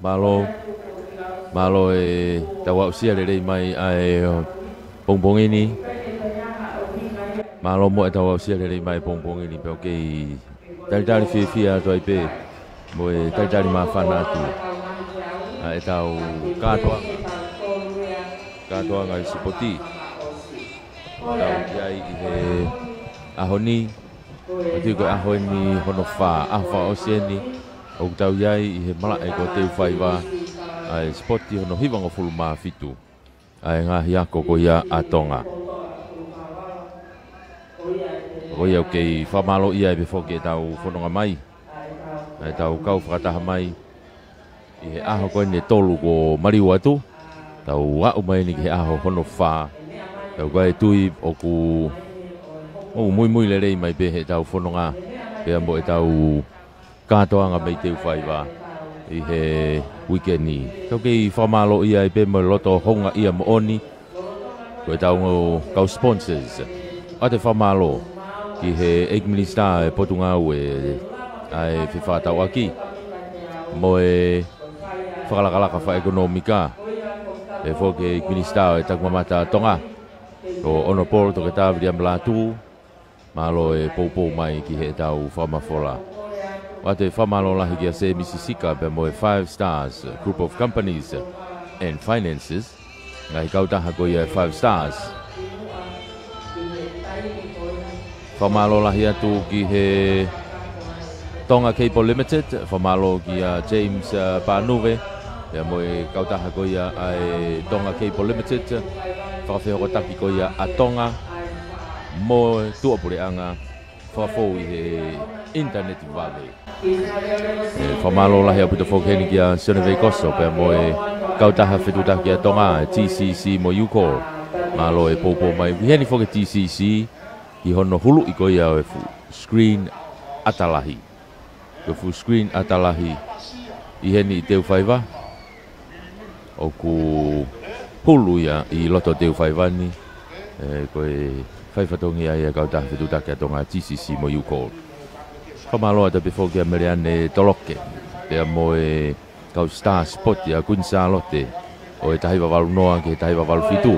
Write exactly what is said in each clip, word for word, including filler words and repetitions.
Mālō, mālō, mālō e tau aʻusia lelei mai ʻa e pongipongi ni. Mālō mo e tau aʻusia lelei mai pongipongi ni pea ʻoku kei talitali fiefia atu ai pē mo e talitali māfana atu ʻa e tau kātoanga, kātoanga ʻi he sipoti. Tau ʻi ai ʻi he ʻaho ni, ʻoku tui ko e ʻaho eni hono fā, ʻaho fakaʻosi eni, ʻoku tau ʻi ai ʻi he malaʻe ko Teufaiva, ʻa e sipoti hono hivangofulu mā fitu ʻa e ngaahi ako ko ia ʻa Tonga. Ko ia ʻoku kei fakamālōʻia ai pē foki e tau fononga mai, ʻa e tau kau fakataha mai ʻi he ʻaho ko eni ʻe tolu kuo maliu atu, tau aʻu mai eni ki he ʻaho hono fā. Tau kai tui ʻoku, ʻoku muimui lelei mai pē he tau fononga pea mo e tau kātoanga mei Teufaiva ʻi he uike ni. Tau kei fakamālōʻia ai pē mo e loto houngaʻia moʻoni ko e tau kau sponsors. ʻOatu e fakamālō ki he ʻEiki Minisitā e Potungāue ʻa e Fefakatauʻaki mo e Fakalakalaka Fakaʻekonōmika, pehē foki ki he ʻEiki Minisitā ʻo e Takimamata ʻa Tonga, ko Honourable Toketā Viliami Lātū, mālō e poupou mai ki he tau fakamafola. ʻOatu e fakamālō lahi kia Sēmisi Sika pea mo e Five Stars Group of Companies and Finances, ngaahi kautaha ko ia e Five Stars. Fakamālō lahi atu ki he Tonga Cable Limited, fakamālō kia James, uh, Pānuve, pea mo e kautaha ko ia ʻa e Tonga Cable Limited, fakafehokotaki ko ia ʻa Tonga mo e tuʻapuleʻanga fakafou ʻi he ʻinitaneti vave. ʻE, fakamālō lahi ʻaupito foki heni kia Sione Veikoso pea mo e kautaha fetuʻutaki ʻa Tonga, e T C C mo e UCOL. Mālō e poupou mai. ʻI heni foki e T C C ki hono huluʻi ko ia ʻo e fuʻu screen ʻata lahi. Ko e fuʻu screen ʻata lahi ʻi heni ʻi Teufaiva. ʻOku hulu ia ʻi loto Teufaiva ni, ʻe, ko e fai fatongia ia e kautaha fetuʻutaki ʻa Tonga, T C C mo e UCOL. Fakamālō atu pē foki kia Meleane Toloke, pea mo e kau Star Sport ʻa Kuini Sālote, ʻo e taha hiva valu noa ki he taha hiva valu fitu.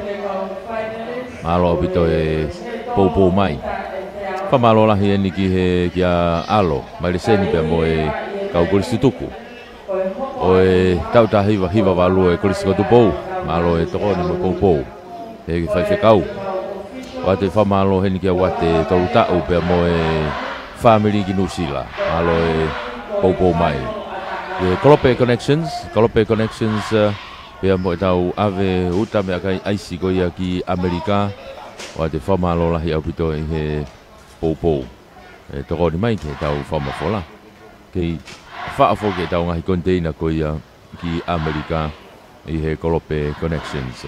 Mālō ʻaupito e poupou mai. Fakamālō lahi eni ki he, kia ʻAlo Maileseni pea mo e kau kolisi tutuku ʻo e taʻu taha hiva hiva valu ʻo e Kolisi ko Tupou, mālō e tokoni mo e poupou he faifekau. ʻOatu e fakamālō heni kia Uate Tolutaʻu pea mo e fāmili ki Nuʻusila, mālō e poupou mai. Ki he Kolope Connections, Kolope Connections, eh, pea mo e tau ʻave uta meʻakai ʻaisi ko ia ki ʻAmelika, ʻoatu e fakamālō lahi ʻaupito ʻi he poupou. ʻE tokoni mai ki he tau fakamafola. Kei faʻo foki e tau ngaahi koniteina ko ia ki ʻAmelika ʻi he Kolope Connections.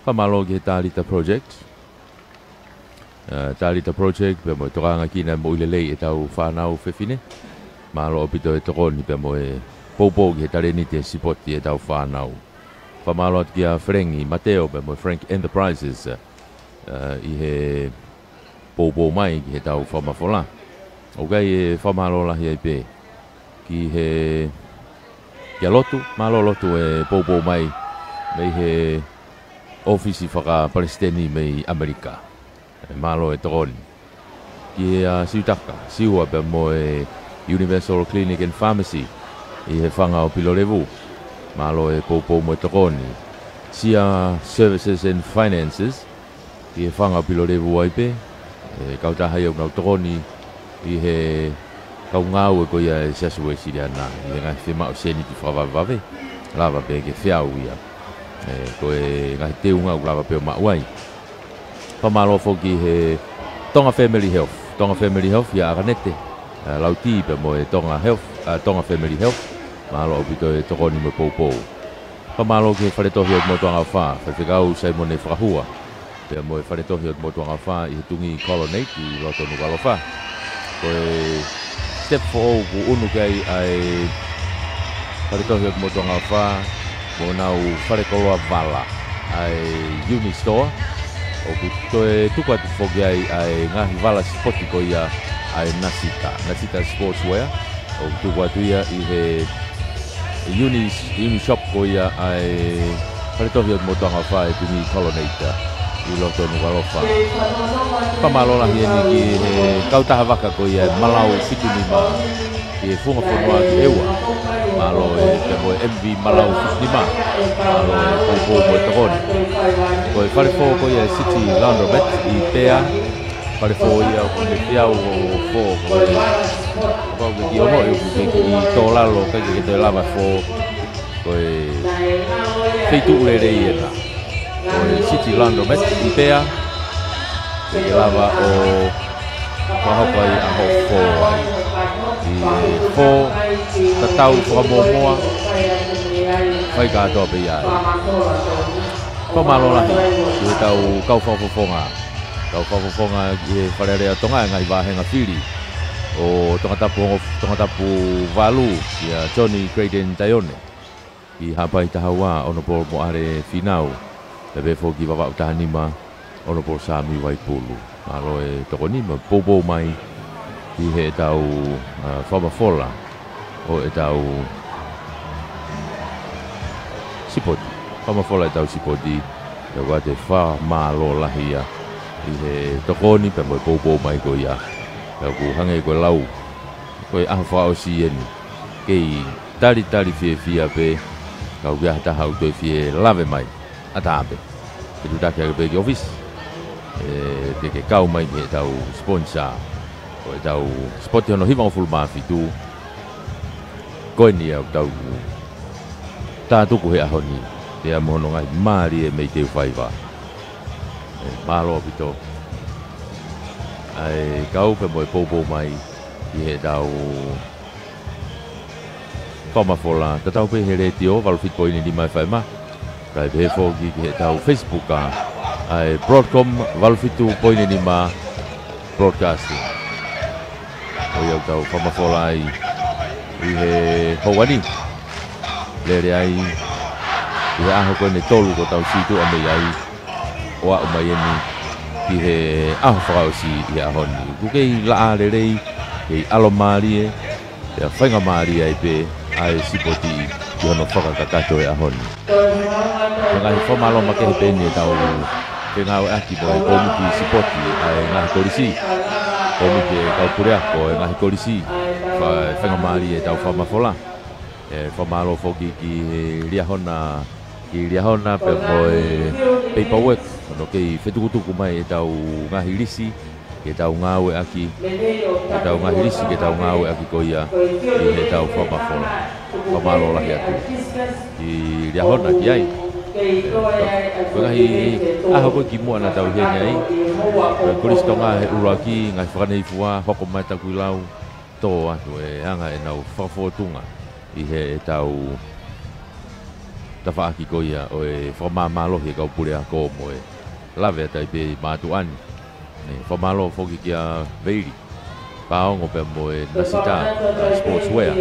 Fakamālō ki he Talita Project. Eh, Talita Project, pea mo e tokanga ki he moʻui lelei e tau fānau fefine. Mālō ʻaupito e tokoni pea mo e poupou ki he talēniti e sipoti e tau fānau. Fakamālō atu kia Felengi Mateo pea mo e Frank Enterprises, eh, ʻi he poupou mai ki he tau fakamafola. ʻOku ʻi ai e fakamālō lahi ai pē ki he, kia Lotu, mālō Lotu e poupou mai mei he ʻōfisi fakapalesiteni mei ʻAmelika. ʻE, mālō e tokoni. Ki he, ʻa, Siutaka, Siua pea mo e Universal Clinic and Pharmacy ʻi he fanga ʻo Pilolevu. Mālō e poupou mo e tokoni. Sia Services and Finances, ki he fanga ʻo Pilolevu ai pē, ʻe, kautaha ia ʻoku nau tokoni ʻi he kau ngāue ko ia e Siasi Uēsiliana, ʻi he ngaahi fiemaʻu seniti fakavavevave, lava pē ke feau ia. ʻE, ko e ngaahi teunga ʻoku lava pē ʻo maʻu ai. Fakamālō foki he Tonga Family Health, Tonga Family Health ia ʻAkanete, ʻa, Lauti pea mo e Tonga Health, ʻa, Tonga Family Health. Mālō ʻaupito e tokoni mo e poupou. Fakamālō ki he Fale Tohi ʻo e Motuʻanga ʻOfa, Faifekau Saimone Fakahua, pea mo e Fale Tohi ʻo e Motuʻanga ʻOfa ʻi he Tungī Colonnade ʻi loto Nukuʻalofa. Ko e step foʻou kuo ʻunu ki ai ʻa e Fale Tohi ʻo e Motuʻanga ʻOfa mo ʻenau fale koloa vala, ʻa e Unistore, ʻoku toe tuku atu foki ai ʻa e ngaahi vala sipoti ko ia ʻa e Nasita, Nasita Sportswear, ʻoku tuku atu ia ʻi he Uni, Unishop ko ia ʻa e Fale Tohi ʻo e Motuʻanga ʻOfa ʻi he Tungī Colonnade ʻi loto Nukuʻalofa. Fakamālō lahi eni ki he kautaha vaka ko ia ʻa e Malau fitu nima, ki he Funga Fonua ki ʻEua. Mālō e, pea mo e M V Malau fitu nima. Mālō e poupou mo e tokoni. Ko e fale fō ko ia ʻa e City Laundromat ʻi Pea. Fale fō ia ʻoku ne fiau ʻo fō ko e, ʻoku ke kiʻi ongoʻi ʻoku ke kiʻi tō lalo, ʻikai ke toe lava fō. Ko e feituʻu lelei ena. Ko e City Laundromat ʻi Pea. Ke ke lava ʻo fakahoko ai ʻa hoʻo fō ai. ʻI he fō, tatau, fakamuʻomuʻa, fai kātoa pē ia ai. Fakamālō lahi ki heʻetau kau fakafofonga. Kau fakafofonga ki he Fale Alea ʻo Tonga, ngaahi vāhenga fili ʻo Tongatapu hongofulu, Tongatapu valu, kia Johnny Creighton Taione. Ki Haʻapai taha ua, Honourable Moʻale Fīnau. Pea pehē foki ki Vavaʻu taha nima, Honourable Sami Vaipulu. Mālō e tokoni mo e poupou mai ki heʻetau, ā, fakamafola ʻo ʻetau sipoti. Fakamafola ʻetau sipoti. Pea ʻoku ʻoatu e fakamālō lahi ia ʻi he tokoni pea mo e poupou mai ko ia. Pea ʻoku hangē ko e lau, ko e ʻaho fakaʻosi eni. Kei talitali fiefia pē, ka ʻoku ʻi ai ha taha ʻoku toe fie lave mai, ʻatā pē. Ke tuʻutaki ake pē ki ʻōfisi, ē, ke ke kau mai ki heʻetau sponsor ʻo ʻetau sipoti hono hivangofulu mā fitu. Ko eni ia ʻoku tau tātuku he ʻaho ni, pea mo hono ngaahi mālie mei Teufaiva. Ē, mālō ʻaupito ʻa e kau pea mo e poupou mai ʻi heʻetau fakamafola, tatau pē he letiō, valu fitu poini nima F M, kae pehē foki ki heʻetau Facebook, ā, ʻa e Broadcom valu fitu poini nima Broadcasting. Ko ia ʻoku tau fakamafola ai ʻi he houa ni. Lele ai ʻi he ʻaho ko eni ʻe tolu kuo tau sītuʻa mei ai, ʻo aʻu mai eni ki he ʻaho fakaʻosi ʻi he ʻaho ni. ʻOku kei laʻā lelei, kei ʻalomālie, pea faingamālie ai pē ʻa e sipoti ki hono fakakakato he ʻaho ni. Ko e ngaahi fakamālō makehe pē eni ʻetau fengāueʻaki mo e kōmiti sipoti ʻa e ngaahi kolisi. Kōmiti e kau puleako e ngaahi kolisi. Fa-, faingamālie ʻetau fakamafola. Ē, fakamālō foki ki he Liahona, ki Liahona pea mo e paperwork, hono kei fetukutuku mai ʻetau ngaahi lisi, ke tau ngāueʻaki, ke tau ngaahi lisi, ke tau ngāueʻaki ko ia ʻi heʻetau fakamafola. Fakamālō lahi atu ki Liahona ki ai. Ko e ngaahi ʻaho ko ē kimuʻa naʻa tau ʻi heni ai, ko e Kolisi Tonga he ʻuluaki, ngaahi fakaneifua, hoko mai Takuilau, tō atu e anga ʻenau fakafōtunga ʻi heʻetau tafaʻaki ko ia ʻo e fakamāmālohi e kau puleako mo e lave atu ai pē ʻi mātuʻa ni. Ē, fakamālō foki kia Veili Paongo pea mo e Nasita, ā, Sportswear.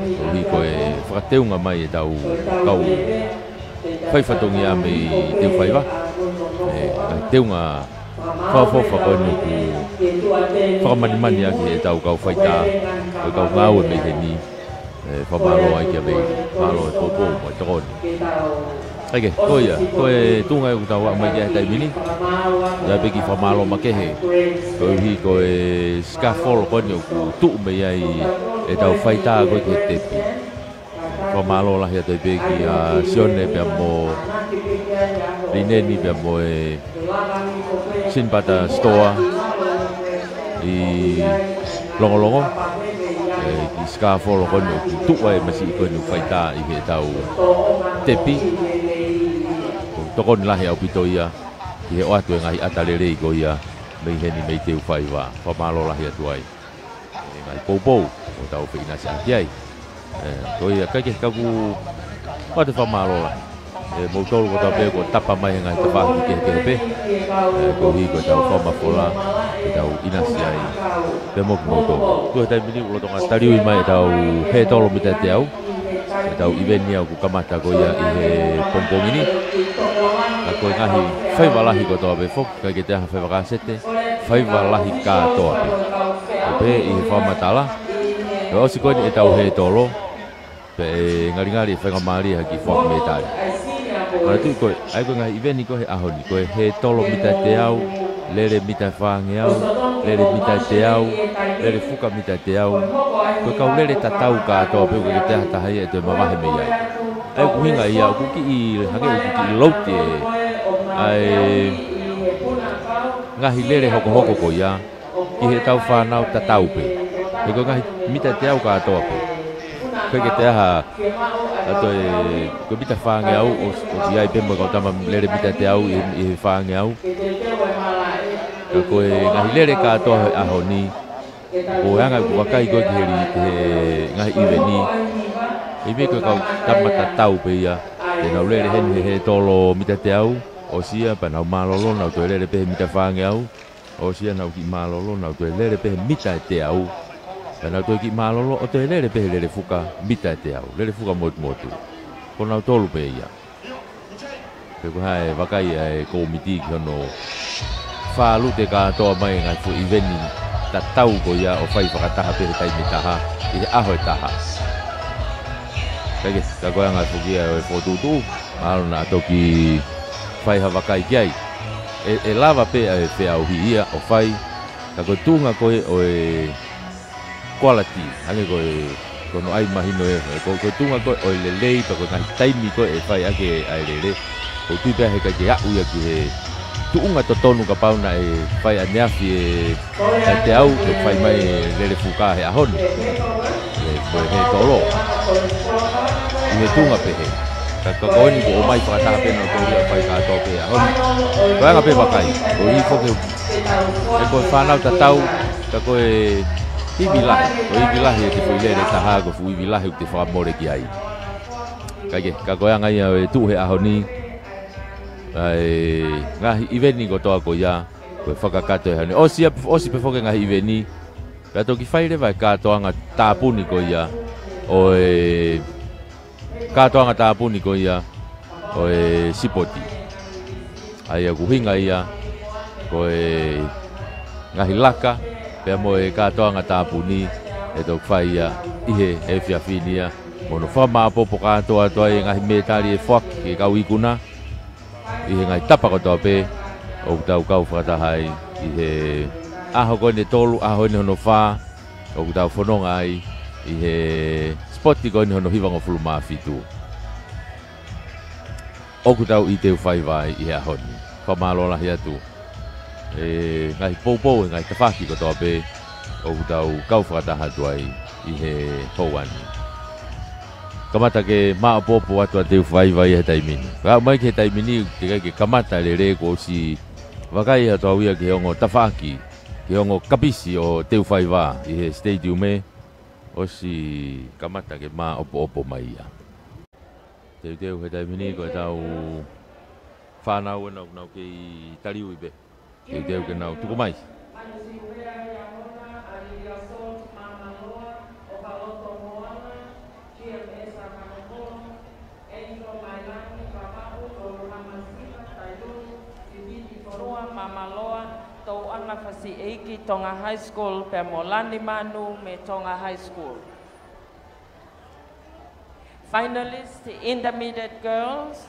Koeʻuhi ko e fakateunga mai ʻetau kau fai fatongia mei Teufaiva. Ē, ngaahi teunga fakaʻofoʻofa ko eni ʻoku fakamanimani ʻaki ʻetau kau faitā, ʻo e kau ngāue mei heni. Ē, fakamālō ai kia Veili. Mālō e poupou mo e tokoni. ʻAi ke, ko ia, ko e tuʻunga ʻoku tau aʻu mai ki ai he taimi ni. ʻOku ʻi ai pē kiʻi fakamālō makehe koeʻuhi ko e scarf ko eni ʻoku tuʻu mei ai ʻetau faitā ko ē ki he tepi. Fakamālō lahi atu ai pē kia Sione pea mo Lineni pea mo e Sinipata Store ʻi Longolongo. Ē, kiʻi scarf ko eni ʻoku tuʻu ai e masiʻi ko eni ʻoku faitā ʻi heʻetau tepi. ʻOku tokoni lahi ʻaupito ia ki he ʻoatu e ngaahi ʻata lelei ko ia mei heni mei Teufaiva. Fakamālō lahi atu ai. ʻE ngaahi poupou ʻoku tau feʻinasiʻaki ai. Ē, ko ia, kae kehe, ka ʻoku ou ʻoatu e fakamālō lahi ʻe moutolu kotoa pē kuo tapa mai he ngaahi tafaʻaki kehekehe pē. Ē, koeʻuhi ko ʻetau fakamafola, ʻetau ʻinasi ai pea mo kimoutolu. Tuʻu he taimi ni ʻoku lolotonga taliui mai ʻetau hētolo mita ʻe teau, ʻetau ʻiveni ʻoku kamata ko ia ʻi he pongipongi ni. Ka ko e ngaahi faiva lahi kotoa pē foki, ʻikai ke toe ʻi ai ha faiva kāsete, faiva lahi kātoa pē. Pea ʻi he fakamatala, pea ʻosi ko eni ʻetau hētolo, pea ʻe ngalingali e faingamālie ha kiʻi foaki mētali. Manatuʻi ko e, ʻa ia ko e ngaahi ʻiveni ko ē he ʻaho ni, ko e hētolo mita ʻe teau, lele mita ʻe fāngeau, lele mita ʻe teau, lele fuka mita ʻe teau. Ko e kau lele tatau kātoa pē, ʻoku ʻikai ke toe ʻi ai ha taha ia ʻe toe mavahe mei ai. ʻA ia ʻoku ʻuhinga ia, ʻoku kiʻi, hangē ʻoku kiʻi louti ē, ʻa e ngaahi lele hokohoko ko ia ki heʻetau fānau tatau pē. He ko e ngaahi mita ʻe teau kātoa pē. ʻIkai ke toe ʻi ai ha, ha toe, ko e mita ʻe fāngeau, ʻo, ʻoku ʻi ai pē mo e kau tama lele mita ʻe teau ʻi, ʻi he fāngeau. Ka ko e ngaahi lele kātoa he ʻaho ni, ko e anga ʻeku vakai ko ē ki he li-, ki he ngaahi ʻiveni, ʻi he meʻa ko e kau tama tatau pē ia, te nau lele heni he hētolo mita ʻe teau, ʻosi ia pea nau mālōlō, nau toe lele pē he mita ʻe fāngeau, ʻosi ia nau kiʻi mālōlō, nau toe lele pē he mita ʻe teau. Pea nau toe kiʻi mālōlō, ʻo toe lele pē he lele fuka mita ʻe teau, lele fuka motumotu. Ko nautolu pē ia. Pea ko e hā e vakai ʻa e kōmiti ki hono fālute kātoa mai e ngaahi fuʻu ʻiveni tatau ko ia ʻo fai fakataha pē he taimi ʻe taha, ʻi he ʻaho ʻe taha. Kae kehe, ka ko e anga foki ia ʻo e fokotuʻutuʻu, mahalo naʻa toki fai ha vakai ki ai. ʻE, ʻe lava pē ʻa e feʻauhi ia ʻo fai, ka ko e tuʻunga ko ē ʻo e quality, hangē ko e, ko hono ʻai mahino ē, ko, ko e tuʻunga ko ē ʻo e lelei, pea ko e ngaahi taimi ko ē ʻe fai ʻaki ʻa e lele. ʻOku ou tui pē au he ʻikai ke aʻu ia ki he tuʻunga totonu kapau naʻe fai ʻaneafi e ʻe teau ke fai mai e lele fuka he ʻaho ni. ʻE, ko e hētolo. ʻI he tuʻunga pehē. Ka, ka ko eni kuo ʻomai fakataha pē nautolu ia ʻo fai kātoa pē he ʻaho ni. Ko e anga pē vakai. Ko e hifo ke, ʻe ko e fānau tatau, ka ko e ivi lahi. Ko e ivi lahi ʻete foʻi lele ʻe taha, ko e fuʻu ivi lahi ʻoku te fakamole ki ai. Kae kehe, ka ko e anga ia ʻo e tuʻu he ʻaho ni, ʻa e ngaahi ʻiveni kotoa ko ia, ko e fakakakato he ʻaho ni. ʻOsi ia, ʻosi pē foki e ngaahi ʻiveni, pea toki fai leva e kātoanga tāpuni ko ia, ʻo e kātoanga tāpuni ko ia, ʻo e sipoti. ʻA ia ʻoku ʻuhinga ia, ko e ngaahi laka, pea mo e kātoanga tāpuni, ʻe toki fai ia ʻi he efiafi ni ia, mo hono fakamāʻopoʻopo kātoa atu ai e ngaahi mētali ʻe foaki ki he kau ikuna, ʻi he ngaahi tapa kotoa pē, ʻoku tau kau fakataha ai, ʻi he ʻaho ko eni ʻe tolu, ʻaho eni hono fā, ʻoku tau fononga ai, ʻi he sipoti ko eni hono hivangofulu mā fitu. ʻOku tau ʻi Teufaiva ai ʻi he ʻaho ni. Fakamālō lahi atu. ʻE ngaahi poupou, ʻe ngaahi tafaʻaki kotoa pē, ʻoku tau kau fakataha atu ai ʻi he houa ni. Kamata ke māʻopoʻopo atu ʻa Teufaiva ia he taimi ni. Ka aʻu mai ki he taimi ni, teʻeki ai ke kamata lele kuo ʻosi vakai atu au ia ki he ongo tafaʻaki, ki he ongo kapisi ʻo Teufaiva ʻi he stadium ē, ʻosi kamata ke māʻopoʻopo mai ia. Teuteu he taimi ni ko ʻetau fānau ena ʻoku nau kei taliui pē. Teuteu ke nau tuku mai. Mamaloa, Tauʻana Fasiʻeiki, Tonga High School, pea mo Lani Manu mei Tonga High School. Finalist, Intermediate Girls,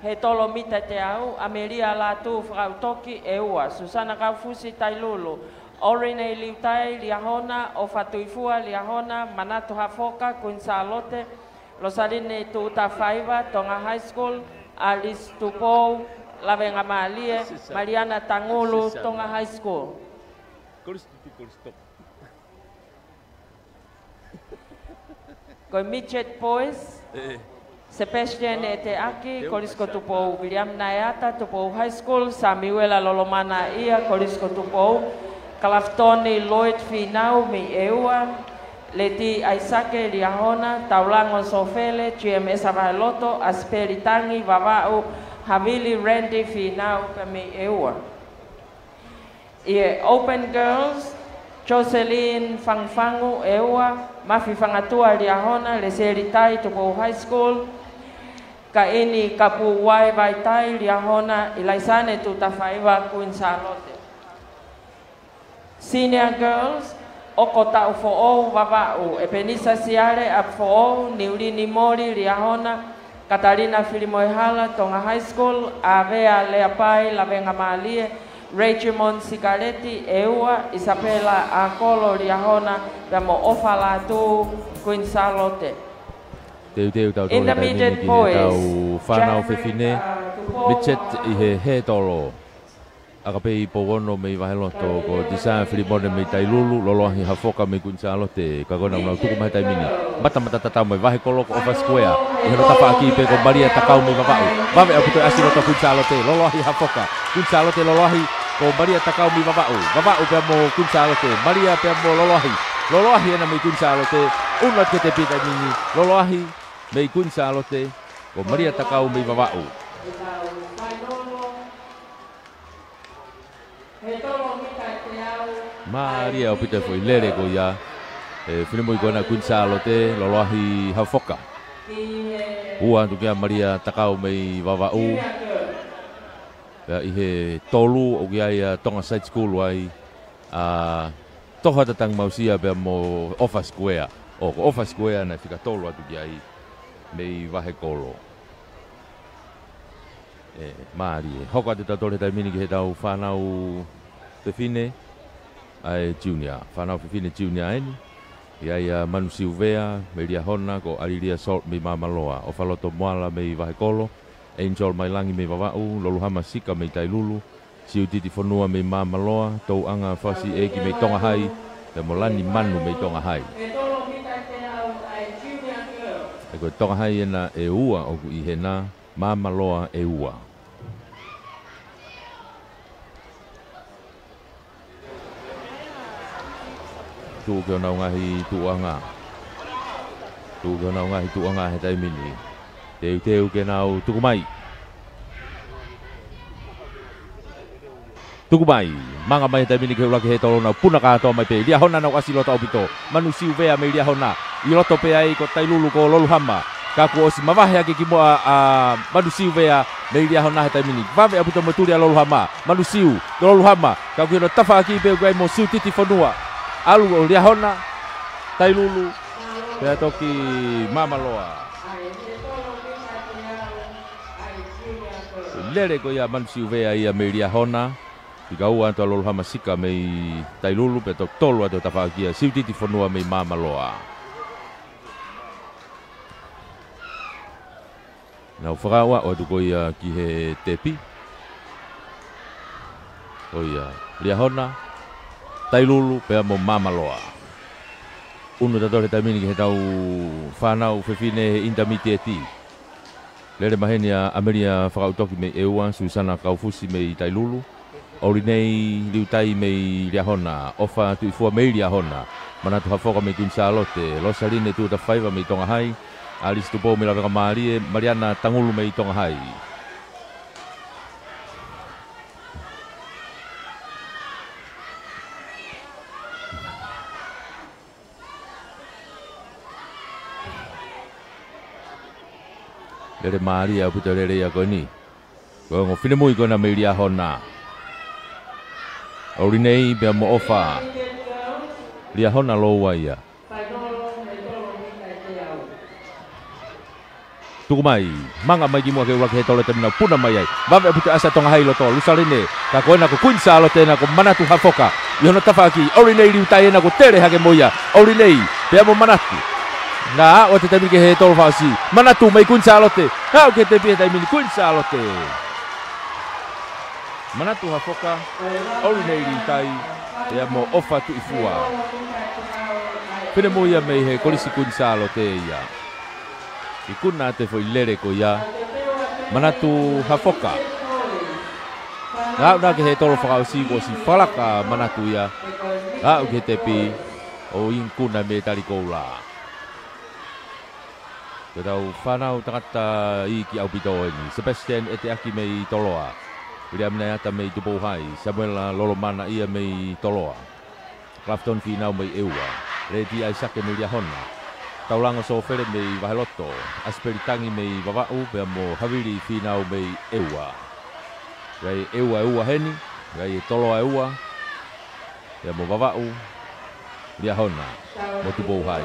hētolo mita ʻe teau, ʻAmelia Lātū Fakaʻutoki, ʻEua, Susana Kaufusi Tailulu, Orine Liutai Liahona, ʻOfa Tuifua Liahona, Manatu Hafoka, Kuini Sālote, Losaline Tuʻutafaiva, Tonga High School, Alice Tupou, Lavengamālie, Maliana Tangulu, Tonga High School. Ko e Midget Boys, Sebastian ʻEteaki, Kolisi ko Tupou, William Naeata, Tupou High School, Samiuela Lolomana ʻIa, Kolisi ko Tupou, Kalafitoni Lloyd Finau mei ʻEua, Leti ʻAisake Liahona, Taulango Sofele, G M S Vailoto, ʻAsipeli Tangi Vavaʻu, Havili Randy Fīnau pea mei ʻEua. ʻI he Open Girls, Jocelyn Fangufangu ʻEua, Mafi Fangatua Liahona, Leseli Tai Tupou High School, Kaini Kapuʻuai Vaitai Liahona, ʻIlaisane Tutafaiva Queen Sālote. Senior Girls, ʻOko Taʻufoʻou Vavaʻu, ʻEpenisa Siale ʻApifoʻou, Niulini Moli Liahona, Katalina Filimoehala Tonga High School, ʻAvea Leapai Lavengamālie, Richmond Sikaleti ʻEua, ʻIsapela ʻAkolo Liahona, pea mo ʻOfa Lātū Queen Sālote. Teuteu tautolu he taimi ni ki heʻetau fānau fefine, midget ʻi he hētolo. ʻAkapei Pouono mei Vaheloto, ko Tisā Filimone mei Tailulu, Loloahi Hafoka mei Kuini Sālote, ka ko ʻenau nau tuku mai he taimi ni. Matamata tatau mai Vahekolo ko ʻOfa Sikuea, ʻi hono tafaʻaki pē ko Malia Takau mei Vavaʻu. Vave ʻaupito e ʻasi loto Kuini Sālote, Loloahi Hafoka. Kuini Sālote Loloahi ko Malia Takau mei Vavaʻu. Vavaʻu pea mo Kuini Sālote, Malia pea mo Loloahi. Loloahi ena mei Kuini Sālote, ʻunu atu ki he tepi he taimi ni, Loloahi mei Kuini Sālote, ko Malia Takau mei Vavaʻu. Mālie ʻaupito e foʻi lele ko ia ʻa e finemui ko ena Kuini Sālote, Loloahi Hafoka. Ua atu kia Malia Takau mei Vavaʻu. Pea ʻi he tolu ʻoku ʻi ai ʻa Tonga Side School ai, ʻa Tohata Tangimausia pea mo ʻOfa Sikuea. ʻO, ko ʻOfa Sikuea naʻe fika tolu atu ki ai mei Vahekolo. ʻE, mālie. Hoko atu tautolu he taimi ni ki heʻetau fānau fefine, ʻa e junior. Fānau fefine junior eni. ʻI ai ʻa Manu Siuvea mei Liahona, ko ʻAlilia Salt mei Māmaloa, ʻOfaloto Moala mei Vahekolo, Angel Mailangi mei Vavaʻu, Loluhama Sika mei Tailulu, Siutiti Fonua mei Māmaloa, Touʻanga Fasi ʻEiki mei Tonga Hai, pea mo Lani Manu mei Tonga Hai. ʻE ko e Tonga Hai ena ʻe ua ʻoku ʻi hena, Māmaloa ʻe ua. Tuʻu ki honau ngaahi tuʻuʻanga. Tuʻu ki honau ngaahi tuʻuʻanga he taimi ni. Teuteu ke nau tuku mai. Tuku mai, manga mai he taimi ni ki he ʻuluaki hētolo, nau puna kātoa mai pē. Liahona nau ʻasi loto ʻaupito. Manu Siuvea mei Liahona. ʻI loto pē ai ko Tailulu ko Loluhama. Ka kuo ʻosi mavahe hake ki muʻa ʻa Manu Siuvea mei Liahona he taimi ni. Vave ʻaupito mo e tuli ʻa Loluhama. Manu Siu, Loluhama. Ka ʻoku ʻi hono tafaʻaki pē ʻoku ʻi ai mo Siutiti Fonua. ʻAlu ʻo Liahona, Tailulu, pea toki Māmaloa. Lele ko ia Manu Siuvea ia mei Liahona. Fika ua atu ʻa Loluhama Sika mei Tailulu, pea toki tolu atu tafaʻaki ʻa Siutiti Fonua mei Māmaloa. Nau fakaaʻu atu ko ia ki he tepi. Ko ia, Liahona, Tailulu, pea mo Māmaloa. ʻUnu tautolu he taimi ni ki heʻetau fānau fefine he intermediate. Lele maheni ʻa ʻAmelia Fakaʻutoki mei ʻEua, Susana Kaufusi mei Tailulu, ʻOlinei Liutai mei Liahona, ʻOfa Tuʻifua mei Liahona, Manatu Hafoka mei Kuini Sālote, Losaline Tuʻutafaiva mei Tonga Hai, ʻAlisi Tupou mei Lavengamālie, Maliana Tangulu mei Tonga Hai. Lele mālie ʻaupito e lele ia ko eni. Ko e ongo finemui ko ena mei Liahona. ʻOlinei pea mo ʻOfa. Liahona lōua ia. Tuku mai, manga mai ki muʻa ki he ʻuluaki hētolo he taimi ni, nau puna mai ai. Vave ʻaupito e ʻasi ʻa Tonga Hai loto, Lusalene, ka ko ena ko Kuini Sālote ena ko Manatu Hafoka. ʻI hono tafaʻaki, ʻOlinei Liutai ena kuo tele hake mo ia. ʻOlinei, pea mo Manatu. Naʻa aʻu atu he taimi ni ki he hētolo fakaʻosi. Manatu mei Kuini Sālote. Aʻu ki he tepi he taimi ni Kuini Sālote. Manatu Hafoka, ʻOlinei Liutai, pea mo ʻOfa Tuʻifua. Finemui ia mei he Kolisi Kuini Sālote ia. Ikuna atu e foʻi lele ko ia. Manatu Hafoka. Naʻa aʻu na ki he hētolo fakaʻosi kuo ʻosi fakalaka Manatu ia. Aʻu ki he tepi. ʻo ikuna mei Talikoula. Ko ʻetau fānau tangata iiki ʻaupito eni. Sebastian ʻEteʻaki mei Toloa. Viliami Naiata mei Tupou Hai. Samuela Lolomanaʻia mei Toloa. Clafton Fīnau mei ʻEua. Leti ʻAisake mei Liahona. Taulango Sofele mei Vaheloto. ʻAsipeli Tangi mei Vavaʻu, pea mo Havili Fīnau mei ʻEua. Kae ʻEua ʻe ua heni, kae Toloa ʻe ua, pea mo Vavaʻu, Liahona, mo Tupou Hai.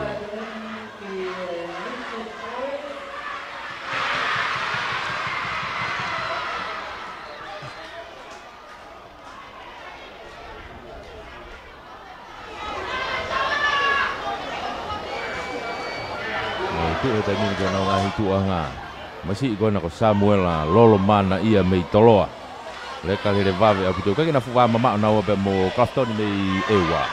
Mo tuʻu he taimi ni ko ʻenau ngaahi tuʻuʻanga. Masiʻi ko ena ko Samuela Lolomanaʻia mei Toloa. Leka lele vave ʻaupito. Kae kei na fuʻu vā mamaʻo naua pea mo Clafton mei ʻEua.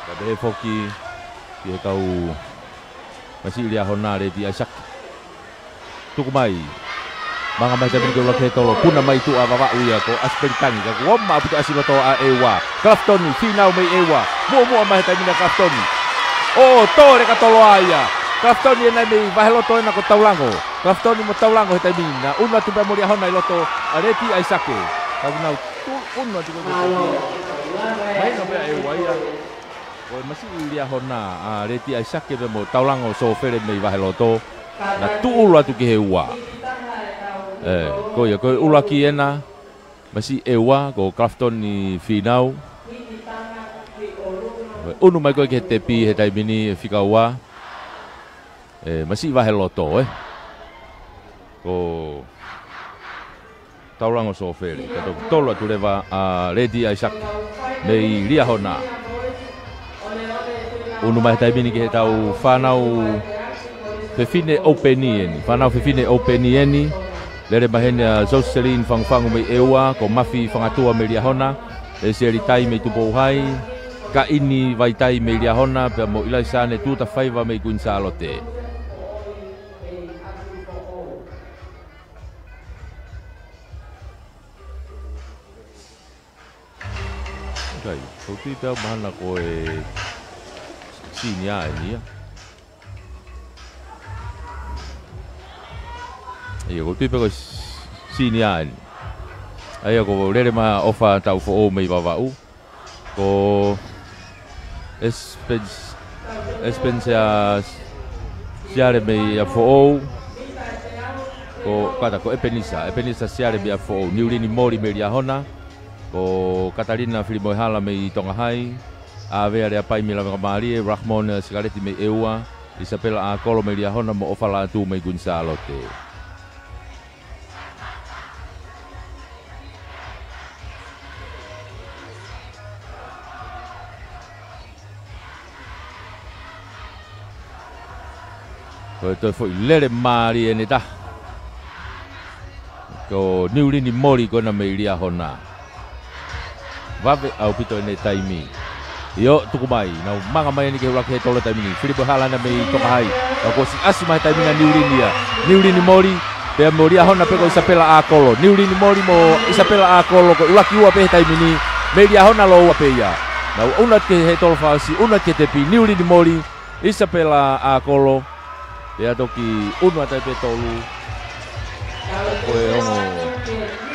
Kae pehē foki ki he kau masiʻi Liahona, Leti ʻAisake. Tuku mai. Manga mai he taimi ni ke ʻuluaki he tolo. Puna mai tuʻa Vavaʻu ia ko ʻAsipeli Tangi. Ka kuo ʻomai ʻaupito ʻasi loto ʻa ʻEua. Clafton Fīnau mei ʻEua. Muʻomuʻa mai he taimi ni ʻa Clafton. ʻO tō leka Toloa ia. Clafton ena mei Vaheloto ena ko Taulango. Clafton mo Taulango he taimi ni. Na ʻunu atu pea mo Liahona ʻi loto ʻa Leti ʻAisake. Ka kuo nau tuʻunu atu ko e mahino pē ʻa ʻEua ia. Ko e masiʻi Liahona ʻa Leti ʻAisake pea mo Taulango Sofele mei Vaheloto. Na tuʻulu atu ki he ua. ʻE, ko ia, ko e ʻuluaki ena, masiʻi ʻEua, ko Clafton Fīnau. Ko e ʻunu mai ko ē ki he tepi he taimi ni ʻe fika ua. ʻE, masiʻi Vaheloto, ē. Ko Taulango Sofele, ka toki tolo atu leva ʻa Leti ʻAisake mei Liahona. ʻUnu mai he taimi ni ki heʻetau fānau fefine ʻoupeni eni. Fānau fefine ʻoupeni eni. Lele mai heni ʻa Joseline Fangufangu mei ʻEua, ko Mafi Fangatua mei Liahona, ʻEsieli Tai mei Tupou Hai, Kaini Vaitai mei Liahona, pea mo ʻIlaisane Tuta Faiva mei Kuini Sālote. ʻIkai, ʻoku ou tui pē au mahalo ko e senior eni ia. ʻIo, ʻoku ou tui pē ko e senior eni. ʻA ia ko e lele mai ʻa ʻOfa Taufoʻou mei Vavaʻu. Ko Spence, Spencer Siale mei ʻApifoʻou. Ko, kātaki, ko ʻEpenisa, ʻEpenisa Siale mei ʻApifoʻou. Niulini Moli mei Liahona. Ko Katalina Filimoehala mei Tonga Hai. ʻAvea Leapai mei Lavengamālie. Rahmon Sikaleti mei ʻEua. ʻIsapela ʻAkolo mei Liahona mo ʻOfa Lātū mei Kuini Sālote. Ko e toe foʻi lele mālie ʻeni ʻe taha. Ko Niulini Moli ko ena mei Liahona. Vave ʻaupito ʻene taimi. ʻIo, tuku mai, nau manga mai ʻeni ki he ʻuluaki he tolo he taimi ni. Filipo Hala ena mei Tonga Hai. Ka kuo ʻosi ʻasi mai he taimi ni ʻa Niulini ia. Niulini Moli, pea mo Liahona pē ko ʻIsapela ʻAkolo. Niulini Moli mo ʻIsapela ʻAkolo ko e ʻuluaki ua pē he taimi ni. Mei Liahona lōua pē ia. Nau ʻunu atu ki he tolo fakaʻosi, ʻunu atu ki he tepi, Niulini Moli, ʻIsapela ʻAkolo. Pea toki ʻunu atu ai pē tolu. Ko e ongo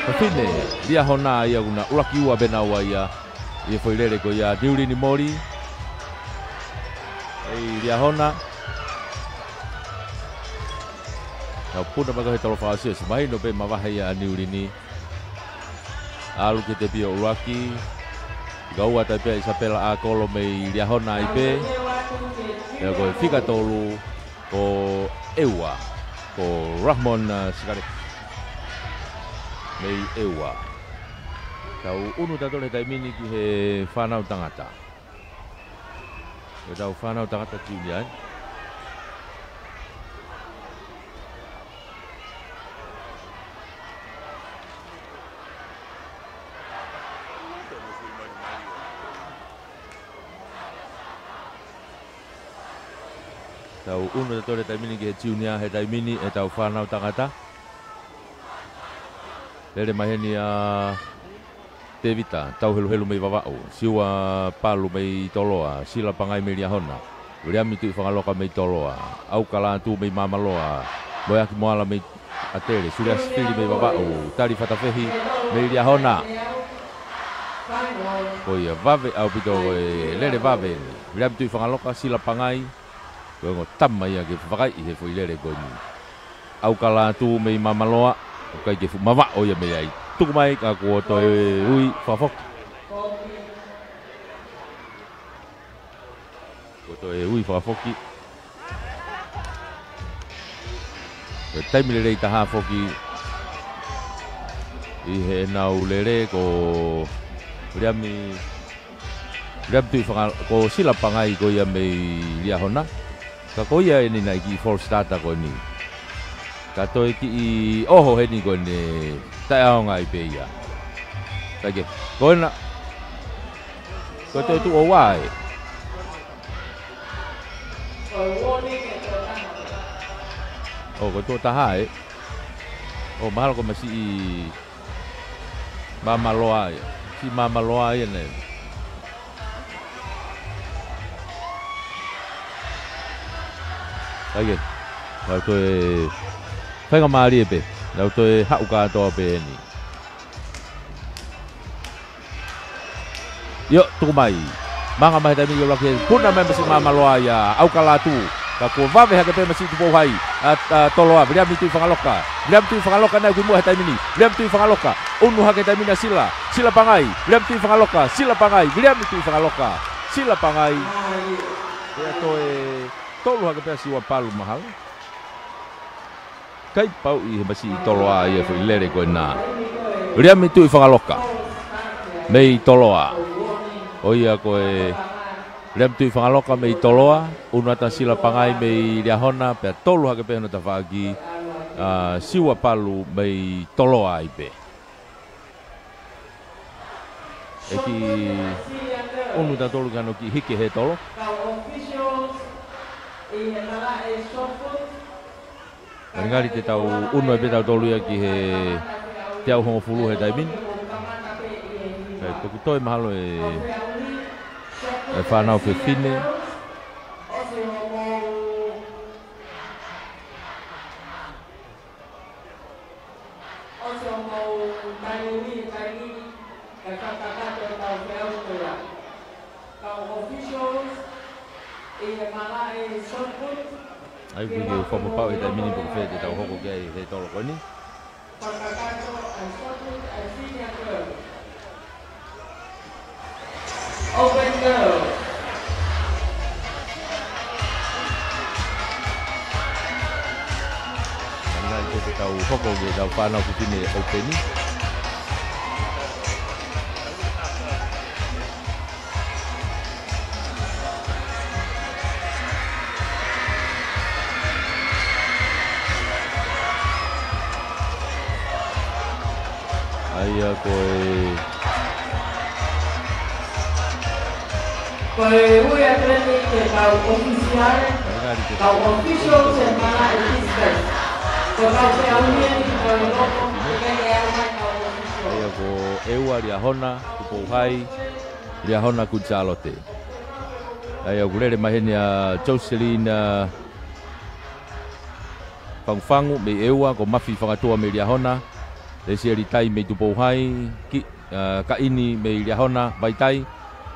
fefine Liahona ia ʻoku na ʻuluaki ua pē naua ia. ʻI he foʻi lele ko ia, Niulini Moli. ʻEi Liahona. Nau puna mai ko ē he tolo fakaʻosi, ʻosi mahino pē mavahe ia ʻa Niulini. ʻAlu ki he tepi ʻo ʻuluaki. Fika ua atu ai pē ʻa ʻIsapela ʻAkolo mei Liahona ai pē. Pea ko e fika tolu, ko ʻEua. Ko Rahmon, uh, Sikaleti. Mei ʻEua. Tau ʻunu tautolu he taimi ni ki he fānau tangata. Ko ʻetau fānau tangata junior, ē? Tau ʻunu tautolu he taimi ni ki he junior he taimi ni ʻetau fānau tangata. Lele mai heni ʻa Tēvita, Tauheluhelu mei Vavaʻu, Siua Palu mei Toloa, Sila Pangai mei Liahona, Viliami Tuʻifakaloka mei Toloa, ʻAukalātū mei Māmaloa, Moeaki Moala mei ʻAtele, Suliasi Fili mei Vavaʻu, Tali Fatafehi mei Liahona. Ko ia vave ʻaupito e lele vave eni. Viliami Tuʻifakaloka, Sila Pangai, ko e ongo tama ia ke vakaiʻi he foʻi lele ko eni. ʻAukalātū mei Māmaloa, ʻoku ʻikai ke fuʻu mavaʻo ia mei ai. Tuku mai ka kuo toe ui fakafoki. Kuo toe ui fakafoki. Ko e taimi lelei taha foki ʻi heʻenau lele ko Viliami Viliami Tuʻifaka-, ko Sila Pangai ko ia mei Liahona. Ka ko ia eni naʻe kiʻi false starter ko eni. Ka toe kiʻi ʻoho heni ko eni taʻeʻaonga ai pē ia. Kae kehe, ko ena, ko e toe tuʻo ua ē. ʻO, ko e tuʻo taha ē. ʻO, mahalo ko e masiʻi Māmaloa ia. Siʻi Māmaloa ia eni. Kae kehe, nau toe faingamālie pē. Nau toe haʻu kātoa pē eni. ʻIo, tuku mai. Manga mai he taimi ni ʻuluaki, puna mai masiʻi Māmaloa ia, ʻAukalātū. Ka kuo vave hake pē masiʻi Tupou Hai, ʻa, ʻa Toloa, Viliami Tuʻifakaloka. Viliami Tuʻifakaloka naʻe ʻoku ʻi muʻa he taimi ni. Viliami Tuʻifakaloka, unu hake taimi ni ʻa Sila, Sila Pangai, Viliami Tuʻifakaloka, Sila Pangai, Viliami Tuʻifakaloka, Sila Pangai. Pea toe tolu hake pē ʻa Siua Palu mahalo. Kapau ʻi he masiʻi Toloa ia foʻi lele ko ena. Viliami Tuʻifakaloka mei Toloa. ʻO ia ko e Viliami Tuʻifakaloka mei Toloa, unu atu ʻa Sila Pangai mei Liahona, pea tolu hake pē hono tafaʻaki, ʻa, Siua Palu mei Toloa ai pē. ʻE kiʻi unu tautolu ki hano kiʻi hiki he tolo. Ngali ngali te tau unu ai pē tautolu ia ki he teau hongofulu he taimi ni. Kae toki toe mahalo e, e fānau fefine. ʻOsi hoʻomou tali ui he taimi ni, kae fakakakato ʻetau feʻauhi ko ia. Kau officials, ʻi he malaʻe shot put, ʻai ke u fakapapauʻi he taimi ni pe ko fē te tau hoko ki ai he tolo ko eni. Fakakakato ʻa e shot put ʻa e senior girls. Open girls. Ngali ngali te tau hoko ki heʻetau fānau fefine open. ʻA ia ko e, ko e ui atu eni ki he kau official, kau official he malaʻe discus. Ko e kau feʻauhi eni ki he kau loko, ʻikai ke ʻalu mai kau official. ʻA ia ko ʻEua Liahona, Tupou Hai, Liahona Kuini Sālote. ʻA ia ʻoku lele mai heni ʻa Joselina Fangufangu mei ʻEua, ko Mafi Fakatua mei Liahona, Lesieli Tai mei Tupou Hai, ki, ʻa, Kaini mei Liahona, Vaitai,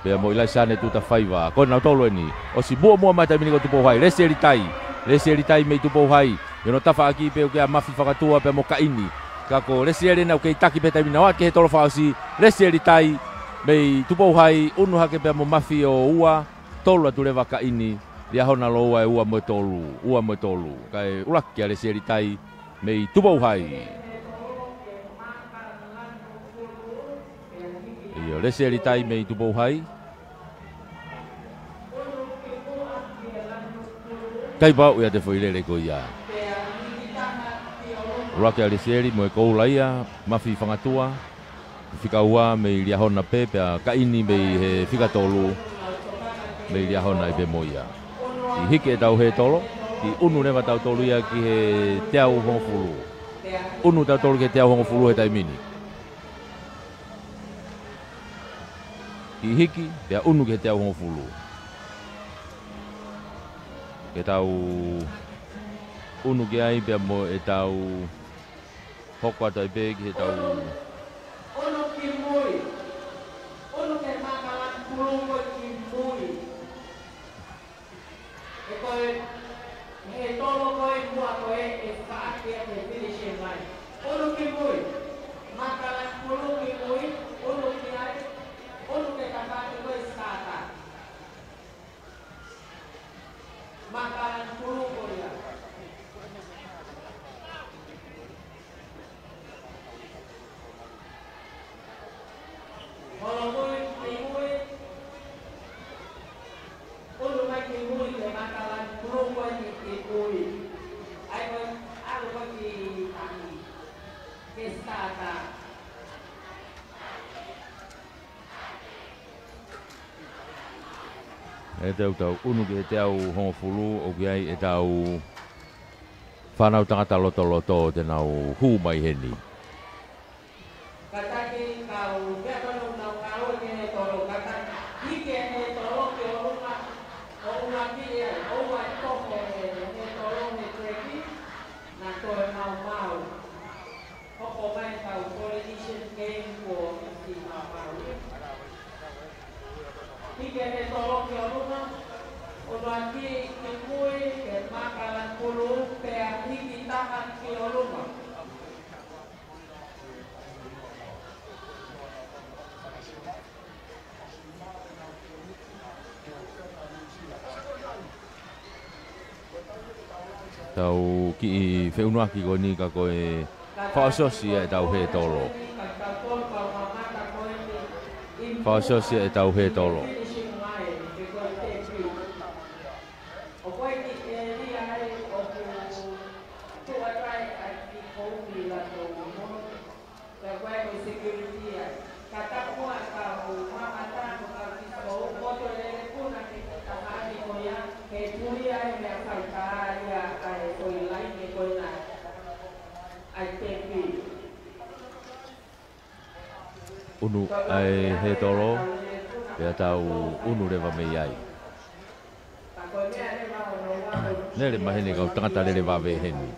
pea mo ʻIlaisiane Tuʻutafaiva. Ko nautolu eni, ʻosi muʻomuʻa mai he taimi ni ko Tupou Hai, Lesieli Tai, Lesieli Tai mei Tupou Hai, ʻi hono tafaʻaki pē ʻoku ʻi ai ʻa Mafi Fakatua pea mo Kaini. Ka ko Lesieli ena ʻoku kei taki pē he taimi ni, ʻoku ʻi ai ke he tolo fakaʻosi, Lesieli Tai mei Tupou Hai, unu hake pea mo Mafi ʻo ua, tolu atu leva Kaini, Liahona lōua ʻe ua mo e tolu, ua mo e tolu. Kae ʻuluaki ʻa Lesieli Tai mei Tupou Hai. ʻIo, Lesieli Tai mei Tupou Hai. Kapau ʻe ʻi ai e foʻi lele ko ia. ʻUluaki ʻa Lesieli mo e koula ia, Mafi Fakatua. Fika ua mei Liahona pē, pea Kaini mei he fika tolu mei Liahona ai pē mo ia. Kiʻi hiki ʻetau he tolo, kiʻi unu leva tautolu ia ki he teau hongofulu. Unu tautolu ki he teau hongofulu he taimi ni. hiki, pea ʻunu ki he teau hongofulu. Ke tau ʻunu ki ai pea mo ʻetau hoko atu ai pē ki heʻetau ʻUnu ki mui. ʻUnu ki he mākalapu pulū ko ē ki mui. He ko e, he tolo ko ē muʻa ko ē ʻe faʻaki ʻa e finishing line. ʻUnu ki mui. Mākalapu pulū ki mui, ʻunu ki ai, ʻunu ki he tafaʻaki ko ē starter. Mākalapu pulū ko ia. Holo mui ki mui. ʻUnu mai ki mui ki he mākalapu pulū ko ē ki mui. ʻAi ko ē, ʻalu ko ē ki tahi. Ke starter. ʻE tau tau ʻunu ki he teau hongofulu ʻoku ʻi ai ʻetau fānau tangata lotoloto te nau hū mai heni. Kātaki kau pea kau nau kau ki he tolo, kātaki hiki he tolo ki ʻolunga, ʻolunga ki ai, ʻoua ʻe toko he, he tolo he treki, na toe maumau. Hoko mai kau Polynesian Game ko ʻIsi Maumau. Hiki he tolo ki ʻolunga, ʻolunga ki, ki mui, ke mākalapu pulū, pea hiki taha ki ʻolunga. Tau kiʻi feʻunuaki ko eni ka ko e fakaʻosiʻosi ia ʻetau hētolo. Fakaʻosiʻosi ia ʻetau hētolo. Ka ko e ko e security ai. Ka tapu a ka o mamata ko ka ki ko o to lele puna ke ka haki ko ia, ke puli ai mea kai ka ia ka e ko i lai ke ko i nai. Ai te pi. ʻUnu ai he tolo, pea tau ʻunu leva mei ai. Ka ko e mea leva o no wa. Nele maheni kau tangata lele vave heni.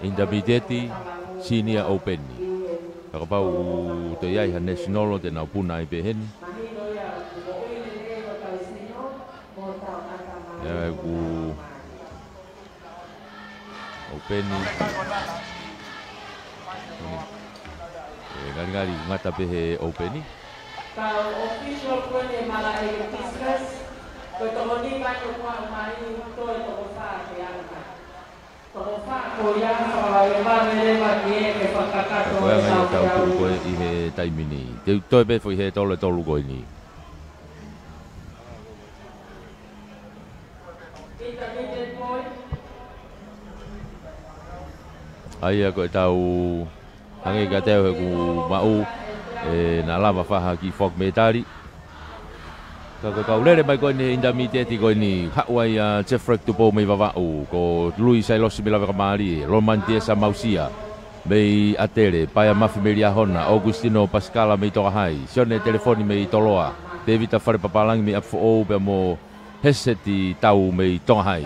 Intermediate, Senior Open. Ka kapau ʻoku toe ʻi ai ha national te nau puna ai pē heni. ʻE, ʻoku Open. ʻE, ngalingali ngata pē he Open. Kau official ko eni malaʻe business. Ko e tokoni mai ko kua mai, toe toko fā ke anga. Toko fā ko ia, fakaʻamu leva ki he ke fakakakato. Ko e anga ia tau tuʻu ko ē ʻi he taimi ni. Te u toe pē foʻi hētolo ʻe tolu ko eni. ʻA ia ko ʻetau hangē kiate au he ʻoku maʻu ʻe na lava faha ki fok metali. Ka ko e kau lele mai ko eni intermediate ko eni haʻu ai ʻa Jeffrey Tupou mei Vavaʻu, ko Lui Sailosi mei Lavekamālie, Lomantiesa Mausia mei ʻAtele, Paea Mafi mei Liahona, Augustino Pasikala mei Tokahai, Sione Telefoni mei Toloa, Tevita Falepapālangi mei ʻApifoʻou pea mo Heseti Tau mei Tokahai.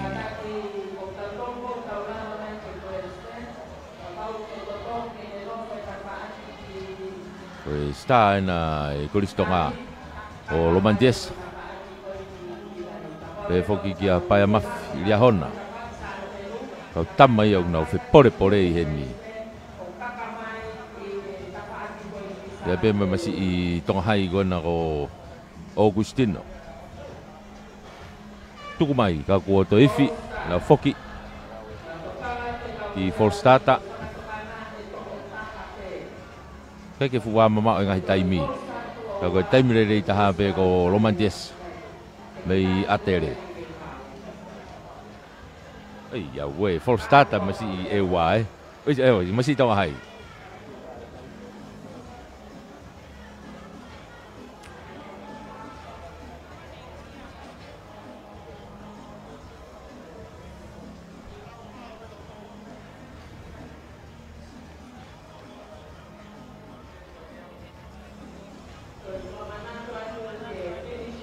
Ko e star ena ʻe Kolisi Tonga ʻo Lomantiesa. Pea foki kia Paea Mafi Liahona. Kau tama ia ʻoku nau fepolepole ʻi heni. Pea pē mo e masiʻi Tokahai ko ena ko Augustino. Tuku mai, ka kuo toe ifi, lau foki ki Falstata. Kae ke fuʻu mamaʻo e ngaahi taimi. Ka ko e taimi lelei taha pē ko Lomantiesa mei ʻAtele. ʻEi, ia ue, Falstata masiʻi ʻEua, ē. ʻOi, ʻe, ʻoi, masiʻi Tokahai.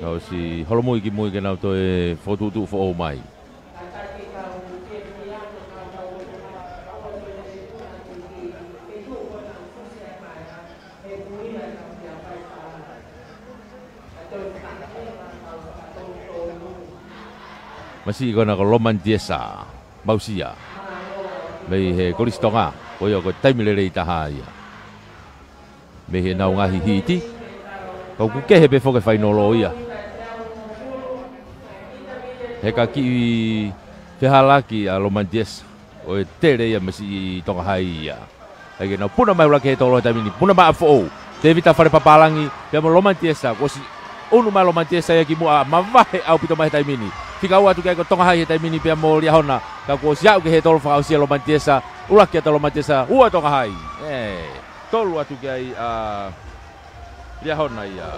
Ka ʻosi holomui ki mui ke nau toe fokotuʻutuʻu foʻou mai. Masiʻi ko ena ko Lomani Tiesa Mausia mei he Kolisi Tonga, ko ia ko e taimi lelei taha ia mei heʻenau ngaahi hiti. Ka ʻoku kehe pē foki e fainolo ia. He ka kiʻi fehālaaki ʻa Lomani Tiesa, ʻo e tele ia masiʻi Tonga Hai ia. ʻAi ke nau puna mai ʻuluaki he tolo he taimi ni, puna mai ʻa foʻou. Tēvita Fale Papālangi, pea mo Lomani Tiesa, kuo ʻosi ʻunu mai Lomani Tiesa ia ki muʻa, mavahe ʻaupito mai he taimi ni. Fika ua atu ki ai ko Tonga Hai he taimi ni pea mo Liahona, ka kuo ʻosi aʻu ki he tolo fakaʻosi ʻa Lomani Tiesa, ʻuluaki atu ʻa Lomani Tiesa, ua Tonga Hai. ʻE, tolu atu ki ai ʻa Liahona ia.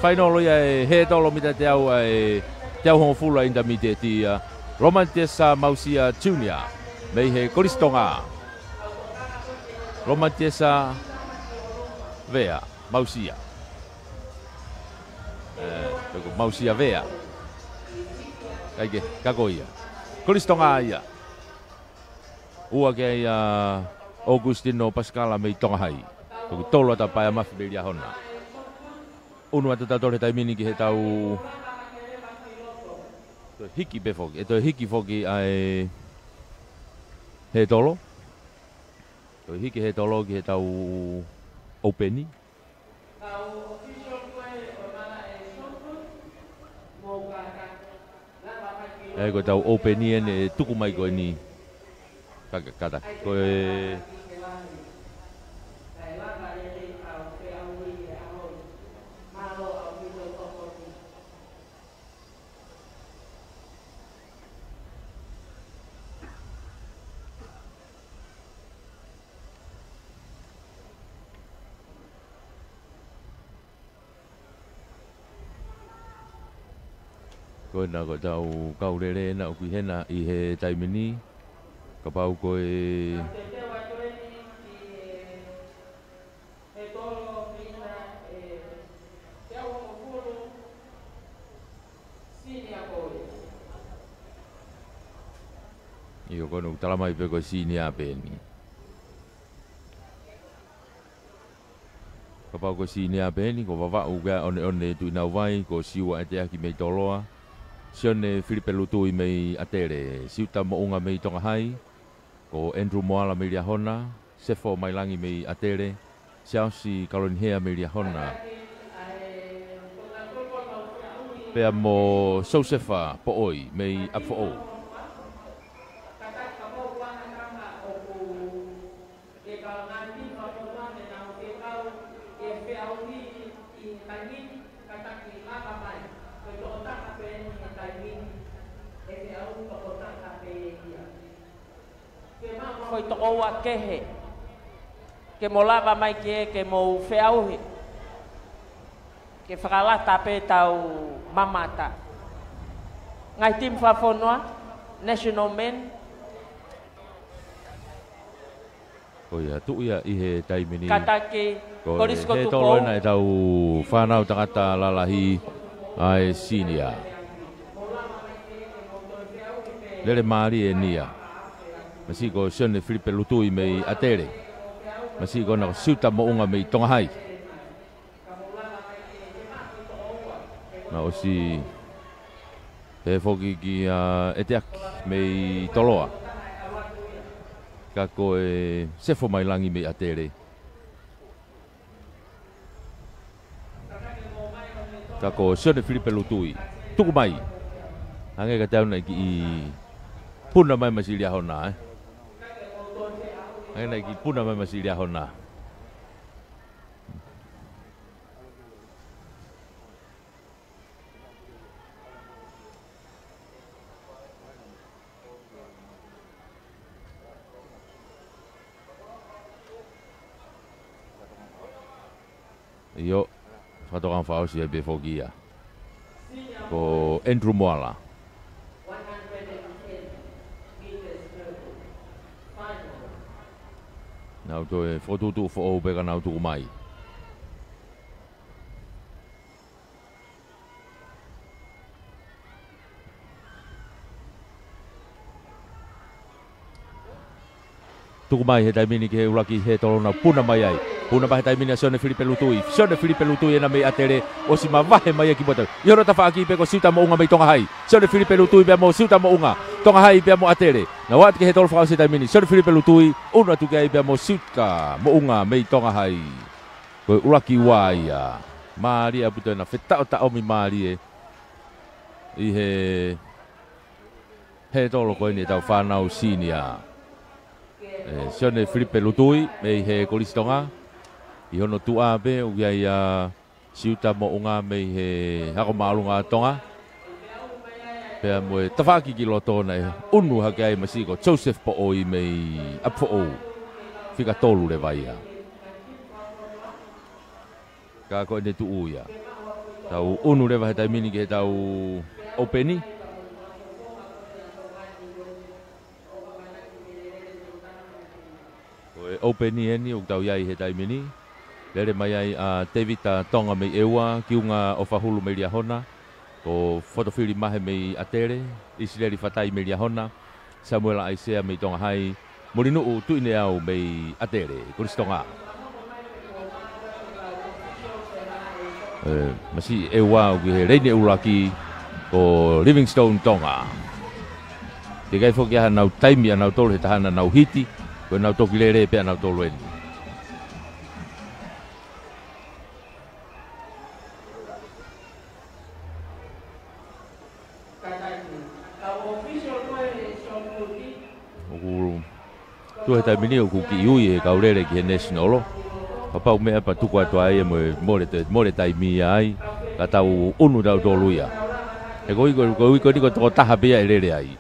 Fainolo ia ʻe he tolo mita teau ʻa e teau hongofulu ʻa e ʻinitamitieti ia. Lomani Tiesa Mausia Junior mei he Kolisi Tonga. Lomani Tiesa Vea Mausia. ʻE, ko Mausia Vea. ʻAi ke, ka ko ia. Kolisi Tonga ia. Ua ki ai ʻa ʻOkusitino Pasikala mei Tonga Hai. Toki tolo atu ʻa Paea Mafi mei Liahona. ʻUnu atu tautolu he taimi ni ki he tau toe hiki pē foki. ʻE toe hiki foki ʻa e he tolo. Toe hiki he tolo ki he tau ʻoupeni. ʻE, ko e tau ʻoupeni eni ʻe tuku mai ko eni. Ka, ka, ka, ko e Ko ena ko e tau kau lele ena ʻoku ʻi hena ʻi he taimi ni. Kapau ko e ʻIo, ko ena ʻoku tala mai pē ko e senior pē eni. Kapau ko e senior pē eni, ko Vavaʻu Kea ʻOneʻone Tuʻinauvai, ko Siua ʻEteaki mei Toloa, Sione Filipe Lutui mei ʻAtele, Siuta Moʻunga mei Tonga Hai, ko Andrew Moala mei Liahona, Sefo Mailangi mei ʻAtele, Siaosi Kalonihea mei Liahona, pea mo Siosefa Poʻoi mei ʻApifoʻou. Ko e tokoua kehe ke mo lava mai ki he ke mou feʻauhi, ke fakalata pē tau mamata. Ngaahi timi fakafonua, national men. Ko ia, tuʻu ia ʻi he taimi ni. Kataki, ko e Kolisi ko he Tupou. Tolo ena ʻetau fānau tangata lalahi ʻa e senior. Lele mālie eni ia. Masiʻi ko Sione Filipe Lutui mei ʻAtele. Masiʻi ko ena ko Siuta Moʻunga mei Tonga Hai. Naʻe ʻosi pehē foki kia ʻEteaki mei Toloa. Ka ko e Sefo Mailangi mei ʻAtele. Ka ko Sione Filipe Lutui. Tuku mai. Hangē kiate au naʻe kiʻi puna mai masiʻi Liahona, ē. Hangē naʻe kiʻi puna mai masiʻi Liahona. ʻIo, fakatokanga fakaʻosi ai pē foki ia. Ko Andrew Moala. Nau toe fokotuʻutuʻu foʻou pē ka nau tuku mai. Tuku mai he taimi ni ki he ʻuluaki hētolo naʻa nau puna mai ai. Puna mai he taimi ni ʻa Sione Filipe Lutui. Sione Filipe Lutui ena mei ʻAtele, ʻosi mavahe mai ia ki muʻa. ʻI hono tafaʻaki pē ko Siuta Moʻunga mei Tonga Hai. Sione Filipe Lutui pea mo Siuta Moʻunga. Tonga Hai pea mo ʻAtele. Naʻa nau ō atu ki he hētolo fakaʻosi he taimi ni. Sione Filipe Lutui, unu atu ki ai pea mo Siuta Moʻunga mei Tonga Hai. Ko e ʻuluaki ua ia. Mālie ʻaupito ena, fetaʻotaʻomi mālie ʻi he hētolo ko eni ʻetau fānau senior. ʻE, Sione Filipe Lutui mei he Kolisi Tonga. ʻI hono tuʻa pē, ʻoku ʻi ai ʻa Siuta Moʻunga mei he Ako Māʻolunga ʻo Tonga. Pea mo e tafaʻaki ki loto naʻe unu hake ai masiʻi ko Joseph Poʻoi mei ʻApifoʻou. Fika tolu leva ia. Ka ko ʻene tuʻu ia. Tau unu leva he taimi ni ki heʻetau ʻoupeni. Ko e ʻoupeni eni ʻoku tau ʻi ai he taimi ni. Lele mai ai ʻa Tevita Tonga mei ʻEua, Kiunga ʻOfahulu mei Liahona, ko Fotofili Mahe mei ʻAtele, ʻIsileli Fatai mei Liahona, Samuela ʻAisea mei Tonga Hai, Mulinuʻu Tuʻineau mei ʻAtele, Kolisi Tonga. ʻE, masiʻi ʻEua ʻoku ʻi he leini ʻuluaki ko Livingstone Tonga. Teʻeki ai foki ke ʻi ai hanau taimi ʻanautolu he taha naʻa nau hiti, ko ʻenau toki lele pē ʻanautolu eni. ʻOku tuʻu he taimi ni ʻoku kiʻi ui e kau lele ki he national. Kapau meʻa pea tuku atu ai e mo e mole te, mole taimi ia ai, ka tau unu tautolu ia. He ko e ʻuhi ko, ko e ʻuhi ko eni ko e tokotaha pē ia ʻe lele ai.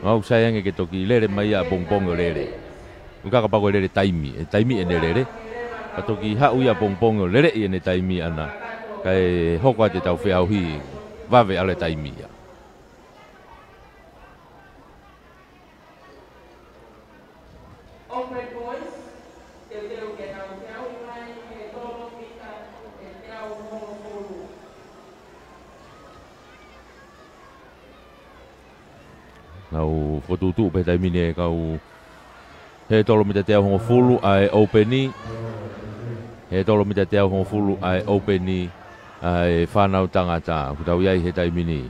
Mau sai ange ke toki lele mai ʻa pongipongi ʻo lele. ʻUhi ka kapau ko e lele taimi, ʻe taimi ʻene lele. Ka toki haʻu ia pongipongi ʻo leleʻi ʻene taimi ʻana. Kae hoko atu ʻetau feʻauhi vave ʻa e taimi ia. Nau fokotuʻutuʻu pē taimi ni e kau hētolo mita teau hongofulu ʻa e ʻoupeni. Hētolo mita teau hongofulu ʻa e ʻoupeni ʻa e fānau tangata. ʻOku tau ʻi ai he taimi ni.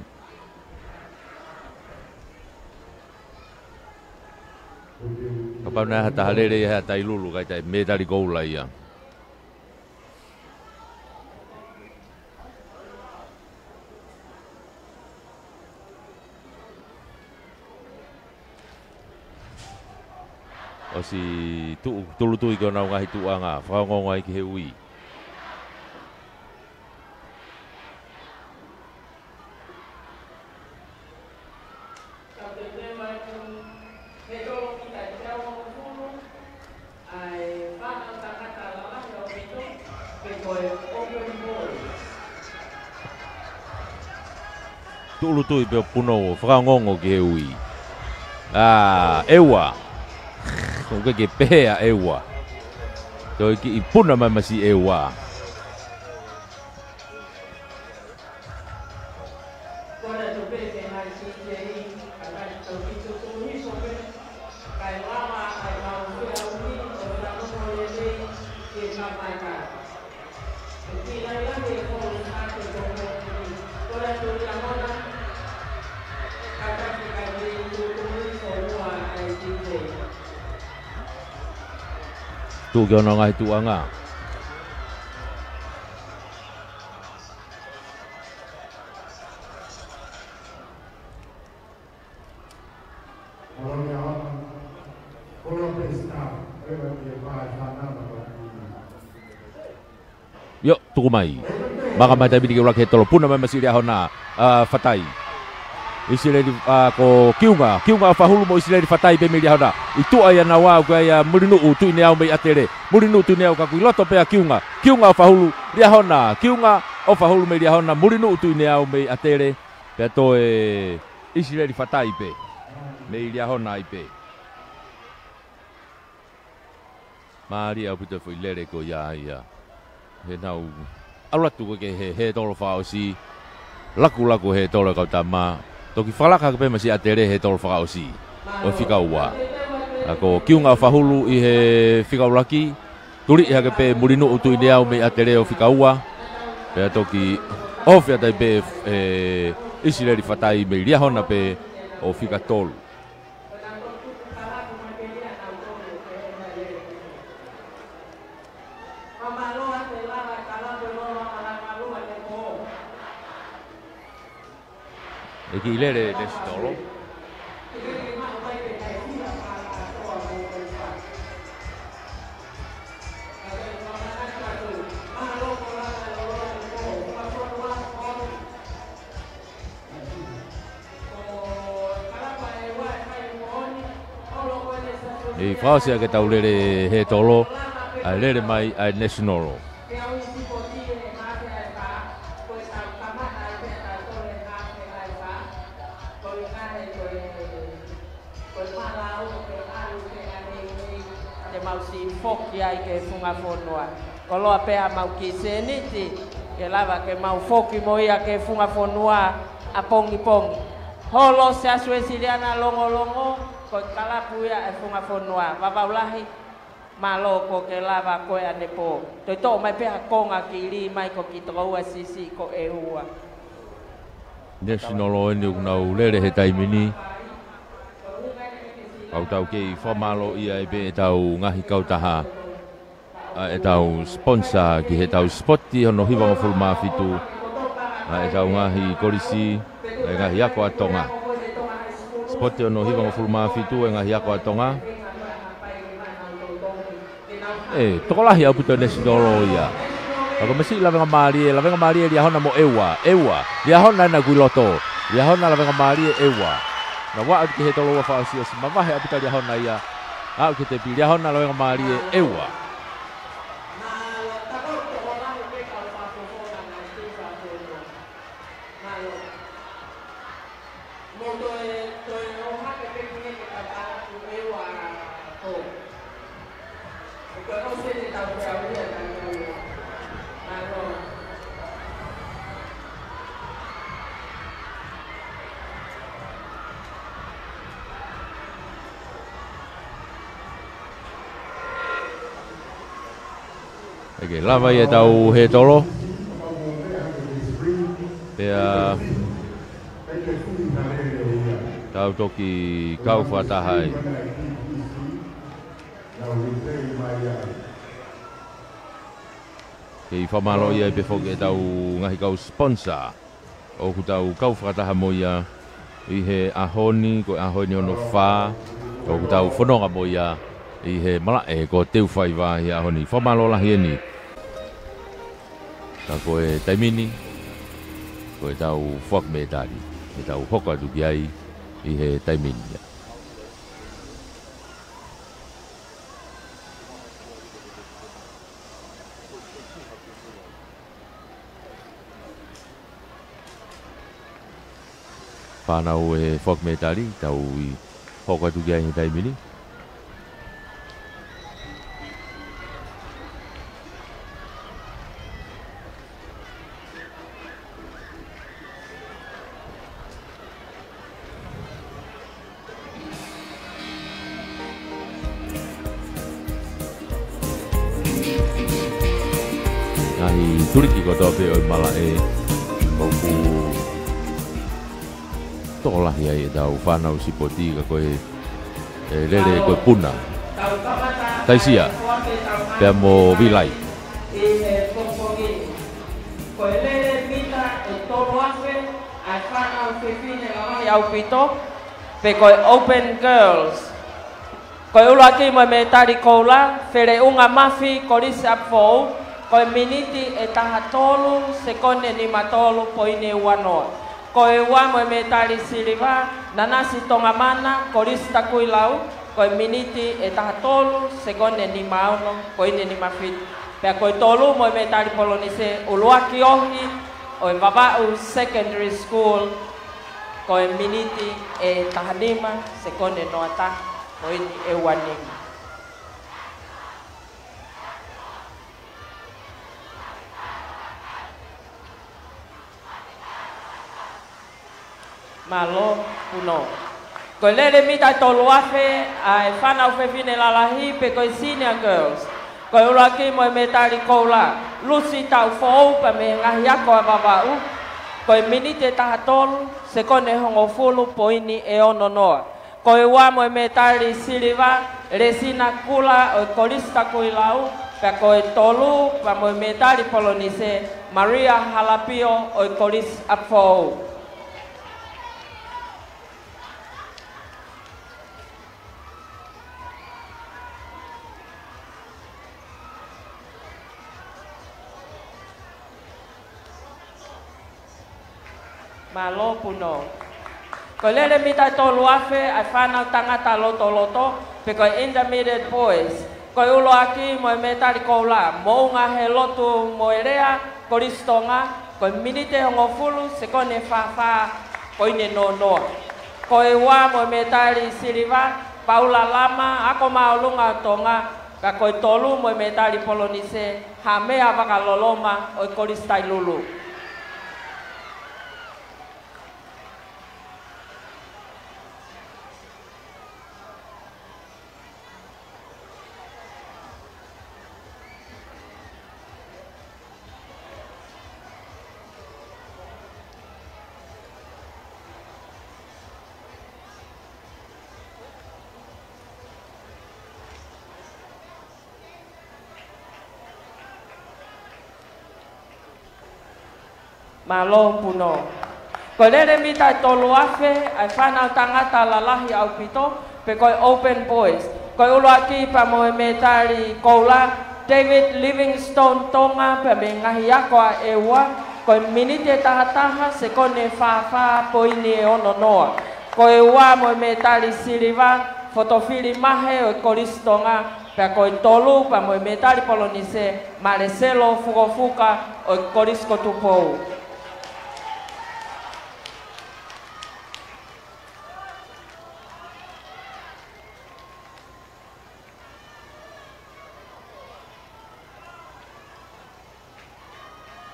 Kapau naʻe ʻi ai ha taha lele ia he ʻatailulu, kae ʻikai te mei tali koula ia. ʻOsi tuʻu, tūʻulutui ki honau ngaahi tuʻuʻanga, fakaongoongo ai ki he ui. Tūʻulutui pē ʻo punou ʻo fakaongoongo ki he ui. ʻA, ʻEua. ʻOku ʻikai ke pehē ʻa ʻEua. Toe kiʻi puna mai masiʻi ʻEua. Tuʻu ki honau ngaahi tuʻuʻanga. ʻIo, tuku mai. Maka mai taimi ni ke ʻuluaki hētolo, puna mai masiʻi Liahona, ʻa, Fatai. ʻIsileli, ʻa, ko Kiunga, Kiunga ʻOfahulu mo ʻIsileli Fatai pē mei Liahona. ʻI tuʻa ia naua ʻoku ʻi ai ʻa Mulinuʻu Tuʻineau mei ʻAtele. Mulinuʻu Tuʻineau ka ʻoku ʻi loto pē ʻa Kiunga. Kiunga ʻOfahulu, Liahona, Kiunga ʻOfahulu mei Liahona, Mulinuʻu Tuʻineau mei ʻAtele. Pea toe ʻIsileli Fatai pē. Mei Liahona ai pē. Mālie ʻaupito e foʻi lele ko ia ia. He nau ʻalu atu ko ē ki he hētolo fakaʻosi. Lakulaku hētolo e kau tama. Toki fakalaka hake pē masiʻi ʻAtele hētolo fakaʻosi. ʻO fika ua. Ka ko Kiunga ʻo Fahulu ʻi he fika ʻuluaki, tuliʻi hake pē Mulinuʻu Tuʻineau mei ʻAtele ʻo fika ua, pea toki ofi atu ai pē ʻe ʻIsileli Fatai mei Liahona pē ʻo fika tolu. ʻE kiʻi lele Nesinolo. ʻI fakaʻosi ʻa e tau lele Hetolo, ʻa e lele mai ʻa e Nesinolo. Te mau siʻi foki ai ki he funga fonua. Koloa pē ʻa mau kiʻi sēniti, ke lava ke mau foki mo ia ki he funga fonua ʻapongipongi. Holo Siasi Uēsiliana Longolongo, ko e kalapu ia ʻa e funga fonua. Vavau lahi, mālō ko e lava ko ē ʻanepō. Toe toʻo mai pē ha konga kiʻi lī mai ko e kiʻi tokoua siʻisiʻi ko ʻEua. Nesinolo eni ʻoku nau lele he taimi ni. Ka ʻoku tau kei fakamālōʻia ai pē ʻetau ngaahi kautaha, ʻa ʻetau sponsor ki heʻetau sipoti hono hivangofulu mā fitu, ʻa ʻetau ngaahi kolisi, ʻa e ngaahi ako ʻa Tonga. Sipoti hono hivangofulu mā fitu, ʻa e ngaahi ako ʻa Tonga. ʻE, tokolahi ʻaupito Nesinolo ia. Ka ko e masiʻi lavengamālie, lavengamālie Liahona mo ʻEua, ʻEua. Liahona ena ʻoku ʻi loto. Liahona lavengamālie ʻEua. Naʻa ʻoatu ki Hetolo ʻo fakaʻosiʻosi, mavahe ʻaupito Liahona ia. Aʻu ki he tepi, Liahona lavengamālie ʻEua. ʻE ke lava ia ʻetau Hetolo. Pea tau toki kau fakataha ai. Kei fakamālōʻia ai pē foki ʻetau ngaahi kau sponsor ʻoku tau kau fakataha mo ia ʻi he ʻaho ni, ko e ʻaho eni hono fā ʻoku tau fononga mo ia ʻi he malaʻe ko Teufaiva ʻi he ʻaho ni. Fakamālō lahi eni. Ka ko e taimi ni, ko ʻetau foaki mētali, ʻetau hoko atu ki ai ʻi he taimi ni ia. Fānau ʻe foaki mētali, tau ʻi hoko atu ki ai he taimi ni. Ngaahi tuliki kotoa pē ʻo e malaʻe ʻoku tokolahi ai ʻetau fānau sipoti ka ko e, ʻe lele ko e Puna, Taisia, pea mo Vilai. Ko e lele mita ʻe tolu afe ʻa e fānau fefine lalahi ʻaupito, pe ko e Open Girls. Ko e ʻuluaki mo e mētali koula, Feleʻunga Mafi, Kolisi ʻApifou, ko e miniti ʻe taha tolu, sekone nima tolu, poini ua noa. Ko e ua mo e mētali siliva, Nanasi Tongamana, Kolisi Takuilau, ko e miniti ʻe taha tolu, sekone nima ono, poini nima fitu. Pea ko e tolu mo e mētali polonise, ʻUluaki Ohi ʻo e Vavaʻu Secondary School, ko e miniti ʻe taha nima, sekone noa taha, poini ʻe ua nima. Mālō, Puno. Ko e lele mita ʻe tolu afe ʻa e fānau fefine lalahi pe ko e senior girls. Ko e ʻuluaki mo e mētali koula, Lucy Taʻufoʻou pea mei he ngaahi ako ʻa Vavaʻu. Ko e miniti ʻe taha tolu, sekone hongofulu, poini ʻe ono noa. Ko e ua mo e mētali siliva, Lesina Kula ʻo e Kolisi Takuilau, pea ko e tolu pea mo e mētali polonise, Maria Halapio ʻo e Kolisi ʻApifoʻou. Mālō Puno. Ko e lele mita ʻe tolu afe ʻa e fānau tangata lotoloto, pe ko e intermediate boys. Ko e ʻuluaki mo e mētali koula, Moʻunga Helotu Moelea, Kolisi Tonga, ko e miniti ʻe hongofulu, sekone fā fā, poini ʻe noa noa. Ko e ua mo e mētali siliva, Paula Lama, Ako Māʻolunga ʻo Tonga, pea ko e tolu mo e mētali polonise, Hamea Vakaloloma ʻo e Kolisi Tailulu. Mālō Puno. Ko e lele mita ʻe tolu afe ʻa e fānau tangata lalahi ʻaupito, pe ko e open boys. Ko e ʻuluaki pea mo e mētali koula, David Livingstone Tonga pea mei he ngaahi ako ʻa ʻEua, ko e miniti ʻe taha taha, sekone fā fā, poini ʻe ono noa. Ko e ua mo e mētali siliva, Fotofili Mahe ʻo e Kolisi Tonga, pea ko e tolu pea mo e mētali polonise, Maleselo Fukofuka ʻo e Kolisi ko Tupou.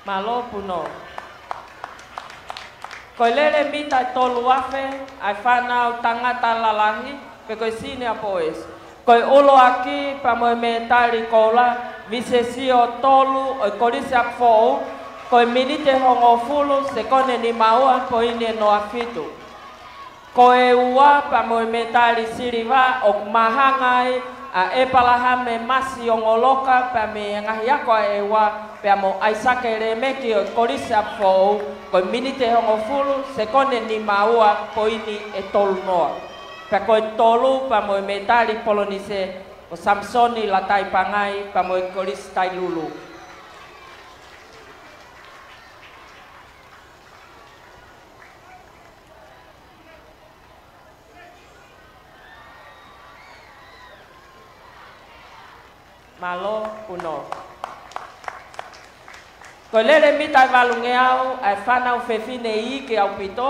Mālō Puno. Ko e lele mita ʻe tolu afe ʻa e fānau tangata lalahi, pe ko e senior boys. Ko e ʻuluaki pea mo e mētali koula, Visesio Tolu ʻo e Kolisi ʻApifoʻou, ko e miniti ʻe hongofulu, sekone nima ua, poini ʻe noa fitu. Ko e ua pea mo e mētali siliva ʻoku māhanga ai ʻa ʻEpalahame Masi Ongoloka pea mei he ngaahi ako ʻa ʻEua, pea mo ʻAisake Lemeki ʻo e Kolisi ʻApifoʻou, ko e miniti ʻe hongofulu, sekone nima ua, poini ʻe tolu noa. Pea ko e tolu pea mo e mētali polonise, ko Samisoni Lataipangai pea mo e Kolisi Tailulu. Mālō Puno. Ko e lele mita ʻe valungeau ʻa e fānau fefine iiki ʻaupito,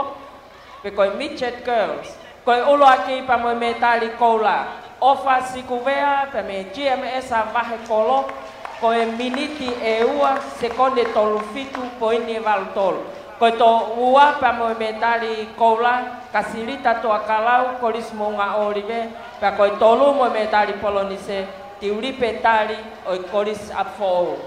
pe ko e midget girls. Ko e ʻuluaki pea mo e mētali koula, ʻOfa Sikuvea pea mei he G M S ʻa Vahekolo, ko e miniti ʻe ua, sekone tolu fitu, poini ʻe valu tolu. Ko e tolu ua pea mo e mētali koula, Kasilita Tuʻakalau, Kolisi Moʻunga ʻŌlive, pea ko e tolu mo e mētali polonise, Tiulipe Tali ʻo e Kolisi ʻApifoʻou.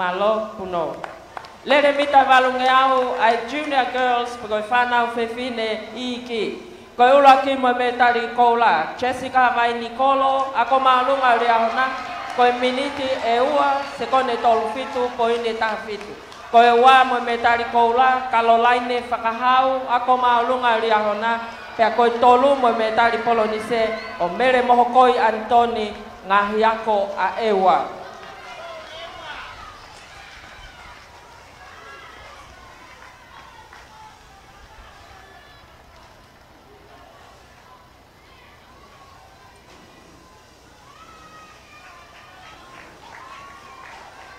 Mālō Puno. Lele mita ʻe valungeau ʻa e junior girls, pe ko e fānau fefine iiki. Ko e ʻuluaki mo e mētali koula, Jessica Vainikolo, Ako Māʻolunga ʻo Liahona, ko e miniti ʻe ua, sekone tolu fitu, poini ʻe taha fitu. Ko e ua mo e mētali koula, Kalolaine Fakahau, Ako Māʻolunga ʻo Liahona, pea ko e tolu mo e mētali polonise, ʻo Mele Mohokoi Anitoni, ngaahi ako ʻa ʻEua.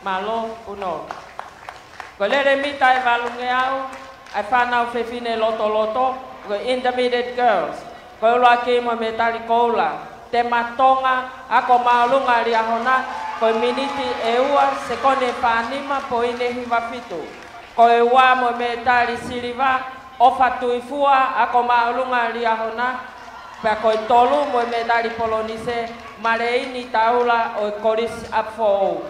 Mālō Puno. Ko e lele mita ʻe valungeau ʻa e fānau fefine lotoloto, ko e intermediate girls. Ko e ʻuluaki mo e mētali koula, Tema Tonga, ako māʻolunga Liahona, ko e miniti ʻe ua, sekoni ʻe fā nima, poini ʻe hiva fitu. Ko e ua mo e mētali siliva, ʻOfa Tuifua, ako māʻolunga Liahona, pea ko e tolu mo e mētali polonise, Maleini Taula ʻo e Kolisi ʻApifoʻou.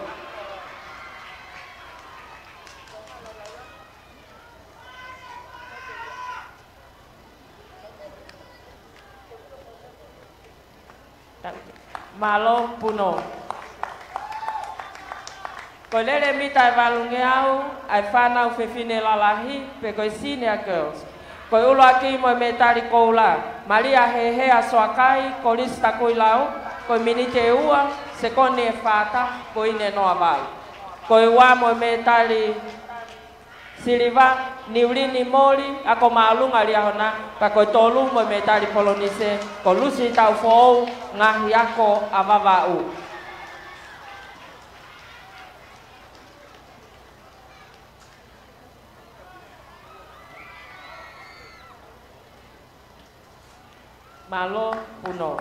Mālō Puno. Ko e lele mita ʻe valungeau ʻa e fānau fefine lalahi, pe ko e senior girls. Ko e ʻuluaki mo e mētali koula, Malia Hehea Soakai, Kolisi Takuilau, ko e miniti ʻe ua, sekoni ʻe fā taha, poini ʻe noa valu. Ko e ua mo e mētali siliva, Niulini Moli, ako māʻolunga Liahona, pea ko e tolu mo e mētali polonise, ko Lucy Taufoʻou, Ngaahi Ako ʻa Vavaʻu. Mālō Puno.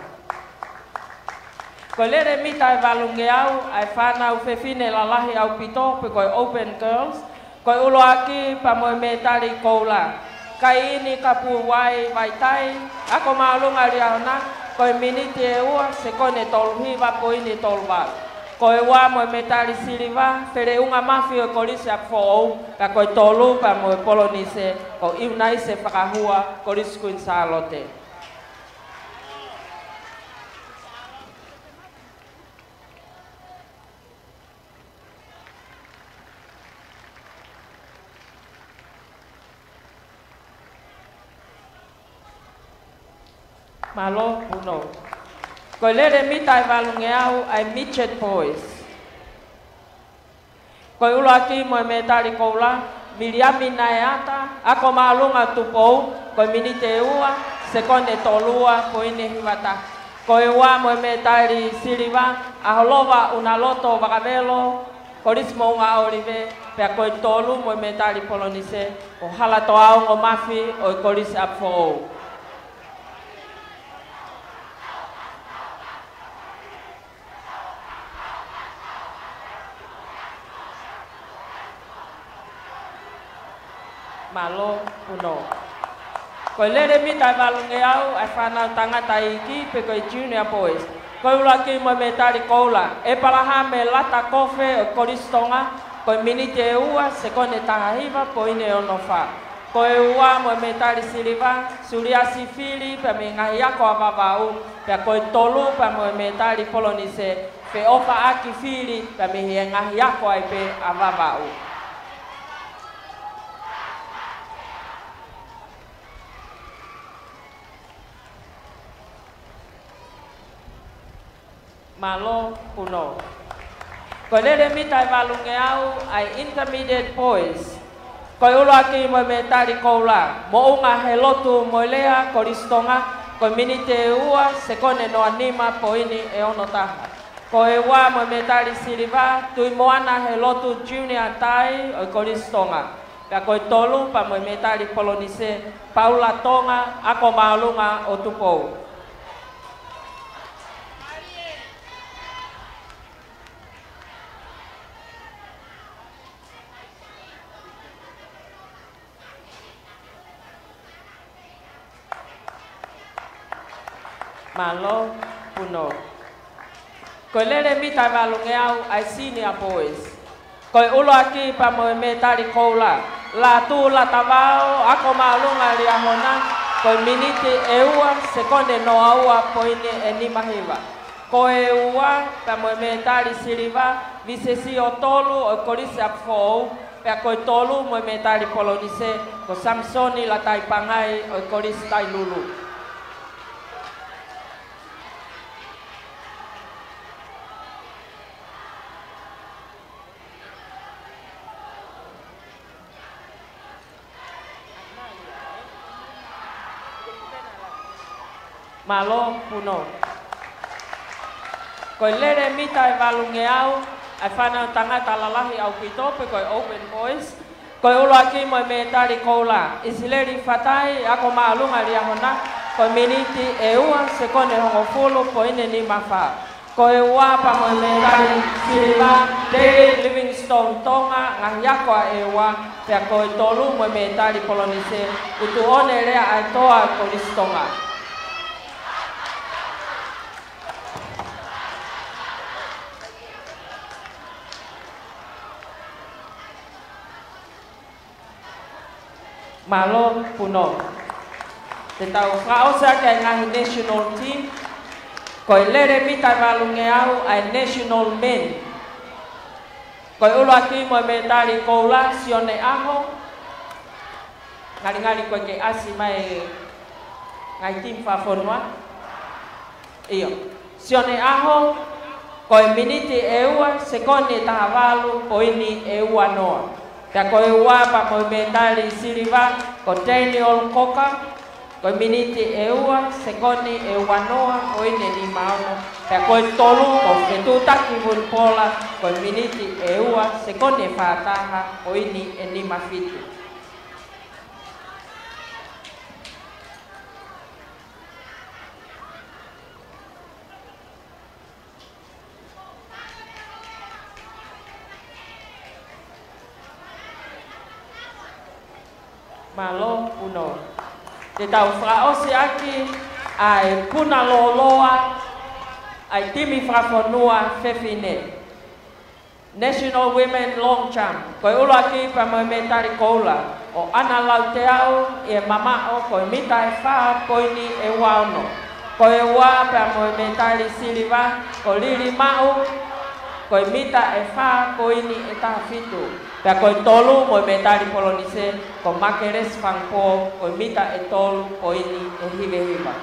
Ko e lele mita ʻe valungeau ʻa e fānau fefine lalahi ʻaupito, pe ko e Open Girls, ko e ʻuluaki pea mo e mētali koula, Kaiini Kapuai Vaitai, ako māʻolunga Liahona, ko e miniti ʻe ua, sekoni ʻe tolu hiva, poini ʻe tolu valu. Ko e ua mo e mētali siliva, Feleʻunga Mafi ʻo e Kolisi ʻApifoʻou, pea ko e tolu pea mo e polonise, ko ʻIunaise Fakahua, Kolisi Kuini Sālote. Mālō Puno. Ko e lele mita ʻe valungeau ʻa e Midget Boys. Ko e ʻuluaki mo e mētali koula, Viliami Naeata, ako māʻolunga Tupou, ko e miniti ʻe ua, sekoni ʻe tolu ua, poini ʻe hiva taha. Ko e ua mo e mētali siliva, ʻAholova ʻUnaloto Vakavelo, Kolisi Moʻunga ʻŌlive, pea ko e tolu mo e mētali polonise, ko Halatoaongo Mafi ʻo e Kolisi ʻApifoʻou. Mālō Puno. Ko e lele mita ʻe valungeau ʻa e fānau tangata iiki, pe ko e Junior Boys. Ko e ʻuluaki mo e mētali koula, ʻEpalahame Lata Kofe ʻo e Kolisi Tonga, ko e miniti ʻe ua, sekoni ʻe taha hiva, poini ʻe ono fā. Ko e ua mo e mētali siliva, Suliasi Fili pea mei he Ngaahi Ako ʻa Vavaʻu, pea ko e tolu pea mo e mētali polonise, Feʻofaʻaki Fili pea mei he Ngaahi Ako ai pē ʻa Vavaʻu. Mālō Puno. Ko e lele mita ʻe valungeau ʻa e Intermediate Boys. Ko e ʻuluaki mo e mētali koula, Moʻunga Helotu Moelea, Kolisi Tonga, ko e miniti ʻe ua, sekoni ʻe noa nima, poini ʻe ono taha. Ko e ua mo e mētali siliva, Tuimoana Helotu Junior Tai ʻo e Kolisi Tonga. Pea ko e tolu pea mo e mētali polonise, Paula Tonga, ako māʻolunga ʻo Tupou. Mālō Puno. Ko e lele mita ʻe valungeau ʻa e Senior Boys. Ko e ʻuluaki pea mo e mētali koula, Lātū Latavao, ako māʻolunga Liahona, ko e miniti ʻe ua, sekoni ʻe noa ua, poini ʻe nima hiva. Ko e ua pea mo e mētali siliva, Visesio Tolu ʻo e Kolisi ʻApifoʻou, pea ko e tolu mo e mētali polonise, ko Samisoni Lataipangai ʻo e Kolisi Tailulu. Mālō Puno. Ko e lele mita ʻe valungeau ʻa e fānau tangata lalahi ʻaupito, pe ko e Open Boys. Ko e ʻuluaki mo e mētali koula, ʻIsileli Fatai, ako māʻolunga Liahona, Ko e miniti ʻe ua, sekoni ʻe hongofulu, poini ʻe nima fā. Ko e ua pea mo e mētali siliva, David Livingstone Tonga, ngaahi ako ʻa e ua, pea ko e tolu mo e mētali Polonise, Utuʻoneʻelea ʻa e Toa Kolisi Tonga. Mālō Puno. Te tau fakaʻosi ʻaki ʻa e ngaahi national team. Ko e lele mita ʻe valungeau ʻa e national men. Ko e ʻuluaki mo e mētali koula, Sione ʻAho. Ngalingali ko e kei ʻasi mai e ngaahi timi fakafonua. ʻIo. Sione ʻAho, ko e miniti ʻe ua, sekoni ʻe taha valu, poini ʻe ua noa. Pea ko e ua pea mo e mētali siliva, ko Daniel Cocker, ko e miniti ʻe ua, sekoni ʻe ua noa, poini ʻe nima ono. Pea ko e tolu, ko Fetuʻutaki Vunipola, ko e miniti ʻe ua, sekoni ʻe fā taha, poini ʻe nima fitu. Mālō Puno. Te tau fakaʻosi ʻaki ʻa e puna lōloa ʻa e timi fakafonua fefine. National Women Long Jump. Ko e ʻuluaki pea mo e mētali koula, ʻo ʻAna Lauteau ʻi he mamaʻo, ko e mita ʻe fā poini ʻe ua ono. Ko e ua pea mo e mētali siliva, ko Lili Maʻu, ko e mita ʻe fā poini ʻe taha fitu. Pea ko e tolu mo e mētali Polonise, ko Makelesi Fangupō, ko e mita ʻe tolu poini ʻe hiva hiva.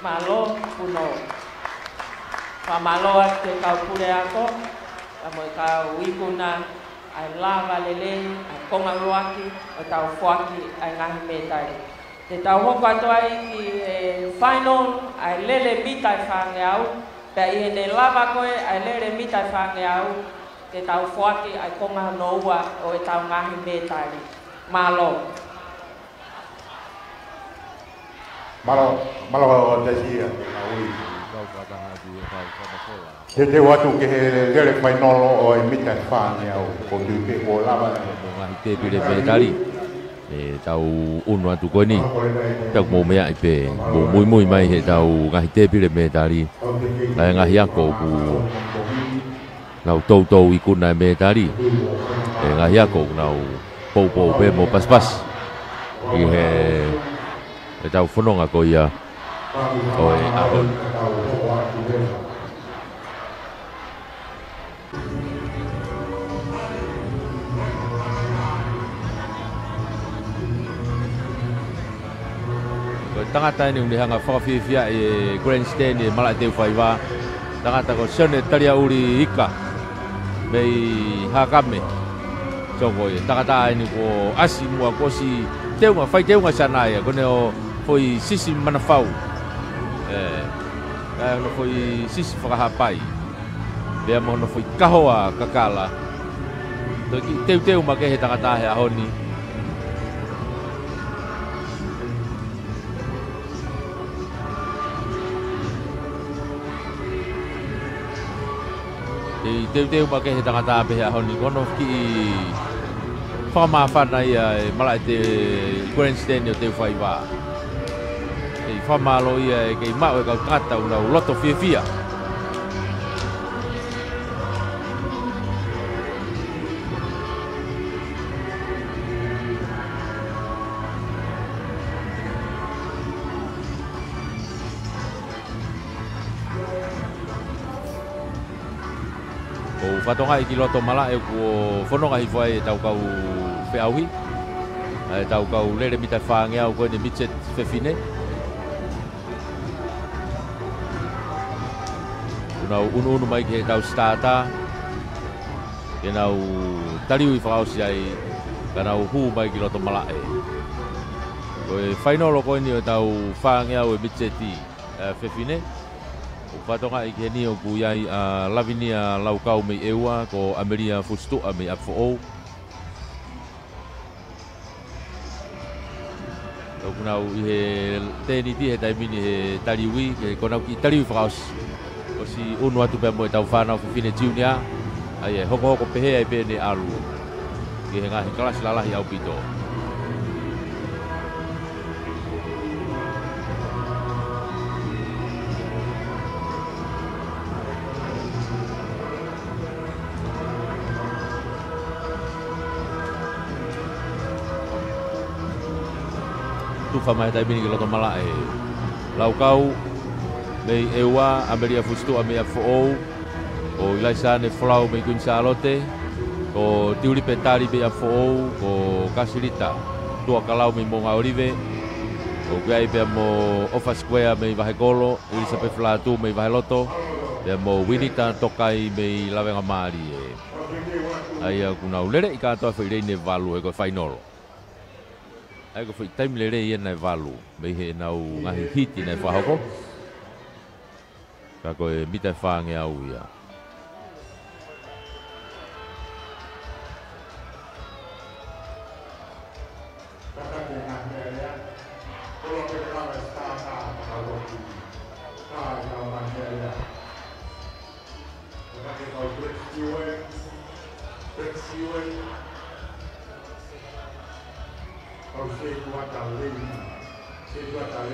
Mālō Puno. Fakamālō atu ki he kau puleako, pea mo e kau ikuna, ʻa e lava lelei ʻa e konga ʻuluaki ʻo ʻetau foaki ʻa e ngaahi mētali. Te tau hoko atu ai ki he final ʻa e lele mita ʻe fāngeau, pea ʻi heʻene lava ko ē ʻa e lele mita ʻe fāngeau, te tau foaki ʻa e konga hono ua ʻo ʻetau ngaahi mētali. Mālō. Mālō, mālō ʻo Tesia, ui. Te teu atu ki he lele final ʻo e mita ʻe fāngeau, ko e tui pē kuo lava. Mo e ngaahi tēpile mētali. ʻE tau ʻunu atu ko eni. Tau mou meaʻi pē, mou muimui mai he tau ngaahi tēpile mētali. ʻA e ngaahi ako ʻoku nau toutou ikuna e mētali. ʻE ngaahi ako ʻoku nau poupou pē mo pasipasi. ʻI he, he tau fononga ko ia ʻo e ʻaho ni. Ko e tangata eni ʻoku ne hanga fakafiefiaʻi e grandstand ʻi he malaʻe teufaiva. Tangata ko Sione Taliaʻuli Ika mei Hakame. So ko e tangata eni kuo ʻasi muʻa kuo ʻosi teunga, fai teunga siana ia, ko ʻene ʻo foʻi sisi manafau. ʻE, ʻa hono foʻi sisi fakahapai. Pea mo hono foʻi kahoa kakala. Toki teuteu makehe e tangata he ʻaho ni. Kei teuteu makehe e tangata pē he ʻaho ni, ko hono kiʻi fakamāfana ia e malaʻe te grandstand ʻo teufaiva. Kei fakamālō ia e kei maʻu e kau tangata ʻoku nau loto fiefia. ʻOku ou fakatokangaʻi ki loto malaʻe kuo fononga hifo ai e tau kau feʻauhi, ʻa e tau kau lele mita ʻe fāngeau ko eni midget fefine. ʻOku nau ʻunuʻunu mai ki he tau starter. Ke nau taliui fakaʻosi ai, ka nau hū mai ki loto malaʻe. Ko e fainolo ko eni ʻo e tau fāngeau e mid-set, ē, fefine. ʻOku fakatokangaʻi ki heni ʻoku ʻi ai ʻa Lavinia Laukau mei ʻEua, ko ʻAmelia Fusituʻa mei ʻApifoʻou. ʻOku nau ʻi he tēniti he taimi ni he taliui, ke ko ʻenau kiʻi taliui fakaʻosi. ʻOsi ʻunu atu pea mo e tau fānau fefine junior, ʻa ia ʻe hokohoko pehē ai pē ʻene ʻalu ki he ngaahi kalasi lalahi ʻaupito. Tufa mai he taimi ni ki loto malaʻe. Laukau mei ʻEua, ʻAmelia Fusituʻa mei ʻApifoʻou, ko ʻIlaisa ʻAne Folau mei Kuini Sālote, ko Tiulipe Tali mei ʻApifoʻou, ko Kasilita Tuʻakalau mei Moʻungaʻolive, ʻoku ʻi ai pea mo ʻOfa Sikuea mei Vahekolo, ʻIlisapefi Lātū mei Vaheloto, pea mo Uinita Tokai mei Lavengamālie. ʻA ia ʻoku nau leleʻi kātoa e foʻi leini ʻe valu he ko e fainolo. ʻA ia ko e foʻi taimi lelei ia naʻe valu, mei heʻenau ngaahi hiti naʻe fakahoko. Ka ko e mita ʻe fāngeau ia.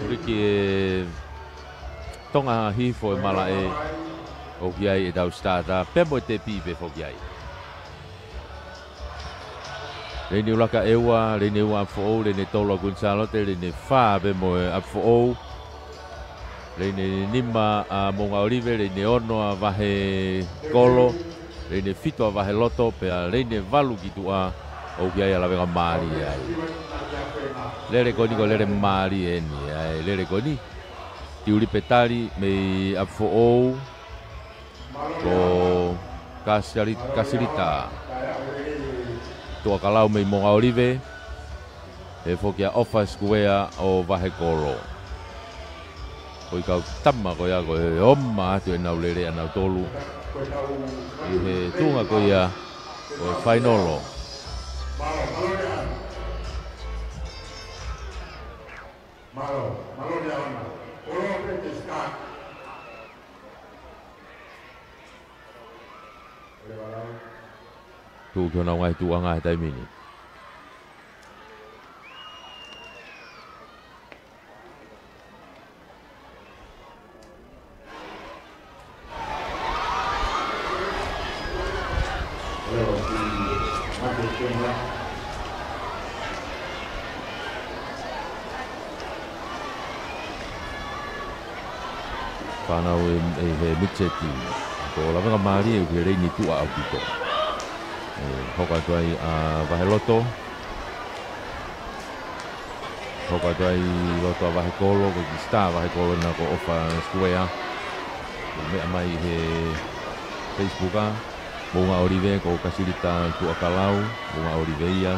Riki e Tonga Hihifo e malaʻe, ʻoku ʻi ai e tau starter pea mo e tepi pē foki ai. Leini ʻuluaki ʻEua, leini ua ʻApifoʻou, leini tolu ʻa Kuini Sālote, leini fā pē mo e ʻApifoʻou, leini nima ʻa Moʻungaʻolive, leini ono ʻa Vahekolo, leini fitu ʻa Vaheloto, pea leini valu ki tuʻa ʻoku ʻi ai ʻa Lavengamālie ai. Lele ko eni ko e lele mālie eni, ʻa e lele ko eni. Tiulipe Tali mei ʻApifoʻou, ko Kasali-, Kasilita Tuʻakalau mei Moʻungaʻolive, ʻe foki ʻa ʻOfa Sikuea ʻo Vahekolo. Ko e kau tama ko ia ko e oma atu ʻenau lele ʻanautolu ʻi he tuʻunga ko ia ʻo e fainolo. Tuʻu ki honau ngaahi tuʻuʻanga he taimi ni. Fānau ʻi, ʻi he mid-set. Ko Lavengamālie ʻoku ʻi he leini tuʻa ʻaupito. ʻE, hoko atu ai ʻa Vaheloto. Hoko atu ai loto ʻa Vahekolo, ko e kiʻi star Vahekolo na ko ʻOfa Sikuea. Meʻa mai he Facebook ʻa Moʻungaʻolive ko Kasilita Tuʻakalau, Moʻungaʻolive ia.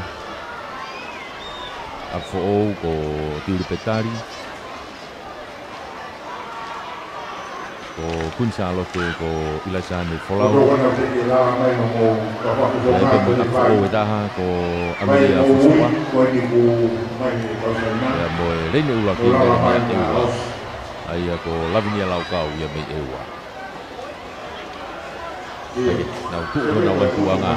ʻApifoʻou ko Tiulipe Tali. Ko Kuini Sālote ko ʻIlaisa ʻAne Folau. Pea pea mo e ʻApifoʻou ʻe taha ko ʻAmelia Fusituʻa. Pea mo e leini ʻuluaki mei ʻEua. ʻA ia ko Lavinia Laukau ia mei ʻEua. ʻIo, nau tuʻu ki honau ngaahi tuʻuʻanga.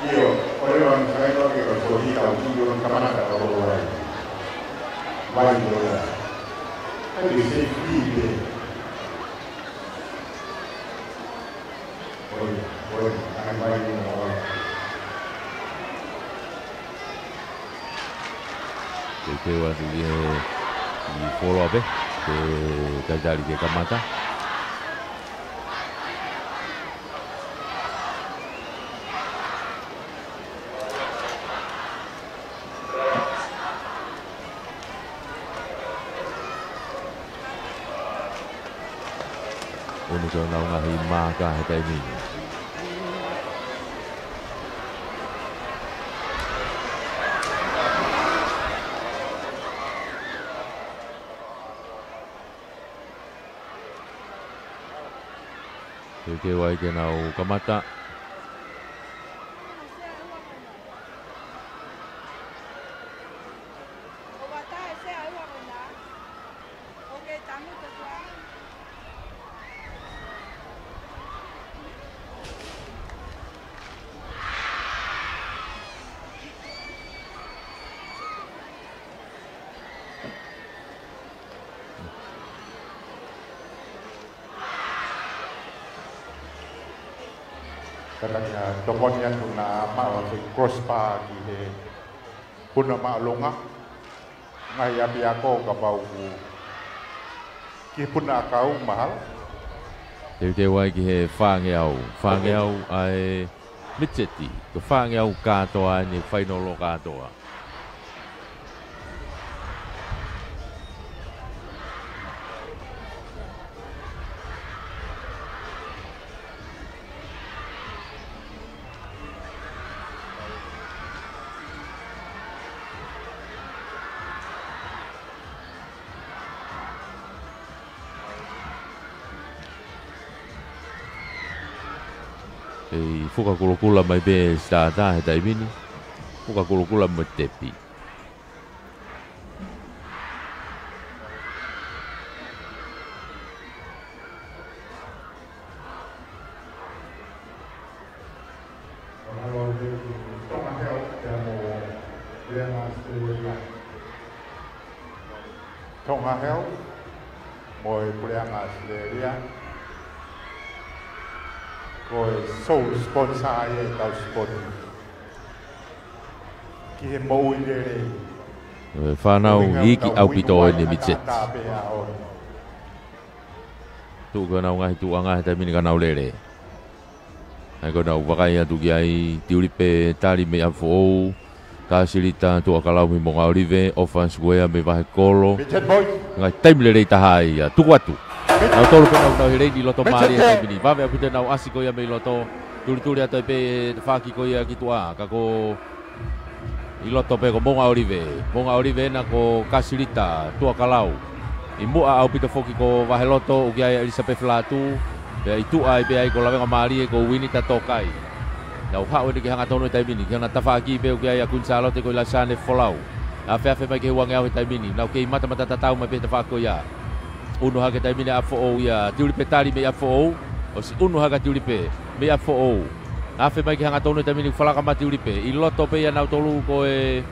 ʻIo, ʻo leva ʻa e fakaʻilo ke ka ko hita au ki o kamata ka o ai. Vai o ia. Ai ke se ki te. ʻOi, ʻoi, ai vai o ia. Ke ke ua tu ki he, ki Foloa pē, ke talitali ke kamata. ʻUnu ki honau ngaahi maaka he taimi ni. Teuteu ai ke nau kamata. Kata kia tokoni atu naʻa maʻu ʻa e crossbar ki he puna māʻolunga. Ngaahi ʻapiako kapau ʻoku ki he puna ʻakau mahalo. Teuteu ai ki he fāngeau. Fāngeau ʻa e Mitseti. Ko e fāngeau kātoa eni, fainolo kātoa. ʻEi fuka kulokula mai pē e sitata he taimi ni. Fuka kulokula mo e tepi. Tonga Health mo e Puleʻanga ʻAositelēlia, ko e sole sponsor ia ʻetau sipoti ki he moʻui lelei. Ko e fānau iiki ʻaupito eni e Mitseti. Tuʻu ko ʻenau ngaahi tuʻuʻanga he taimi ni ka nau lele. ʻA ia ko ʻenau vakai atu ki ai, Tiulipe Tali mei ʻApifoʻou, Kasilita Tuʻakalau mei Moʻungaʻolive, ʻOfa Sikuea mei Vahekolo. Ngaahi taimi lelei taha ia, tuku atu. Nautolu pē naʻa nau ʻi he leini loto mālie he taimi ni. Vave ʻaupito ʻenau ʻasi ko ia mei loto. Tulituli atu ai pē e tafaʻaki ko ia ki tuʻa. Ka ko ʻi loto pē ko Moʻungaʻolive. Moʻungaʻolive ena ko Kasilita Tuʻakalau. ʻI muʻa ʻaupito foki ko Vaheloto, ʻoku ʻi ai ʻa ʻIlisapefe Lātū. Pea ʻi tuʻa ai pē ai ko Lavengamālie ko Uinita Tokai. Nau haʻu eni ki he hangatonu he taimi ni, ki hona tafaʻaki pē ʻoku ʻi ai ʻa Kuini Sālote ko ʻIlaisiane Folau. Afeafe mai ki he uangeau he taimi ni, nau kei matamata tatau mai pē he tafaʻaki ko ia. Unu hake taimi ni ʻa ʻApifoʻou ia, Tiulipe Tali mei ʻApifoʻou, ʻosi unu hake ʻa Tiulipe mei ʻApifoʻou. Afe mai ki he hangatonu he taimi ni, falaka mai Tiulipe, ʻi loto pē ia nautolu ko e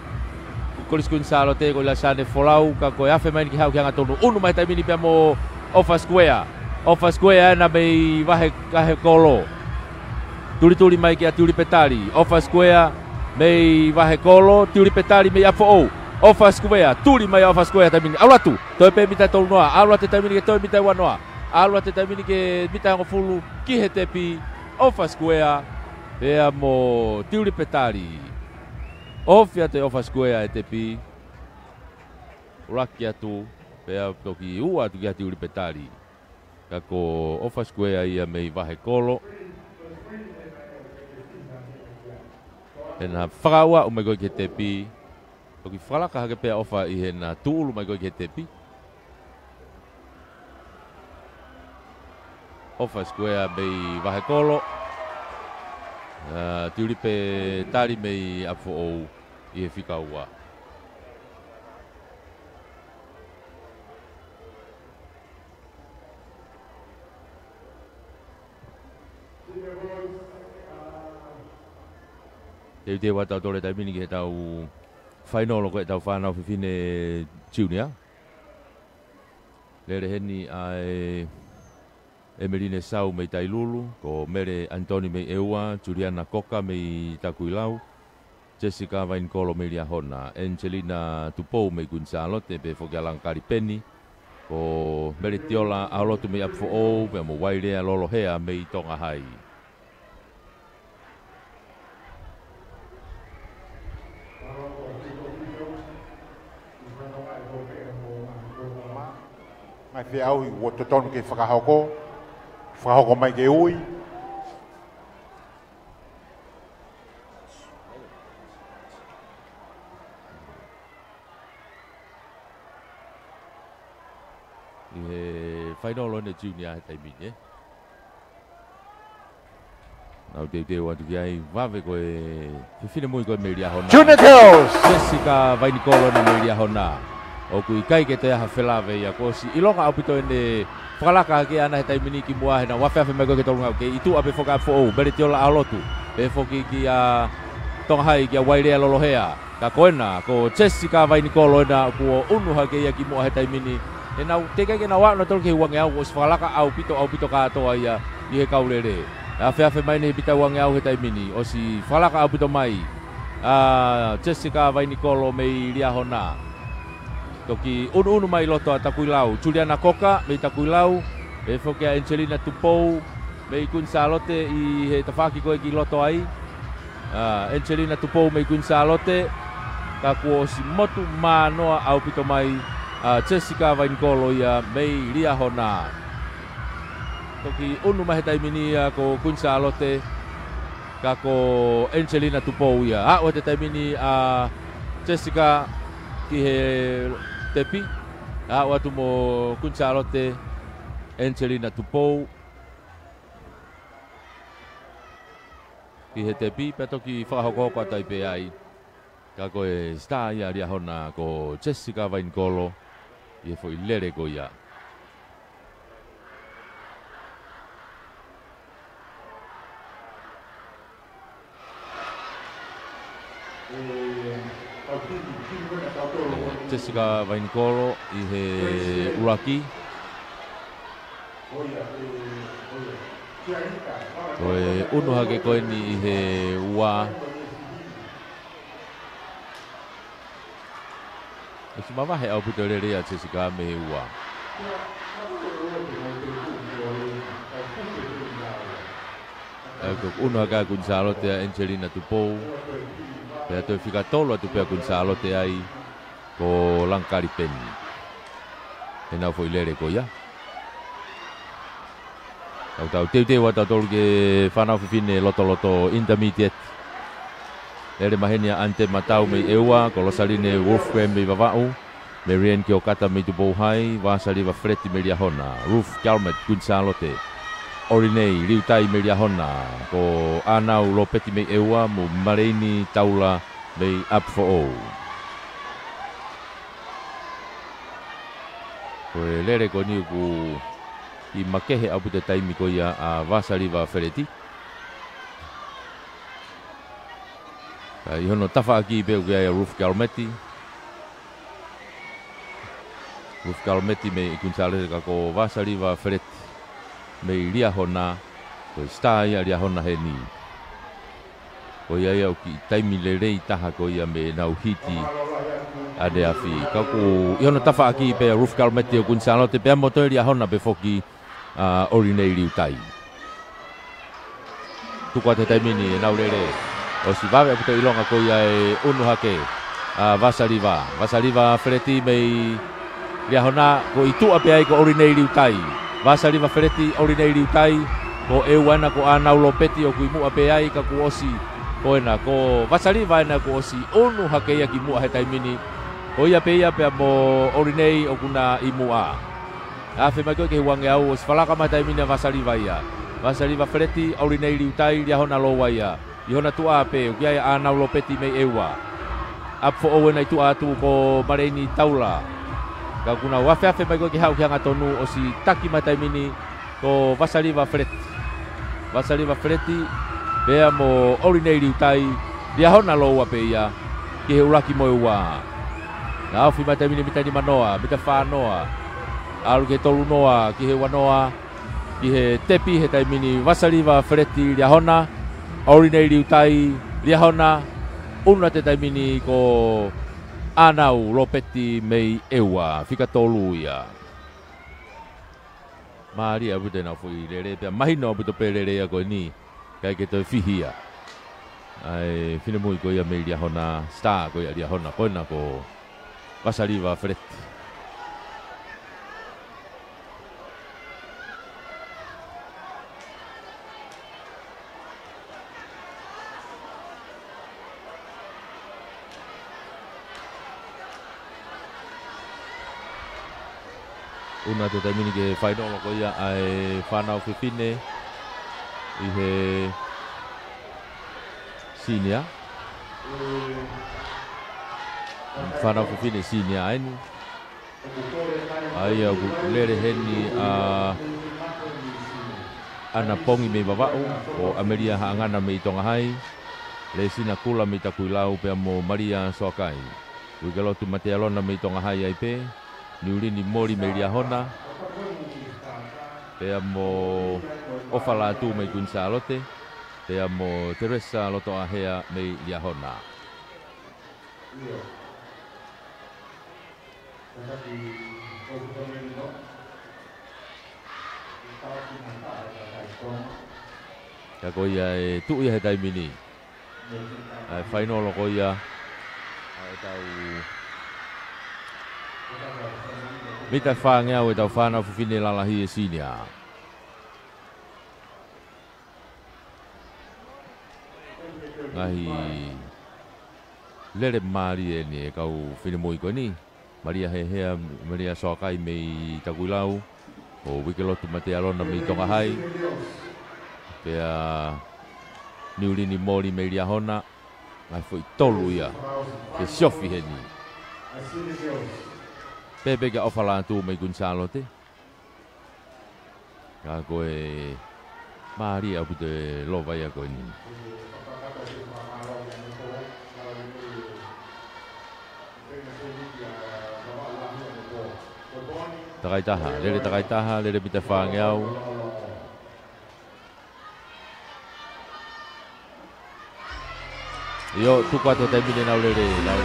Kolisi Kuini Sālote ko ʻIlaisiane Folau, ka ko e afe mai ni ki haʻu ki he hangatonu, unu mai he taimi ni pea mo ʻOfa Sikuea. ʻOfa Sikuea ena mei Vahe, Vahekolo. Tulituli mai kia Tiulipe Tali, ʻOfa Sikuea mei Vahekolo, Tiulipe Tali mei ʻApifoʻou. ʻOfa Sikuea, tuli mai ʻOfa Sikuea he taimi ni, ʻalu atu, toe pē mita ʻe tolu noa, ʻalu atu he taimi ni ke toe mita ʻe ua noa, ʻalu atu he taimi ni ke mita ʻe hongofulu ki he tepi, ʻOfa Sikuea, pea mo Tiulipe Tali. Ofi atu ʻe ʻOfa Sikuea e tepi, ʻuluaki atu, pea toki ua atu kia Tiulipe Tali. Ka ko ʻOfa Sikuea ia mei Vahekolo. Ena fakaʻuaʻu mai ko ē ki he tepi. Toki falaka hake pē ʻa ʻOfa ʻi heʻena tūʻulu mai ko ē ki he tepi. ʻOfa Sikuea mei Vahekolo. ʻA, Tiulipe Tali mei ʻApifoʻou ʻi he fika ua. Teuteu atu tautolu he taimi ni ki heʻetau fainolo ko ē ʻetau fānau fefine junior. Lele heni ʻa e ʻEmeline Sau mei Tailulu, ko Mele Anitoni mei ʻEua, Juliana Koka mei Takuilau, Jessica Vainikolo mei Liahona, Angelina Tupou mei Kuini Sālote, pea foki ʻa Langa Kalipeni, ko Meletiola ʻAolotu mei ʻApifoʻou, pea mo Wailea Lolohea mei Tonga Hai. Ngaahi feʻauhi ʻoku totonu ke fakahoko, fakahoko mai ke ui. ʻI he fainolo eni junior he taimi ni, ē. Nau teuteu atu ki ai, vave ko e fefine mui ko ē mei Liahona. Junior Girls. Jessica Vainikolo ena mei Liahona. ʻOku ʻikai ke toe ʻi ai ha felave ia, kuo ʻosi ʻilonga ʻaupito ʻene fakalaka hake ʻana he taimi ni kimuʻa he naʻe ʻi ai e afeafe mai ko ē ki he tolungaʻau, kei tuʻa pē foki ʻa Foʻou, Meleti Ola ʻAlotu. Pehē foki kia Tongahai, kia Wailea Lolohea. Ka ko ena, ko Jessica Vainikolo ena kuo ʻunu hake ia kimuʻa he taimi ni. He naʻe teʻeki ke nau aʻu nautolu ki he uangeau, kuo ʻosi fakalaka ʻaupito, ʻaupito kātoa ia ʻi he kau lele. Afeafe mai eni he pita uangeau he taimi ni, ʻosi fakalaka ʻaupito mai ʻa Jessica Vainikolo mei Liahona. Toki ʻunuʻunu mai loto ʻa Takuilau, Juliana Koka mei Takuilau, pehē foki ʻa Angelina Tupou mei Kuini Sālote ʻi he tafaʻaki ko ē ki loto ai. ʻA, Angelina Tupou mei Kuini Sālote, ka kuo ʻosi motu mānoa ʻaupito mai ʻa Jessica Vainikolo ia mei Liahona. Toki ʻunu mai he taimi ni ia ko Kuini Sālote, ka ko Angelina Tupou ia. Aʻu he taimi ni ʻa Jessica ki he tepi, aʻu atu mo Kuini Sālote, Angelina Tupou ki he tepi, pea toki fakahokohoko atu ai pē ai. Ka ko e star ia ʻa Liahona ko Jessica Vainikolo, ʻi he foʻi lele ko ia. Jessica Vainikolo ʻi he ʻuluaki. Ko e ʻunu hake ko eni ʻi he ua. ʻOsi mavahe ʻaupito e lele ia ʻa Jessica mei he ua. ʻE, ko e ʻunu hake ʻa Kuini Sālote ʻa Angelina Tupou. Pea toe fika tolu atu pē ʻa Kuini Sālote ai ko Langakali Peni. He naʻa foʻi lele ko ia. Tau tau teuteu atu tautolu ki he fānau fefine lotoloto intermediate. Lele maheni ʻa Ante Matau mei ʻEua, ko Losaline Wolfgram mei Vavaʻu, Marianne Kiokata mei Tupou Hai, Vasaliva Feleti mei Liahona, Ruth Calmet Kuini Sālote, ʻOlinei Liutai mei Liahona, ko ʻAnau Lopeti mei ʻEua, mo Maleini Taula mei ʻApifoʻou. Ko e lele ko eni ʻoku ʻi makehe ʻaupito he taimi ko ia ʻa Vasaliva Feleti. Ka ʻi hono tafaʻaki pē ʻoku ʻi ai ʻa Ruth Calmeti. Ruth Calmeti mei Kuini Sālote ka ko Vasaliva Feleti mei Liahona. Ko e star ia ʻa Liahona heni. Ko ia ia ʻoku ʻi he taimi lelei taha ko ia mei heʻenau hiti ʻaneafi. Ka ʻoku ʻi hono tafaʻaki pē ʻa Ruth Calmeti ʻo Kuini Sālote pea mo e toe Liahona pē foki ʻa ʻOlinei Liutai. Tuku atu he taimi ni ʻenau lele. ʻOsi vave ʻaupito ʻilonga ko ia e ʻunu hake ʻa Vasaliva. Vasaliva Feleti mei Liahona, ko e tuʻa pē ai ko ʻOlinei Liutai. Vasaliva Feleti, ʻOlinei Liutai, ko ʻEua ena ko ʻAnau Lopeti ʻoku ʻi muʻa pē ai ka kuo ʻosi. Ko ena, ko Vasaliva ena kuo ʻosi ʻunu hake ia kimuʻa he taimi ni. Ko ia pē ia pea mo ʻOlinei ʻoku na ʻi muʻa. Afe mai ko ē ki he uangeau, ʻosi fakalaka mai he taimi ni ʻa Vasaliva ia. Vasaliva Feleti, ʻOlinei Liutai, Liahona Loua ia. ʻI hona tuʻa pē, ʻoku ʻi ai ʻa ʻAnau Lopeti mei ʻEua. ʻApifoʻou ena ʻi tuʻa atu ko Maleini Taula. Ka ʻoku nau afeafe mai ko ē ke haʻu ki he angatonu, ʻosi taki mai he taimi ni ko Vasaliva Feleti. Vasaliva Feleti, pea mo ʻOlinei Liutai, Liahona Loua pē ia, ki he ʻuluaki mo e ua. Naʻe ofi mai he taimi ni mita nima noa, mita fā noa. ʻAlu ki he tolu noa, ki he ua noa. Ki he tepi he taimi ni Vasaliva Feleti Liahona, ʻOlinei Liutai Liahona, ʻunu atu he taimi ni ko ʻAnau Lopeti mei ʻEua, fika tolu ia. Mālie ʻaupito ʻenau foʻi lele, pea mahino ʻaupito pē lele ia ko eni, ʻikai ke toe fihi ia. ʻA e finemui ko ia mei Liahona, star ko ia Liahona, ko ena ko Vasaliva Feleti. ʻUnu atu he taimi ni ki he fainolo ko ia ʻa e fānau fefine ʻi he Senior. Fānau fefine senior eni. ʻA ia ʻoku lele heni ʻa ʻAna Pongi mei Vavaʻu, ko ʻAmelia Haʻangana mei Tonga Hai, Lesina Kula mei Takuilau pea mo Malia Soakai. Uikelotu Matealona mei Tonga Hai ai pē, Niulini Moli mei Liahona, pea mo ʻOfa Lātū mei Kuini Sālote, pea mo Teresa Lotoʻahea mei Liahona. Ka ko ia e tuʻu ia he taimi ni. ʻA e fainolo ko ia ʻa ʻetau mita fāngeau ʻetau fānau fefine lalahi e senior. Ngaahi lele mālie eni e kau finemui ko eni. Malia Hehea, Malia Soakai mei Takuilau, ko Uikelotu Matealona mei Tonga Hai, pea Niulini Moli mei Liahona, ngaahi foʻi tolu ia ke siofi heni. Pehē pē kia ʻOfa Lātū mei Kuini Sālote. Ka ko e mālie ʻaupito e lova ia ko eni. Takai taha, lele takai taha, lele mita fāngeau. ʻIo, tuku atu he taimi ni ʻenau lele, nau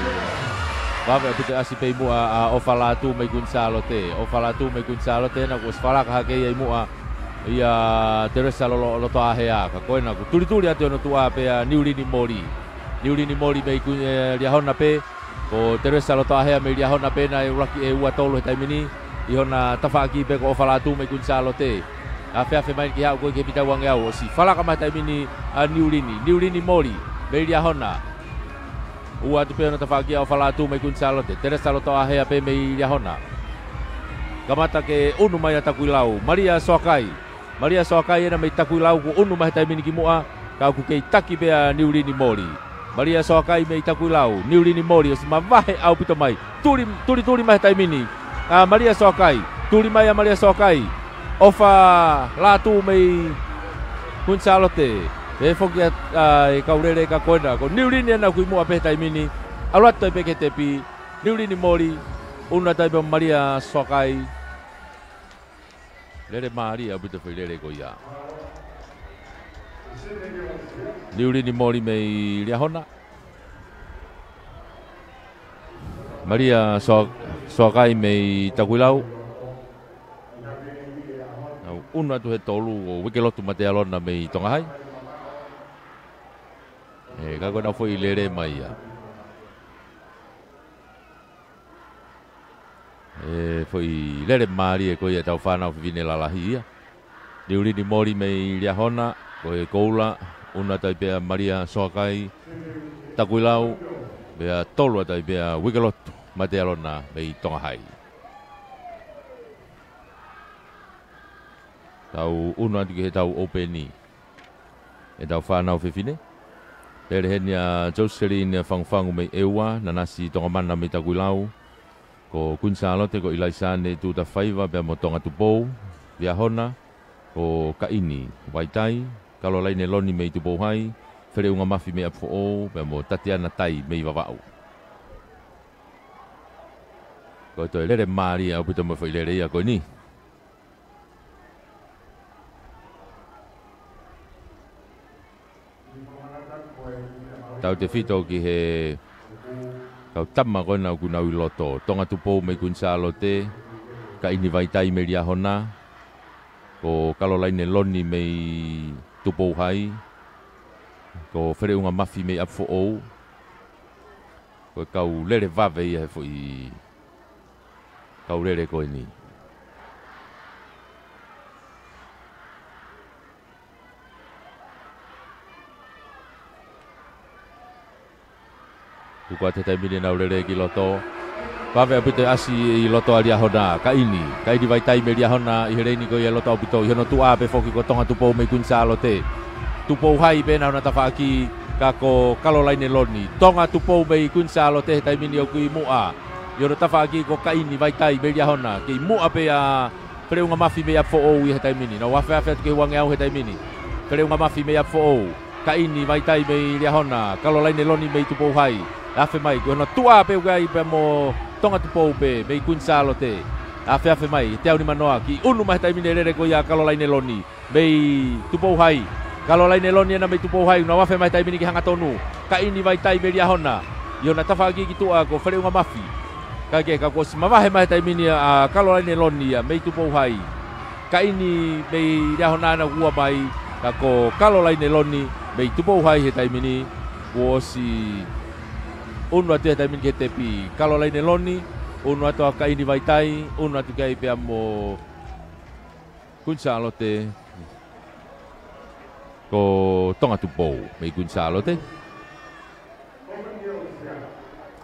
vave ʻaupito e ʻasi pē ʻi muʻa ʻa ʻOfa Lātū mei Kuini Sālote. ʻOfa Lātū mei Kuini Sālote ena kuo ʻosi falaka hake ia ʻi muʻa ʻia Teresa Lolo-, Lotoʻahea. Ka ko ena kuo tulituli atu hono tuʻa pea Niulini Moli. Niulini Moli mei Kuini, ē, Liahona pē. Ko Teresa Lotoʻahea mei Liahona pē naʻe ʻuluaki ʻe ua tolu he taimi ni. ʻI hona tafaʻaki pē ko ʻOfa Lātū mei Kuini Sālote. Afeafe mai ki he aʻu ko ē ki he mita uangeau ʻosi. Falaka mai he taimi ni ʻa Niulini. Niulini Moli mei Liahona. Ua atu pē hona tafaʻaki ʻa ʻOfa Lātū mei Kuini Sālote. Teresa Lotoʻahea pē mei Liahona. Kamata ke ʻunu mai ʻa Takuilau. Malia Soakai. Malia Soakai ena mei Takuilau kuo ʻunu mai he taimi ni ki muʻa. Ka ʻoku kei taki pē ʻa Niulini Moli. Malia Soakai mei Takuilau, Niulini Moli, ʻosi mavahe ʻaupito mai. Tuli, tuli, tuli mai he taimi ni. ʻA Malia Soakai, tuli mai ʻa Malia Soakai. ʻOfa Lātū mei Kuini Sālote. Pehē foki ʻa, ʻa e kau lele ka ko ena. Ko Niulini ena ʻoku ʻi muʻa pē he taimi ni. ʻAlu atu ai pē ki he tepi. Niulini Moli, ʻunu atu ai pē ʻa Malia Soakai. Lele mālie ʻaupito foʻi lele ko ia. Niulini Moli mei Liahona. Malia Soa-, Soakai mei Takuilau. Nau ʻunu atu he tolu ʻo Uikelotu Matealona mei Tonga Hai. ʻE, ka ko ʻenau foʻi lele mai ia. ʻE, foʻi lele mālie ko ia ʻetau fānau fefine lalahi ia. Niulini Moli mei Liahona, ko e koula, ʻunu atu ai pē ʻa Malia Soakai, Takuilau, pea tolu atu ai pē ʻa Uikelotu Matealona mei Tonga Hai. Tau ʻunu atu ki heʻetau ʻōpeni ʻetau fānau fefine. Lele heni ʻa Joseline Fangufangu mei ʻEua, Nanasi Tongamana mei Takuilau, ko Kuini Sālote, ko ʻIlaisane Tuʻutafaiva pea mo Tonga Tupou, Liahona, ko Kaʻini Vaitai, Kalolaine Loni mei Tupou Hai, Feleʻunga Mafi mei ʻApifoʻou, pea mo Tatiana Tai mei Vavaʻu. Ko e toe lele mālie ʻaupito mo e foʻi lele ia ko eni. Tautefito ki he kau tama ko ena ʻoku nau ʻi loto. Tonga Tupou mei Kuini Sālote, Kaʻini Vaitai mei Liahona, ko Kalolaine Loni mei Tupou Hai, ko Feleʻunga Mafi mei ʻApifoʻou. Ko e kau lele vave ia he foʻi kau lele ko eni. Tuku atu he taimi ni ʻenau lele ki loto. Vave ʻaupito e ʻasi ʻi loto ʻa Liahona, Kaʻini. Kaʻini Vaitai mei Liahona, ʻi he leini ko ia ʻi loto ʻaupito, ʻi hono tuʻa pē foki ko Tonga Tupou mei Kuini Sālote. Tupou Hai pē ena hona tafaʻaki, Ka ko Kalolaine Loni. Tonga Tupou mei Kuini Sālote he taimi ni ʻoku ʻi muʻa. ʻI hono tafaʻaki ko Kaini Vaitai mei Liahona. Kei muʻa pē ʻa Feleunga Mafi mei ʻApifoʻou ia he taimi ni. Nau afeafe atu ki he uangeau he taimi ni. Feleunga Mafi mei ʻApifoʻou. Kaini Vaitai mei Liahona. Kalolaine Loni mei Tupou Hai. Afe mai, ko hono tuʻa pē ʻoku ʻi ai pea mo Tonga Tupou pē mei Kuini Sālote. Afeafe mai, teau nimanoa, kei ʻunu mai he taimi ni e lele ko ia ʻa Kalolaine Loni mei Tupou Hai. Kalolaine Loni ena mei Tupou Hai, nau afe mai he taimi ni ke hangatonu. Kaini Vaitai mei Liahona. ʻI hona tafaʻaki ki tuʻa ko Feleunga Mafi. Kae kehe ka kuo ʻosi mavahe mai he taimi ni ʻa Kalolaine Loni ia mei Tupou Hai. Kaini mei Liahona ena ʻoku ua mai, ka ko Kalolaine Loni mei Tupou Hai he taimi ni, kuo ʻosi ʻunu atu he taimi ni ki he tepi. Kalolaine Loni, ʻunu atu ʻa Kaini Vaitai, ʻunu atu ki ai pea mo Kuini Sālote, ko Tonga Tupou mei Kuini Sālote.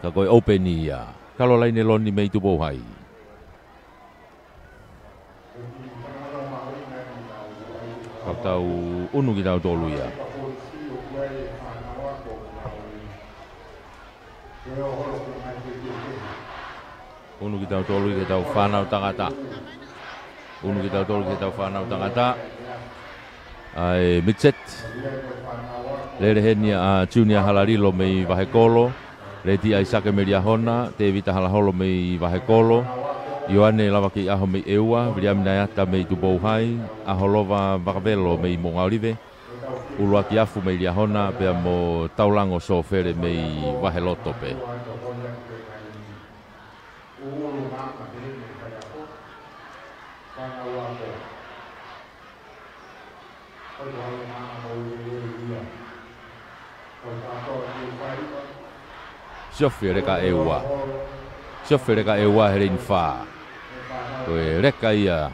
Ka ko e ʻoupeni ia, Kalolaine Loni mei Tupou Hai. Ka tau ʻunu kitautolu ia. ʻUnu kitautolu ki heʻetau fānau tangata. ʻUnu kitautolu ki heʻetau fānau tangata. ʻA e midget. Lele heni ʻa Junior Halalilo mei Vahekolo. Leti ʻAisake mei Liahona. Tēvita Halaholo mei Vahekolo. Ioane Lavakeiʻaho mei ʻEua. Viliami Naeata mei Tupou Hai. ʻAholova Vakavelo mei Moʻungaʻolive. ʻUluaki Afu mei Liahona, pea mo Taulango Sofele mei Vaheloto pē. Siofi e leka ʻEua. Siofi e leka ʻEua he leini fā. Ko e leka ia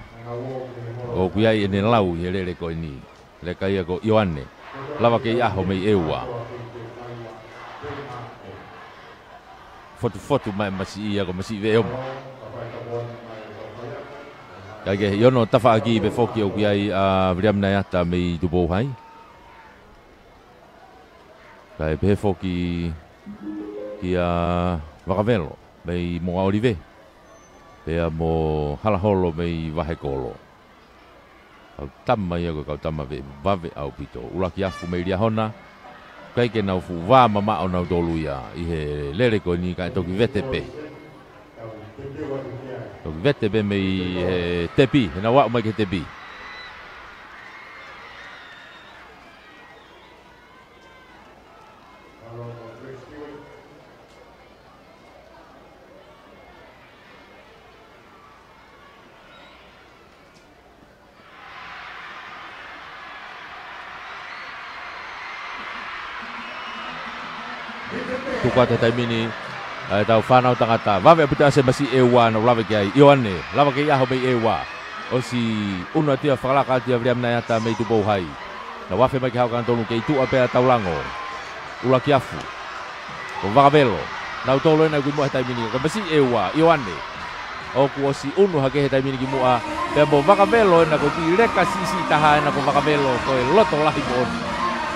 ʻoku ʻi ai ʻene lau ʻi he lele ko eni. Leka ia ko Ioane Lavakeiʻaho mei ʻEua. Fotufotu mai masiʻi ia ko masiʻi veʻe omo. Kae kehe ʻi hono tafaʻaki pē foki ʻoku ʻi ai ʻa Viliami Naeata mei Tupou Hai. Kae pehē foki kia Vakavelo mei Moʻungaʻolive. Pea mo Halaholo mei Vahekolo. Kau tama ia ko e kau tama veʻe vave ʻaupito. ʻUluaki Afu mei Liahona. ʻIkai ke nau fuʻu vā mamaʻo nautolu ia ʻi he lele ko eni kae toki vete pē. Toki vete pē mei he tepi, he nau aʻu mai ki he tepi. Tuku atu he taimi ni ʻa ʻetau fānau tangata. Vave ʻaupito ʻa e masiʻi ʻEua naʻa nau lave ki ai. Ioane Lavakeiʻaho mei ʻEua. ʻOsi ʻunu atu ia, fakalaka atu ia Viliami Naeata mei Tupou Hai. Nau afe mai ki he hau kantonu kei tuʻa pē ʻa Taulango. ʻUluaki Afu. Ko Vakavelo. Nautolu ena ʻoku ʻi muʻa he taimi ni. Ka masiʻi ʻEua, Ioane. ʻOku ʻosi ʻunu hake he taimi ni ki muʻa. Pea mo Vakavelo ena ko e kiʻi leka siʻisiʻi taha ena ko Vakavelo, ko e loto lahi moʻoni.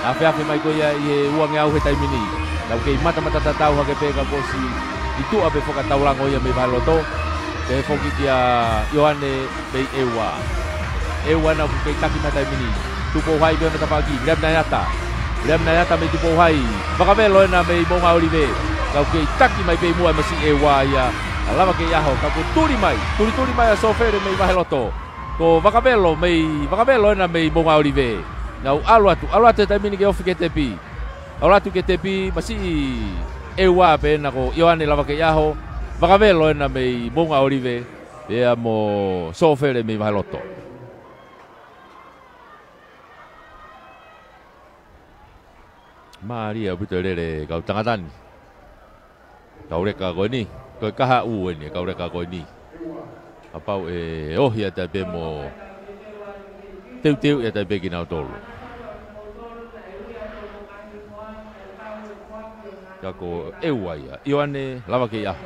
Afeafe mai ko ia ʻi he uangeau he taimi ni. Nau kei matamata tatau hake pē ka kuo ʻosi ʻi tuʻa pē foki ʻa Taulango ia mei Vaheloto. Pehē foki kia Ioane mei ʻEua. ʻEua ena ʻoku kei taki mai he taimi ni. Tupou Hai pē hono tafaʻaki. Viliami Naeata. Viliami Naeata mei Tupou Hai. Vakavelo ena mei Moʻungaʻolive. Ka ʻoku kei taki mai pē ʻi muʻa e masiʻi ʻEua ia ʻa Lavakeiʻaho. Ka kuo tuli mai. Tulituli mai ʻa Sofele mei Vaheloto. Ko Vakavelo mei, Vakavelo ena mei Moʻungaʻolive. Nau ʻalu atu. ʻAlu atu he taimi ni ke ofi ki he tepi. ʻAlu atu ki he tepi, masiʻi ʻEua pē ena ko Ioane Lavakeiʻaho. Vakavelo ena mei Moʻungaʻolive. Pea mo Sofele mei Vaheloto. Mālie ʻaupito e lele kau tangata ni. Kau leka ko eni, ko e kahaʻu eni, kau leka ko eni. Kapau ʻe ohi atu ai pē mo teuteu atu ai pē kinautolu. Ka ko ʻEua ia, Ioane Lavakeiʻaho.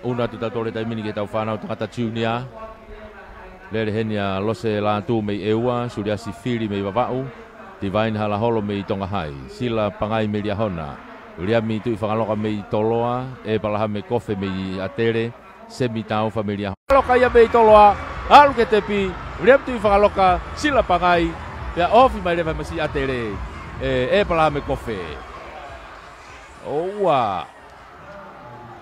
ʻUnu atu tautolu he taimi ni ki heʻetau fānau tangata junior. Lele heni ʻa Lose Lātū mei ʻEua, Suliasi Fili mei Vavaʻu. Divine Halaholo mei Tonga High, Sila Pangai mei Liahona, Viliami Tuʻifakaloka mei Toloa, ʻEpalahame Kofe mei ʻAtele, Semi Taufa mei Liahona. Loka ia mei Toloa, ʻalu ki he tepi, Viliami Tuʻifakaloka, Sila Pangai, pea ofi mai leva masiʻi ʻAtele, ʻe, ʻEpalahame Kofe. ʻO ua,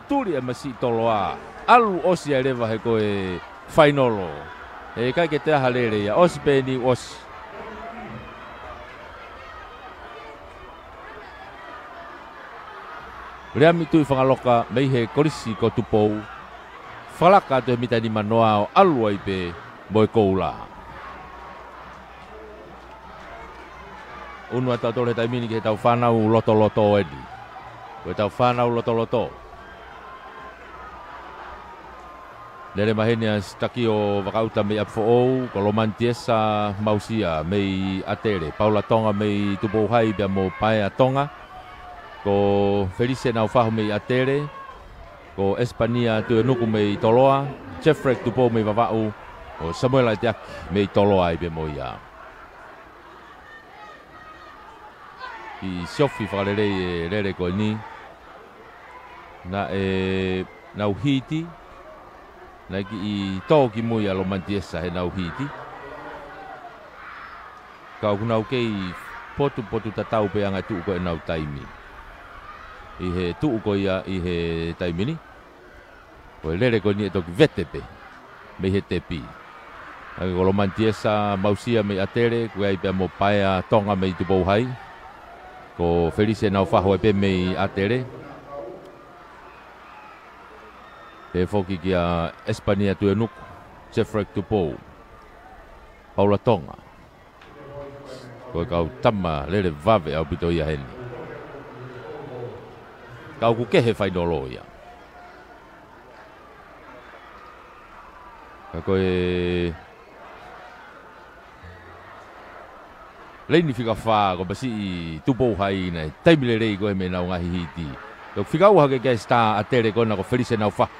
tuli ʻe masiʻi Toloa, ʻalu ʻosi ai leva he ko e fainolo. ʻE ʻikai ke toe ʻi ai ha lele ia, ʻosi pē eni ʻosi. Viliami Tuʻifakaloka mei he kolisi ko Tupou. Fakalaka atu he mita nimanoa ʻo ʻalu ai pē mo e koula. Unu atu ʻa Toloa he taimi ni ki heʻetau fānau lotoloto eni. Ko ʻetau fānau lotoloto. Lele mai heni ʻa Sitakio Vakaʻuta mei ʻApifoʻou, ko Lomani Tiesa Mausia mei ʻAtele, Paula Tonga mei Tupou Hai pea mo Paea Tonga, ko Felise Naufahu mei ʻAtele, ko ʻEsipania Tuenuku mei Toloa, Jeffrey Tupou mei Vavaʻu, ko Samuela ʻEteaki mei Toloa ai pē mo ia. Kiʻi siofi fakalelei e lele ko eni. Naʻe nau hiti, naʻe kiʻi tō ki mui ʻa Lomani Tiesa heʻenau hiti. Ka ʻoku nau kei potupotutatau pē ʻa e ngaahi tuʻu ko ē ʻenau taimi. ʻI he tuʻu ko ia ʻi he taimi ni. Ko e lele ko eni ʻe toki vete pē mei he tepi. ʻA ia ko Lomani Tiesa Mausia mei ʻAtele, ko ia ai pea mo Paea Tonga mei Tupou Hai. Ko Felise Naufahu ai pē mei ʻAtele. Pea foki kia ʻEsipania Tuenuku, Jeffrey Tupou, Paula Tonga. Ko e kau tama lele vave ʻaupito ia heni. Ka ʻoku kehe fainolo ia. Ka ko e leini fika fā, ko masiʻi Tupou Hai naʻe taimi lelei ko ē mei heʻenau ngaahi hiti. Ko e fika ua hake ki ai e star ʻAtele ko ena ko Felise Naufahu.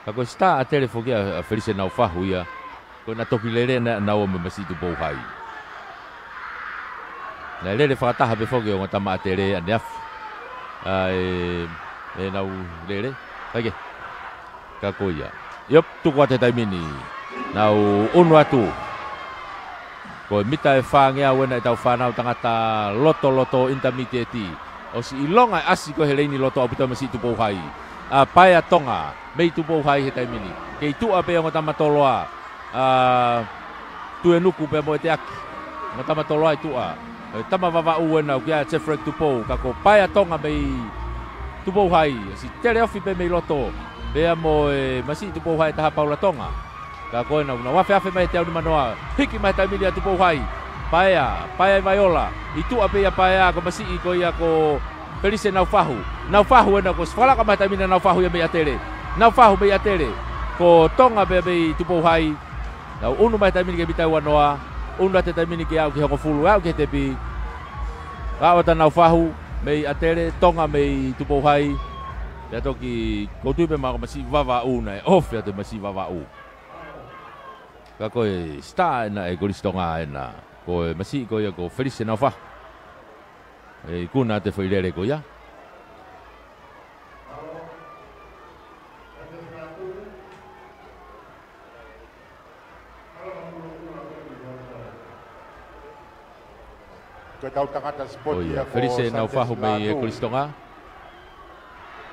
Ka ko e star ʻAtele foki ʻa, ʻa Felise Naufahu ia. Ko ena toki lele naʻa nau ō mo masiʻi Tupou Hai. Naʻe lele fakataha pē foki ʻa e ongo tama ʻAtele ʻaneafi. ʻA e, ʻenau lele. Kae kehe. Ka ko ia. Iop, tuku atu he taimi ni. Nau unu atu. Ko e mita ʻe fāngeau ena ʻetau fānau tangata lotoloto intermediate. ʻOsi ʻilonga e ʻasi ko ē he leini loto ʻaupito masiʻi Tupou Hai. ʻA Paea Tonga, mei Tupou Hai he taimi ni. Kei tuʻa pē ongo tama Toloa. ʻA Tuenuku pea mo ʻEteaki. Ongo tama Toloa ʻi tuʻa. ʻE tama Vavaʻu ena ʻoku ʻia Jeffrey Tupou, ka ko Paea Tonga mei Tupou Hai, ʻosi tele ofi pē mei loto. Pea mo e masiʻi Tupou Hai ʻe taha Paula Tonga. Ka ko ena, nau afeafe mai he teau nimanoa. Hiki mai he taimi ni ʻa Tupou Hai. Paea, Paea ʻi Vaiola. ʻI tuʻa pē ia Paea, ko masiʻi ko ia ko Felise Naufahu. Naufahu ena ko ʻosi fakalaka mai he taimi ni ʻa Naufahu ia mei ʻAtele. Naufahu mei ʻAtele. Ko Tonga pē mei Tupou Hai. Nau unu mai he taimi ni ki he mita ʻe uanoa, unu atu he taimi ni ke aʻu ki he hongofulu, aʻu ki he tepi. Ka ʻoku ʻa Naufahu mei ʻAtele, Tonga mei Tupou Hai. Pea toki kou tui pē mahalo ko masiʻi Vavaʻu naʻe ofi atu he masiʻi Vavaʻu. Ka ko e star ena ʻa e Kolisi Tonga ena. Ko e masiʻi ko ia ko Felise Naufahu. ʻE ikuna atu e foʻi lele ko ia. Ko e tau tangata sipoti ia ko Felise Naufahu mei he Kolisi Tonga.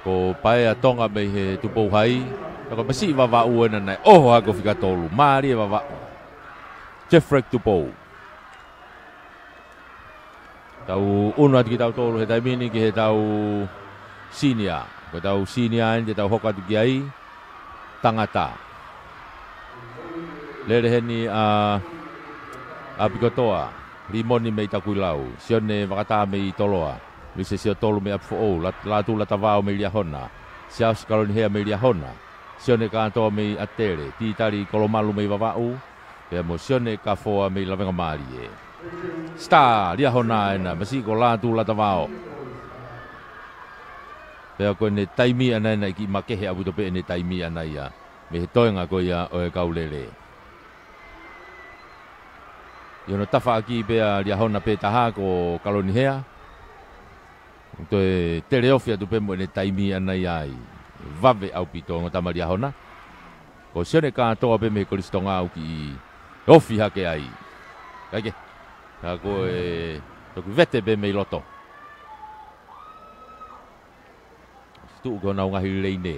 Ko Paea Tonga mei he Tupou Hai. Ka ko e masiʻi Vavaʻu ena naʻe ʻoho hake ʻo fika tolu. Mālie Vavaʻu. Jeffrey Tupou. Tau unu atu kitautolu he taimi ni ki he tau senior. Ko e tau senior eni te tau hoko atu ki ai. Tangata. Lele heni ʻa, ʻa Pikotoa. Limoni mei Takuilau. Sione Vakatā mei Toloa. Vise Siotolu mei ʻApifoʻou. Lat-, Lātū Latavao mei Liahona. Siaosi Kalonihea mei Liahona. Sione Kātoa mei ʻAtele. Titali Kolomalu mei Vavaʻu. Pea mo Sione Kafoa mei Lavengamālie. Star, Liahona ena, masiʻi ko Lātū Latavao. Pea ko ʻene taimi ʻana ena ʻe kiʻi makehe ʻaupito pē ʻene taimi ʻana ia. Mei he toenga ko ia ʻo e kau lele. ʻI hono tafaʻaki pē ʻa Liahona pē taha ko Kalonihea. Toe tele ofi atu pē mo ʻene taimi ʻana ia ʻi ai. Vave ʻaupito ongo tama Liahona. Ko Sione Kātoa pē mei Kolisi Tonga ʻoku kiʻi ofi hake ai. Kae kehe, ka ko e toki vete pē mei loto. Tuʻu ko ʻenau ngaahi leine.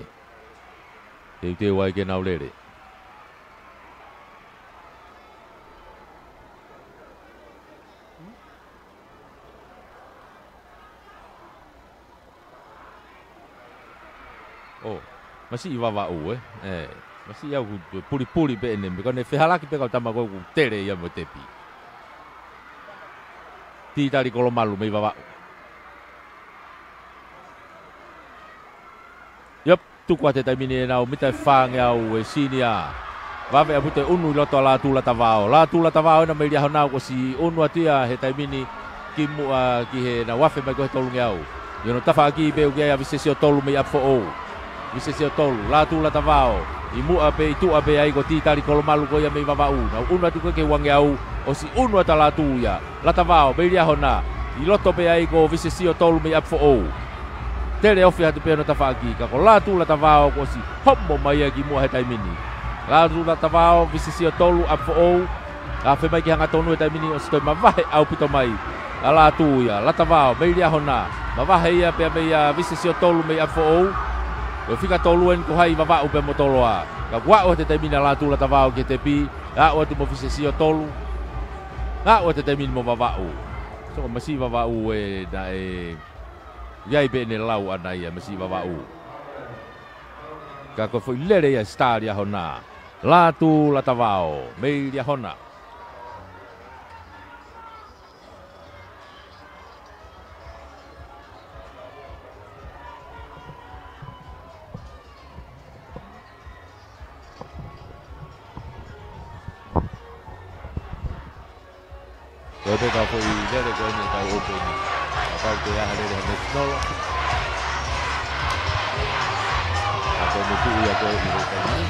Teuteu ai ke nau lele. ʻO, masiʻi Vavaʻu, ē? Ē, masiʻi au ku pulipuli pē ʻene, me ko ʻene fehalaki pē kau tama ko ē ʻoku tele ia mo e tepi. Titali Kolomalu mei Vavaʻu. Yep, tuku atu he taimi ni ʻenau mita ʻe fāngeau e sinia. Vave ʻaupito e ʻunu ʻi loto ʻa Lātū Latavao. Lātū Latavao ena mei Liahona kuo ʻosi ʻunu atu ia he taimi ni kimuʻa ki heʻenau afe mai ko ē he tolungeau. ʻI hono tafaʻaki pē ʻoku ʻi ai ʻa Visesiotolu mei ʻApifoʻou. Visesiotolu, Lātū Latavao. ʻI muʻa pē, ʻi tuʻa pē ai ko Titali Kolomalu ko ia mei Vavaʻu. Nau ʻunu atu ko ē ki he uangeau, ʻosi ʻunu atu ʻa Lātū ia. Latavao, mei Liahona, ʻi loto pē ai ko Visesiotolu mei ʻApifoʻou. Tele ofi atu pē hono tafaʻaki, ka ko Lātū Latavao kuo ʻosi homo mai ia kimuʻa he taimi ni. Lātū Latavao, Visesiotolu, ʻApifoʻou, afe mai ki hangatonu he taimi ni ʻosi toe mavahe ʻaupito mai. ʻA Lātū ia, Latavao, mei Liahona, mavahe ia pea mei a Visesiotolu mei ʻApifoʻou. Ko e fika tolu eni ko hai Vavaʻu pea mo Toloa. Ka kuo aʻu he taimi ni ʻa Lātū Latavao ki he tepi, aʻu atu mo Visesiotolu. Aʻu atu he taimi ni mo Vavaʻu. So, masiʻi Vavaʻu ē naʻe ʻi ai pē ʻene lau ʻana ia masiʻi Vavaʻu. Ka ko e foʻi lele ia e sitā Liahona. Lātū Latavao, mei Liahona. Ko e peka foʻi lele ko eni ʻetau ʻoupeni. Kapau te ʻi ai ha lele ha meʻa sinola. Ka ko e meʻa tuʻu ia ko ē ʻi he taimi ni.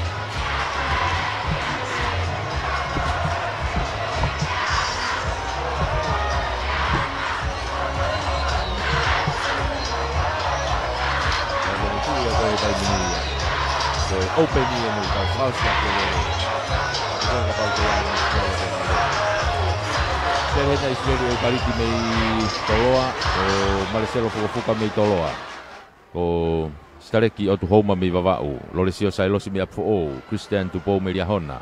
Ka ko e meʻa tuʻu ia ko ē ʻi he taimi ni ia. Ko e ʻoupeni ia mo e kau fakaʻosi ake lele. Ko e kapau te ʻi ai ha meʻa sinola. Pehē ʻe ʻIsileli ʻEukaliti mei Toloa, ʻo Maleselo Fukofuka mei Toloa. Ko Sitaleki ʻOtuhouma mei Vavaʻu, Lolesio Sailosi mei ʻApifoʻou, Christian Tupou mei Liahona,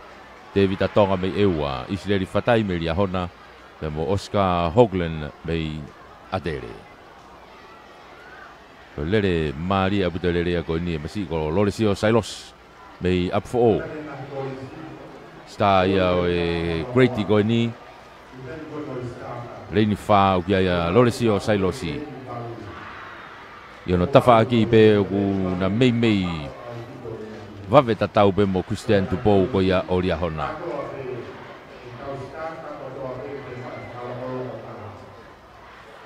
Tēvita Tonga mei ʻEua, ʻIsileli Fatai mei Liahona, pea mo Oscar Hogland mei ʻAtele. Ko e lele mālie ʻaupito e lele ia ko eni e masiʻi ko Lolesio Sailosi mei ʻApifoʻou. Sitā ia ʻo e grade ko eni. Leini fā ʻoku ʻi ai ʻa Lolesio Sailosi. ʻI hono tafaʻaki pē ʻoku na meimei vave tatau pē mo Christian Tupou ko ia ʻo Liahona.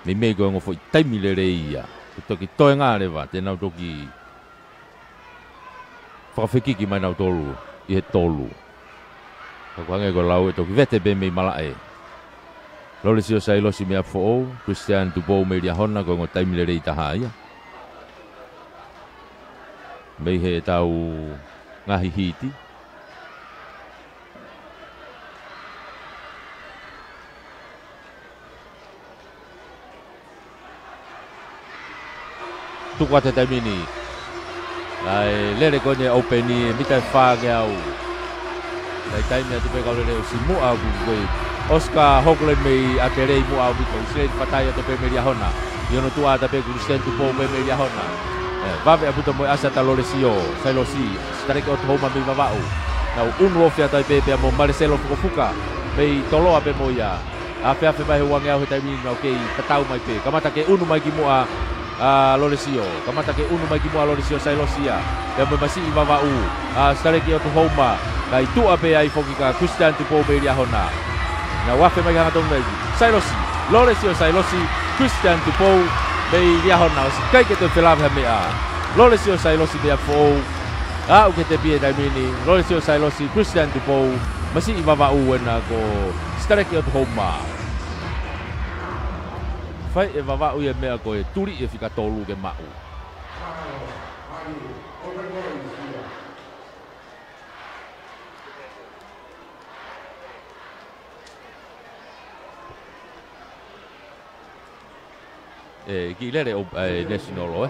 Meimei ko e ongo foʻi taimi lelei ia. Ko e toki toenga leva, te nau toki fakafekiki mai nautolu ʻi he tolu. Ka ʻoku hangē ko e lau ʻe toki vete pē mei malaʻe. Lolesio Sailosi mei ʻApifoʻou, Christian Tupou mei Liahona, ko e ongo taimi lelei taha ia. Mei heʻetau ngaahi hiti. Tuku atu he taimi ni. ʻA e lele ko eni ʻoupeni, mita ʻe fāngeau. Taimi atu pē kau lele ʻosi muʻa ʻoku ko e Oscar Hogland mei ʻAtele ʻi muʻa ʻaupito, ʻIsileli Fatai atu pē mei Liahona. ʻI hono tuʻa atu pē Christian Tupou pē mei Liahona. ʻE, vave ʻaupito mo e ʻasi atu ʻa Lolesio Sailosi, Sitaleki ʻOtuhouma mei Vavaʻu. Nau ʻunu ofi atu ai pē pea mo Maleselo Fukofuka mei Toloa pē mo ia. Afeafe mai he uangeau he taimi ni nau kei tatau mai pē. Kamata ke ʻunu mai kimuʻa ʻa Lolesio. Kamata ke ʻunu mai kimuʻa ʻa Lolesio Sailosi ia. Pea mo e masiʻi Vavaʻu ʻa Sitaleki ʻOtuhouma. Kae tuʻa pē ai foki kia Christian Tupou mei Liahona. Nau afe mai hangatonu ai. Sailosi. Lolesio Sailosi. Christian Tupou mei Liahona. ʻOsi ʻikai ke toe felāveʻi ha meʻa. Lolesio Sailosi mei ʻApifoʻou. Aʻu ki he tepi he taimi ni. Lolesio Sailosi. Christian Tupou. Masiʻi vavaʻu ena ko Sitaleki ʻOtohouma. Fai e vavaʻu ia meʻa ko e tuli e fika tolu ke maʻu. E, kiʻi lele ʻo, e, National ē.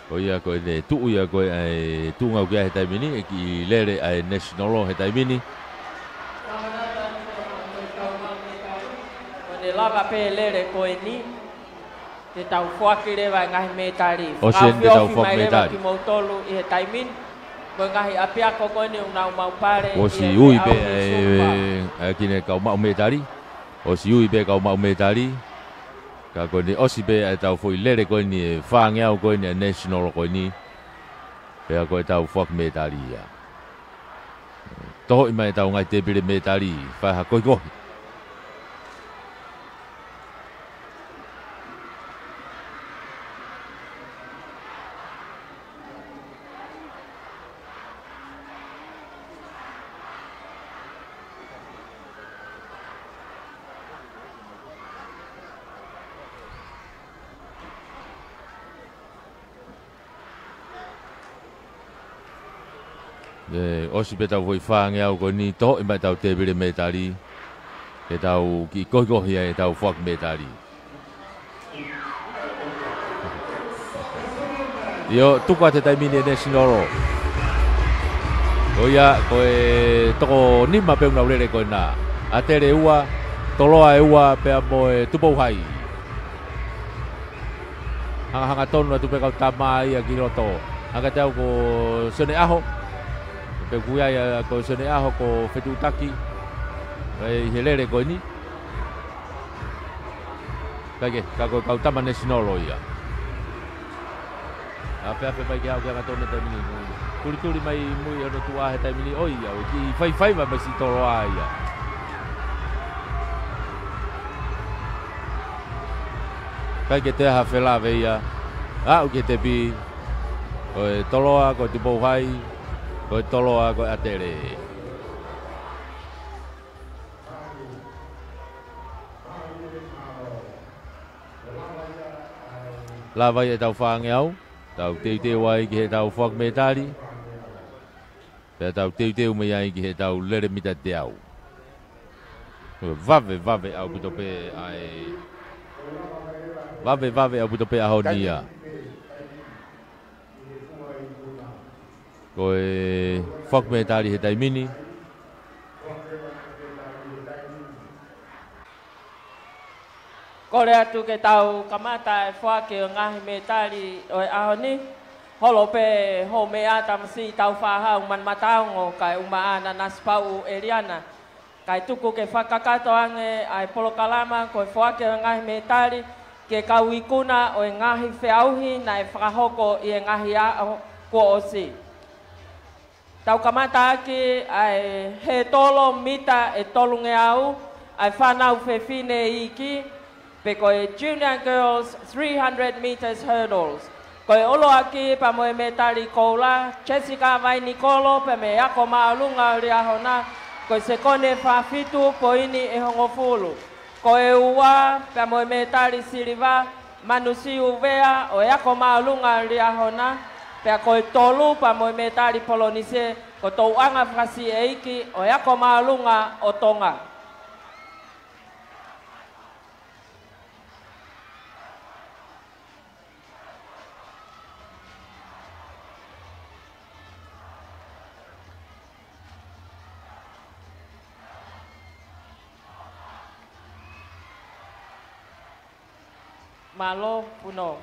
Ko ia ko ʻene tuʻu ia ko e, e, tuʻunga ʻoku ʻi ai he taimi ni, e kiʻi lele ʻa e National he taimi ni. Ko ʻene lava pē lele ko eni, te tau foaki leva e ngaahi mētali. ʻOsi eni te tau foaki mētali. Fakaofiofi mai leva kimoutolu ʻi he taimi ni, mo e ngaahi ʻapiako ko eni ʻoku nau maʻu pale ʻi he feʻauhi Super. ʻOsi ui pē e, e, e, kine kau maʻu mētali. ʻOsi ui pē kau maʻu mētali. Ka ko eni ʻosi pē ʻetau foʻi lele ko eni e fāngeau ko eni e National ko eni. Pea ko ʻetau foaki mētali ia. Tohoʻi mai ʻetau ngaahi tēpile mētali, fai ha kohikohi. ʻE, ʻosi pē ʻetau foʻi fāngeau ko eni, tohoʻi mai ʻetau tēpile mētali. Ke tau kiʻi kohikohi ai ʻetau foaki mētali. ʻIo, tuku atu he taimi ni e National. Ko ia, ko e toko nima pē ʻoku nau lele ko ena. ʻAtele ua, Toloa ʻe ua, pea mo e Tupou Hai. Hangahanga tonu atu pē kau tama ia ki loto. Hangē ko Sione ʻAho. Pea ʻoku ʻi ai ia ko Sione ʻAho ko Fetuʻutaki. ʻI he lele ko eni. Kae kehe, ka ko e kau tama National ia. ʻAfeafe mai ke aʻu ki he hanga tonu he taimi ni. Tulituli mai mui hono tuʻa he taimi ni ʻo ia, ʻo kiʻi faifaiva mai siʻi Toloa ia. Kae kehe, toe ha felāveʻi ia. Aʻu ki he tepi. Ko e Toloa, ko e Tupou Hai. Ko e Toloa, ko e ʻAtele. Lava ia ʻetau fāngeau, tau teuteu ai ki heʻetau foaki mētali, pea tau teuteu mai ai ki heʻetau lele mita teau. Vave, vave ʻaupito pē ʻa e, vave, vave ʻaupito pē ʻaho ni ia. Ko e foaki mētali he taimi ni. Kole atu ke tau kamata e foaki ʻo e ngaahi mētali ʻo e ʻaho ni. Holo pē Houmeʻa, tamasiʻi Tāufaʻāhau Manumataongo, kae ʻumaʻā ʻa Nanasipauʻu ʻEliana. Kae tuku ke fakakakato ange ʻa e polokalama ko e foaki ʻo e ngaahi mētali ki he kau ikuna ʻo e ngaahi feʻauhi naʻe fakahoko ʻi he ngaahi ʻaho kuo ʻosi. Tau kamata ʻaki ʻa e hētolo mita ʻe tolungeau, ʻa e fānau fefine iiki, pe ko e Junior Girls three hundred meters hurdles. Ko e ʻuluaki pea mo e mētali koula, Jessica Vainikolo pea mei he Ako Māʻolunga ʻo Liahona, ko e sekoni ʻe fā fitu poini ʻe hongofulu. Ko e ua pea mo e mētali siliva, Manusiu Vea ʻo e Ako Māʻolunga ʻo Liahona, pea ko e tolu pea mo e mētali polonise, ko Touʻanga Fakasiʻeiki ʻo e Ako Māʻolunga ʻo Tonga. Mālō, Puno.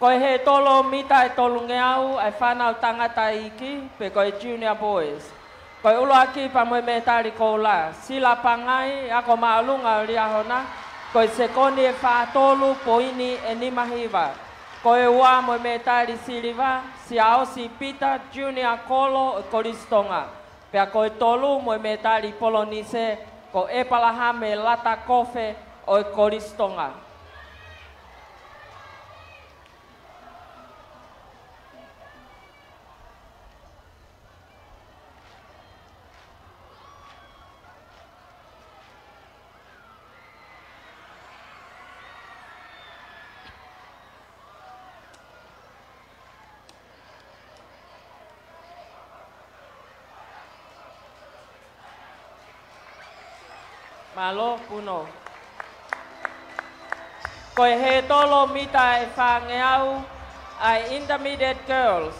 Ko e hētolo mita ʻe tolungeau ʻa e fānau tangata iiki, pe ko e Junior Boys. Ko e ʻuluaki pea mo e mētali koula, Sila Pangai, Ako Māʻolunga ʻo Liahona, ko e sekoni ʻe fā tolu poini ʻe nima hiva. Ko e ua mo e mētali siliva, Siaosi Pita, Junior Kolo ʻo e Kolisi Tonga. Pea ko e tolu mo e mētali polonise, ko ʻEpalahame Lata Kofe ʻo e Kolisi Tonga. Mālō, Puno. Ko e hētolo mita ʻe fāngeau ʻa e Intermediate Girls.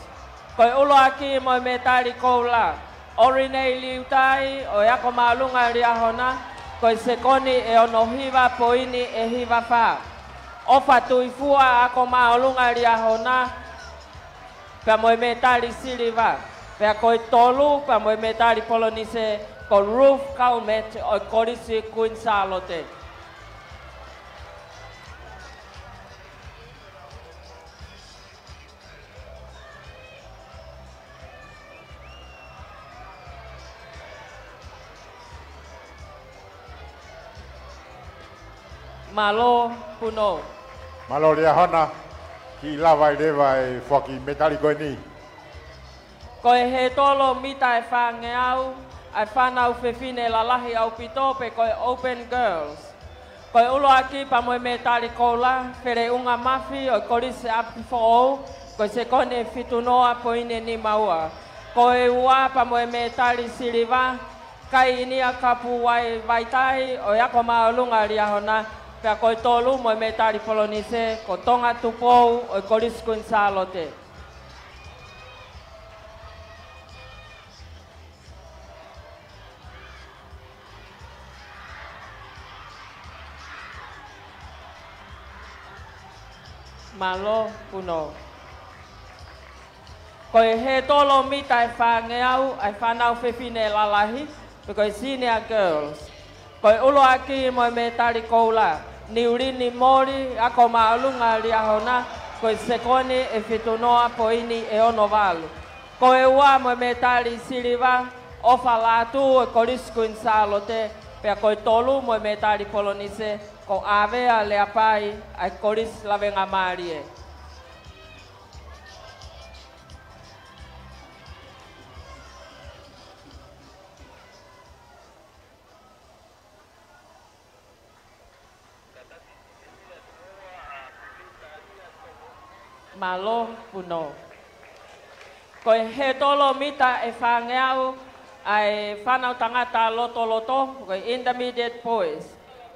Ko e ʻuluaki mo e mētali koula, Orinei Liutai ʻo e Ako Māʻolunga Liahona, ko e sekoni ʻe ono hiva poini ʻe hiva fā. ʻOfa Tuifua, Ako Māʻolunga Liahona, pea mo e mētali siliva. Pea ko e tolu, pea mo e mētali polonise, ko Ruth Calmette ʻo e Kolisi Kuini Sālote. Mālō, Puno. Mālō Liahona, kiʻi lava ai leva e foaki mētali ko eni. Ko e hētolo mita ʻe fāngeau ʻa e fānau fefine lalahi ʻaupito pe ko e Open Girls. Ko e ʻuluaki pea mo e mētali koula, Feleʻunga Mafi ʻo e Kolisi ʻApifoʻou, ko e sekoni ʻe fitu noa poini ʻe nima ua. Ko e ua pea mo e mētali siliva, Kaiʻinia Kapuai Vaitai ʻo e Ako Māʻolunga Liahona, pea ko e tolu mo e mētali polonise, ko Tonga Tupou ʻo e Kolisi Kuini Sālote. Mālō, Puno. Ko e hētolo mita ʻe fāngeau ʻa e fānau fefine lalahi, pe ko e Senior Girls. Ko e ʻuluaki mo e mētali koula, Niulini Moli, Ako Māʻolunga Liahona, ko e sekoni ʻe fitu noa poini ʻe ono valu. Ko e ua mo e mētali siliva, ʻOfa Lātū ʻo e Kolisi Kuini Sālote, pea ko e tolu mo e mētali polonise, ko ʻAvea Leapai ʻa e Kolisi Lavengamālie. Mālō, Puno. Ko e hētolo mita ʻe fāngeau ʻa e fānau tangata lotoloto, ko e Intermediate Boys.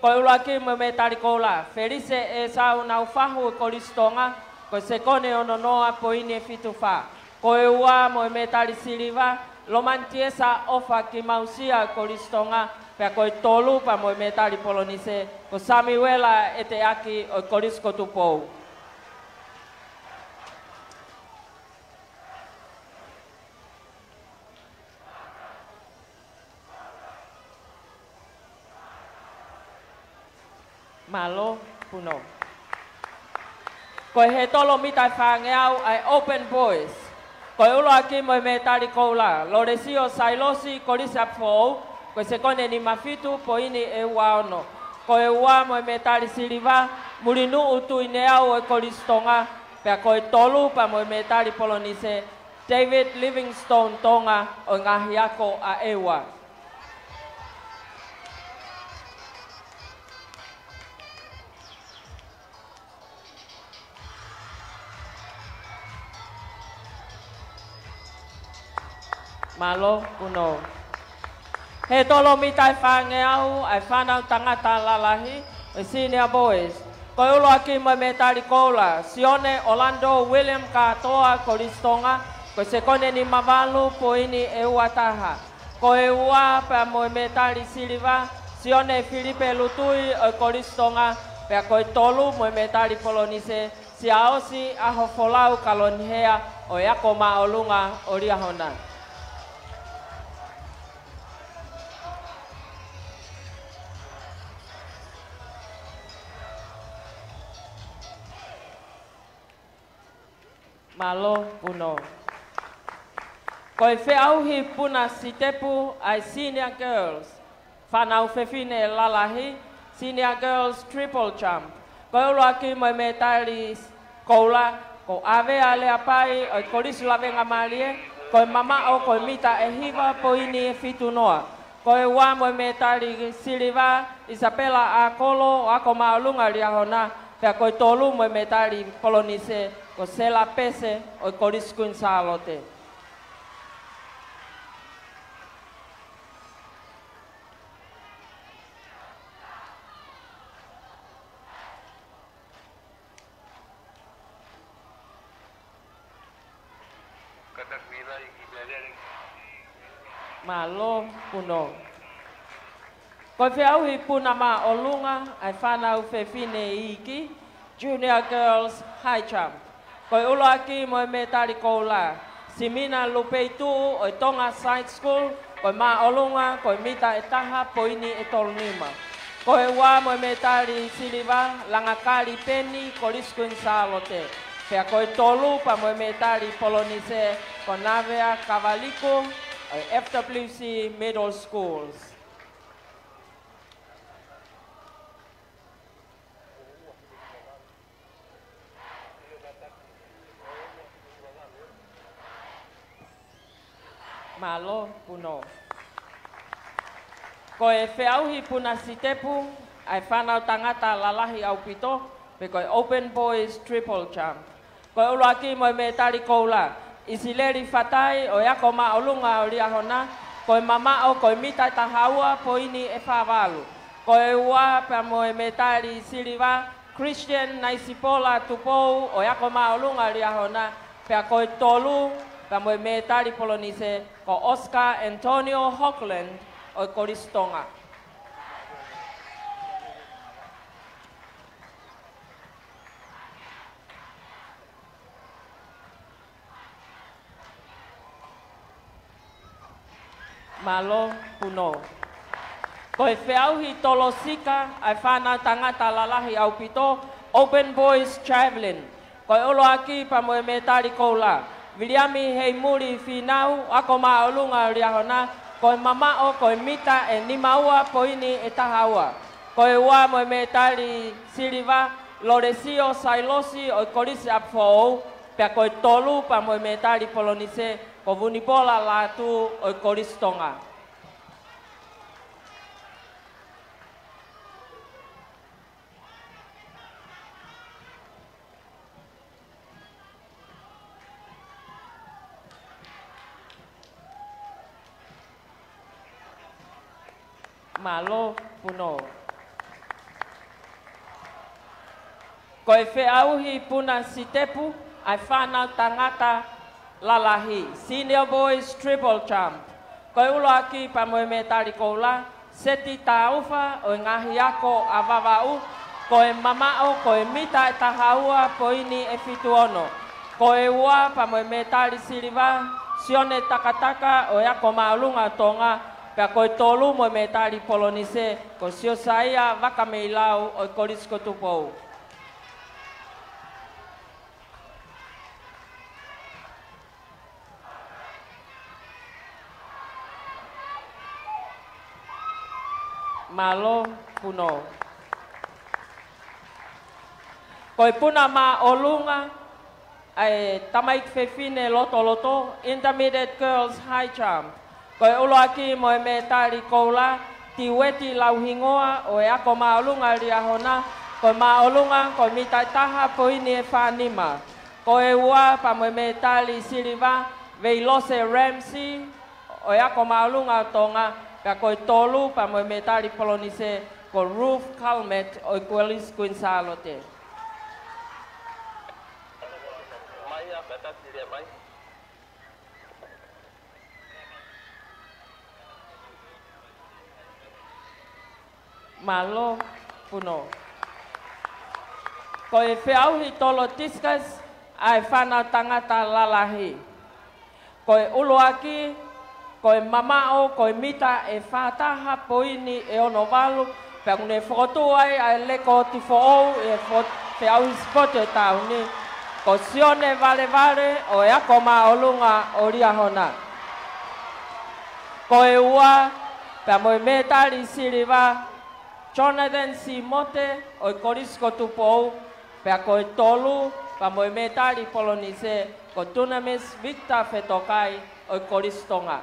Ko e ʻuluaki mo e mētali koula, Felise ʻEsau Naufahu ʻo e Kolisi Tonga, ko e sekoni ʻe ono noa poini ʻe fitu fā. Ko e ua mo e mētali siliva, Lomani Tiesa ʻOfa Kimausia ʻo e Kolisi Tonga, pea ko e tolu pea mo e mētali polonise, ko Samiuela ʻEteaki ʻo e Kolisi ko Tupou. Mālō, Puno. Ko e hētolo mita ʻe fāngeau ʻa e Open Boys. Ko e ʻuluaki mo e mētali koula, Lolesio Sailosi, Kolisi ʻApifoʻou, ko e sekoni ʻe nima fitu poini ʻe ua ono. Ko e ua mo e mētali siliva, Mulinuʻu Tuineau ʻo e Kolisi Tonga, pea ko e tolu pea mo e mētali polonise, David Livingstone Tonga ʻo e Ngaahi Ako ʻa ʻEua. Mālō, Puno. Hētolo mita ʻe fāngeau ʻa e fānau tangata lalahi, ʻo e Senior Boys. Ko e ʻuluaki mo e mētali koula, Sione Orlando William Kātoa, Kolisi Tonga, ko e sekoni ʻe nima valu poini ʻe ua taha. Ko e ua pea mo e mētali siliva, Sione Filipe Lutui ʻo e Kolisi Tonga, pea ko e tolu mo e mētali polonise, Siaosi ʻAhofolau Kalonihea ʻo e Ako Māʻolunga ʻo Liahona. Mālō, Puno. Ko e feʻauhi puna sitepu ʻa e Senior Girls. Fānau fefine lalahi, Senior Girls Triple Jump. Ko e ʻuluaki mo e mētali koula, ko ʻAvea Leapai ʻo e Kolisi Lavenga Mālie, ko e mamaʻo ko e mita ʻe hiva poini ʻe fitu noa. Ko e ua mo e mētali siliva, Isapela ʻAkolo ʻo Ako Māʻolunga Liahona, pea ko e tolu mo e mētali polonise, ko Sela Pese ʻo e Kolisi Kuini Sālote. Mālō, Puno. Ko e feʻauhi puna māʻolunga ʻa e fānau fefine iiki, Junior Girls High Jump. Ko e ʻuluaki mo e mētali koula, Simina Lupeituʻu ʻo e Tonga Side School, ko e māʻolunga ko e mita ʻe taha poini ʻe tolu nima. Ko e ua mo e mētali siliva, Langakali Peni, Kolisi Kuini Sālote. Pea ko e tolu pea mo e mētali polonise, ko Navea Kavaliko ʻo e F W C Middle Schools. Mālō, Puno. Ko e feʻauhi puna sitepu ʻa e fānau tangata lalahi ʻaupito, pe ko e Open Boys Triple Jump. Ko e ʻuluaki mo e mētali koula, ʻIsileli Fatai ʻo e Ako Māʻolunga ʻo Liahona, ko e mamaʻo ko e mita ʻe taha ua poini ʻe fā valu. Ko e ua pea mo e mētali siliva, Christian Naisipola Tupou ʻo e Ako Māʻolunga Liahona, pea ko e tolu pea mo e mētali polonise, ko Oscar Antonio Hockland ʻo e Kolisi Tonga. Mālō, Puno. Ko e feʻauhi tolosika ʻa e fānau tangata lalahi ʻaupito, Open Boys Javelin. Ko e ʻuluaki pea mo e mētali koula, Viliami Heimuli Fīnau, Ako Māʻolunga Liahona, ko e mamaʻo ko e mita ʻe nima ua poini ʻe taha ua. Ko e ua mo e mētali siliva, Lolesio Sailosi ʻo e Kolisi ʻApifoʻou, pea ko e tolu pea mo e mētali polonise, ko Vunipola Lātū ʻo e Kolisi Tonga. Mālō, Puno. Ko e feʻauhi puna sitepu ʻa e fānau tangata lalahi, Senior Boys Triple Jump. Ko e ʻuluaki pea mo e mētali koula, Seti Taufa ʻo e Ngaahi Ako ʻa Vavaʻu, ko e mamaʻo ko e mita ʻe taha ua poini ʻe fitu ono. Ko e ua pea mo e mētali siliva, Sione Takataka ʻo e Ako Māʻolunga Tonga, pea ko e tolu mo e mētali polonise, ko Siosaia Vakameilau ʻo e Kolisi ko Tupou. Mālō, Puno. Ko e puna māʻolunga ʻa e tamaiki fefine lotoloto, Intermediate Girls High Jump. Ko e ʻuluaki mo e mētali koula, Tiueti Lauhingoa ʻo e Ako Māʻolunga Liahona, ko e māʻolunga ko e mita ʻe taha poini ʻe fā nima. Ko e ua pea mo e mētali siliva, Veilose Ramsey ʻo e Ako Māʻolunga ʻo Tonga, pea ko e tolu pea mo e mētali polonise, ko Ruth Calmet ʻo e Kolisi Kuini Sālote. Mālō, Puno. Ko e feʻauhi tolo discus ʻa e fānau tangata lalahi. Ko e ʻuluaki, ko e mamaʻo ko e mita ʻe fā taha poini ʻe ono valu, pea ʻoku ne fokotuʻu ai ʻa e lekooti foʻou ʻi he fo-, feʻauhi sipoti ʻo e taʻu ni, ko Sione Valevale ʻo e Ako Māʻolunga ʻo Liahona. Ko e ua, Pea mo e mētali siliva, Jonathan Simote ʻo e Kolisi ko Tupou. Pea ko e tolu, pea mo e mētali polonise, ko Dunamis Victor Fetokai ʻo e Kolisi Tonga.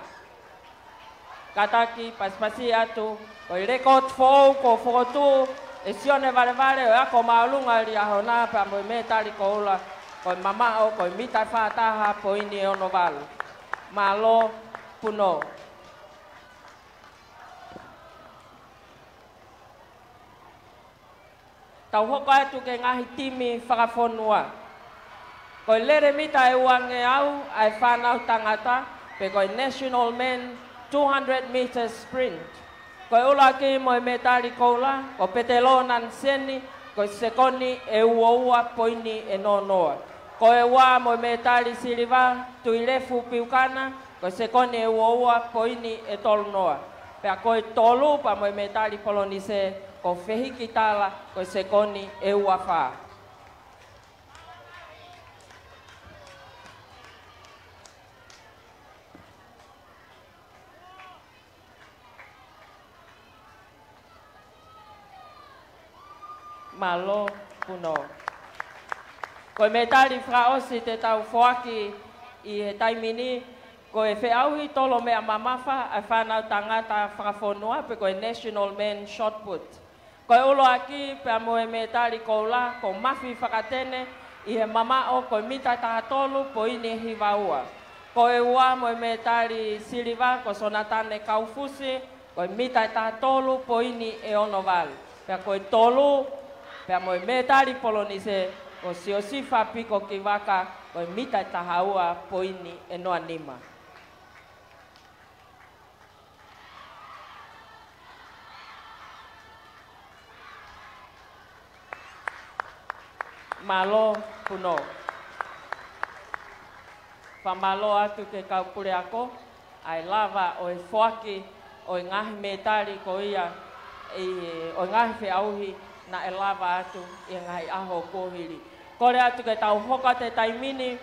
Kātaki pasipasi atu, ko e lēkooti foʻou kuo fokotuʻu ʻe Sione Valevale ʻo e Ako Māʻolunga Liahona, pea mo e mētali koula, ko e mamaʻo, ko e mita ʻe fā taha poini ʻe ono valu. Mālō, Puno. Tau hoko atu ki he ngaahi timi fakafonua. Ko e lele mita ʻe uangeau ʻa e fānau tangata, pe ko e National Men two hundred meter sprint. Ko e ʻuluaki mo e mētali koula, ko Petelō Naniseni, ko e sekoni ʻe uaua poini ʻe noa noa. Ko e ua mo e mētali siliva, Tuilefu Piukana, ko e sekoni ʻe uaua poini ʻe tolu noa. Pea ko e tolu, pea mo e mētali polonise, ko Fehikitala, ko e sekoni ʻe ua fā. Mālō, Puno. Ko e mētali fakaʻosi te tau foaki ʻi he taimi ni, ko e feʻauhi tolo meʻa mamafa ʻa e fānau tangata fakafonua, pe ko e National Men Shot Put. Ko e ʻuluaki pea mo e mētali koula, ko Mafi Fakatene ʻi he mamaʻo, ko e mita ʻe taha tolu poini ʻe hiva ua. Ko e ua mo e mētali siliva, ko Sonatane Kaufusi, ko e mita ʻe taha tolu poini ʻe ono valu. Pea ko e tolu, pea mo e mētali polonise, ko Siosifa Piko Kivaka, ko e mita ʻe taha ua poini ʻe noa nima. Mālō, Puno. Fakamālō atu ki he kau puleako, ʻa e lava ʻo e foaki ʻo e ngaahi mētali ko ia, ʻi he, ʻo e ngaahi feʻauhi naʻe lava atu ʻi he ngaahi ʻaho kuo hili. Kole atu ke tau hoko atu he taimi ni,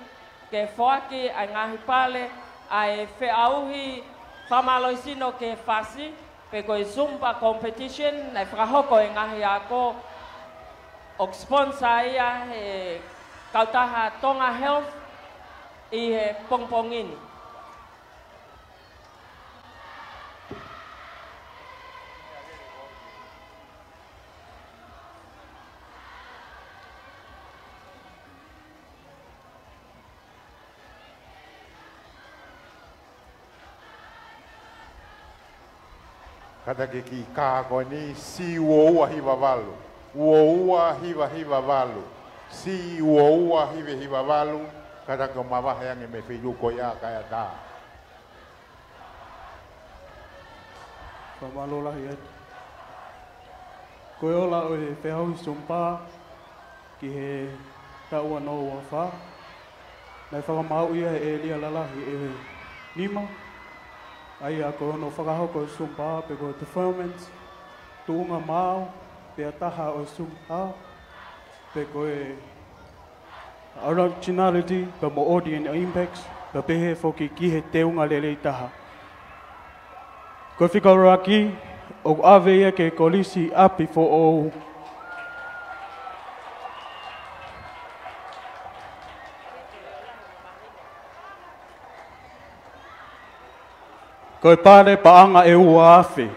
ke foaki ʻa e ngaahi pale, ʻa e feʻauhi fakamālohisino ki he fasi, pe ko e Zumba competition, naʻe fakahoko ʻi he ngaahi ako, ʻoku sponsor ia ʻe he kautaha Tonga Health ʻi he pongipongi ni. Kātaki ki he kā ko eni, C ua ua hiva valu, ua ua hiva hiva valu, C ua ua hiva hiva valu, kātaki ʻo mavahe ange mei he feituʻu ko ia kae ʻatā. Fakamālō lahi atu. Ko e ola ʻo e feʻauhi Zumba ki he taʻu ua noa ua fā, naʻe fakamaau ia he ʻēlia lalahi ʻe nima, ʻa ia ko hono fakahoko e Zumba pe ko e performance, tuʻunga maau, pea taha ʻo e Zumba, pe ko e originality, pea mo audience impact, pea pehē foki ki he teunga lelei taha. Ko e fika ʻuluaki, ʻoku ʻave ia ki he Kolisi ʻApifoʻou. Ko e pale paʻanga ʻe ua afe.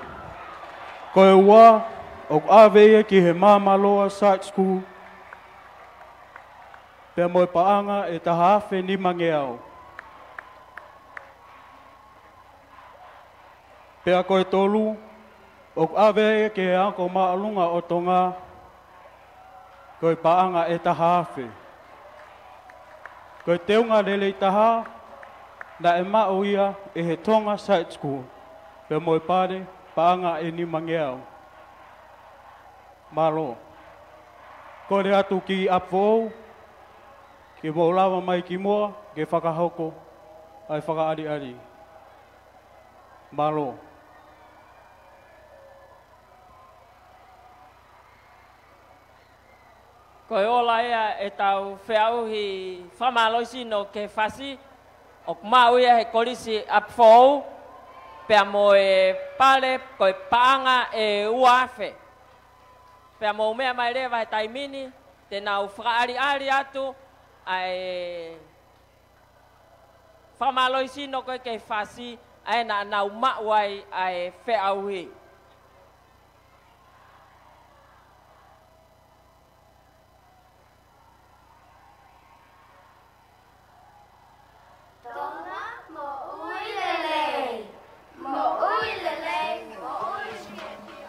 Ko e ua, ʻoku ʻave ia ki he Māmaloa Side School. Pea mo e paʻanga ʻe taha afe nimangeau. Pea ko e tolu, ʻoku ʻave ia ki he Ako Māʻolunga ʻo Tonga, ko e paʻanga ʻe taha afe. Ko e teunga lelei taha, naʻe maʻu ia ʻe he Tonga Side School, pea mo e pale paʻanga ʻe nimangeau. Mālō. Kole atu ki ʻApifoʻou, ke mou lava mai ki muʻa, ke fakahoko ʻa e fakaʻaliʻali. Mālō. Ko e ola ia ʻetau feʻauhi fakamālohisino ki he fasi, ʻoku maʻu ia he Kolisi ʻApifoʻou. Pea mo e pale ko e paʻanga ʻe ua afe. Pea mou meʻa mai leva he taimi ni, te nau fakaʻaliʻali atu ʻa e fakamālohisino ko ē ki he fasi, ʻa ē naʻa nau maʻu ai ʻa e feʻauhi. Tonga, moʻui lelei. Moʻui lelei, moʻui lelei.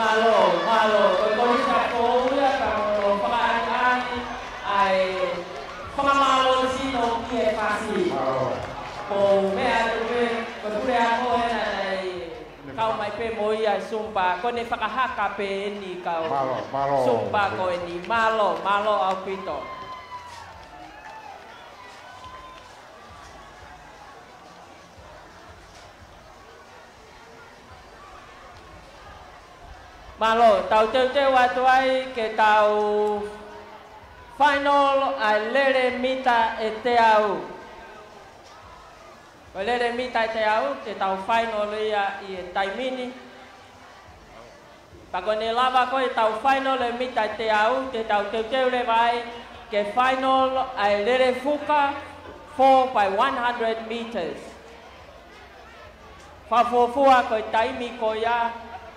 Mālō, mālō. Ko e kolisi ʻa Kouia ka mo hono fakaʻaliʻali ʻa e fakamālohisino ki he fasi. Mālō. Ko e meʻa atu pē, ko e pule ako ena naʻe kau mai pē mo ia ʻi Sumpa, ko ʻene fakahaka pē eni kau. Mālō, mālō. Sumpa ko eni, mālō, mālō ʻaupito. Mālō, tau teuteu atu ai ke tau final ʻa e lele mita ʻe teau. Ko e lele mita ʻe teau, te tau final ia ʻi he taimi ni. Pea ko ʻene lava ko ē ʻetau final ʻe mita ʻe teau, te tau teuteu leva ai ke final ʻa e lele fuka four by one hundred meters. Fakafuofua ko e taimi ko ia,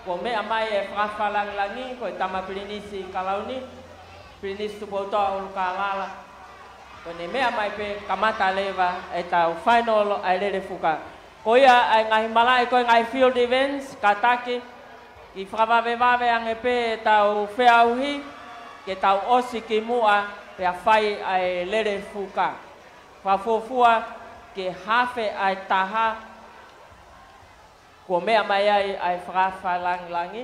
kuo meʻa mai e fakaafe fakalāngilangi, ko e tama Pilinisi Kalauni, Pilinisi Tupoutoʻa ʻUlukālala. Ko ʻene meʻa mai pē kamata leva ʻetau final ʻa e lele fuka. Ko ia ʻa e ngaahi malaʻe ko e ngaahi field events, kātaki ke fakavavevave ange pē ʻetau feʻauhi, ke tau ʻosi kimuʻa pea fai ʻa e lele fuka. Fakafuofua ke haafe ʻa e taha, kuo meʻa mai ai ʻa e fakaafe fakalāngilangi,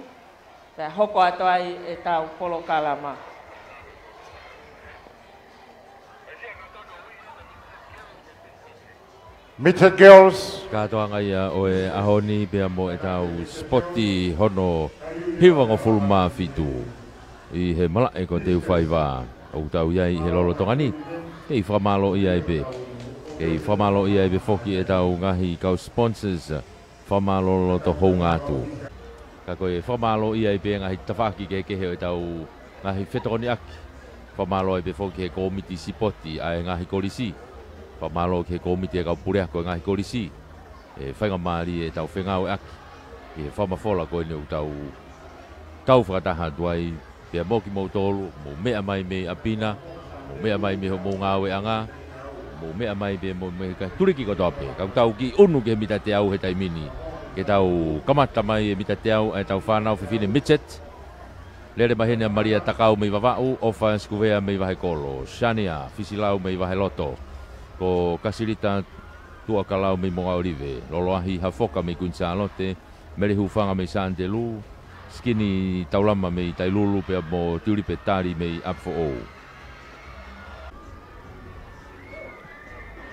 pea hoko atu ai ʻetau polokalama. Mita Girls. Kātoanga ia ʻo e ʻaho ni pea mo ʻetau sipoti hono hivangofulu mā fitu ʻi he malaʻe ko Teufaiva. ʻOku tau ʻi ai ʻi he lolotonga ni. Kei fakamālōʻia ai pē. Kei fakamālōʻia ai pē foki ʻetau ngaahi kau sponsors. Fakamālō loto hounga atu. Ka ko e fakamālōʻia ai pē ngaahi tafaʻaki kehekehe ʻo ʻetau ngaahi fetokoniʻaki. Fakamālō ai pē foki ki he kōmiti sipoti ʻa e ngaahi kolisi. Fakamālō ki he kōmiti ʻa e kau puleako ʻo e ngaahi kolisi. ʻE faingamālie ʻetau fengāueʻaki ʻi he fakamafola ko eni ʻoku tau kau fakataha atu ai, pea mo kimoutolu, mou meʻa mai mei ʻapi na, mou meʻa mai mei hoʻomou ngāueʻanga, mou meʻa mai pē mo, mei he kakai tuliki kotoa pē. Ka ʻoku tau kiʻi ʻunu ki he mita teau he taimi ni, ke tau kamata mai e mita teau ʻa ʻetau fānau fefine midget. Lele mai heni ʻa Malia Takau mei Vavaʻu, ʻOfa Sikuvea mei Vahekolo, Shania Fisilau mei Vaheloto, ko Kasilita Tuʻakalau mei Moʻungaʻolive, Loloahi Hafoka mei Kuini Sālote, Mele Hufanga mei Sānitelū, Sikini Taulama mei Tailulu pea mo Tiulipe Tali mei ʻApifoʻou.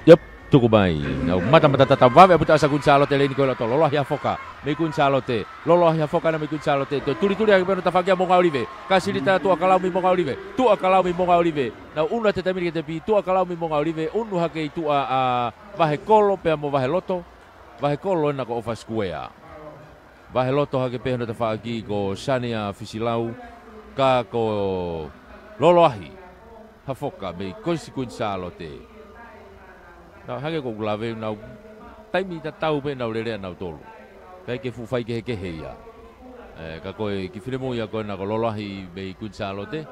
Yep, tuku mai. Nau matamata tatau vave ʻa Puta ʻAsa Kuini Sālote, leini ko ē ʻi loto, Loloahi Hafoka mei Kuini Sālote, Loloahi Hafoka ena mei Kuini Sālote, toe tulituli hake pē hono tafaʻaki ʻa Moʻungaʻolive, Kasilita Tuʻakalau mei Moʻungaʻolive, Tuʻakalau mei Moʻungaʻolive, nau ʻunu atu he taimi ni ki he tepi, Tuʻakalau mei Moʻungaʻolive, ʻunu hake ʻi tuʻa ʻa Vahekolo pea mo Vaheloto, Vahekolo ena ko ʻOfa Sikuea. Vaheloto hake pē hono tafaʻaki ko Shania Fisilau, ka ko Loloahi Hafoka mei Kolisi Kuini Sālote. Nau hangē ko ʻeku lave, nau taimi tatau pē nau lele ʻa nautolu. ʻIkai ke fuʻu faikehekehe ia. ʻE, ka ko e kiʻi finemui ia ko ena ko Loloahi mei Kuini Sālote.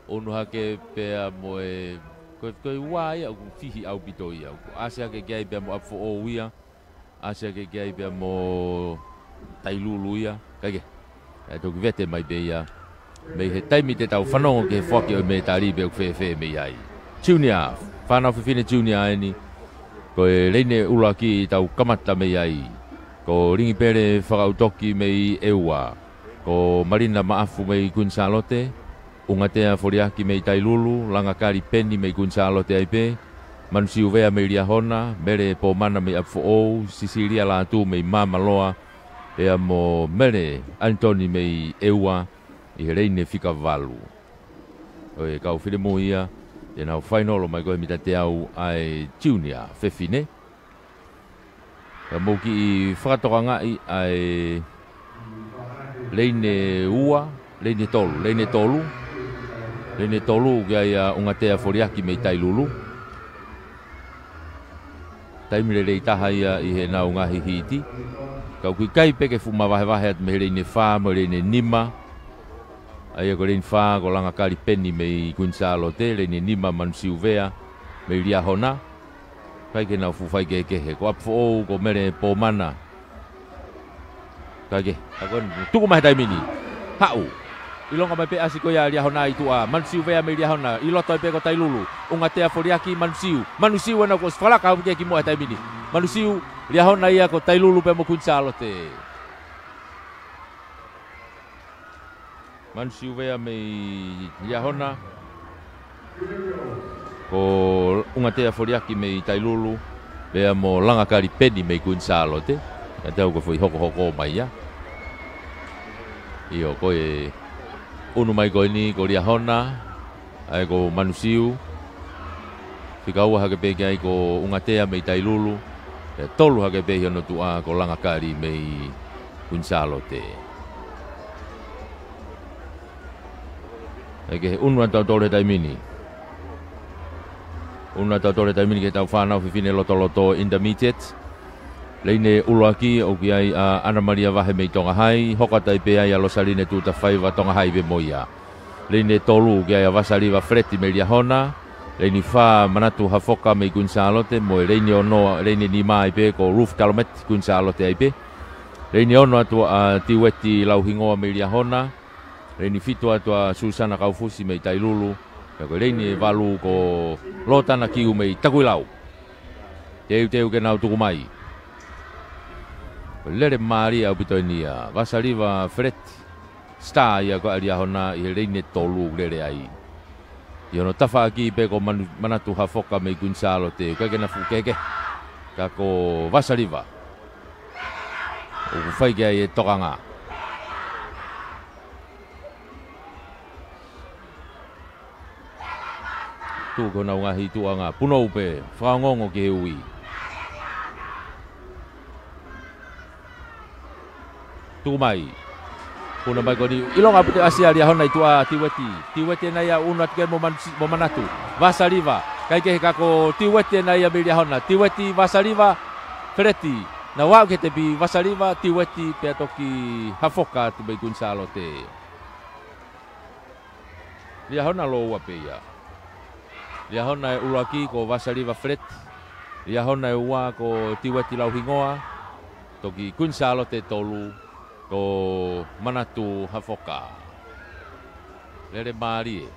ʻUnu hake pea mo e, ko, ko e ua ia ʻoku fihi ʻaupito ia. ʻOku ʻasi hake ki ai pea mo ʻApifoʻou ia. ʻAsi hake ki ai pea mo Tailulu ia, kae kehe. ʻE toki vete mai pē ia. Mei he taimi te tau fanongo ki he foaki ʻo e mētali pe ʻoku fēfē mei ai. Junior, fānau fefine junior eni. Ko e leini ʻuluaki tau kamata mei ai. Ko Lingipele Fakaʻutoki mei ʻEua. Ko Malina Maʻafu mei Kuini Sālote, ʻUngatea Foliaki mei Tailulu, Langakali Peni mei Kuini Sālote ai pē, Manusiu Vea mei Liahona, Mele Pomana mei ʻApifoʻou, Sisilia Lātū mei Māmaloa, pea mo Mele ʻAnitoni mei ʻEua, ʻi he leini fika valu. ʻO e kau finemui ia, te nau fainolo mai ko e mita teau ʻa e junior fefine. Ka mou kiʻi fakatokangaʻi ʻa e leini ua, leini tolu, leini tolu. Leini tolu ki ai ʻa ʻUngatea Foliaki mei Tailulu. Taimi lelei taha ia ʻi heʻenau ngaahi hiti. Ka ʻoku ʻikai pē ke fuʻu mavahevahe atu mei he leini fā mo e leini nima. ʻA ia ko e leini fā ko Langakali Peni mei Kuini Sālote, leini nima Manusiu Vea mei Liahona. ʻIkai ke nau fuʻu faikehekehe, ko ʻApifoʻou, ko Mele Pomana. ʻIkai ke, ka ko e tuku mai he taimi ni. Haʻu. ʻIlonga mai pē ʻasi ko ia Liahona ʻi tuʻa, Manusiu Vea mei Liahona, ʻi loto ai pē ko Tailulu, ʻUngatea Foliaki, Manusiu, Manusiu ena kuo ʻosi fakalaka ʻaupito ki muʻa he taimi ni. Manusiu, Liahona ia ko Tailulu pea mo Kuini Sālote. Manusiu Vea mei Liahona. Ko ʻUngatea Foliaki mei Tailulu. Pea mo Langakali Peni mei Kuini Sālote. Ka tau ko e foʻi hokohoko mai ia. ʻIo, ko e ʻunu mai ko eni ko Liahona, ʻa ia ko Manusiu. Fika ua hake pē ki ai ko Ungatea mei Tailulu. ʻE tolu hake pē ʻi hono tuʻa ko Langakali mei Kuini Sālote. ʻE ke ʻunu atu ʻa tautolu he taimi ni. ʻUnu atu ʻa tautolu he taimi ni ki heʻetau fānau fefine lotoloto intermediate. Leini ʻuluaki ʻoku ʻi ai ʻa ʻAna Malia Vahe mei Tonga Hai, hoko atu ai pē ʻa Losaline Tutafaiva, Tonga Hai pē mo ia. Leini tolu ʻoku ʻi ai ʻa Vasaliva Feleti mei Liahona. Leini fā Manatu Hafoka mei Kuini Sālote, mo e leini ono, leini nima ai pē ko Ruth Kalometi, Kuini Sālote ai pē. Leini ono atu ʻa Tiueti Lauhingoa mei Liahona. Leini fitu atu ʻa Susana Kaufusi mei Tailulu. Pea ko e leini valu ko Lotana Kiu mei Takuilau. Teuteu ke nau tuku mai. Lele mālie ʻaupito eni ia Vasaliva Feleti. Star ia ko ē ʻa Liahona ʻi he leini tolu lele ai. ʻI hono tafaʻaki pē ko Manu-, Manatu Hafoka mei Kuini Sālote, ʻikai ke na fuʻu kehekehe. Ka ko Vasaliva ʻoku fai ki ai e tokanga. Tuku ki honau ngaahi tuʻuʻanga. Punou pē, fakaongoongo ki he ui. Tuku mai. Puna mai ko eni. ʻIlonga ʻaupito e ʻasi ʻa Liahona ʻi tuʻa Tiueti. Tiueti ʻena ia ʻunu atu ki ai mo Man-, mo Manatu. Vasaliva. ʻIkai kehe ka ko Tiueti ʻena ia mei Liahona. Tiueti, Vasaliva, Feleti. Nau aʻu ki he tepi, Vasaliva, Tiueti, pea toki Hafoka atu mei Kuini Sālote. Liahona lōua pē ia. Liahona ʻuluaki ko Vasaliva Feleti. Liahona ua ko Tiueti Lauhingoa. Toki Kuini Sālote tolu ko Manatu Hafoka. Lele mālie.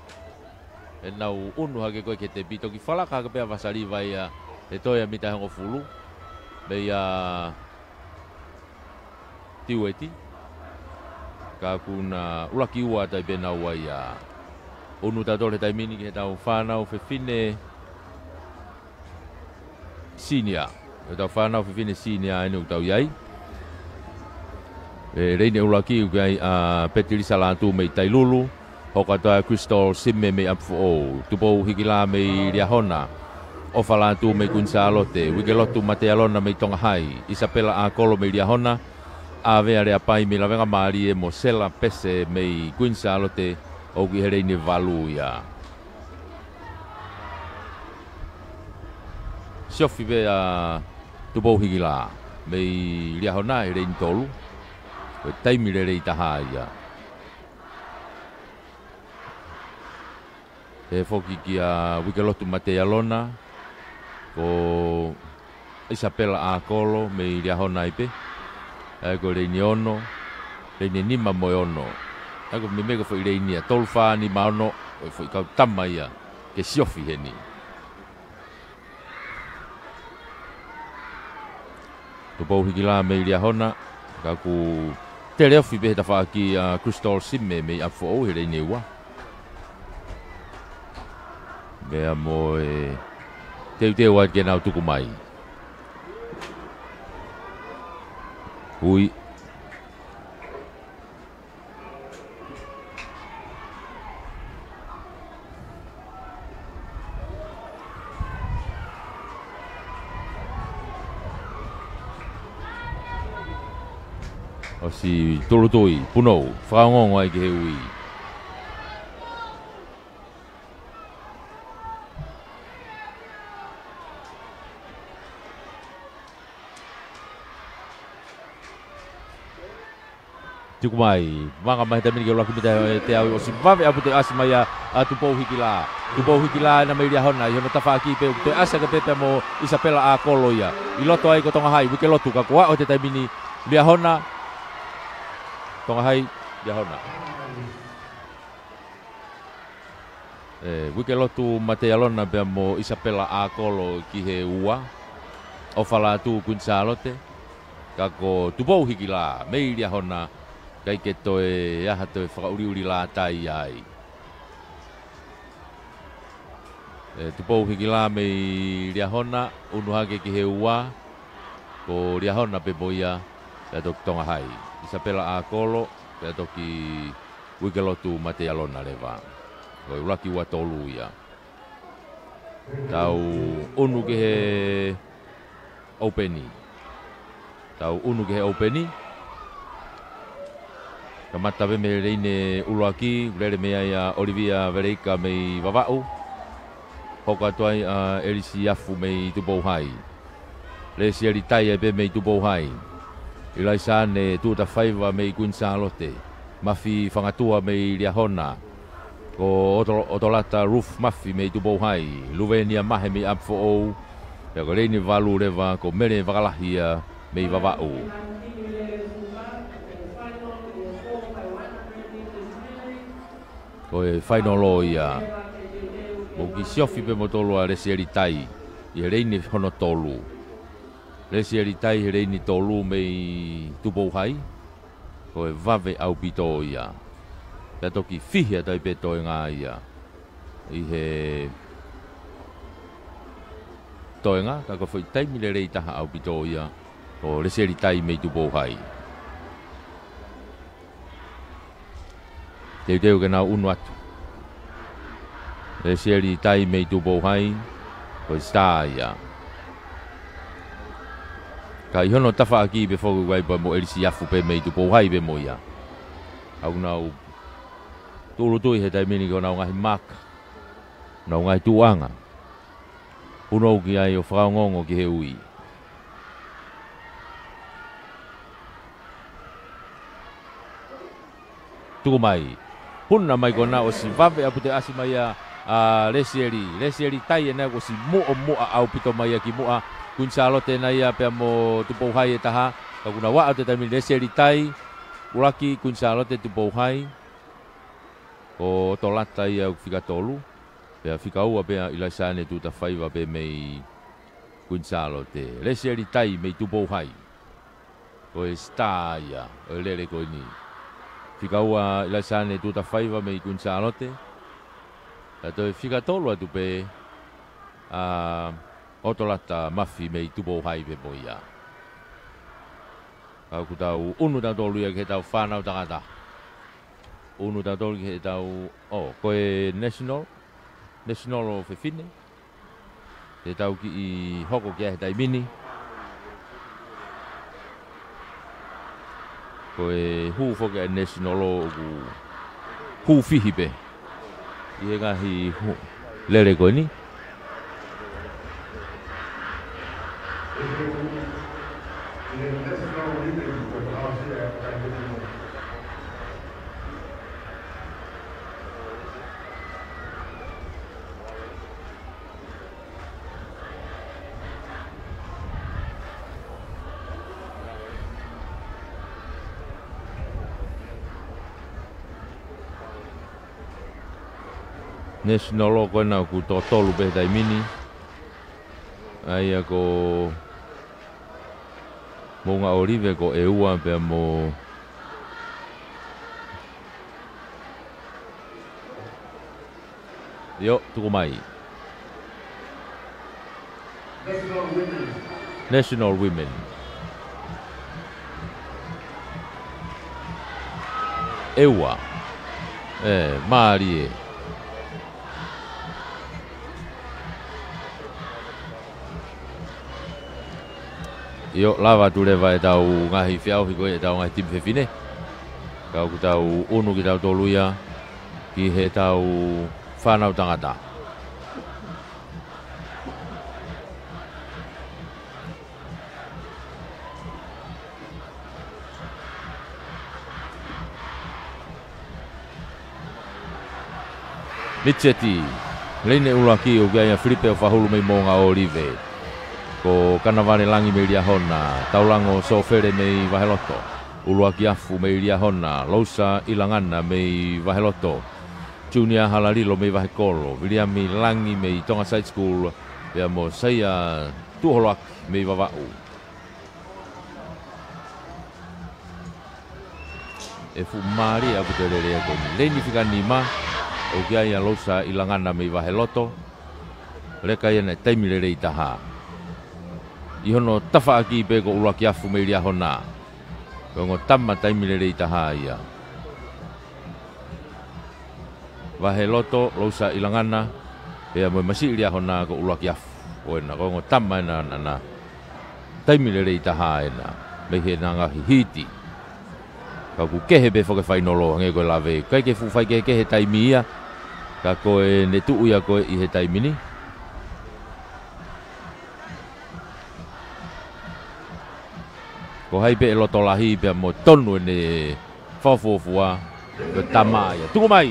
ʻEnau ʻunu hake ko ē ki he tepi, toki falaka hake pē ʻa Vasaliva ia he toe ʻa e mita hongofulu. Mei a Tiueti. Ka ʻoku na ʻuluaki ua atu ai pē naua ia. ʻUnu atu ʻa tautolu he taimi ni ki heʻetau fānau fefine senior. Heʻetau fānau fefine senior ʻeni ʻoku tau ʻi ai. ʻE, leini ʻuluaki ʻoku ʻi ai ʻa Petilisa Lātū mei Tailulu. Hoko atu ʻa Crystal Sime mei ʻApifoʻou, Tupou Hikila mei Liahona, ʻOfa Lātū mei Kuini Sālote, Uikelotu Matealona mei Tonga Hai, ʻIsapela ʻAkolo mei Liahona, ʻAvea Leapai mei Lavengamālie mo Sela Pese mei Kuini Sālote, ʻoku ʻi he leini valu ia. Siofi pē ʻa Tupou Hikila mei Liahona he leini tolu. Ko e taimi lelei taha ia. ʻE foki kia Uikelotu Matealona, ko ʻIsapela ʻAkolo mei Liahona ai pē. ʻA ia ko e leini ono, leini nima mo e ono. ʻA ia ko e meimei ko e foʻi leini ia, tolu, fā, nima, ono, ko e foʻi kau tama ia ke siofi heni. Tupou Hikila mei Liahona, ka ʻoku teleofi pē he tafaʻaki ʻa Crystal Sime mei ʻApifoʻou he leini ua. Meʻa mo e teuteu ai ke nau tuku mai. Ui. ʻOsi tūʻulutui, punou, fakaongoongo ai ki he ui. Tuku mai, vanga mai he taimi ni ki he ʻuluaki mita ʻe teau, ʻosi vave ʻaupito e ʻasi mai ʻa, ʻa Tupou Hikila. Tupou Hikila ʻena mei Liahona, ʻi hono tafaʻaki pē, toe ʻasi hake pē pea mo ʻIsapela ʻAkolo ia. ʻI loto ai ko Tonga Hai, Uikelotu ka kuo aʻu he taimi ni Liahona. Tonga Hai, Liahona. ʻE, Uikelotu Matealona pea mo ʻIsapela ʻAkolo ki he ua. ʻOfa Lātū Kuini Sālote. Ka ko Tupou Hikila mei Liahona, ʻikai ke toe ʻi ai ha toe fakaʻuliʻuli lātai ai. ʻE, Tupou Hikila mei Liahona, ʻunu hake ki he ua, ko Liahona pē mo ia, pea toki Tonga Hai. ʻIsapela ʻAkolo, Pea toki uike lotu Matealona leva. Ko e ʻuluaki ua tolu ia. Tau ʻunu ki he ʻoupeni. Tau ʻunu ki he ʻoupeni. Kamata pē mei he leini ʻuluaki, lele mei ai ʻa ʻOlivia Veleika mei Vavaʻu. Hoko atu ai ʻa ʻElisi Afu mei Tupou Hai. Lesieli Tai ai pē mei Tupou Hai. ʻIlaisa Ane Tuʻutafaiva mei Kuini Sālote. Mafi Fangatua mei Liahona. Ko ʻOto-, ʻOtolata Ruth Mafi mei Tupou Hai. Luvenia Mahe mei ʻApifoʻou. Pea ko e leini valu leva ko Mele Vakalahi ia mei Vavaʻu. Ko e fainolo ia. Mou kiʻi siofi pē moutolu ʻa Lesieli Tai ʻi he leini hono tolu. Lesieli Tai he leini tolu mei Tupou Hai. Ko e vave ʻaupito ia. Pea toki fihi atu ai pē toenga ia ʻi he toenga, ka ko e foʻi taimi lelei taha ʻaupito ia ʻo Lesieli Tai mei Tupou Hai. Teuteu ke nau ʻunu atu. Lesieli Tai mei Tupou Hai, ko e sitā ia. Ka ʻi hono tafaʻaki pē foki ʻoku ʻi ai pē mo ʻElisi Afu pē mei Tupou Hai pē mo ia. ʻOku nau tūʻulutui he taimi ni ki honau ngaahi maka, honau ngaahi tuʻuʻanga. Punou ki ai ʻo fakaongoongo ki he ui. Tuku mai. Huna mai ko ena ʻosi vave ʻa Puteʻasi mai ia ʻa Lesieli. Lesieli Tai ena ʻosi muʻomuʻa ʻaupito mai ia ki muʻa. Kuini Sālote ena ia pea mo Tupou Hai ʻe taha. Ka ʻoku nau aʻu atu he taimi ni Lesieli Tai. ʻUluaki Kuini Sālote Tupou Hai. Ko ʻOtolata ia ʻoku fika tolu. Pea fika ua pē ʻa ʻIlaisa Ane Tuʻutafaiva pē mei Kuini Sālote. Lesieli Tai mei Tupou Hai. Ko e sitā ia ʻo e lele ko eni. Fika ua ʻIlaisa Ane Tuʻutafaiva mei Kuini Sālote. Ka toe fika tolu atu pē ʻa ʻOtolata Mafi mei Tupou Hai pē mo ia. Ka ʻoku tau ʻunu tautolu ia ki heʻetau fānau tangata. ʻUnu tautolu ki heʻetau, ʻo, ko e national, national ʻo fefine. Te tau kiʻi hoko ki ai he taimi ni. Ko e hū foki ʻa e national ʻoku hū fihi pē ʻi he ngaahi hū lele ko eni. National ʻo ko ena ʻoku toko tolu pē he taimi ni. ʻA ia ko Moʻunga ʻŌlive ko e ua pea mo ʻIo, tuku mai. National Women. ʻE ua. ʻE, mālie. ʻIo, lava atu leva ʻetau ngaahi feʻauhi ko ē ʻetau ngaahi timi fefine. Ka ʻoku tau ʻunu kitautolu ia ki heʻetau fānau tangata. Mitseti, leini ʻuluaki ʻoku ʻi ai ʻa Filipe ʻOfahulu mei Moʻunga ʻŌlive. Ko Kanavale Langi mei Liahona, Taulango Sofele mei Vaheloto, ʻUluaki Afu mei Liahona, Lousa ʻIlangana mei Vaheloto, Junior Halalilo mei Vahekolo, Viliami Langi mei Tonga Side School, pea mo Saia Tuʻuholoaki mei Vavaʻu. ʻE fuʻu mālie ʻaupito e lele ko eni. Leini fika nima, ʻoku ʻi ai ʻa Lousa ʻIlangana mei Vaheloto. Leka ia ʻene taimi lelei taha. ʻI hono tafaʻaki pē ko ʻUluaki Afu mei Liahona. Ko e ongo tama taimi lelei taha ia. Vaheloto, Lousa ʻIlangana, pea mo e masiʻi Liahona ko ʻUluaki Afu. Ko ena, ko e ongo tama ena naʻa na taimi lelei taha ena, mei heʻena ngaahi hiti. Ka ʻoku kehe pē foki e fainolo, hangē ko e lave. ʻIkai ke fuʻu faikehekehe taimi ia, ka ko ʻene tuʻu ia ko ē ʻi he taimi ni. Ko hai pē ʻe loto lahi pea mo tonu ʻene fakafuofua, ko e tama ia. Tuku mai.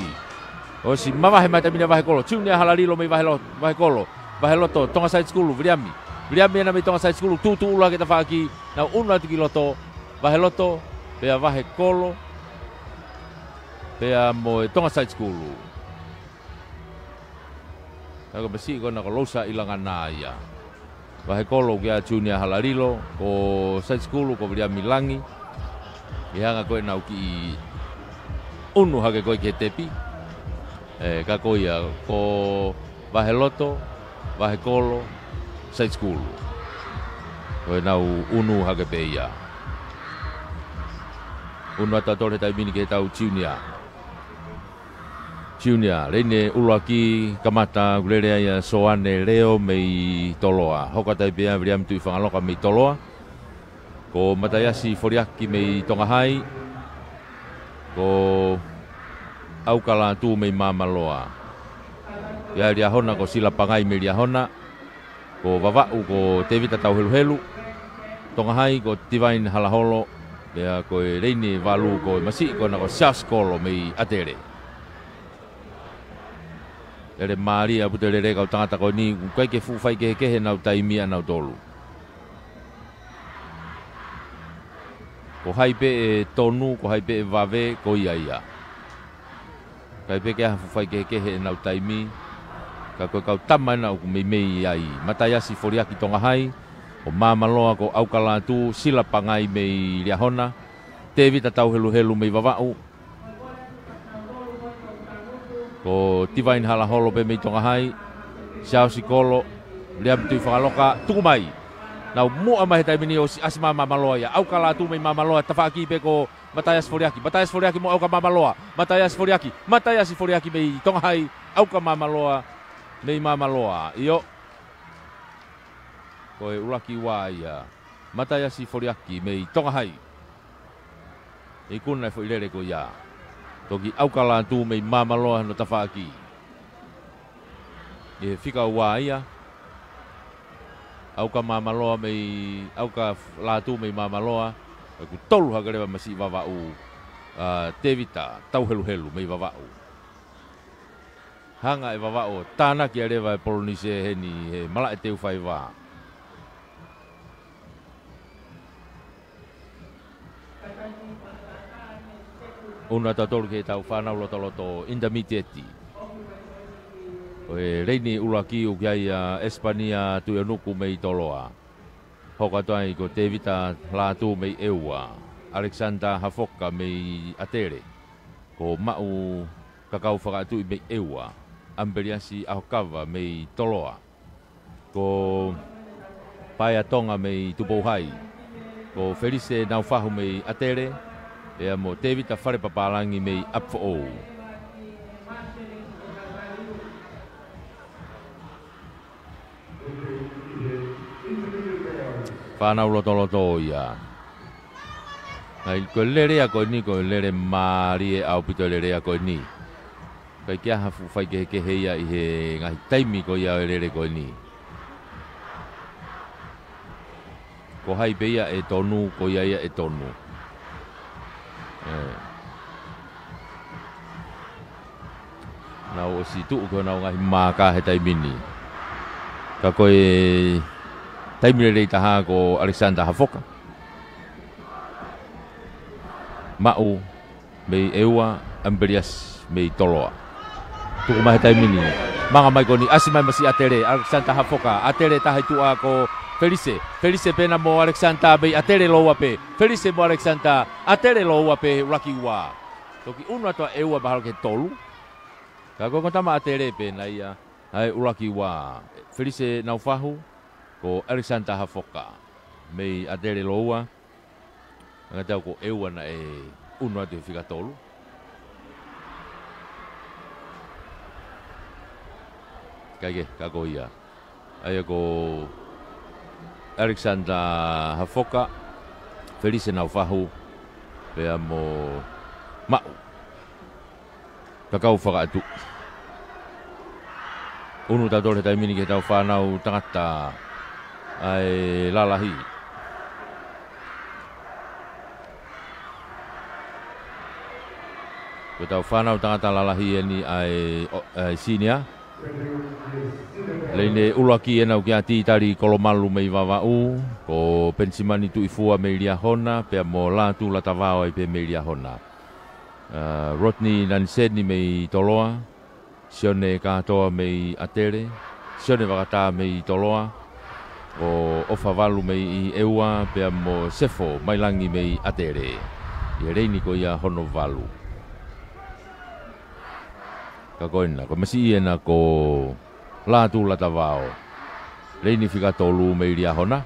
ʻOsi mavahe mai taimi ni ʻa Vahekolo. Junior Halalilo mei Vahelo-, Vahekolo. Vaheloto, Tonga Side School, Viliami. Viliami ena mei Tonga Side School, tuʻutuʻu ʻuluaki tafaʻaki, nau ʻunu atu ki loto, Vaheloto, pea Vahekolo, pea mo e Tonga Side School. Ka ko e masiʻi ko ena ko Lousa ʻIlangana ia. Vahekolo ʻoku ʻia Junior Halalilo, ko Side School ko Viliami Langi. ʻI he anga ko ē ʻenau kiʻi ʻunu hake ko ē ki he tepi. ʻE, ka ko ia, ko Vaheloto, Vahekolo, Side School. Ko ʻenau ʻunu hake pē ia. ʻUnu atu ʻa Tole he taimi ni ki he tau Junior. Junior, leini ʻuluaki kamata, ʻoku lele ai ʻa Soane Leo mei Toloa. Hoko atu ai pē ʻa Viliami Tuʻifangaloka mei Toloa. Ko Mataiasi Foliaki mei Tonga Hai. Ko ʻAuka Lātū mei Māmaloa. ʻIa Liahona ko Sila Pangai mei Liahona. Ko Vavaʻu ko Tevita Tauheluhelu. Tonga Hai ko Divine Halaholo. Pea ko e leini valu ko e masiʻi ko ena ko Siaosi Kolo mei ʻAtele. Lele mālie ʻaupito e lele e kau tangata ko eni, ʻoku ʻikai ke fuʻu faikehekehe ʻenau taimi ʻanautolu. Ko hai pē ʻe tonu, ko hai pē ʻe vave, ko ia ia. ʻIkai pē ke ʻi ai ha fuʻu faikehekehe ʻenau taimi, ka ko e kau tama ena ʻoku meimei ai. Mataiasi Foliaki Tonga Hai, ko Māmaloa ko ʻAuka Lātū, Sila Pangai mei Liahona, Tevita Tauheluhelu mei Vavaʻu, ko Divine Halaholo pē mei Tonga Hai, Siaosi Kolo, Viliami Tuʻifangaloka, tuku mai. Nau muʻa mai he taimi ni, ʻosi ʻasi mai ʻa Māmaloa ia. ʻAuka Lātū mei Māmaloa, tafaʻaki pē ko Mataiasi Foliaki. Mataiasi Foliaki mo ʻAuka Māmaloa. Mataiasi Foliaki. Mataiasi Foliaki mei Tonga Hai. ʻAuka Māmaloa mei Māmaloa. ʻIo. Ko e ʻuluaki ua ia. Mataiasi Foliaki mei Tonga Hai. Ikuna e foʻi lele ko ia. Toki ʻAuka Lātū mei Māmaloa hono tafaʻaki. ʻI he fika ua ia. ʻAuka Māmaloa mei, ʻAuka Lātū mei Māmaloa. ʻOku tolu hake leva masiʻi Vavaʻu, ʻa Tevita Tauheluhelu mei Vavaʻu. Hanga ʻe Vavaʻu ʻo tānaki ʻa e leva e Polonise heni he malaʻe teu faiva. ʻUnu atu ʻa Tole ki he tau fānau lotoloto intermediate. Ko e leini ʻuluaki ʻoku ʻi ai ʻa Espania Tuʻionuku mei Toloa. Hoko atu ai ko Tevita Lātū mei ʻEua. Alexander Hafoka mei ʻAtele. Ko Maʻu Kakau Fakatuʻi mei ʻEua. ʻAmipeliasi ʻAhokava mei Toloa. Ko Paea Tonga mei Tupou Hai. Ko Felise Naufahu mei ʻAtele. Pea mo Tevita Falepapālangi mei ʻApifoʻou. Fānau lotoloto ia. ʻA ia ko e lele ia ko eni, ko e lele mālie ʻaupito e lele ia ko eni. ʻIkai ke ʻi ai ha fuʻu faikehekehe ia ʻi he ngaahi taimi ko ia e lele ko eni. Ko hai pē ia ʻe tonu, ko ia ia ʻe tonu. ʻE. Nau ʻosi tuʻu ko ʻenau ngaahi maaka he taimi ni. Ka ko e taimi lelei taha ko Alexander Hafoka. Maʻu mei ʻEua, ʻAmipeliasi mei Toloa. Tuku mai he taimi ni. Manga mai ko eni, ʻasi mai masiʻi ʻAtele, Alexander Hafoka, ʻAtele taha ʻi tuʻa ko Felise. Felise pē ena mo Alexander mei ʻAtele Loua pē. Felise mo Alexander, ʻAtele Loua pē ʻuluaki ua. Toki ʻunu atu ʻa ʻEua mahalo ki he tolu. Ka ko e ongo tama ʻAtele pē ena ia, ʻa e ʻuluaki ua. Felise Naufahu, ko Alexander Hafoka. Mei ʻAtele Loua, ʻa ia ko ʻEua naʻe ʻunu atu he fika tolu. Kae kehe, ka ko ia. ʻA ia ko Alexander Hafoka, Felise Naufahu, pea mo Maʻu Kakau Fakaʻatu. Unu tautolu he taimi ni ki heʻetau fānau tangata ʻa e lalahi. Ko ʻetau fānau tangata lalahi eni ʻa e, ʻo, ʻa e senior. Laine ʻuluaki ena ʻoku ʻia Titali Kolomalu mei Vavaʻu, ko Penisimani Tuʻifua mei Liahona, pea mo Lātū Latavao ai pē mei Liahona. ʻA, Rodney Naniseni mei Toloa, Sione Kātoa mei ʻAtele, Sione Vakatā mei Toloa, ko ʻOfa Valu mei ʻEua, pea mo Sefo Mailangi mei ʻAtele. ʻI he laine ko ia hono valu. Ka ko ena, ko e masiʻi ena ko Lātū Latavao. Laine fika tolu mei Liahona.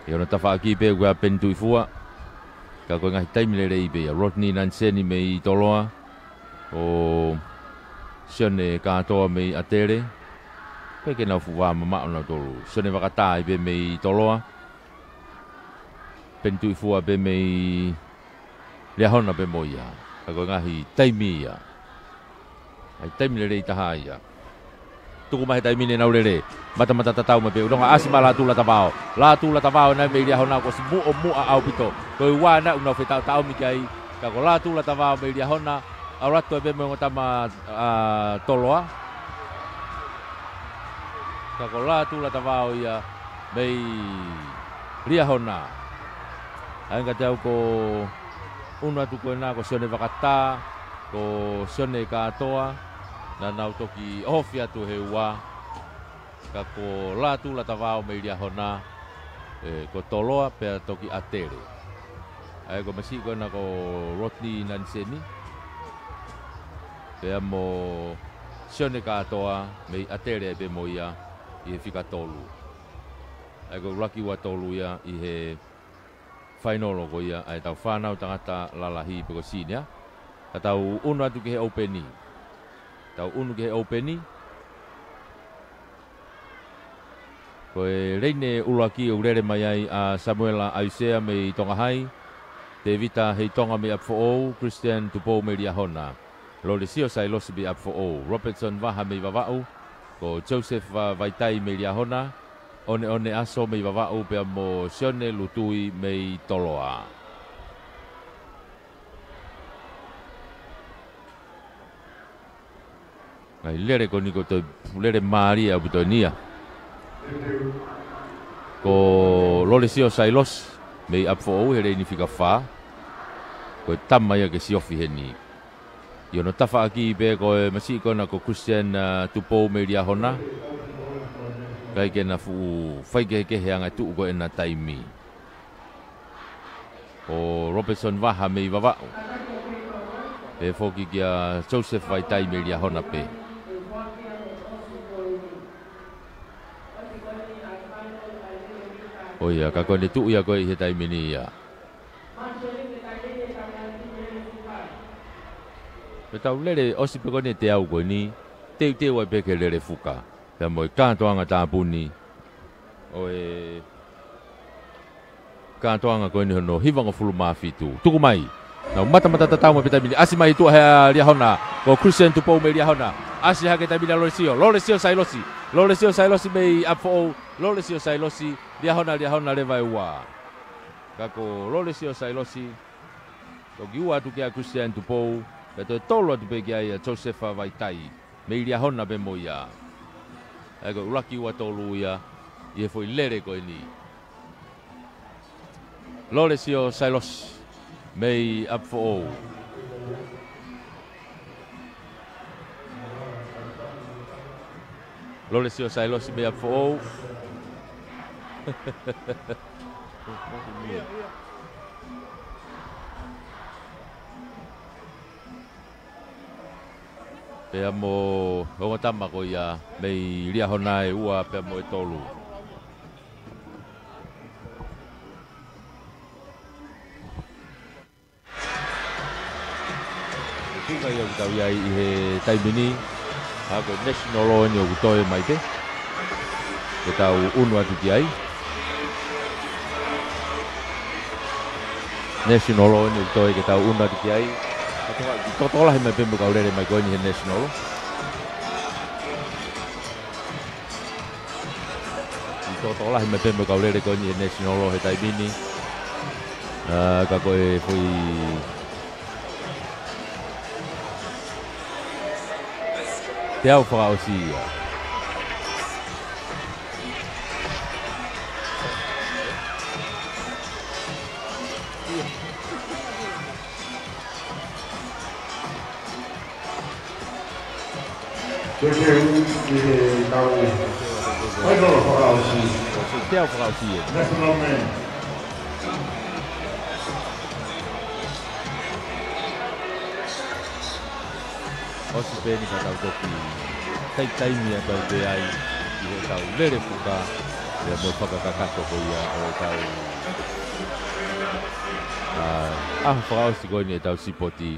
ʻI hono tafaʻaki pē ko ia Peni Tuʻifua. Ka ko e ngaahi taimi lelei pē ia. Rodney Naniseni mei Toloa. Ko Sione Kātoa mei ʻAtele. Pea ke nau fuʻu vā mamaʻo nautolu. Sione Vakatā ai pē mei Toloa. Peni Tuʻifua pē mei Liahona pē mo ia. Ka ko e ngaahi taimi ia. ʻA e taimi lelei taha ia. Tuku mai he taimi ni ʻenau lele. Matamata tatau mai pē. ʻUhinga ʻasi mai Lātū Latavao. Lātū Latavao ena mei Liahona kuo ʻosi muʻomuʻa ʻaupito. Ko e ua ena ʻoku nau fetaʻotaʻomi ki ai. Ka ko Lātū Latavao mei Liahona. ʻAlu atu ai pē mo e ongo tama, ʻa, Toloa. Ka ko Lātū Latavao ia mei Liahona. ʻA ia ka te u ʻoatu ko unu atu ko ena ko Sione Vakatā, ko Sione Kātoa, naʻa nau toki ofi atu he ua, ka ko Lātū Latavao mei Liahona, ē, ko Toloa pea toki ʻAtele. ʻA ia ko e masiʻi ko ena ko Rodney Naniseni, pea mo Sione Kātoa mei ʻAtele pē mo ia ʻi he fika tolu. ʻA ia ko e ʻuluaki ua tolu ia ʻi he fainolo ko ia ʻa ʻetau fānau tangata lalahi pe ko e senior. Ka tau unu atu ki he ʻoupeni. Tau unu ki he ʻoupeni. Ko e laine ʻuluaki ʻoku lele mai ai ʻa Samuela ʻAisea mei Tonga Hai, Tevita Heitonga mei ʻApifoʻou, Christian Tupou mei Liahona, Lolesio Sailosi mei ʻApifoʻou, Robertson Vaha mei Vavaʻu, ko Joseph Va-, Vaitai mei Liahona, ʻOneʻone ʻAso mei Vavaʻu pea mo Sione Lutui mei Toloa. Ngaahi lele ko eni ko e toe lele mālie ʻaupito eni ia. Ko Lolesio Sailosi mei ʻApifoʻou he laine fika fā. Ko e tama ia ke siofi heni. ʻI hono tafaʻaki pē ko e masiʻi ko ena ko Christian, ʻa, Tupou mei Liahona. ʻIkai ke na fuʻu faikehekehe ʻa e ngaahi tuʻu ko ena taimi. Ko Robertson Vaha mei Vavaʻu. Pehē foki kia Joseph Vaitai mei Liahona pē. ʻO ia, ka ko ʻene tuʻu ia ko ē ʻi he taimi ni ia. Pea tau lele ʻosi pē ko eni e teau ko eni, teuteu ai pē ke lele fuka. Pea mo e kātoanga tāpuni ʻo e kātoanga ko eni hono hivangofulu mā fitu. Tuku mai. Nau matamata tatau mai pē taimi ni. ʻAsi mai tuʻa he ʻa Liahona. Ko Christian Tupou mei Liahona. ʻAsi hake taimi ni ʻa Lolesio. Lolesio Sailosi. Lolesio Sailosi mei ʻApifoʻou. Lolesio Sailosi. Liahona, Liahona leva e ua. Ka ko Lolesio Sailosi. Toki ua atu kia Christian Tupou. Pea toe tolu atu pē kia ia Josefa Vaitai. Mei Liahona pē mo ia. ʻA ia ko e ʻuluaki ua tolu ia ʻi he foʻi lele ko eni. Lolesio Sailosi mei ʻApifoʻou. Lolesio Sailosi mei ʻApifoʻou. Pea mo e ongo tama ko ia mei Liahona e ua pea mo e tolu. Tuka ia ʻoku tau ʻi ai ʻi he taimi ni, ʻa ko e national law eni ʻoku toe mai pē ke tau ʻunu atu ki ai. National law eni ʻoku toe ke tau ʻunu atu ki ai. Ka toka, tokolahi mai pē mo e kau lele mai ko eni he national law. ʻI tokolahi mai pē mo e kau lele ko eni he national law he taimi ni. ʻA, ka ko e foʻi teau fakaʻosi ia. Ke ke u ki he kau. Mai tolo fakaʻosi. Teau fakaʻosi ia. National man. ʻOsi pē eni ka tau toki taitaimi atu pē ai ʻi he tau lele fuka, ia mo e fakakakato ko ia ʻo e tau, ʻa, ʻaho fakaʻosi ko eni ʻetau sipoti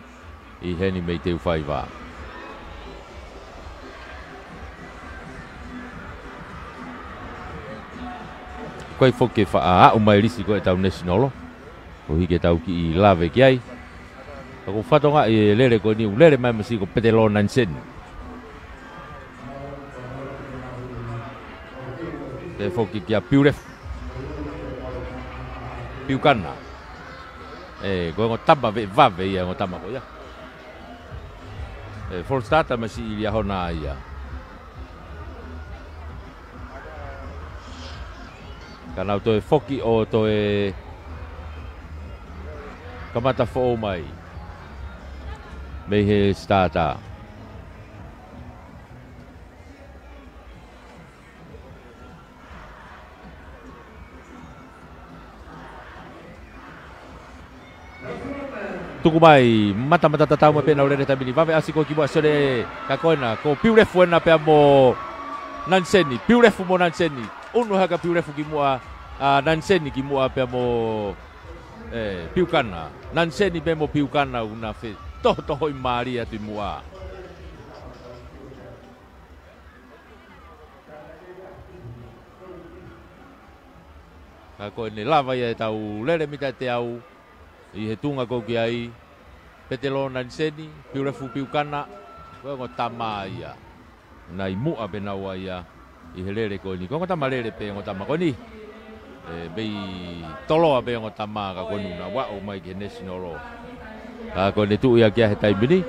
ʻi heni mei Teufaiva. Ko e foki ke faʻa aʻu mai lisi ko ʻetau national law. Koeʻuhi ke tau kiʻi lave ki ai. Ka ko e fatongia ʻi he lele ko eni ʻoku lele mai masi ko Petelō Naniseni. Pea foki kia Piulefu Piukana. ʻE, ko e ongo tama veʻe vave ia ongo tama ko ia. ʻE, false starter masi ʻi Liahona ia. Ka nau toe foki ʻo toe kamata foʻou mai mei he starter. Tuku mai, matamata tatau mai pē ʻenau lele taimi ni, vave ʻasi ko ē ki muʻa Sione, ka ko ena, ko Piulefu ena pea mo Naniseni, Piulefu mo Naniseni, ʻunu hake ʻa Piulefu ki muʻa, ʻa Naniseni ki muʻa pea mo, ʻe, Piukana, Naniseni pea mo Piukana ʻoku na fetohotohoʻi mālie atu ʻi muʻa. Ka ko ʻene lava ia ʻetau lele mita ʻe teau ʻi he tuʻunga ko ē ʻoku ʻi ai Petelō Naniseni, Piulefu Piukana, ko e ongo tama ia. Naʻe ʻi muʻa pē naua ia ʻi he lele ko eni. Ko e ongo tama lele pē ongo tama ko eni. ʻE, mei Toloa pē ongo tama ka ko eni naʻa nau aʻu mai ki he national law. Ka ko ʻene tuʻu ia ki ai he taimi ni.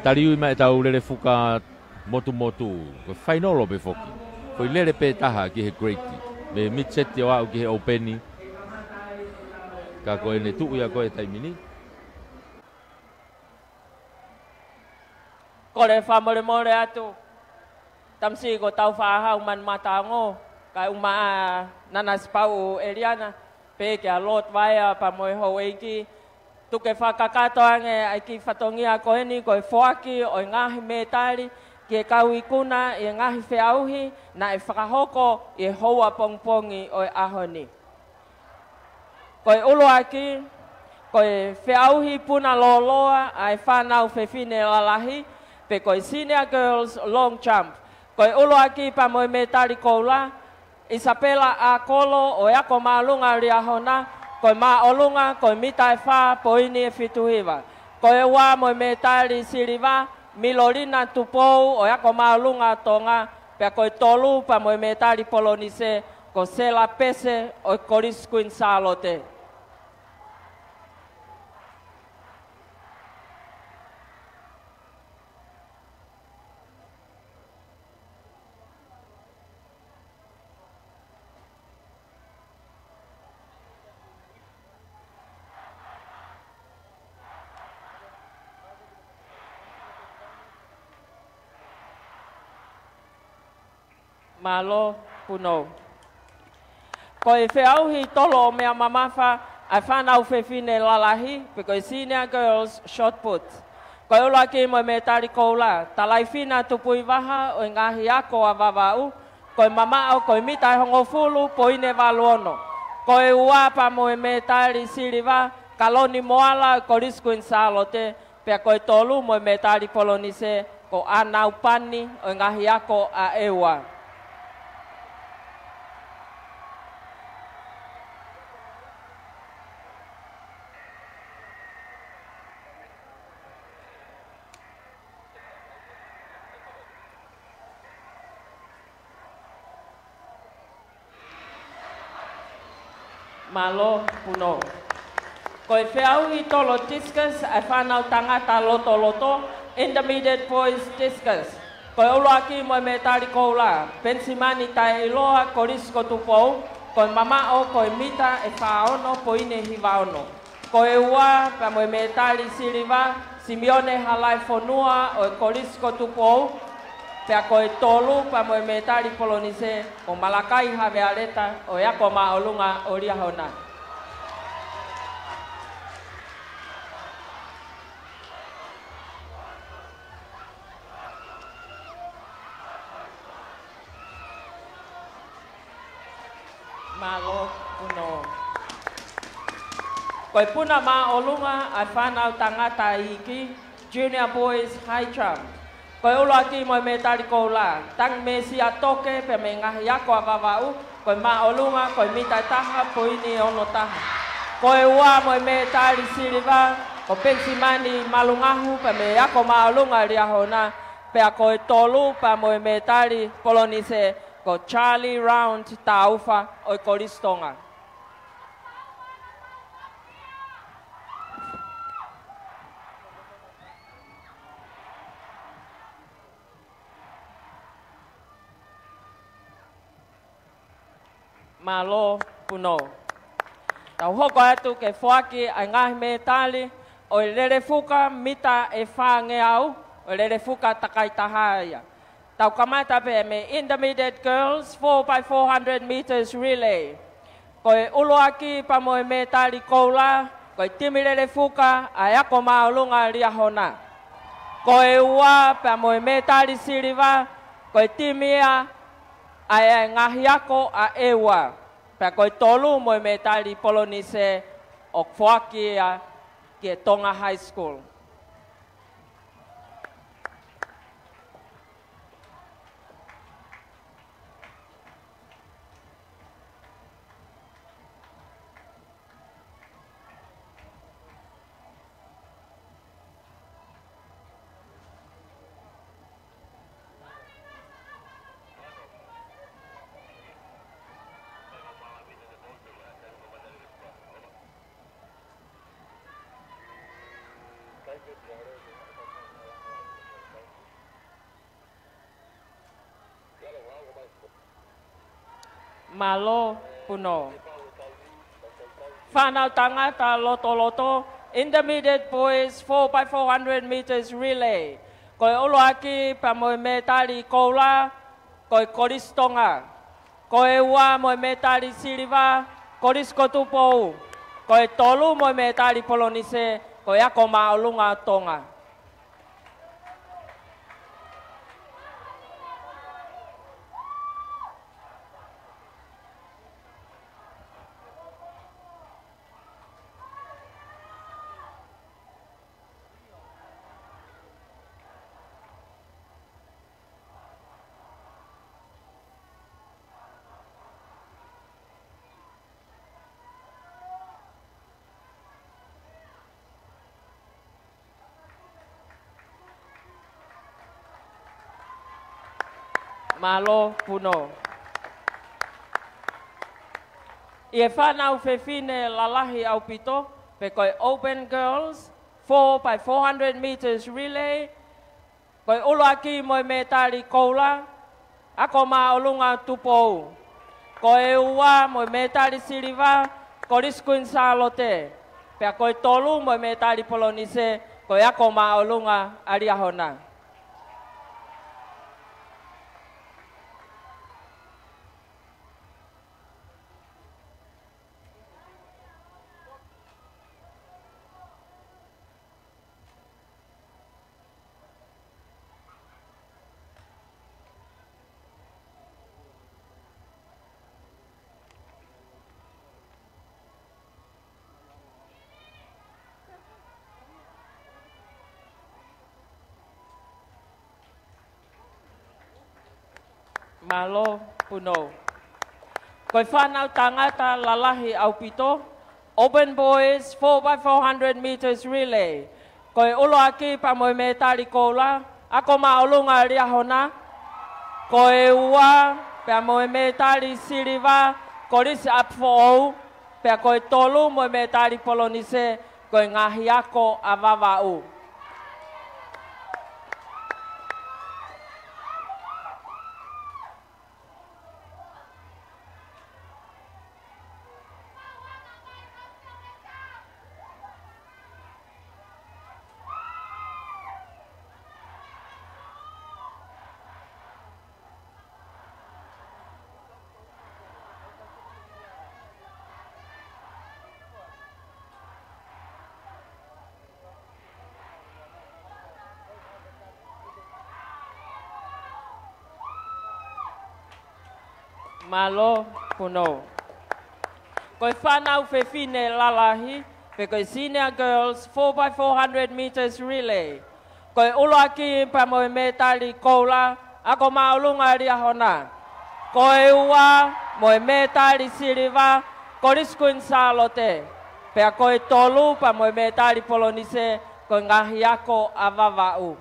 Taliui mai ʻetau lele fuka motumotu, ko e fainolo pē foki. Ko e lele pē taha ki he grade. Mei he mid-set ʻo aʻu ki he ʻōpeni. Ka ko ʻene tuʻu ia ko ē he taimi ni. Kole fakamolemole atu. Tamasiʻi ko Taufaʻāhau Manumataongo, kae ʻumaʻā ʻa Nanasipauʻu ʻEliana, pehē kia Lord Vaea pea mo e houʻeiki, tuku ke fakakakato ange ʻa e kiʻi fatongia ko eni ko e foaki ʻo e ngaahi mētali ki he kau ikuna ʻi he ngaahi feʻauhi naʻe fakahoko ʻi he houa pongipongi ʻo e ʻaho ni. Ko e ʻuluaki, ko e feʻauhi puna lōloa ʻa e fānau fefine lalahi, pe ko e Senior Girls Long Jump. Ko e ʻuluaki pea mo e mētali koula, ʻIsapela ʻAkolo ʻo e Ako Māʻolunga Liahona, ko e māʻolunga, ko e mita ʻe fā poini ʻe fitu hiva. Ko e ua mo e mētali siliva, Milolina Tupou ʻo e Ako Māʻolunga Tonga, pea ko e tolu pea mo e mētali polonise, ko Sela Pese ʻo e Kolisi Kuini Sālote. Mālō, Punou. Ko e feʻauhi tolo ʻo meʻa mamafa ʻa e fānau fefine lalahi, pe ko e Senior Girls Shot Put. Ko e ʻuluaki mo e mētali koula, Talaifina Tupuivaha ʻo e ngaahi ako ʻa Vavaʻu, ko e mamaʻo ko e mita ʻe hongofulu poini ʻe valu ono. Ko e ua pea mo e mētali siliva, Kaloni Moala ʻo e Kolisi Kuini Sālote, Pea ko e tolu mo e mētali polonise, ko ʻAnaupani ʻo e ngaahi ako ʻa ʻEua. Mālō Puno. Ko e feʻauhi tolo discus ʻa e fānau tangata lotoloto, intermediate boys discus. Ko e ʻuluaki mo e mētali koula, Penisimani Taʻeʻiloa, Kolisi ko Tupou, ko e mamaʻo ko e mita ʻe fā ono poini hiva ono. Ko e ua pea mo e mētali siliva, Simione Halaifonua ʻo e Kolisi ko Tupou, pea ko e tolu pea mo e mētali polonise, ko Malakai Havealeta ʻo e Ako Māʻolunga ʻo Liahona. Mālō Puno. Ko e puna māʻolunga ʻa e fānau tangata iiki, Junior Boys High Jump. Ko e ʻuluaki mo e mētali koula, Tangi Mesia Toke pea mei he ngaahi ako ʻa Vavaʻu, ko e māʻolunga ko e mita ʻe taha poini ono taha. Ko e ua mo e mētali siliva, ko Penisimani Malungahu pea mei he Ako Māʻolunga Liahona, pea ko e tolu pea mo e mētali polonise, ko Charlie Round Taufa ʻo e Kolisi Tonga. Mālō Puno. Tau hoko atu ke foaki ʻa e ngaahi mētali ʻo e lelefuka mita ʻe fāngeau, ʻo e lelefuka takai taha ia. Tau kamata pē mei he intermediate girls, four by four hundred meters relay. Ko e ʻuluaki pea mo e mētali koula, ko e timi lelefuka ʻa e Ako Māʻolunga Liahona. Ko e ua pea mo e mētali siliva, ko e timi ia ʻa e ngaahi ako ʻa ʻEua. Pea ko e tolu mo e mētali polonise ʻoku foaki ia ki he Tonga High School. Mālō Puno. Fānau tangata lotoloto, intermediate boys, four by four hundred meters relay. Ko e ʻuluaki pea mo e mētali koula, ko e Kolisi Tonga. Ko e ua mo e mētali siliva, Kolisi ko Tupou. Ko e tolu mo e mētali polonise, ko e Ako Māʻolunga Tonga. Mālō Puno. ʻI he fānau fefine lalahi ʻaupito, pea ko e Open Girls, four by four hundred meters relay, ko e ʻuluaki mo e mētali koula, Ako Māʻolunga Tupou. Ko e ua mo e mētali siliva, Kolisi Kuini Sālote. Pea ko e tolu mo e mētali polonise, ko e Ako Māʻolunga ʻa Liahona. Mālō Punou. Ko e fānau tangata lalahi ʻaupito, Auburn Boys four by four hundred meters relay. Ko e ʻuluaki pea mo e mētali koula, ako māʻolunga Liahona. Ko e ua pea mo e mētali siliva, Kolisi ʻApifoʻou. Pea ko e tolu mo e mētali polonise, ko e ngaahi ako ʻa Vavaʻu. Mālō Punou. Ko e fānau fefine lalahi, pe ko e Senior Girls four by four hundred meters relay. Ko e ʻuluaki pea mo e mētali koula, ako māʻolunga Liahona. Ko e ua mo e mētali siliva, Kolisi Kuini Sālote. Pea ko e tolu pea mo e mētali polonise, ko e ngaahi ako ʻa Vavaʻu.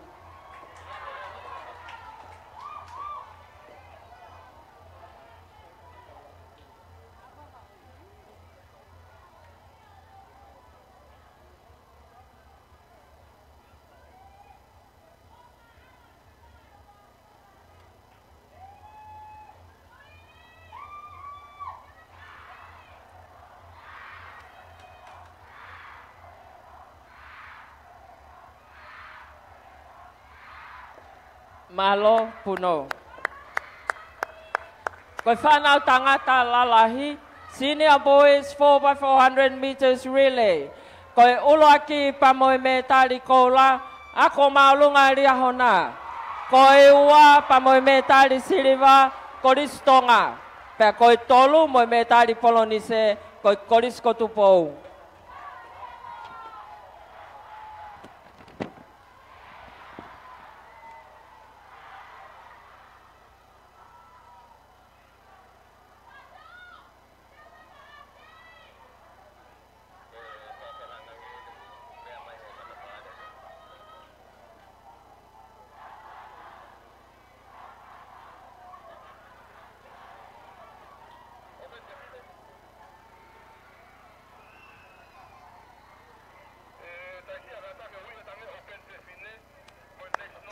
Mālō Punou. Ko e fānau tangata lalahi, Senior Boys four by four hundred meters relay. Ko e ʻuluaki pea mo e mētali koula, ako māʻolunga Liahona. Ko e ua pea mo e mētali siliva, Kolisi Tonga. Pea ko e tolu mo e mētali polonise, ko e Kolisi ko Tupou.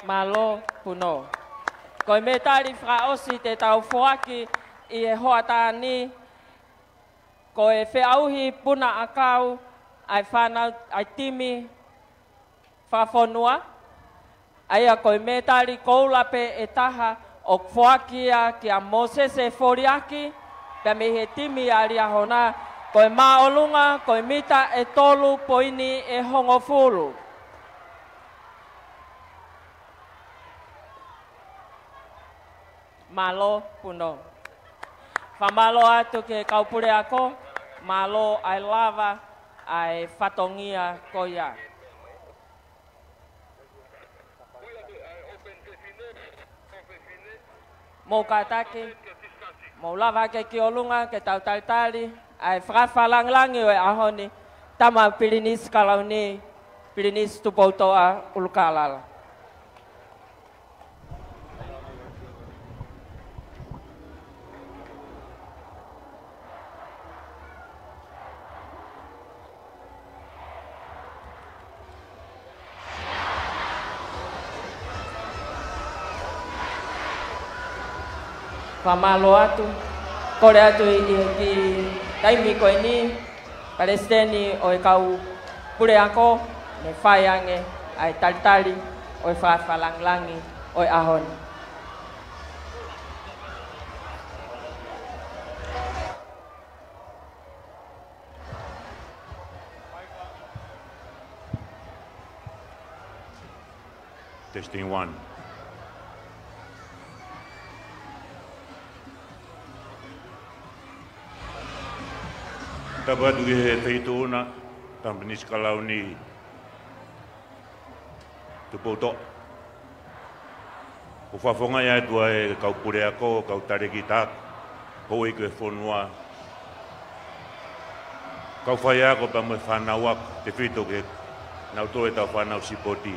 Mālō Punou. Ko e mētali fakaʻosi te tau foaki ʻi he hoʻatā ni, ko e feʻauhi puna ʻakau ʻa e fānau ʻa e timi fakafonua, ʻa ia ko e mētali koula pē ʻe taha ʻoku foaki ia kia Mōsese Foliaki, pea mei he timi ʻa Liahona, ko e māʻolunga, ko e mita ʻe tolu poini ʻe hongofulu. Mālō Punou. Fakamālō atu ki he kau puleako, mālō ʻa e lava ʻa e fatongia ko ia. Mou kātaki, mou lava hake ki ʻolunga ke tau talitali ʻa e fakafalanglangi ʻo e ʻaho ni, Tama Pilinisi Kalauni, Pilinisi Tupoutoʻa ʻUlukalala. Fakamālō atu, kole atu ʻi he kiʻi taimi ko eni, Palesiteni ʻo e kau puleako, ne fai ange ʻa e talitali ʻo e fakafalanglangi ʻo e ʻaho ni. Testing one. Tapu atu ki he feituʻu na, Tama Pilinisi Kalauni, Tupoutoʻa. ʻOku fakafofongaʻi atu ʻa e kau puleako, kau talēkita ako, houʻeiki ʻo e fonua, kau faiako pea mo e fānau ako, tefito ke nau tō ʻetau fānau sipoti.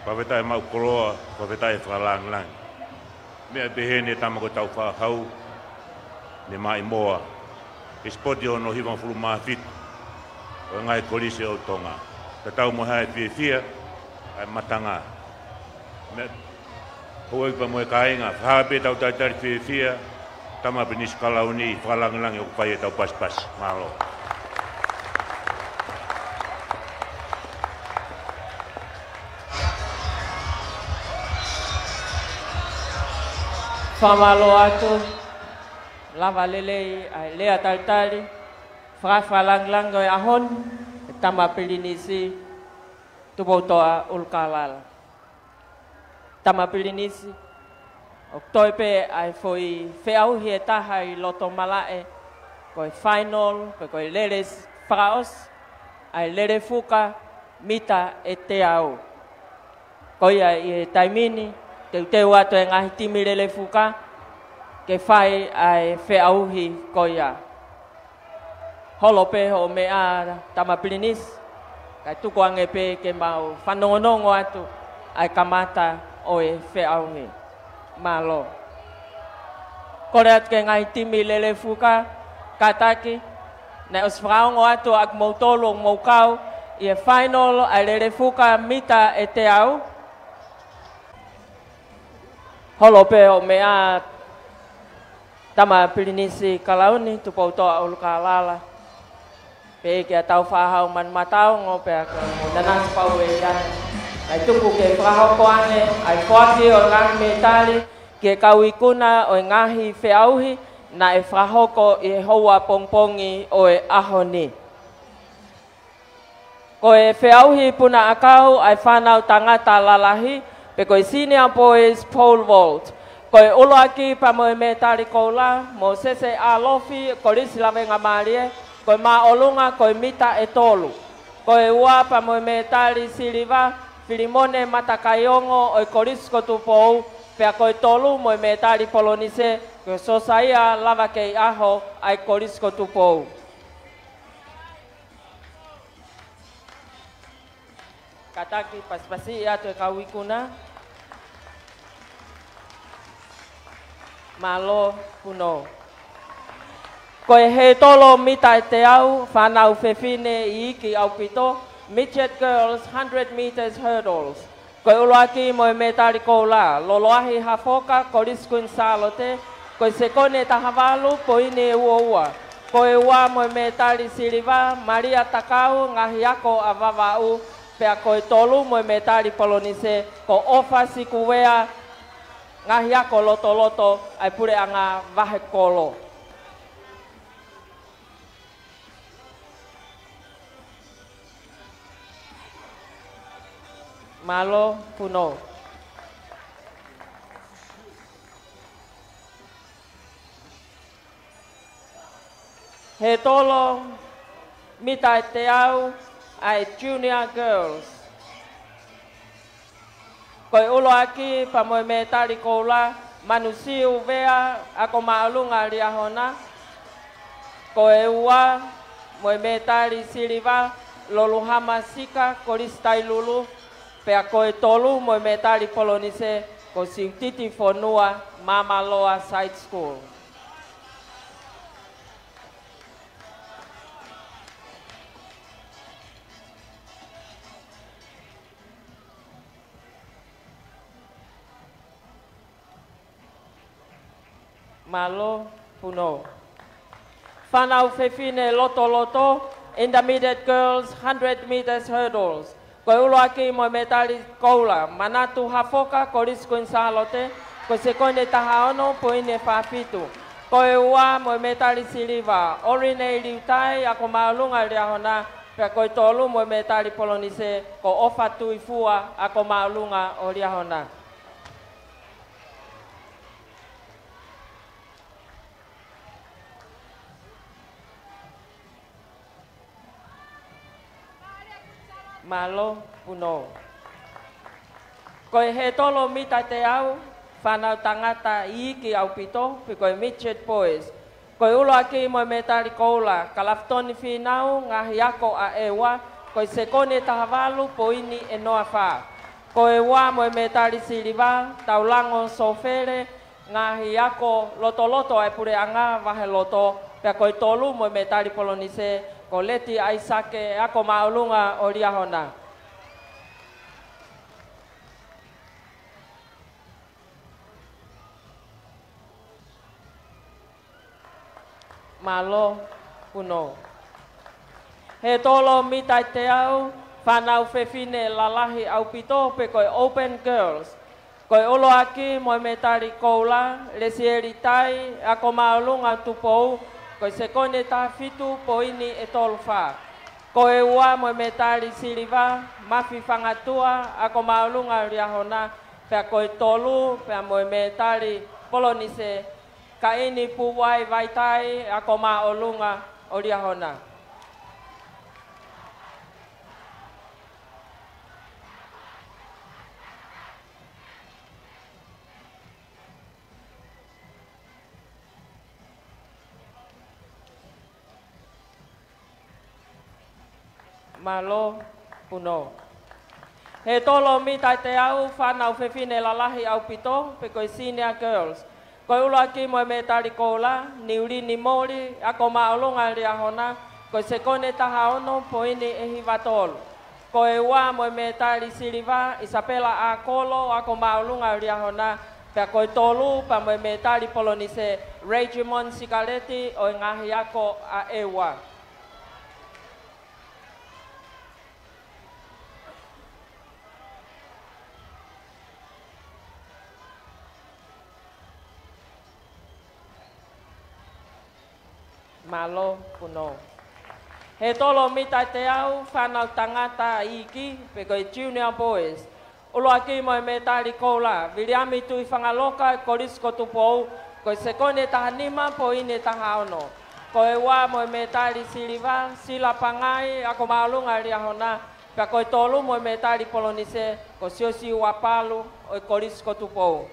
Fakafetaʻi maʻu koloa, fakafetaʻi fakalāngilangi. Meʻa pehē ni, tama, ko ʻetau fakahau ne maʻimoa he sipoti hono hivangofulu mā fitu ʻo e ngaahi kolisi ʻo Tonga. Tatau mo e fiefia ʻa e matanga. Meʻa, houʻeiki pea mo e kāinga, fakahā pē ʻetau talitali fiefia, Tama Pilinisi Kalauni, fakalāngilangi ʻoku fai ʻetau pasipasi. Mālō. Fakamālō atu, lava lelei ʻa e lea talitali fakafakalāngilangi ʻo e ʻaho ni, Tama Pilinisi Tupoutoʻa ʻUlukalala. Tama Pilinisi, ʻoku toe pē ʻa e foʻi feʻauhi ʻe taha ʻi loto malaʻe, ko e final, pe ko e lele fakaʻosi ʻa e lele fuka mita ʻe teau. Ko ia ʻi he taimi ni, teuteu atu e ngaahi timi lele fuka ke fai ʻa e feʻauhi ko ia. Holo pē hoʻo meʻa, Tama Pilinisi, kae tuku ange pē ke mau fanongonongo atu ʻa e kamata ʻo e feʻauhi. Mālō. Kole atu ki he ngaahi timi lele fuka, kātaki, naʻe ʻosi fakaongo atu ʻa kimoutolu ʻoku mou kau ʻi he final ʻa e lele fuka mita ʻe teau. Holo pē hoʻo meʻa, Tama Pilinisi Kalauni Tupoutoʻa ʻUlukalala. Pea ke tau fakahau manu mataongo pea ko Nanasipauʻu ʻEliana. Kae tuku ke fakahoko ange ʻa e foaki ʻo e ngaahi mētali ki he kau ikuna ʻo e ngaahi feʻauhi naʻe fakahoko ʻi he houa pongipongi ʻo e ʻaho ni. Ko e feʻauhi puna ʻakau ʻa e fānau tangata lalahi, pe ko e Senior Boys Pole Vault. Ko e ʻuluaki pea mo e mētali koula, Mōsese ʻAlofi, Kolisi Lavengamālie, ko e māʻolunga ko e mita ʻe tolu. Ko e ua pea mo e mētali siliva, Filimone Matakaiongo ʻo e Kolisi ko Tupou, pea ko e tolu mo e mētali polonise, ko Sosaia Lavakeiʻaho ʻa e Kolisi ko Tupou. Kātaki, pasipasi atu e kau ikuna. Mālō, punou. Ko e hētolo mita ʻe teau, fānau fefine iiki ʻaupito, Midget Girls hundred meters hurdles. Ko e ʻuluaki mo e mētali koula, Loloahi Hafoka, Kolisi Kuini Sālote, ko e sekoni ʻe taha valu poini ʻe ua ua. Ko e ua mo e mētali siliva, Malia Takau, Ngaahi Ako ʻa Vavaʻu, pea ko e tolu mo e mētali polonise, ko ʻOfa Sikuvea, Ngaahi Ako Lotoloto ʻa e Puleʻanga Vahekolo. Mālō, punou. Hētolo mita ʻe teau ʻa e Junior Girls. Ko e ʻuluaki pea mo e mētali koula, Manusiu Vea, Ako Māʻolunga Liahona. Ko e ua mo e mētali siliva, Loluhama Sika, Kolisi Tailulu. Pea ko e tolu mo e mētali polonise, ko Siutiti Fonua, Māmaloa Side School. Mālō, punou. Fānau fefine lotoloto, Intermediate Girls hundred meters hurdles. Ko e ʻuluaki mo e mētali koula, Manatu Hafoka, Kolisi Kuini Sālote, ko e sekoni ʻe taha ono poini ʻe fā fitu. Ko e ua mo e mētali siliva, Orinei Liutai, Ako Māʻolunga Liahona, pea ko e tolu mo e mētali polonise, ko ʻOfa Tuifua, Ako Māʻolunga ʻo Liahona. Mālō, punou. Ko e hētolo mita ʻe teau, fānau tangata iiki ʻaupito, pe ko e midget boys. Ko e ʻuluaki mo e mētali koula, Kalafitoni Fīnau, ngaahi ako ʻa ʻEua, ko e sekoni ʻe taha valu, poini ʻe noa fā. Ko e ua mo e mētali siliva, Taulango Sofele, ngaahi ako lotoloto ʻa e puleʻanga, vahe loto, pea ko e tolu mo e mētali polonise, ko Leti ʻAisake, ako māʻolunga ʻo Liahona. Mālō, Puno. Hētolo mita ʻe teau, fānau fefine lalahi ʻaupito pe ko e Open Girls. Ko e ʻuluaki mo e mētali koula, Lesieli Tai, ako māʻolunga Tupou, ko e sekoni ʻe taha fitu, poini ʻe tolu fā. Ko e ua mo e mētali siliva, Mafi Fangatua, ako māʻolunga Liahona, pea ko e tolu, pea mo e mētali polonise, Kaini Puai Vaitai, ako māʻolunga ʻo Liahona. Mālō, Puno. Hētolo mita ʻe teau, fānau fefine lalahi ʻaupito, pe ko e Senior Girls. Ko e ʻuluaki mo e mētali koula, Niulini Moli, ako māʻolunga Liahona, ko e sekoni ʻe taha ono, poini ʻe hiva tolu. Ko e ua mo e mētali siliva, Isapela ʻAkolo, ako māʻolunga Liahona, pea ko e tolu, pea mo e mētali polonise, Regimon Sikaleti, ʻo e ngaahi ako ʻa ʻEua. Mālō, Puno. Hētolo mita ʻe teau, fānau tangata iiki, pe ko e Junior Boys. ʻUluaki mo e mētali koula, Viliami Tuʻifangaloka, Kolisi ko Tupou, ko e sekoni ʻe taha nima, poini ʻe taha ono. Ko e ua mo e mētali siliva, Sila Pangai, ako māʻolunga Liahona, pea ko e tolu mo e mētali polonise, ko Siosi Uapalu, ʻo e Kolisi ko Tupou.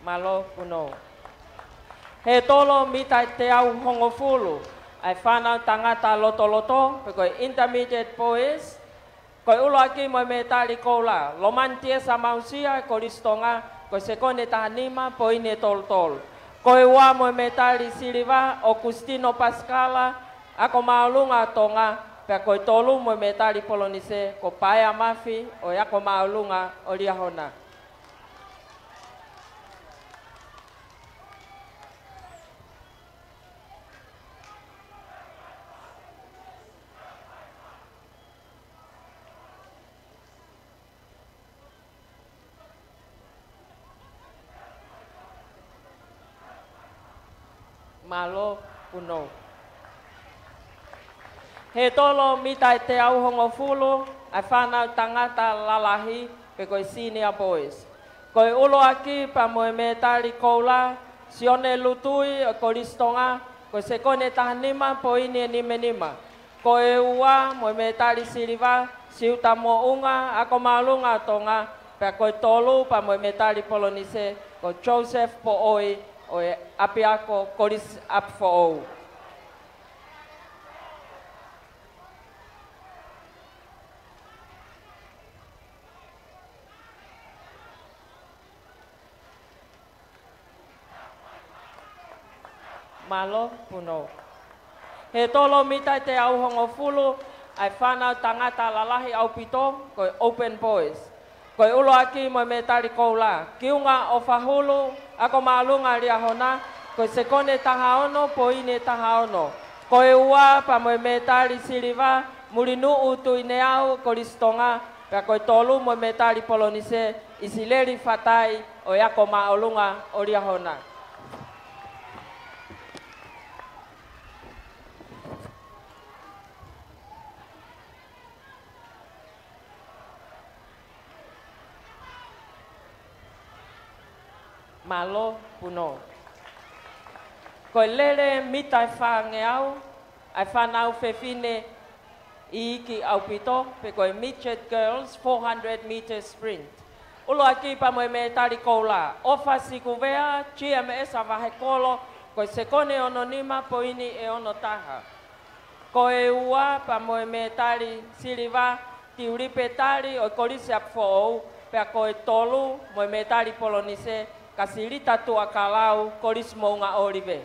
Mālō, Puno. Hētolo mita ʻe teau hongofulu, ʻa e fānau tangata lotoloto, pe ko e Intermediate Boys, ko e ʻuluaki mo e mētali koula, Lomani Tiesa Mausia, Kolisi Tonga, ko e sekoni ʻe taha nima, poini ʻe tolu tolu. Ko e ua mo e mētali siliva, ʻOkusitino Pasikala, ako māʻolunga Tonga, pea ko e tolu mo e mētali polonise, ko Paea Mafi, ʻo e ako māʻolunga ʻo Liahona. Mālō, Puno. Hētolo mita ʻe teau hongofulu, ʻa e fānau tangata lalahi, pe ko e Senior Boys. Ko e ʻuluaki pea mo e mētali koula, Sione Lutui ʻo e Kolisi Tonga, ko e sekoni ʻe taha nima, poini ʻe nima nima. Ko e ua mo e mētali siliva, Siuta Moʻunga, ako māʻolunga Tonga, pea ko e tolu pea mo e mētali polonise, ko Joseph Poʻoi, ʻo e ʻapiako Kolisi ʻApifoʻou. Mālō, Puno. Hētolo mita ʻe teau hongofulu, ʻa e fānau tangata lalahi ʻaupito, ko e Open Boys. Ko e ʻuluaki mo e mētali koula, Kiunga ʻOfahulu, ako māʻolunga Liahona, ko e sekoni ʻe taha ono, poini ʻe taha ono. Ko e ua pea mo e mētali siliva, Mulinuʻu Tuʻineau, Kolisi Tonga, pea ko e tolu mo e mētali polonise, ʻIsileli Fatai, ʻo e ako māʻolunga ʻo Liahona. Mālō, Puno. Ko e lele mita ʻe fāngeau ʻa e fānau fefine iiki ʻaupito, pe ko e Midget Girls four hundred meter sprint. ʻUluaki pea mo e mētali koula, ʻOfa Sikuvea, G M S ʻa Vahekolo, ko e sekone ono nima poini ʻe ono taha. Ko e ua pea mo e mētali siliva, Tiulipe Tali ʻo e Kolisi ʻApifoʻou, pea ko e tolu mo e mētali polonise, Kasilita Tuʻakalau, Kolisi Moʻunga ʻŌlive.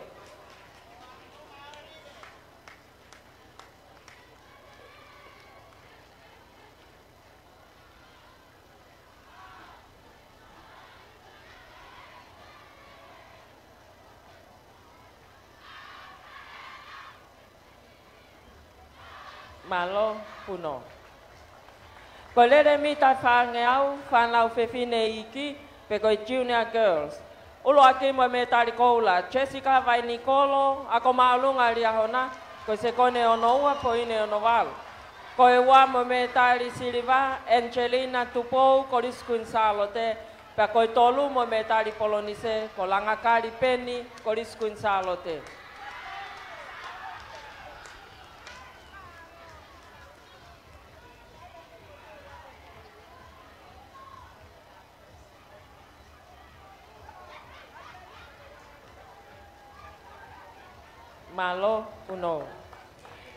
Mālō, Puno. Ko e lele mita ʻe fāngeau, fānau fefine iiki, pe ko e Junior Girls. ʻUluaki mo e mētali koula, Jessica Vainikolo, Ako Māʻolunga Liahona, ko e sekone ono ua poini ono valu. Ko e ua mo e mētali siliva, Angelina Tupou, Kolisi Kuini Sālote, pea ko e tolu mo e mētali polonise, ko Langakali Peni, Kolisi Kuini Sālote. Mālō, Puno.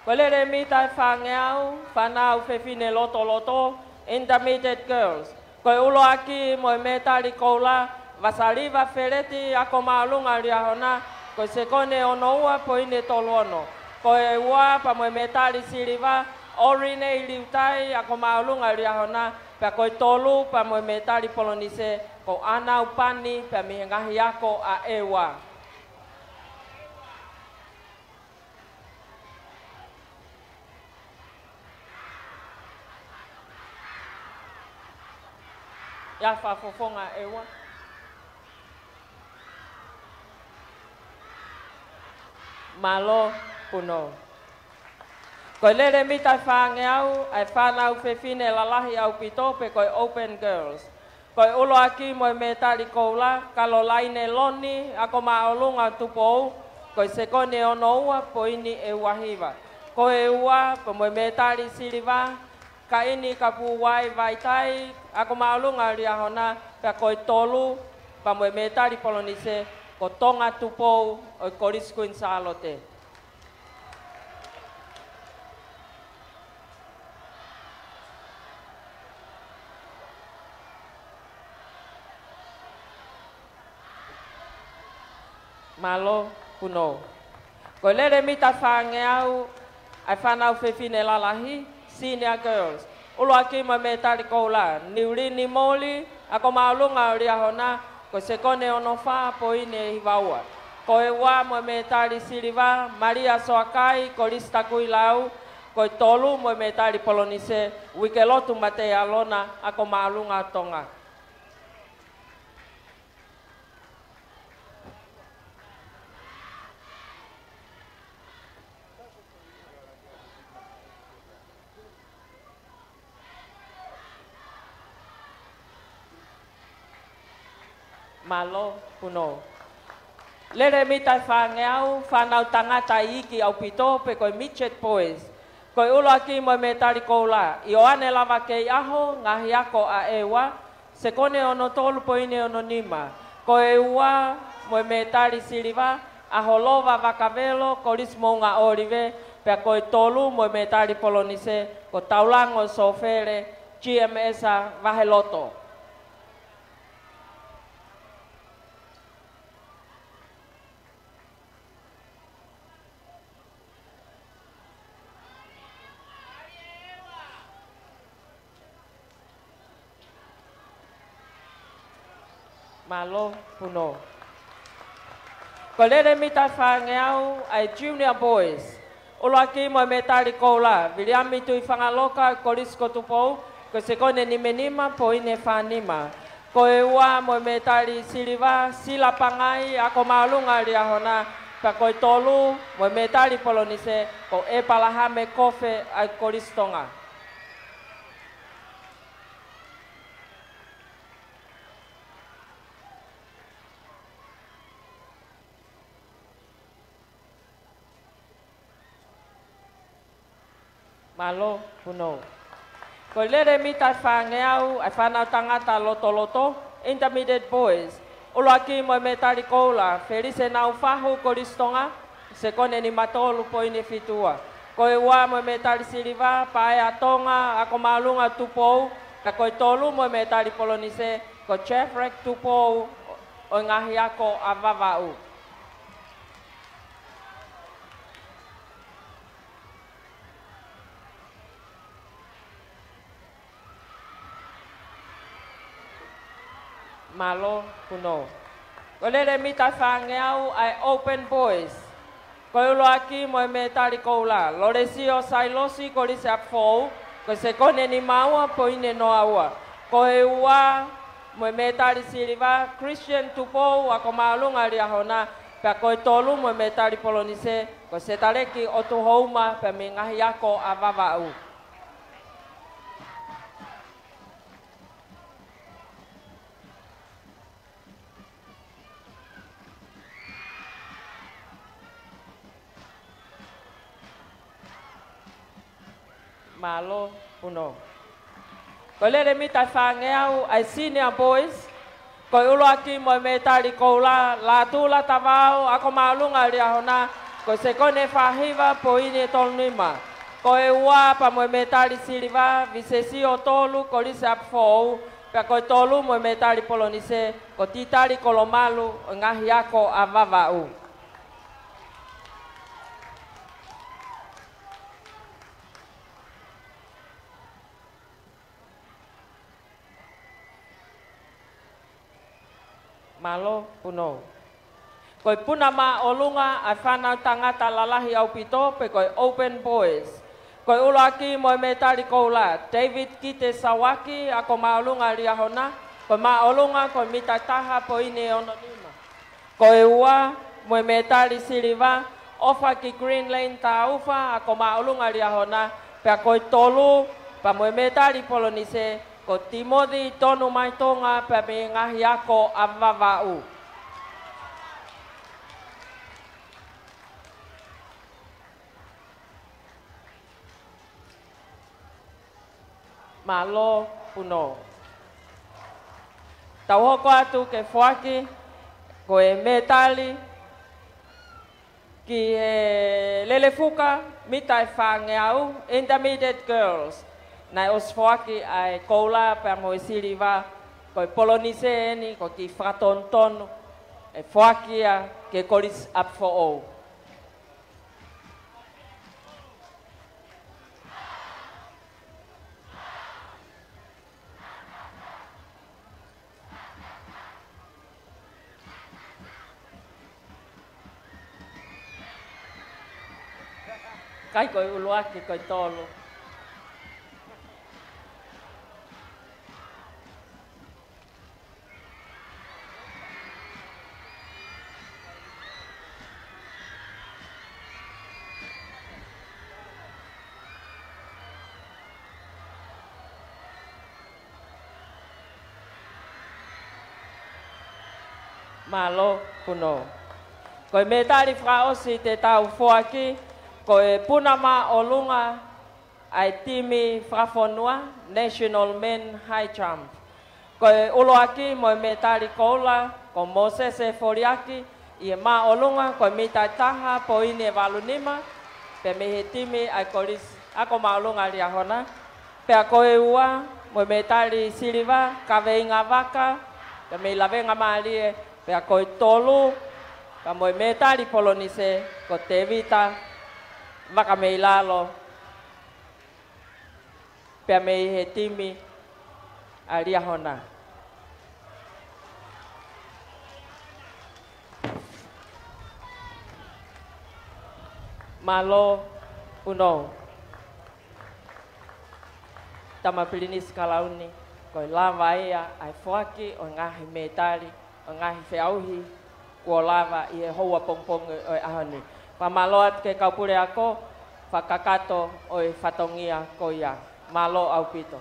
Ko e lele mita ʻe fāngeau, fānau fefine lotoloto, Intermediate Girls. Ko e ʻuluaki mo e mētali koula, Vasaliva Feleti, Ako Māʻolunga Liahona, ko e sekone ono ua poini tolu ono. Ko e ua pea mo e mētali siliva, Orinei Liutai, Ako Māʻolunga Liahona, pea ko e tolu pea mo e mētali polonise, ko ʻAna Upani, pea mei he ngaahi ako ʻa ʻEua. ʻIa fakafofonga ʻEua. Mālō, Puno. Ko e lele mita ʻe fāngeau, ʻa e fānau fefine lalahi ʻaupito pe ko e Open Girls. Ko e ʻuluaki mo e mētali koula, Kalolaine Loni, Ako Māʻolunga Tupou, ko e sekone ono ua poini ʻe ua hiva. Ko e ua pea mo e mētali siliva, Kaini Kapuai Vaitai, Ako Māʻolunga Liahona, pea ko e tolu pea mo e mētali polonise, ko Tonga Tupou ʻo e Kolisi Kuini Sālote. Mālō, Puno. Ko e lele mita ʻe fāngeau, ʻa e fānau fefine lalahi, Senior Girls. ʻUluaki mo e mētali koula, Niulini Moli, Ako Māʻolunga Liahona, ko e sekone ono fā poini ʻe hiva ua. Ko e ua mo e mētali siliva, Malia Soakai, Kolisi Takuilau, ko e tolu mo e mētali polonise, Uikelotu Matealona, Ako Māʻolunga Tonga. Mālō, Puno. Lele mita ʻe fāngeau, fānau tangata iiki ʻaupito, pe ko e Midget Boys. Ko e ʻuluaki mo e mētali koula, ʻIoane Lava Keiʻaho, ngaahi ako ʻa ʻEua, sekone ono tolu poini ono nima. Ko e ua mo e mētali siliva, ʻAholova Vakavelo, Kolisi Moʻunga ʻŌlive, pea ko e tolu mo e mētali polonise, ko Taulango Sofele, G M S ʻa Vaheloto. Mālō, Puno. Ko e lele mita ʻe fāngeau, ʻa e Junior Boys. ʻUluaki mo e mētali koula, Viliami Tuʻifangaloka, Kolisi ko Tupou, ko e sekone nima nima poini fā nima. Ko e ua mo e mētali siliva, Sila Pangai, Ako Māʻolunga Liahona, pea ko e tolu mo e mētali polonise, ko ʻEpalahame Kofe ʻa e Kolisi Tonga. Mālō, Punou. Ko e lele mita ʻe fāngeau ʻa e fānau tangata lotoloto, Intermediate Boys. ʻUluaki mo e mētali koula, Felise Naufahu, Kolisi Tonga, sekone nima tolu poini fitu ua. Ko e ua mo e mētali siliva, Paea Tonga, ako māʻolunga Tupou, ka ko e tolu mo e mētali polonise, ko Jeffrey Tupou ʻo e ngaahi ako ʻa Vavaʻu. Mālō, Punou. Ko e lele mita ʻe fāngeau ʻa e Open Boys. Ko e ʻuluaki mo e mētali koula, Lolesio Sailosi, Kolisi ʻApifoʻou, ko e sekone nima ua poini noa ua. Ko e ua mo e mētali siliva, Christian Tupou, ako māʻolunga Liahona, pea ko e tolu mo e mētali polonise, ko Setaleki ʻOtuhouma, pea mei he ngaahi ako ʻa Vavaʻu. Mālō, Punou. Ko e lele mita ʻe fāngeau ʻa e Senior Boys, ko e ʻuluaki mo e mētali koula, Lātū Latavao, ako māʻolunga Liahona, ko e sekone fā hiva poini tolu nima. Ko e ua pea mo e mētali siliva, Visesio Tolu, Kolisi ʻApifoʻou, pea ko e tolu mo e mētali polonise, ko Titali Kolomalu, ʻo e ngaahi ako ʻa Vavaʻu. Mālō, Punou. Ko e puna māʻolunga ʻa e fānau tangata lalahi ʻaupito, pe ko e Open Boys. Ko e ʻuluaki mo e mētali koula, David Kite Sauaki, ako māʻolunga Liahona, ko e māʻolunga ko e mita ʻe taha poini ono nima. Ko e ua mo e mētali siliva, ʻOfaki Greenlane Taufa, ako māʻolunga Liahona, pea ko e tolu pea mo e mētali polonise, ko Timothy Tonumaitonga, pea mei he ngaahi ako ʻa Vavaʻu. Mālō, Punou. Tau hoko atu ki he foaki ko e mētali ki he lele fuka mita ʻe fāngeau, Intermediate Girls. Naʻe ʻosi foaki ʻa e koula pea mo e siliva, ko e polonise eni, ko e kiʻi fakatonutonu ʻe foaki ia ki he Kolisi ʻApifoʻou. ʻIkai ko e ʻuluaki, ko e tolu. Mālō, Punou. Ko e mētali fakaʻosi te tau foaki, ko e puna māʻolunga ʻa e timi fakafonua, National Men High Jump. Ko e ʻuluaki mo e mētali koula, ko Mōsese Foliaki, ʻi he māʻolunga ko e mita ʻe taha poini ʻe valu nima, pea mei he timi ʻa e Kolisi ako māʻolunga Liahona. Pea ko e ua mo e mētali siliva, Kaveinga Vaka, pea mei Lavengamālie, pea ko e tolu pea mo e mētali polonise, ko Tevita Vakameilalo, pea mei he timi ʻa Liahona. Mālō, Punou. Tama Pilinisi Kalauni, ko e lava ia ʻa e foaki ʻo e ngaahi mētali ʻo e ngaahi feʻauhi kuo lava ʻi he houa pongipongi ʻo e ʻaho ni. Fakamālō atu ki he kau puleako fakakakato ʻo e fatongia ko ia. Mālō ʻaupito.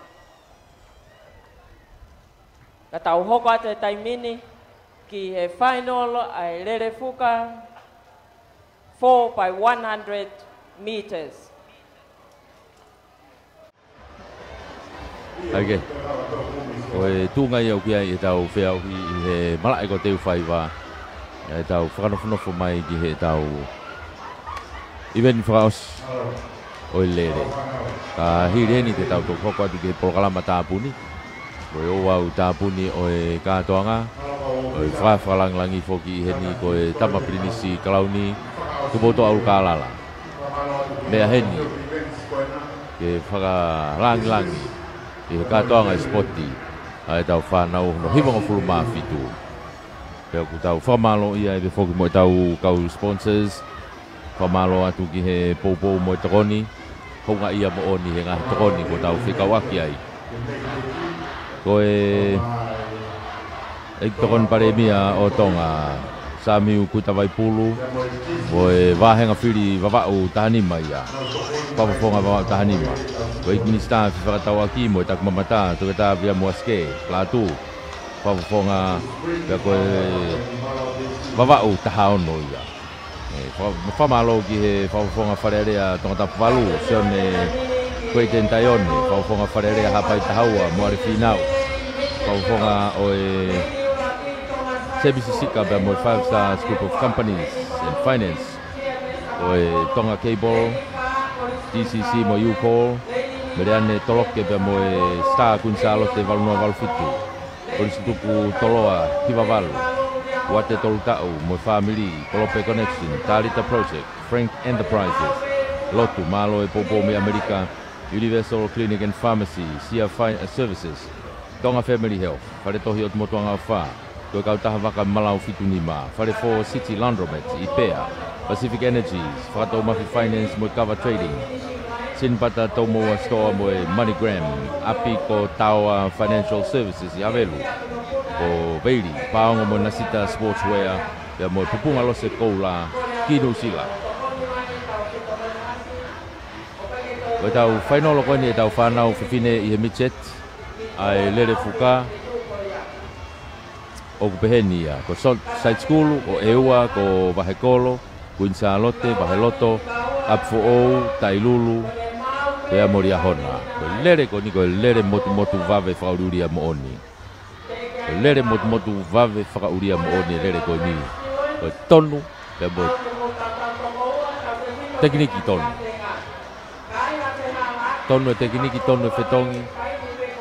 Ka tau hoko atu he taimi ni ki he final ʻa e lele fuka four by one hundred meters. ʻAi ke. Ko e tuʻunga ia ʻoku ʻi ai ʻetau feʻauhi ʻi he malaʻe ko Teufaiva. ʻEtau fakanofonofo mai ki heʻetau ʻiveni fakaʻosi ʻo e lele. Ka hili eni te tau toki hoko atu ki he polokalama tāpuni. Ko e ouau tāpuni ʻo e kātoanga, ʻo e fakafakalāngilangi foki ʻi heni ko e Tama Pilinisi Kalauni, Tupoutoʻa ʻUlukālala. Meʻa heni ke fakalāngilangi ʻi he kātoanga ʻi sipoti ʻa ʻetau fānau hono hivangofulu mā fitu. Pea ʻoku tau fakamālō ia ʻe pē foki mo ʻetau kau sponsors. Fakamālō atu ki he poupou mo e tokoni. Houngaʻia moʻoni he ngaahi tokoni kuo tau fekauʻaki ai. Ko e ʻEiki Tokoni Palēmia ʻo Tonga, Samiu Kuta Vaipulu, mo e vāhenga fili Vavaʻu taha nima ia. Fakafofonga Vavaʻu taha nima. Ko e ʻEiki Minisitā Fefakatauʻaki mo e Taki Mamata, Toketā Viliami Uasike, Lātū. Fakafofonga, pea ko e Vavaʻu taha ono ia. ʻE, fa-, fakamālō ki he Fakafofonga Fale Alea Tongatapu valu, Sione Kueiteni Taione, Fakafofonga Fale Alea Haʻapai taha ua, Moale Fīnau, Fakafofonga ʻo e Sēmisi Sika pea mo e Five Stars Group of Companies and Finance, ʻo e Tonga Cable, T C C mo e Ucall, Meleane Toloke pea mo e Star Kuini Sālote valu noa valu fitu. Kolisi Tupu Toloa hiva valu, Uate Tolutaʻu mo e fāmili, Kolope Connection, Talita Project, Frank Enterprises, Lotu Mālō e Poupou mei ʻAmelika, Universal Clinic and Pharmacy, Sia Fi-, eh, Services, Tonga Family Health, Fale Tohi ʻOtu Motu Angaʻofa, ko e Kautaha Vaka Malau fitu nima, Fale Four City Laundromat, ʻIpea, Pacific Energies, Fakatoumafi Finance mo e Kava Trading, Sinipata Toumoua Store mo e MoneyGram, ʻapi ko Taoa Financial Services ʻi Havelu, ko Veili Paongo mo e Nasita Sportswear, pea mo e Pupunga Lose Koula ki Nuʻusila. Ko ʻetau fainolo ko eni ʻetau fānau fefine ʻi he midget, ʻa e lele fuka, ʻoku pehē ni ia. Ko Salt Side School, ko ʻEua, ko Vahekolo, Kuini Sālote, Vaheloto, ʻApifoʻou, Tailulu, pea mo Liahona. Ko e lele ko eni, ko e lele motumotu vave fakaʻuliʻulia moʻoni. Ko e lele motumotu vave fakaʻulia moʻoni e lele ko eni. Ko e tonu, pea mo e tekiniki tonu. Tonu e tekiniki, tonu e fetongi,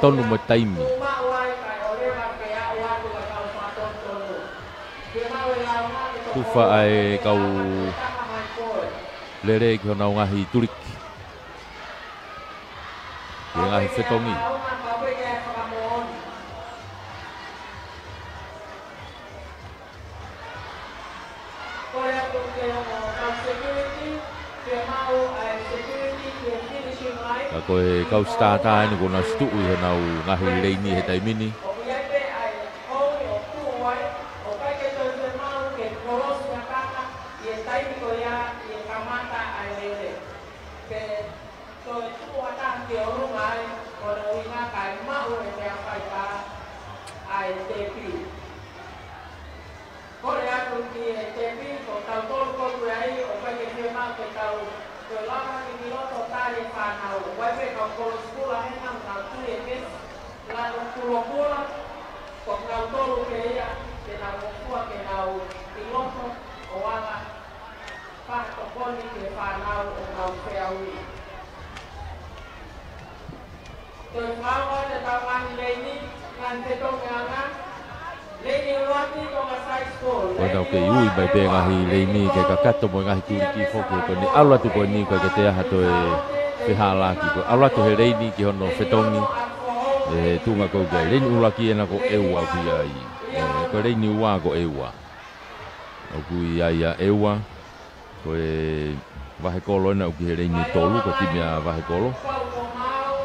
tonu mo e taimi. Tufa ʻa e kau lele ki honau ngaahi tuliki, ki he ngaahi fetongi. Ka ko e kau sitātā eni kuo nau ō ʻo tuʻu ʻi honau ngaahi leini he taimi ni. Toe tuʻu ʻa taha ki ʻolunga ai, ko hono ʻuhinga kae maʻu e meʻa faitā, ʻa e tepi. Kole atu ki he tepi, ko tautolu ko ē ai, ʻoku ʻikai ke fiemaʻu ke tau toe lava ki loto tali e fānau. ʻOku ʻi ai pē kau kolo sikula hena, nau tui e kesi, lalo kulokula, ko tautolu pē ia, ke nau ō fua ke nau ʻi loto, ʻo ala fakatokoni ki he fānau ʻoku nau feʻauhi. Toe fakaʻosi atu ʻetau ngaahi leini, ngaahi fetongiʻanga, leini ʻuluaki Tonga Side School. Ko ʻenau kei ui mai pē ngaahi leini ke kakato mo e ngaahi tuliki foki, ko eni ʻalu atu ko eni ʻoku ʻikai ke toe ʻi ai ha toe fehālaaki. Ko e ʻalu atu he leini ki hono fetongi, ʻe tuʻunga ko ē ki ai. Leini ʻuluaki ena ko ʻEua ʻoku ʻi ai. ʻE, ko e leini ua ko ʻEua. ʻOku ʻi ai ʻa ʻEua, ko e Vahekolo ena ʻoku ʻi he leini tolu, ko e timi ʻa Vahekolo.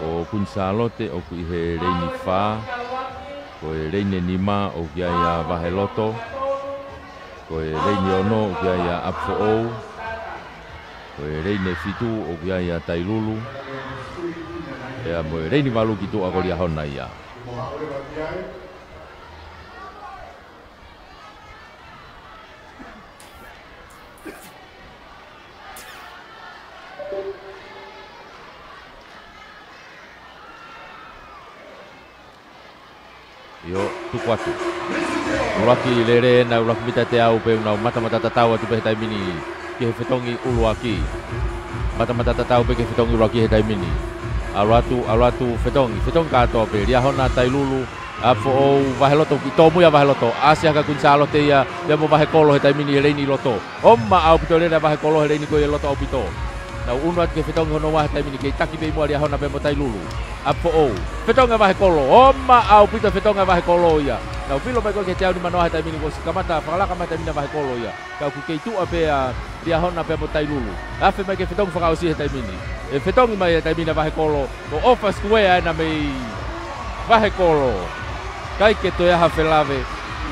Ko Kuini Sālote ʻoku ʻi he leini fā, ko e leini nima ʻoku ʻi ai ʻa Vaheloto, ko e leini ono ʻoku ʻi ai ʻa ʻApifoʻou, ko e leini fitu ʻoku ʻi ai ʻa Tailulu, pea mo e leini valu ki tuʻa ko Liahona ia. Tuku atu. ʻUluaki lele ʻena, ʻuluaki mita ʻe teau pē ʻoku nau matamata tatau atu pē he taimi ni ki he fetongi ʻuluaki. Matamata tatau pē ki he fetongi ʻuluaki he taimi ni. ʻAlu atu, ʻalu atu, fetongi, fetongi kātoa pē, Liahona, Tailulu, ʻApifoʻou, Vaheloto, kiʻi tōmui ʻa Vaheloto, ʻasi hake ʻa Kuini Sālote ia, pea mo Vahekolo he taimi ni he leini ʻi loto. ʻOma ʻaupito e lele ʻa Vahekolo he leini ko ia ʻi loto ʻaupito. Nau ʻunu atu ki he fetongi hono ua he taimi ni, kei taki pē ʻi muʻa Liahona pea mo Tailulu. ʻApifoʻou. Fetongi ʻa Vahekolo. ʻOma ʻaupito e fetongi ʻa Vahekolo ia. Nau vilo mai ko ē ki he teau nimanoa he taimi ni, kuo ʻosi kamata fakalaka mai he taimi ni ʻa Vahekolo ia. Ka ʻoku kei tuʻa pē ʻa Liahona pea mo Tailulu. Afe mai ki he fetongi fakaʻosi he taimi ni. ʻE fetongi mai he taimi ni ʻa Vahekolo. Ko e ʻofa sikuea ʻena mei Vahekolo. ʻIkai ke toe ʻi ai ha felave,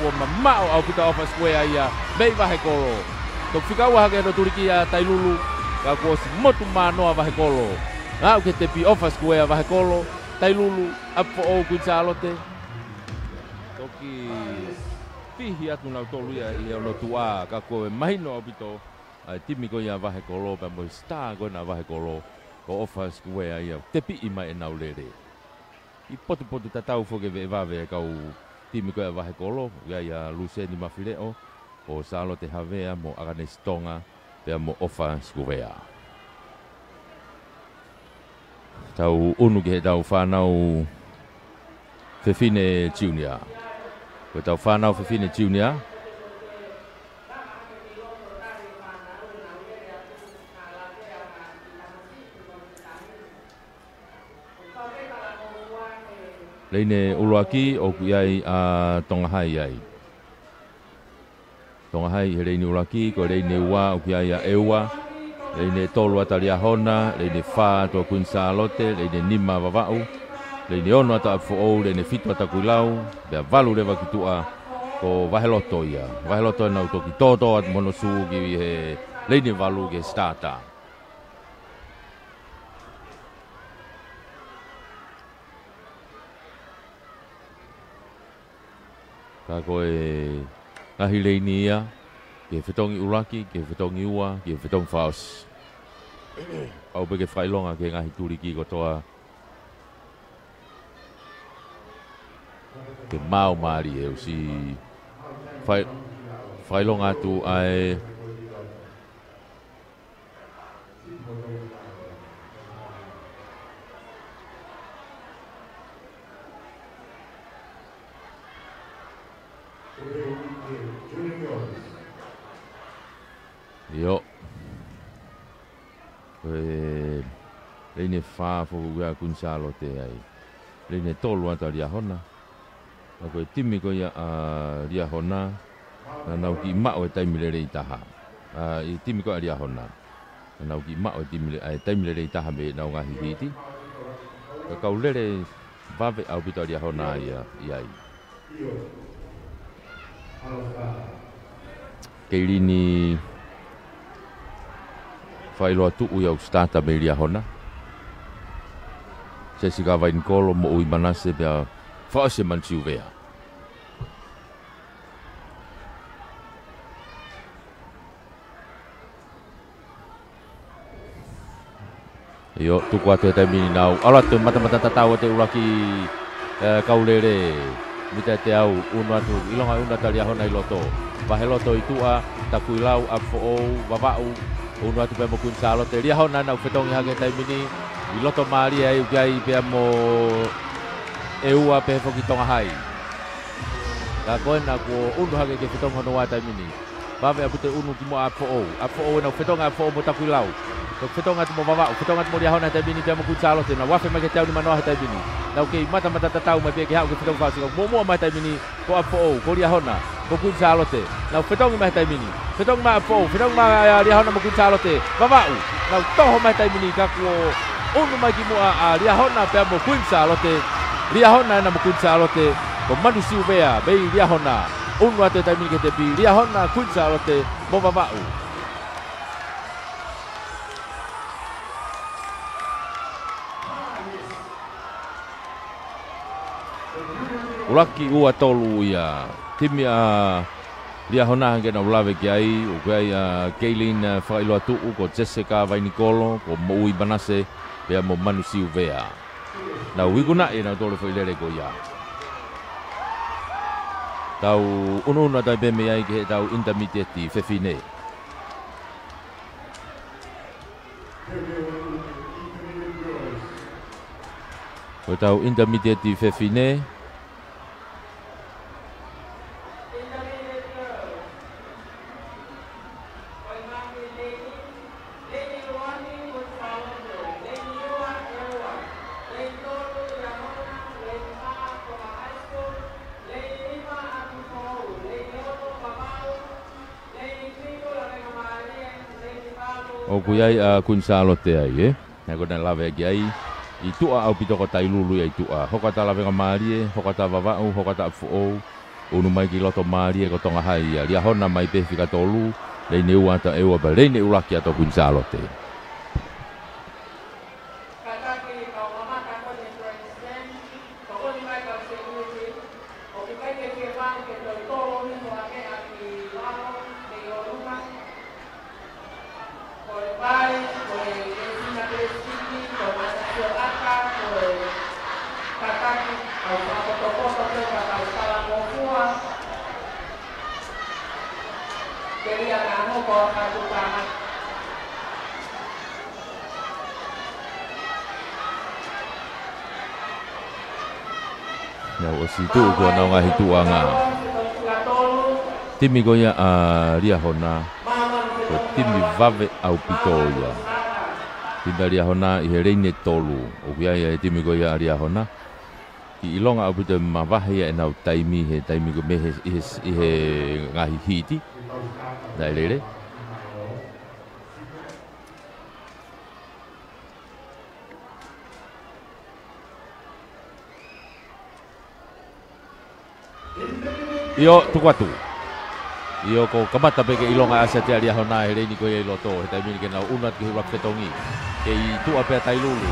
kuo mamaʻo ʻaupito e ʻofa sikuea ia mei Vahekolo. Toki fika ua hake hono tuliki ʻa Tailulu, ka kuo ʻosi motu manoa Vahekolo. Aʻu ki he tepi, ʻofa sikuea Vahekolo, Tailulu, ʻApifoʻou, Kuini Sālote. Toki fihi atu nautolu ia ʻi hono tuʻa, ka ko e mahino ʻaupito ʻa e timi ko ia ʻa Vahekolo, pea mo e star ko ena ʻa Vahekolo, ko e ʻofa sikuea ia, tepiʻi mai ʻenau lele. ʻI he potupotu tatau foki e veʻe vave ʻa e kau timi ko ia ʻa Vahekolo, ʻoku ʻi ai ʻa Luseni Mafileʻo, ko Sālote Havea mo ʻAkanesi Tonga, pea mo ʻOfa Sikuea. Tau ʻunu ki heʻetau fānau fefine junior. Ko ʻetau fānau fefine junior. Leini ʻuluaki ʻoku ʻi ai ʻa Tonga Hai ai. Tonga Hai he leini ʻuluaki, ko e leini ua ʻoku ʻi ai ʻa ʻEua. Leini tolu ʻa Liahona, leini fā ʻa Kuini Sālote, leini nima ʻa Vavaʻu, leini ono ʻa ʻApifoʻou, leini fitu ʻa Takuilau, pea valu leva ki tuʻa ko Vaheloto ia. Vaheloto ʻenau toki tōtō atu mo hono sū ki he leini valu ki he starter. Ka ko e ngaahi leini ia, ki he fetongi ʻuluaki, ki he fetongi ua, ki he fetongi fakaʻosi. Pau pē ke fakaʻilonga ki he ngaahi tuliki kotoa. Ke maau mālie ʻosi fai-, fakaʻilonga atu ʻa e ʻIo. Ko e leini fā foki ʻa Kuini Sālote ai. Leini tolu ʻa Liahona. Naʻa ko e timi ko ia ʻa Liahona, naʻa nau kiʻi maʻu e taimi lelei taha. ʻA, ʻi he timi ko ia ʻa Liahona, naʻa nau kiʻi maʻu e timi le-, ʻa e taimi lelei taha mei heʻenau ngaahi hiti. Ka ko e kau lele vave ʻaupito ʻa Liahona ia, ʻi ai. Keilini Failoa Tuʻu ia ʻoku starter mei Liahona. Sesika Vainikolo, Moʻui Manase, pea fakaʻosi ʻe Manu Siuvea. ʻIo, tuku atu he taimi ni nau ʻalu atu, matamata tatau atu e ʻuluaki, ē, kau lele. Mita ʻe teau, ʻunu atu, ʻilonga ʻunu atu ʻa Liahona ʻi loto. Vaheloto ʻi tuʻa, Takuilau, ʻApifoʻou, Vavaʻu, ʻunu atu pea mo Kuini Sālote. Liahona naʻa nau fetongi hake he taimi ni, ʻi loto mālie ai ʻoku ʻi ai pea mo ʻEua pehē foki Tonga Hai. Ka ko ena kuo ʻunu hake ki he fetongi hono ua he taimi ni. Vave ʻaupito e ʻunu ki muʻa ʻa ʻApifoʻou. ʻApifoʻou ʻenau fetongi ʻa ʻApifoʻou mo Takuilau. Toki fetongi atu mo Vavaʻu. Fetongi atu mo Liahona he taimi ni pea mo Kuini Sālote. Nau afe mai ki he teau nimanoa he taimi ni. Nau kei matamata tatau mai pē ke haʻu ki he fetongi fakaʻosi. Muʻomuʻa mai he taimi ni ko ʻApifoʻou, ko Liahona, ko Kuini Sālote. Nau fetongi mai he taimi ni. Fetongi mai ʻa ʻApifoʻou, fetongi mai ʻa Liahona mo Kuini Sālote. Vavaʻu, nau toho mai he taimi ni ka kuo ʻunu mai ki muʻa ʻa Liahona pea mo Kuini Sālote. Liahona ena mo Kuini Sālote. Ko Manu Siuvea mei Liahona. ʻUnu atu he taimi ni ki he tepi, Liahona, Kuini Sālote mo Vavaʻu. ʻUluaki, ua, tolu ia. Timi ʻa Liahona ke nau lave ki ai, ʻoku ʻi ai ʻa Keilin Failoa Tuʻu, ko Jessica Vainikolo, ko Moʻui Manase, pea mo Manu Siuvea. Nau ikunaʻi ʻenau tolu foʻi lele ko ia. Tau ʻunuʻunu atu ai pē mei ai ki heʻetau intermediate fefine. Ko ʻetau intermediate fefine. ʻOku ʻi ai ʻa Kuini Sālote ai, ē? Naʻe ko ʻene lave ki ai, ʻi tuʻa ʻaupito ko Tailulu ia ʻi tuʻa. Hoko atu ʻa Lavengamālie, hoko atu ʻa Vavaʻu, hoko atu ʻa ʻApifoʻou, ʻunu mai ki loto mālie ko Tonga Hai ia. Liahona mai pē fika tolu, leini ua atu ʻa ʻEua pea leini ʻuluaki atu ʻa Kuini Sālote. Naʻe ʻosi tuʻu ko ʻenau ngaahi tuʻuʻanga. Timi ko ia ʻa Liahona, ko e timi vave ʻaupito ia. Timi ʻa Liahona ʻi he leini tolu. ʻOku ʻi ai ʻa e timi ko ia ʻa Liahona. Kiʻi ʻilonga ʻaupito e mavahe ia ʻenau taimi he taimi ko ē mei he, ʻi he, ʻi he ngaahi hiti. Naʻe lele. ʻIo, tuku atu. ʻIo, ko e kamata pē ke ʻilonga ʻa e ʻasi atu ʻa Liahona he leini ko ia ʻi loto, he taimi ni ke nau ʻunu atu ki he ʻuluaki fetongi. Kei tuʻa pē ʻa Tailulu.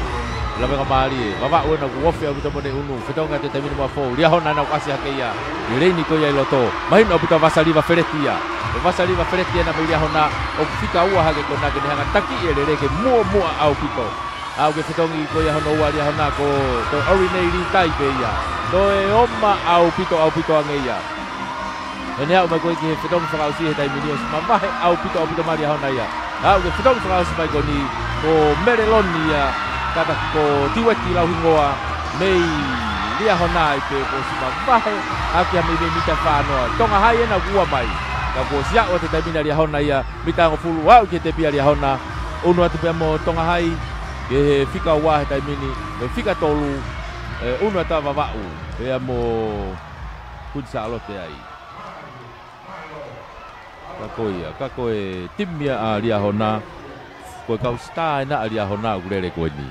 Lavengamālie, Vavaʻu ena kuo ofi ʻaupito mo ʻene ʻunu. Fetongi atu he taimi ni mo ʻapifoʻou. Liahona ena kuo ʻasi hake ia. ʻI he leini ko ia ʻi loto. Mahino ʻaupito ʻa Vasaliva Feleti ia. Ko Vasaliva Feleti ena mei Liahona. ʻOku fika ua hake ko ena ke ne hanga ʻo taki e lele ke muʻomuʻa ʻaupito. Aʻu ki he fetongi ko ia hono ua ʻa Liahona ko, ko Orinei Liutai pē ia. Toe oma ʻaupito, ʻaupito ange ia. Ene aʻu mai ko ē ki he fetongi fakaʻosi he taimi ni ʻosi mavahe ʻaupito, ʻaupito mai ʻa Liahona ia. Aʻu ki he fetongi fakaʻosi mai ko eni ko Meleloni ia, kātaki ko Tiueti Lauhingoa mei Liahona ai pē kuo ʻosi mavahe ʻaki ha meimei mita ʻe fā noa. Tonga Hai ena kuo ua mai. Ka kuo ʻosi aʻu atu he taimi ni ʻa Liahona ia, mita hongofulu aʻu ki he tepi ʻa Liahona. ʻUnu atu pea mo Tonga Hai, ki he fika ua he taimi ni, ko e fika tolu, ē, ʻunu atu ʻa Vavaʻu, pea mo Kuini Sālote ai. Ka ko ia, ka ko e timi ia ʻa Liahona, ko e kau sitā ena ʻa Liahona ʻoku lele ko eni.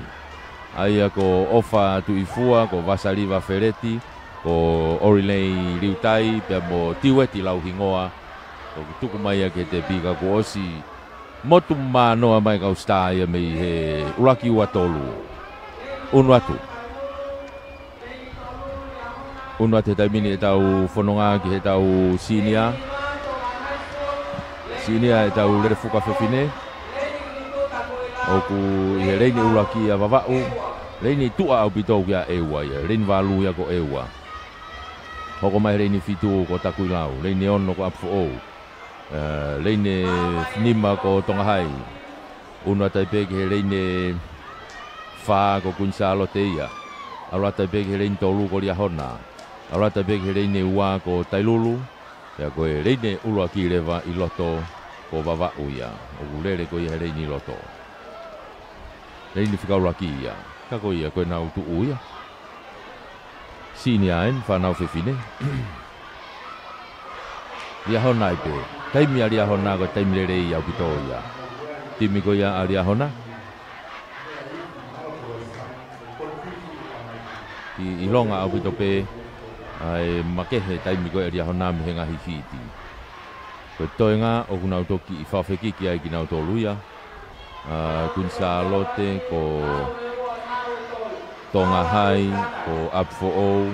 ʻA ia ko ʻOfa Tuʻifua, ko Vasaliva Feleti, ko Orinei Liutai, pea mo Tiueti Lauhingoa, ʻoku tuku mai ia ki he tepi ka kuo ʻosi motu manoa mai kau sitā ia mei he ʻuluaki ua tolu. ʻUnu atu. ʻUnu atu he taimi ni ʻetau fononga ki heʻetau senior. Senior ʻetau lele fuka fefine. ʻOku ʻi he leini ʻuluaki ʻa Vavaʻu. Leini tuʻa ʻaupito ʻoku ʻia ʻEua ia. Leini valu ia ko ʻEua. Hoko mai he leini fitu ko Takuilau. Leini ono ko ʻApifoʻou. Ē, leini nima ko Tonga Hai. ʻUnu atu ai pē ki he leini fā ko Kuini Sālote ia. ʻAlu atu ai pē ki he leini tolu ko Liahona. ʻAlu atu ai pē ki he leini ua ko Tailulu. Pea ko e leini ʻuluaki leva ʻi loto ko Vavaʻu ia. ʻOku lele ko ia he leini ʻi loto. Leini fika ʻuluaki ia. Ka ko ia ko ʻenau tuʻu ia. Senior eni, fānau fefine. Liahona ai pē. Taimi ʻa Liahona ko e taimi lelei ʻaupito ia. Timi ko ia ʻa Liahona. Kiʻi ʻilonga ʻaupito pē ʻa e makehe taimi ko ia ʻa Liahona mei he ngaahi hiti. Ko e toenga ʻoku nau toki ʻi fafekiki ai kinautolu ia. ʻA Kuini Sālote ko Tonga Hai, ko ʻApifoʻou.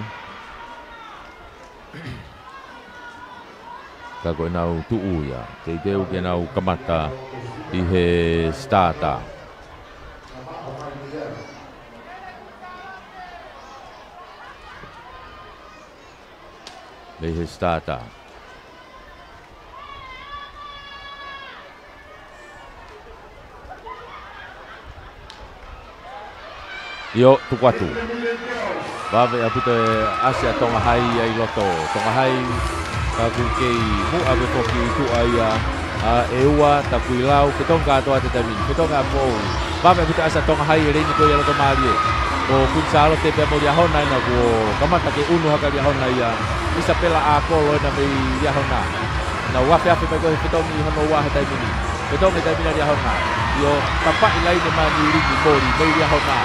Ka ko ʻenau tuʻu ia. Teuteu ke nau kamata ʻi he starter. ʻI he starter. ʻIo, tuku atu. Vave ʻaupito e ʻasi ʻa Tonga Hai ia ʻi loto. Tonga Hai, ka ʻoku kei muʻa pē foki ʻi tuʻa ia ʻa ʻEua, Takuilau, fetongi kātoa ʻi he taimi ni. Fetongi ʻa Foʻou. Vave ʻaupito e ʻasi ʻa Tonga Hai ʻi he leini ko ia ʻa e loto mālie. Ko Kuini Sālote pea mo Liahona ena kuo kamata ke unu hake ʻa Liahona ia. ʻIsapela ʻAkolo ena mei Liahona. Nau afeafe mai ko ē he fetongi hono ua he taimi ni. Fetongi he taimi ni ʻa Liahona. ʻIo, tapaʻi laine mai Niulini Moli mei Liahona.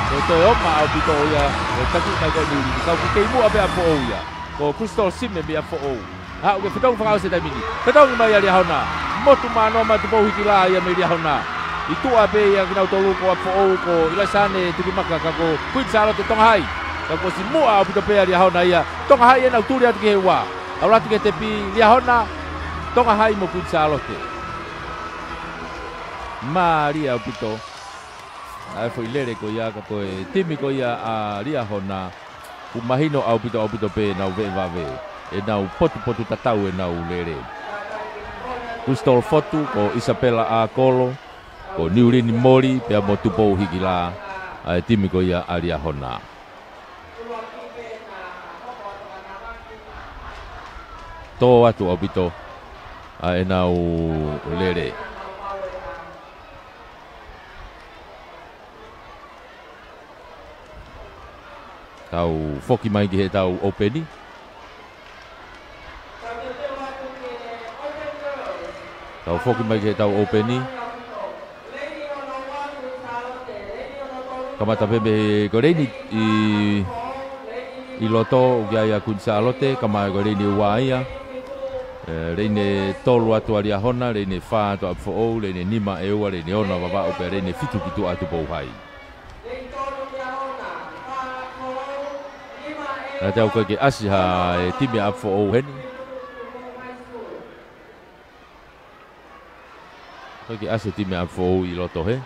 Ko e toe oma ʻaupito ia, ʻo taki mai ko ē Niulini. Ka ʻoku kei muʻa pē ʻa Foʻou ia. Ko Crystal Sime mei ʻa Foʻou. Haʻu ke fetongi fakaʻosi he taimi ni. Fetongi mai ʻa Liahona. Motu mānoa mai Tupou Hikila ia mei Liahona. ʻI tuʻa pē ia kinautolu ko ʻa Foʻou ko ʻIlaisane Tukimaka ka ko Kuini Sālote Tonga Hai. Ka kuo ʻosi muʻa ʻaupito pē ʻa Liahona ia. Tonga Hai ena ʻoku tuli atu ki he ua. ʻAlu atu ki he tepi Liahona, Tonga Hai mo Kuini Sālote. Mālie ʻaupito ʻa e foʻi lele ko ia ka ko e timi ko ia ʻa Liahona. ʻOku mahino ʻaupito ʻaupito pē ʻenau veʻe vave. ʻEnau potupotu tatau ʻenau lele. Crystal Fotu, ko ʻIsapela ʻAkolo, ko Niulini Moli, pea mo Tupou Hikila, ʻa e timi ko ia ʻa Liahona. Tō atu ʻaupito ʻa ʻenau lele. Tau foki mai ki heʻetau ʻōpeni. Tau foki mai ki heʻetau ʻōpeni. Kamata pē mei he ko e leini ʻi, ʻi loto ʻoku ʻi ai ʻa Kuini Sālote, kamata ko e leini ua ia. ʻE, leini tolu atu ʻa Liahona, leini fā atu ʻa Foʻou, leini nima ʻEua, leini ono ʻa Vavaʻu pea leini fitu ki tuʻa ʻa Tupou Hai. Naʻa te au ko e ke ʻasi ha e timi ʻa Foʻou heni. Ko e ke ʻasi timi ʻa Foʻou ʻi loto he.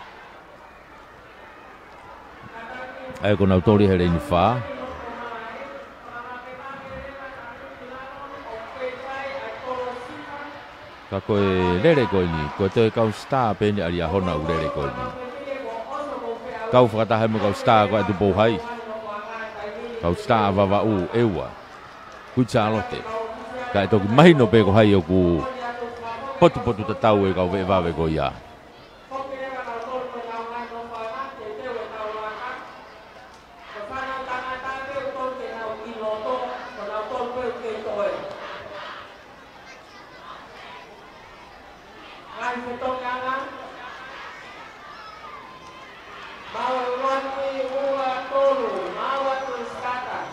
ʻA ia ko nautolu he leini fā. Ka ko e lele ko eni, ko e toe kau sitā pē eni ʻa Liahona ʻoku lele ko eni. Kau fakataha mo e kau sitā ko ē ʻa Tupou Hai. Kau sitā ʻa Vavaʻu, ʻEua, Kuini Sālote. Ka ʻe toki mahino pē ko hai ʻoku potupotu tatau e kau veʻe vave ko ia. Ngaahi fetongi anga. Mau ʻuluaki, ua, tolu, mau atu ʻi starter.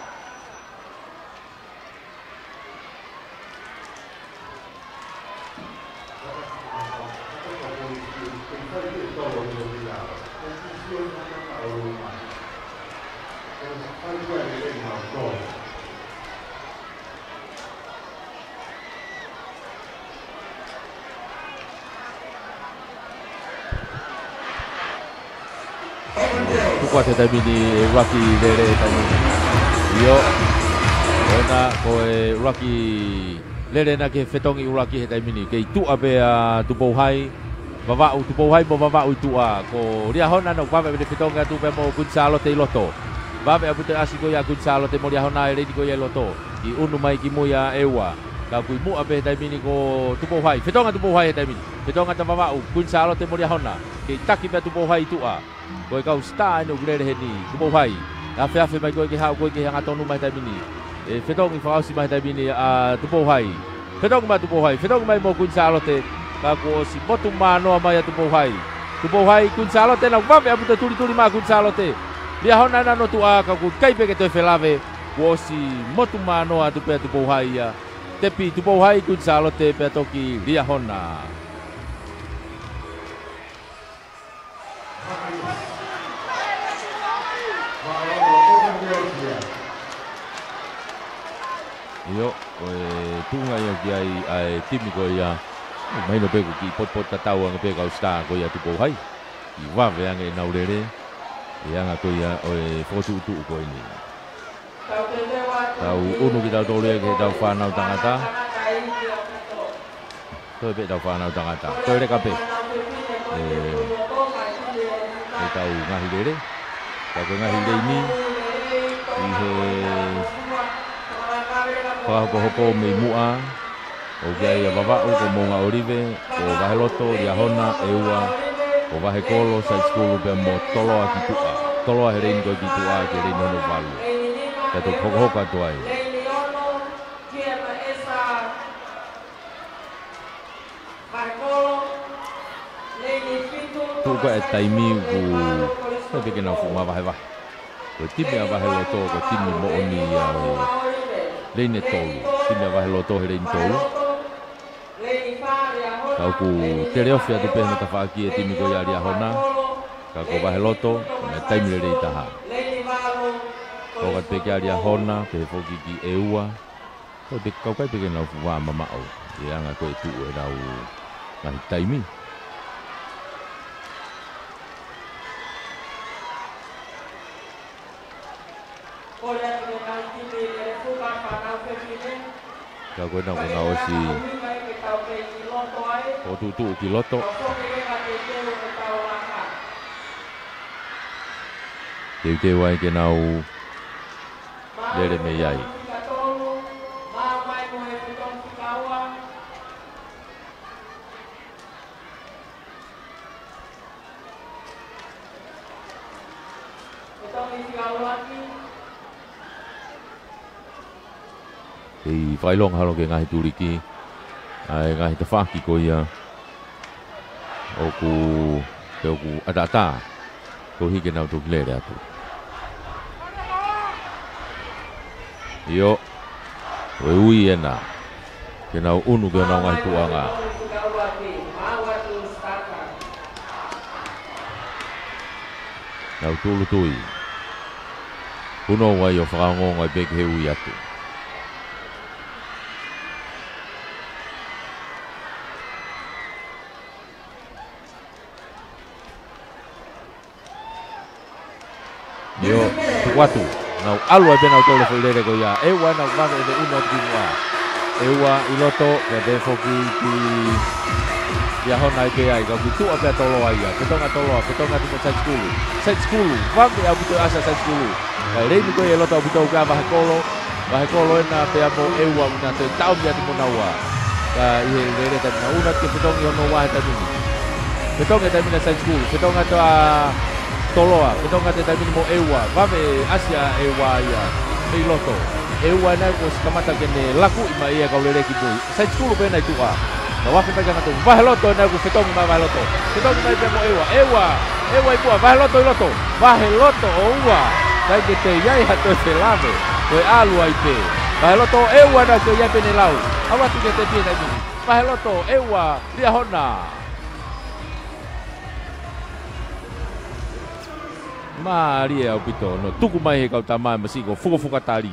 Tuku atu he taimi ni e ʻuluaki lele he taimi ni. ʻIo. Ko ena, ko e ʻuluaki lele ena ki he fetongi ʻuluaki he taimi ni. Kei tuʻa pē ʻa Tupou Hai, Vavaʻu, Tupou Hai mo Vavaʻu ʻi tuʻa. Ko Liahona ena ʻoku vave ʻene fetongi atu pea mo Kuini Sālote ʻi loto. Vave ʻaupito e ʻasi ko ia ʻa Kuini Sālote mo Liahona he leini ko ia ʻi loto. Kei unu mai ki mui ʻa ʻEua. Ka ʻoku ʻi muʻa pē he taimi ni ko Tupou Hai. Fetongi ʻa Tupou Hai he taimi ni. Fetongi atu ʻa Vavaʻu, Kuini Sālote mo Liahona. Kei taki pē ʻa Tupou Hai ʻi tuʻa. Ko e kau sitā eni ʻoku lele heni, Tupou Hai. ʻE afeafe mai ko ē ke haʻu ko ē ke hangatonu mai he taimi ni. ʻE fetongi fakaʻosi mai he taimi ni ʻa Tupou Hai. Fetongi mai Tupou Hai, fetongi mai mo Kuini Sālote. Ka kuo ʻosi motu mānoa mai ʻa Tupou Hai. Tupou Hai, Kuini Sālote ena ʻoku vave ʻaupito e tulituli mai ʻa Kuini Sālote. Liahona ena hono tuʻa ka ʻoku ʻikai pē ke toe felave. Kuo ʻosi motu mānoa atu pē ʻa Tupou Hai ia. Tepi Tupou Hai, Kuini Sālote pea toki Liahona. ʻIo, ko e tuʻunga ia ʻoku ʻi ai ʻa e timi ko ia. Mahino pē ʻoku kiʻi potupotu tatau ange pē kau sitā ko ia Tupou Hai. ʻI vave ange ʻenau lele. ʻI he anga ko ia ʻo e fokotuʻutuʻu ko eni. Tau ʻunu kitautolu ia ki heʻetau fānau tangata. Toe pē ʻetau fānau tangata. Toe leka pē. ʻE, ʻetau ngaahi lele. Ka ko e ngaahi lele ni, ʻi he fakahokohoko mei muʻa, ʻoku ʻi ai ʻa Vavaʻu ko Moʻunga ʻŌlive, ko Vaheloto, Liahona, ʻEua, ko Vahekolo, Saisikulu pea mo Toloa ki tuʻa. Toloa he leini ko ē ki tuʻa, ki he leini hono valu. Ka tau hokohoko atu ai. Tuʻu ko ē taimi ʻoku ʻikai pē ke nau fuʻu mavahevahe. Ko e timi ʻa Vaheloto, ko e timi moʻoni ia ʻo e leini ʻe tolu. Timi ʻa Vaheloto he leini tolu. Ka ʻoku teleofi atu pē hono tafaʻaki e timi ko ia ʻa Liahona. Ka ko Vaheloto, ko e taimi lelei taha. Ko e kau pē kia Liahona, pehē foki ki ʻEua. Ko e kau ʻikai pē ke nau fuʻu vā mamaʻo. ʻI he anga ko ē tuʻu ʻenau ngaahi taimi. Ka ko ena kuo nau ʻosi fokotuʻutuʻu ki loto. Teuteu ai ke nau lele mei ai. Kei fakaʻilonga holo ki he ngaahi tuliki, ʻa e ngaahi tafaʻaki ko ia ʻoku, pea ʻoku ʻataʻatā. Koeʻuhi ke nau toki lele atu. ʻIo, ko e ui ena ke nau ʻunu ki honau ngaahi tuʻuʻanga. Nau tūʻulutui. Punou ai ʻo fakaongoongo ai pē ki he ui atu. ʻIo, tuku atu. Nau ʻalu ai pē nautolu e foʻi lele ko ia. ʻEua naʻa nau vave ʻene ʻunu atu ki muʻa. ʻEua ʻi loto, pea pehē foki ki Liahona ʻi ke ai, ka ʻoku tuʻa pē ʻa Toloa ia. Fetongi ʻa Toloa, fetongi atu mo Saisikulu. Saisikulu, vave ʻaupito e ʻasi ʻa Saisikulu. Ka leini ko ia ʻi loto ʻaupito kia Vahekolo. Vahekolo ena pea mo ʻEua ʻoku na toe taʻomi atu mo naua. Ka ʻi he lele taimi naʻa nau ʻunu atu ke fetongi hono ua he taimi ni. Fetongi he taimi ni ʻa Saisikulu, fetongi atu ʻa Toloa, fetongi atu he taimi ni mo ʻEua, vave ʻasi ʻa ʻEua ia mei loto. ʻEua ena kuo ʻosi kamata ke ne lakuʻi mai ia kau lele ki mui. Saisikulu pē ena ʻi tuʻa. Nau afe mai ki he ngaahi tuʻu. Vaheloto ena kuo fetongi mai Vaheloto. Fetongi mai pea mo ʻEua. ʻEua, ʻEua ʻi muʻa, Vaheloto ʻi loto. Vaheloto ʻo ua. ʻIkai ke toe ʻi ai ha toe felave. Ko e ʻalu ai pē. Vaheloto ʻEua ena toe ʻi ai pē ʻene lau. ʻAlu atu ki he tepi he taimi ni. Vaheloto ʻEua Liahona. Mālie ʻaupito, nau tuku mai he kau tama ʻe masiʻi ko Fukofuka Tali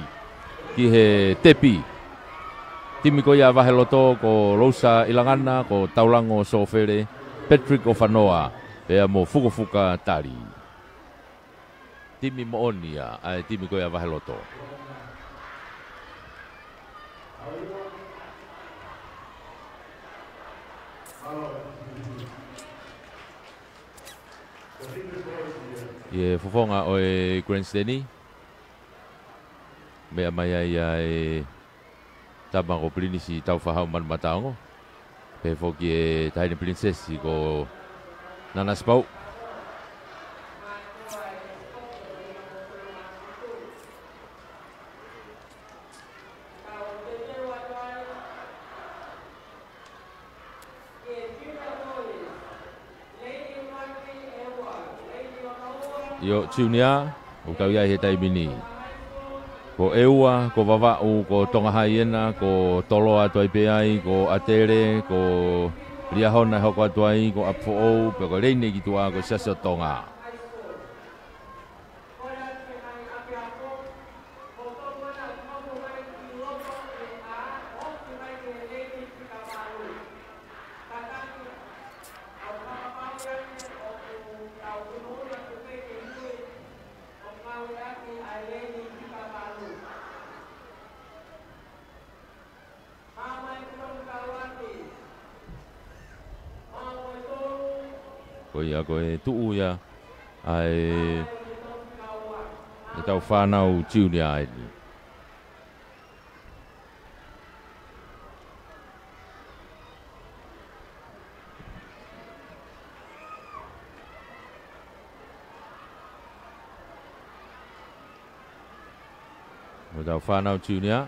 ki he tepi. Timi ko ia Vaheloto ko Lousa ʻIlangana, ko Taulango Sofele, Patrick ʻOfanoa, pea mo Fukofuka Tali. Timi moʻoni ia ʻa e timi ko ia Vaheloto. ʻI he fofonga ʻo e grandstand, meʻa mai ai ʻa e tama ko Pilinisi Taufaʻahau Manumataongo. Pehē foki e Taʻahine Pilinisesi ko Nanasipauʻu. ʻIo, Junior, ʻoku tau ʻi ai he taimi ni. Ko ʻEua, ko Vavaʻu, ko Tonga Hai ena, ko Toloa atu ai pē ai, ko ʻAtele, ko Liahona ʻe hoko atu ai, ko ʻApifoʻou, pea ko e leini ki tuʻa, ko Siasi ʻo Tonga. Ko ia ko e tuʻu ia ʻa e, ʻetau fānau junior eni. Ko ʻetau fānau junior.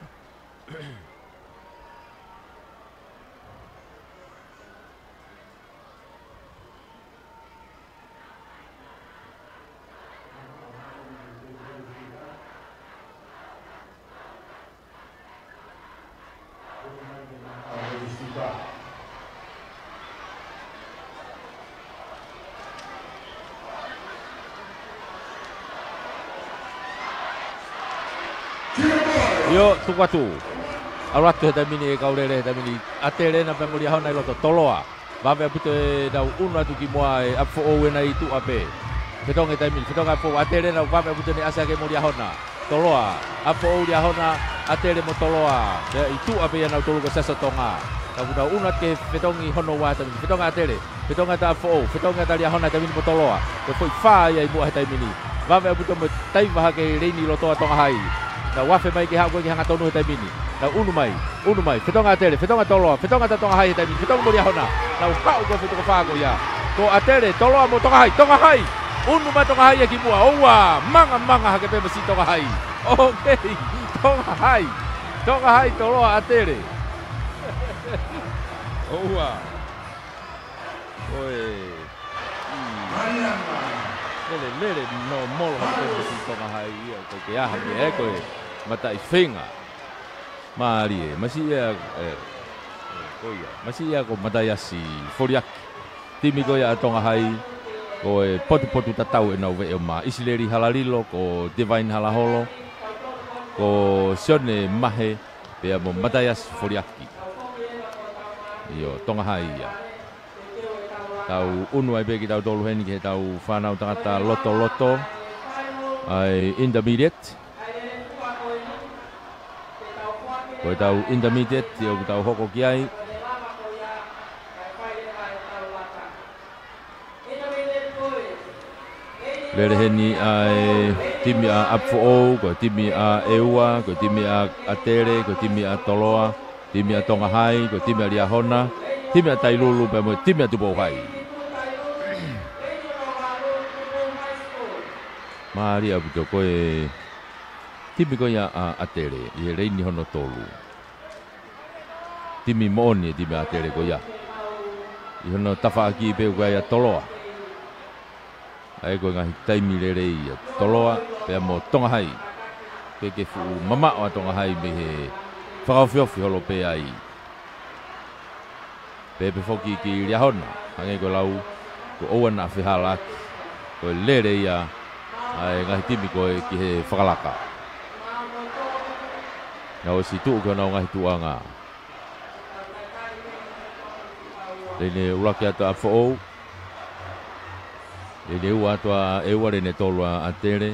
ʻIo, tuku atu. ʻAlu atu he taimi ni e kau lele he taimi ni. ʻAtele ena pea mo Liahona ʻi loto, Toloa. Vave ʻaupito ʻenau ʻunu atu ki muʻa ʻe ʻApifoʻou ena ʻi tuʻa pē. Fetongi he taimi ni, fetongi ʻApifoʻou, ʻAtele ena vave ʻaupito ʻene ʻasi hake mo Liahona. Toloa, ʻApifoʻou, Liahona, ʻAtele mo Toloa. Pea ʻi tuʻa pē ia nautolu ko Siaosi ʻo Tonga. Ka kuo nau ʻunu atu ki he fetongi hono ua he taimi ni. Fetongi ʻa ʻAtele, fetongi atu ʻApifoʻou, fetongi atu ʻa Liahona he taimi ni mo Toloa. Ko e foʻi fā ia ʻi muʻa he taimi ni. Vave ʻaupito mo e taiva hake he leini loto ʻa Tonga Hai. Nau afe mai ke haʻu ko ē ki he hangatonu he taimi ni. Nau ʻunu mai, ʻunu mai. Fetongi ʻa ʻAtele, fetongi ʻa Toloa, fetongi atu ʻa Tonga Hai he taimi ni, fetongi mo Liahona. Nau haʻu ko e foʻi toko fā ko ia. Ko ʻAtele, Toloa mo Tonga Hai, Tonga Hai. ʻUnu mai Tonga Hai ia ki muʻa, ʻoua, manga, manga hake pē masiʻi Tonga Hai. ʻOkei, Tonga Hai. Tonga Hai, Toloa, ʻAtele. ʻOua. Ko e, mm, lele, lele, no molo hake pē masiʻi Tonga Hai ia, ko e ke aha mia, ē, ko e mataʻi feinga. Mālie, masiʻi ia, ē, ē, ko ia. Masiʻi ia ko Mataiasi Foliaki. Timi ko ia ʻa Tonga Hai, ko e potupotu tatau ʻenau veʻe ʻo mā. ʻIsileli Halalilo, ko Divine Halaholo, ko Sione Mahe, pea mo Mataiasi Foliaki. ʻIo, Tonga Hai ia. Tau ʻunu ai pē kitautolu heni ki heʻetau fānau tangata lotoloto. ʻA e intermediate. Ko ʻetau intermediate, ʻio, ʻoku tau hoko ki ai. Lele heni ʻa e timi ʻa ʻApifoʻou, ko e timi ʻa ʻEua, ko e timi ʻa ʻAtele, ko e timi ʻa Toloa, timi ʻa Tonga Hai, ko e timi ʻa Liahona, timi ʻa Tailulu, pea mo e timi ʻa Tupou Hai. Mālie ʻaupito ko e timi ko ia ʻa ʻAtele, ʻi he leini hono tolu. Timi moʻoni e timi ʻa ʻAtele ko ia. ʻI hono tafaʻaki pē ʻoku ʻi ai ʻa Toloa. ʻA ia ko e ngaahi taimi lelei ʻa Toloa, pea mo Tonga Hai. Ke ke fuʻu mamaʻo ʻa Tonga Hai mei he fakaofiofi holo pē ai. Pehē pē foki ki Liahona, hangē ko e lau, ko ʻoua naʻa fehālaaki. Ko e lele ia ʻa e ngaahi timi ko ē ki he fakalaka. Nau ʻosi tuʻu ki honau ngaahi tuʻuʻanga. Leini ʻuluaki atu ʻa ʻApifoʻou. Leini ua atu ʻa ʻEua, leini tolu ʻa ʻAtele.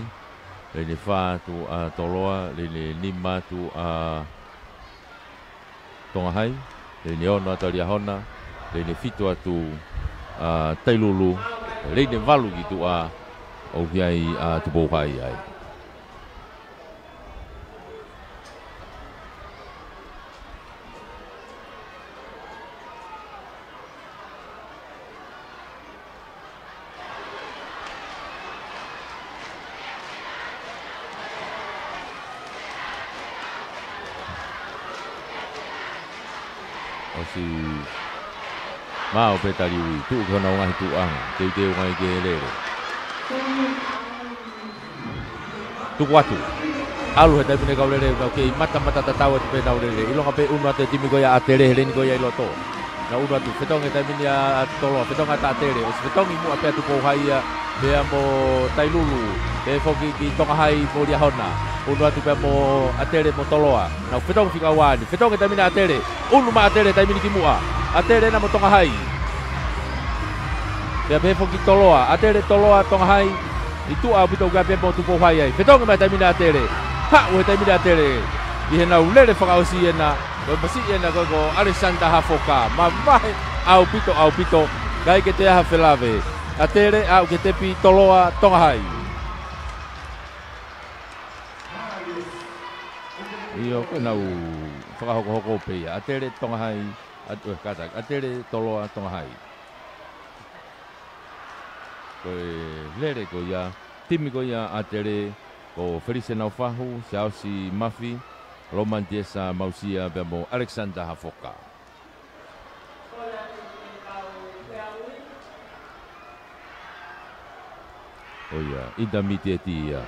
Leini fā atu ʻa Toloa, leini nima atu ʻa Tonga Hai, leini ono atu ʻa Liahona, leini fitu atu ʻa Tailulu, leini valu ki tuʻa ʻoku ʻi ai ʻa Tupou Hai ai. ʻOsi maʻu pē taliui, tuʻu ki honau ngaahi tuʻuʻanga, teuteu mai ke lele. Tuku atu. ʻAlu he taimi ni e kau lele, nau kei matamata tatau atu pē ʻenau lele. ʻIlonga pē ʻunu atu e timi ko ia ʻa ʻAtele he leini ko ia ʻi loto. Nau ʻunu atu, fetongi he taimi ni ʻa Toloa, fetongi atu ʻa ʻAtele, ʻosi fetongi muʻa pē ʻa Tupou Hai ia, pea mo Tailulu, pehē foki ki Tonga Hai mo Liahona. ʻUnu atu pea mo ʻAtele mo Toloa. Nau fetongi fika ua ni, fetongi he taimi ni ʻa ʻAtele, ʻunu mai ʻa ʻAtele he taimi ni ki muʻa. ʻAtele ena mo Tonga Hai. Pea pehē foki Toloa, ʻAtele, Toloa, Tonga Hai, ʻi tuʻa ʻaupito ʻoku ʻi ai pē mo Tupou Hai ai. Fetongi mai he taimi ni ʻa ʻAtele. Haʻu he taimi ni ʻa ʻAtele. ʻI heʻenau lele fakaʻosi ena, ko e masiʻi ena ko, ko Alexander Hafoka. Mavahe ʻaupito, ʻaupito. ʻIkai ke toe ʻi ai ha felave. ʻAtele, aʻu ki he tepi, Toloa, Tonga Hai. ʻIo, ko ʻenau fakahokohoko pē ia. ʻAtele, Tonga Hai, ʻat-, ʻe, kātaki. ʻAtele, Toloa, Tonga Hai. Ko e lele ko ia, timi ko ia ʻAtele, ko Felise Naufahu, Siaosi Mafi, Lomani Tiesa Mausia pea mo Alexander Hafoka. ʻO ia, intermediate ia.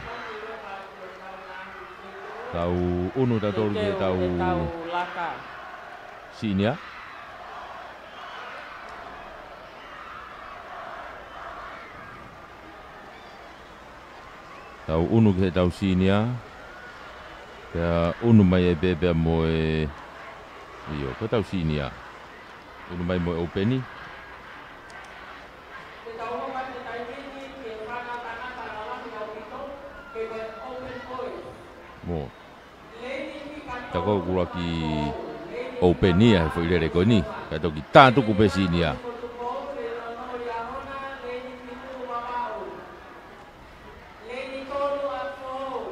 Tau ʻunu tautolu ki he tau senior. Tau ʻunu ki he tau senior. Pea ʻunu mai ai pē pea mo e, ʻio, ko e tau senior. ʻUnu mai mo e ʻoupeni. Mo. Tako kula ki ʻoupeni ia he foʻi lele ko eni. Kae toki tātuku pē senior.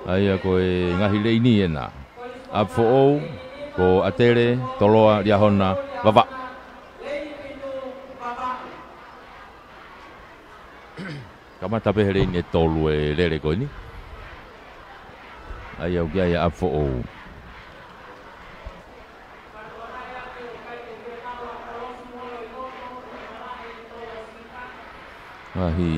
ʻA ia ko e ngaahi leini ena. ʻApifoʻou, ko ʻAtele, Toloa, Liahona, Vavaʻu. Kamata pē he leini ʻe tolu e lele ko eni. ʻA ia ʻoku ʻi ai ʻa ʻApifoʻou. Ngaahi,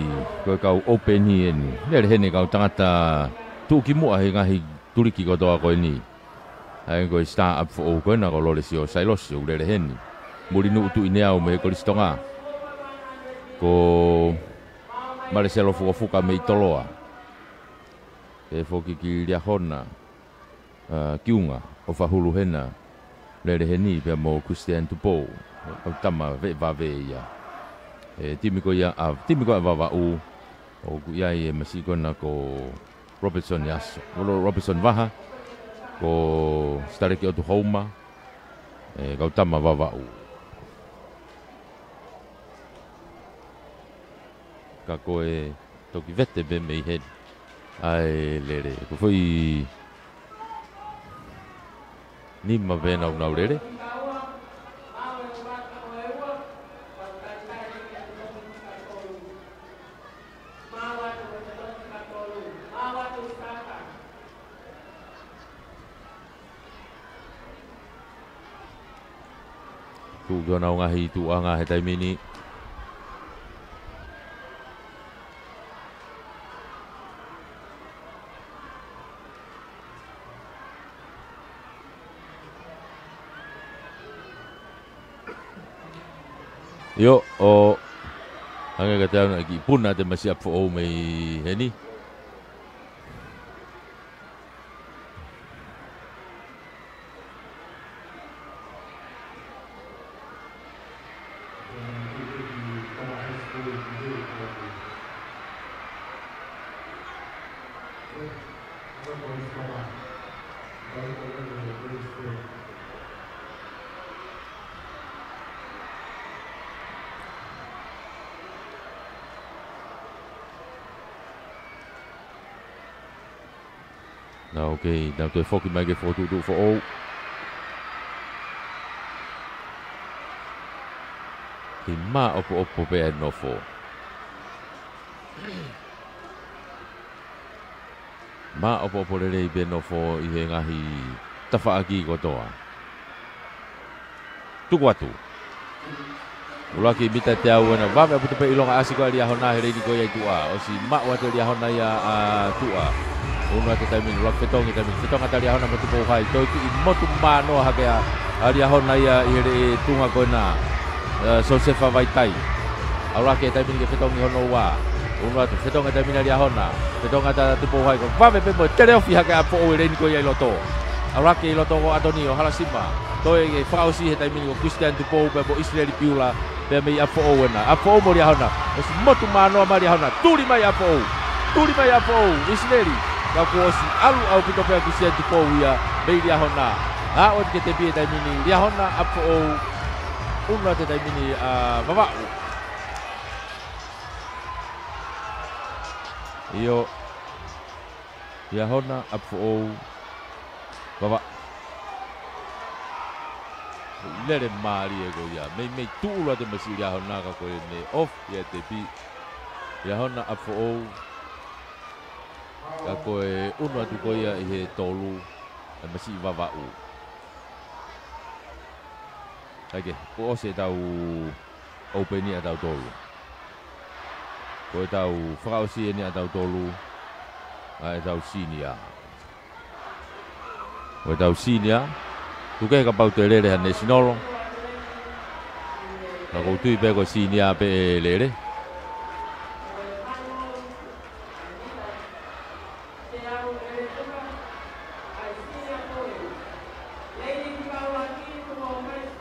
ko e kau ʻoupeni eni. Lele heni kau tangata tuʻu ki muʻa he ngaahi tuliki kotoa ko eni. ʻA ia ko e star ʻApifoʻou ko ena ko Lolesio Sailosi ʻoku lele heni. Mulinuʻu Tuʻineau mei Kolisi Tonga. Ko Maleselo Fukafuka mei Toloa. Pea foki ki Liahona. ʻA, Kiunga, ʻOfahulu Hena, lele heni pea mo Christian Tupou, ʻa e tama veʻe vave ia. ʻE, timi ko ia ʻa, timi ko ia ʻa Vavaʻu, ʻoku ʻi ai e masiʻi ko ena ko Robertson Iaso, ko Ro-, Robertson Vaha, ko Sitaleki ʻOtu Houma, ʻe, kau tama Vavaʻu. Ka ko e toki vete pē mei heni. ʻA e lele. Ko e foʻi nima pē naunau lele. Tuʻu ki honau ngaahi tuʻuʻanga he taimi ni. ʻIo, ʻo hangē ka te ana ki puna te masiʻi ʻApifoʻou mei heni. Na, ʻoku nau toe foki mai ke fokotuʻutuʻu foʻou. Kiʻi māʻopoʻopo pē ʻa e nofo. Māʻopoʻopo lelei pē nofo ʻi he ngaahi tafaʻaki kotoa. Tuku atu. ʻUluaki mita teau ena, vave ʻaupito pē ʻilonga ʻasi ko ia ʻa Liahona he leini ko ia ʻi tuʻa. ʻOsi maʻu atu ʻe Liahona ia ʻa tuʻa. ʻUnu atu he taimi ni, ʻuluaki fetongi he taimi ni, fetongi atu ʻa Liahona mo Tupou Hai. Toe kiʻi motu manoa hake ʻa, ʻa Liahona ia ʻi he leʻe tuʻunga ko ena. ʻE, Siosefa Vaitai. ʻAlu hake he taimi ni ke fetongi hono ua. ʻUnu atu, fetongi he taimi ni ʻa Liahona. Fetongi atu ʻa Tupou Hai ko e vave pē mo e teleofi hake ʻa ʻApifoʻou he leini ko ia ʻi loto. ʻAlu hake ʻi loto ko ʻAtonio Halasima. Toe ke fakaʻosi he taimi ni ko Christian Tupou pea mo ʻIsileli Piula, pea mei ʻApifoʻou ena. ʻApifoʻou mo Liahona. ʻOsi motu manoa mai Liahona. Tuli mai ʻApifoʻou. Tuli mai ʻApifoʻou. ʻIsileli. Ka kuo ʻosi ʻalu ʻaupito pē ʻa Christian Tupou ia mei Liahona. Aʻu atu ki he tepi he taimi ni. Liahona, ʻApifoʻou. ʻUnu atu he taimi ni ʻa Vavaʻu. ʻIo. Liahona, ʻApifoʻou, Vavaʻu. Lele mālie ko ia. Meimei tuʻulu atu e masiʻi Liahona ka ko e ne off ia e tepi. Liahona, ʻApifoʻou. Ka ko e ʻunu atu ko ia ʻi he tolu e masiʻi Vavaʻu. Kae kehe, kuo ʻosi ʻetau open ʻa tautolu. Ko ʻetau fakaʻosi eni ʻa tautolu ʻa ʻetau senior. Ko ʻetau senior, tuku kehe kapau te lele ha national. Ka ʻoku ou tui pē ko e senior pē ʻe lele.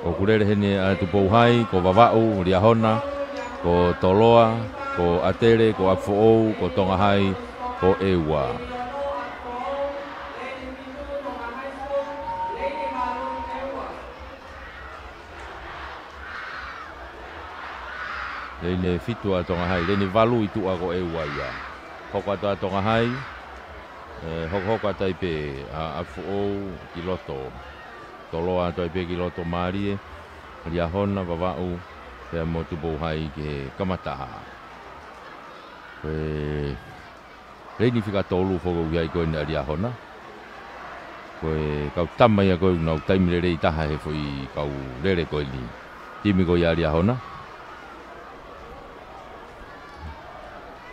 ʻOku lele heni ʻa Tupou Hai, ko Vavaʻu, Liahona, ko Toloa, ko ʻAtele, ko ʻApifoʻou, ko Tonga Hai, ko ʻEua. Leini fitu ʻa Tonga Hai, leini valu ʻi tuʻa ko ʻEua ia. Hoko atu ʻa Tonga Hai, ē, hokohoko atu ai pē ʻa ʻApifoʻou ki loto. Toloa atu ai pē ki loto mālie, Liahona, Vavaʻu, pea mo Tupou Hai ki he kamataha. Ko e leini fika tolu foki ʻoku ʻi ai ko eni ʻa Liahona. Ko e kau tama ia ko ē ʻoku nau taimi lelei taha he foʻi kau lele ko eni. Timi ko ia ʻa Liahona.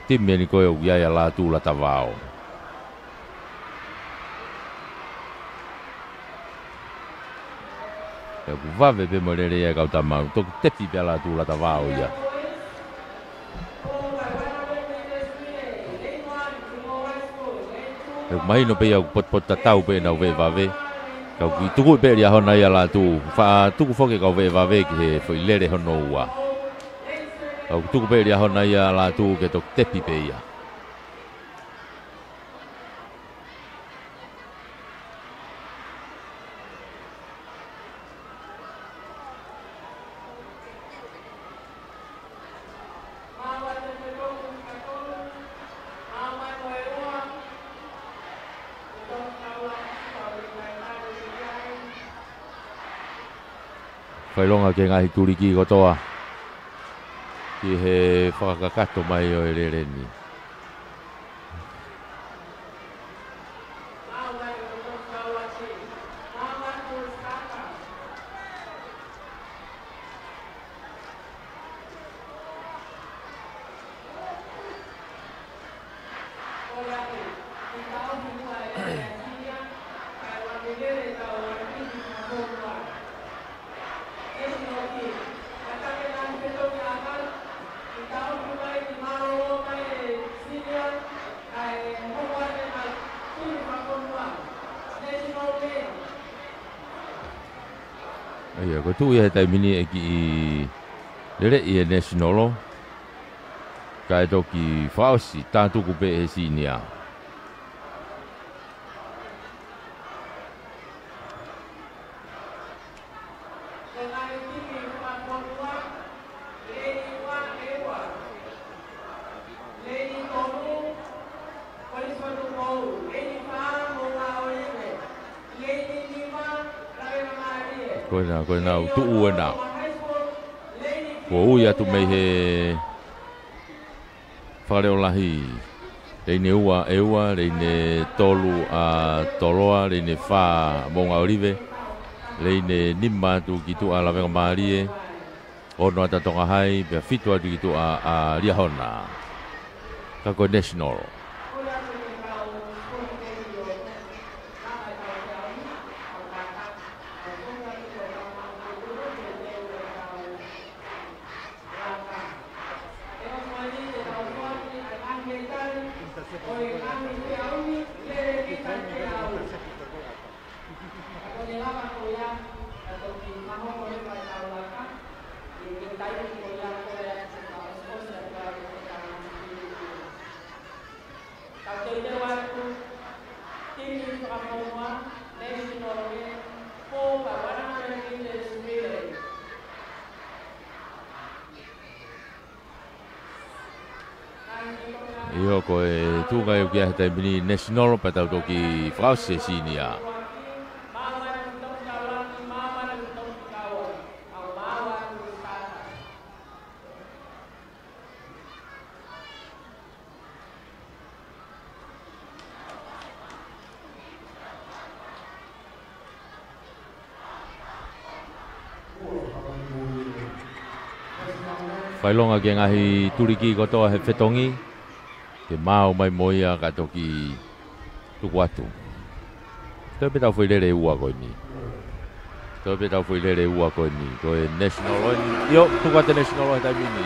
Timi eni ko ē ʻoku ʻi ai ʻa Lātū Latavao. Pea ʻoku vave pē mo e lele ia ʻa e kau tama, ʻoku toki tepi pē ʻa Lātū Latavao ia. ʻOku mahino pē ia ʻoku potupotutatau pē ʻenau veʻe vave. Ka ʻoku kiʻi tuku pē ʻe Liahona ia ʻa Lātū. Faʻa tuku foki e kau veʻe vave ki he foʻi lele hono ua. Ka ʻoku tuku pē ʻe Liahona ia ʻa Lātū ke toki tepi pē ia. Fakaʻilonga ki he ngaahi tuliki kotoa ki he fakakakato mai ʻo e lele ni. ʻA ia, ko e tuʻu ia he taimi ni ʻe kiʻi lele ʻi he national. Kae toki fakaʻosi, tā tuku pē he senior. Ko ena, ko ena, ʻoku tuʻu ena. Kuo ui atu mei he Fale ʻo Lahi. Leini ua ʻEua, leini tolu ʻa Toloa, leini fā Moʻunga ʻŌlive, leini nima atu ki tuʻa Lavengamālie, ono atu ʻa Tonga Hai, pea fitu atu ki tuʻa ʻa Liahona. Ka ko e national. ʻIo, ko e tuʻunga ia ʻoku ʻi ai he taimi ni National, pea tau toki fakaʻosi e senior. Fakaʻilonga ki he ngaahi tuliki kotoa he fetongi, ke maau mai mo ia ka toki tuku atu. Toe pē ʻetau foʻi lele ʻe ua ko eni. Toe pē ʻetau foʻi lele ʻe ua ko eni. Ko e National ʻeni. ʻIo, tuku atu e National he taimi ni.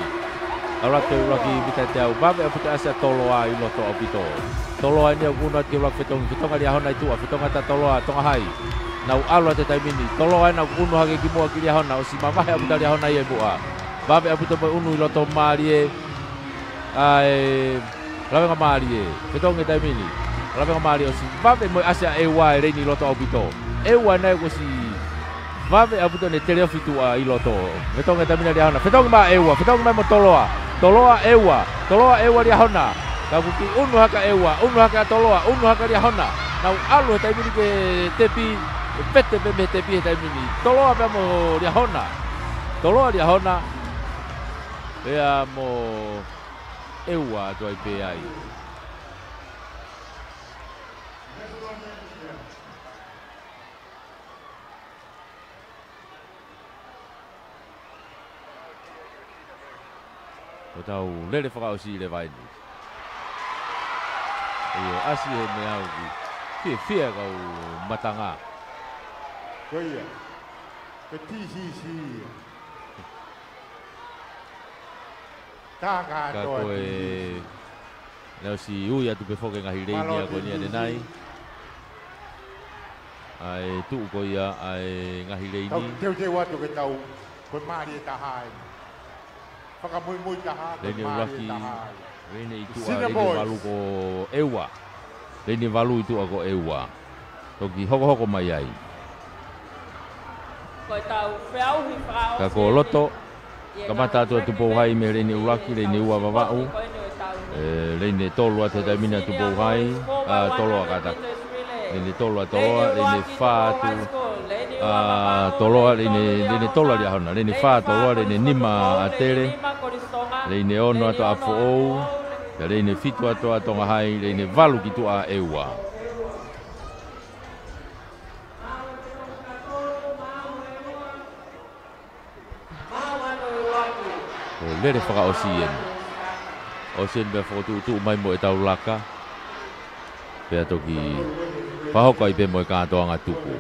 ʻAlu atu e ʻuluaki mita ʻe teau. Vave ʻaupito e ʻasi ʻa Toloa ʻi loto ʻaupito. Toloa ʻeni ʻoku ʻunu atu ki he ʻuluaki fetongi. Fetongi Liahona ʻi tuʻa. Fetongi atu ʻa Toloa, Tonga Hai. Nau ʻalu atu he taimi ni. Toloa ʻena ʻoku ʻunu hake ki muʻa ki Liahona. ʻOsi mavahe ʻaupito ʻa Liahona ia ʻi muʻa. Vave ʻaupito mo e ʻunu ʻi loto mālie ʻa e Lavengamālie. Fetongi he taimi ni. Lavengamālie ʻosi vave mo e ʻasi ʻa ʻEua ʻi he leini ʻi loto ʻaupito. ʻEua ʻena ʻoku ʻosi vave ʻaupito ʻene teleofi tuʻa ʻi loto. Fetongi he taimi ni ʻa Liahona. Fetongi mai ʻEua. Fetongi mai mo Toloa. Toloa ʻEua. Toloa ʻEua Liahona. Ka kuo kiʻi ʻunu hake ʻEua. ʻUnu hake ʻa Toloa. ʻUnu hake ʻa Liahona. Nau ʻalu he taimi ni ke tepi. Pete pē mei he tepi he taimi ni. Toloa pea mo Liahona. Toloa Liahona. Pea mo ʻEua atu ai pē ai. Ko ʻetau lele fakaʻosi leva ʻeni. ʻIo, ʻasi he meʻa ʻoku fiefia kau matanga. Ko ia. Ko e T C C ia. Ka ko e Naʻe ʻosi ui atu pē foki e ngaahi leini ia ko eni ʻanenai. ʻA e tuʻu ko ia ʻa e ngaahi leini. Tau teuteu atu ke tau, ko e mālie taha ai. Fakamuimui taha, ko e mālie taha ai. Leini ʻuluaki, leini ʻi tuʻa, leini valu ko ʻEua. Leini valu ʻi tuʻa ko ʻEua. Toki hokohoko mai ai. Ko e tau feʻauhi fakaʻosi. Ka ko loto, kamata atu ʻa Tupou Hai mei he leini ʻuluaki, leini ua Vavaʻu. ʻE, leini tolu atu he taimi ni ʻa Tupou Hai, ʻa Toloa kātaki. Leini tolu ʻa Toloa, leini fā atu ʻa Toloa, leini, leini tolu ʻa Liahona, leini fā ʻa Toloa, leini nima ʻa ʻAtele, leini ono atu ʻa ʻApifoʻou, pea leini fitu atu ʻa Tonga Hai, leini valu ki tuʻa ʻa ʻEua. Ko e lele fakaʻosi eni. ʻOsi eni pea fokotuʻutuʻu mai mo ʻetau laka. Pea toki fakahoko ai pē mo e kātoanga tuku.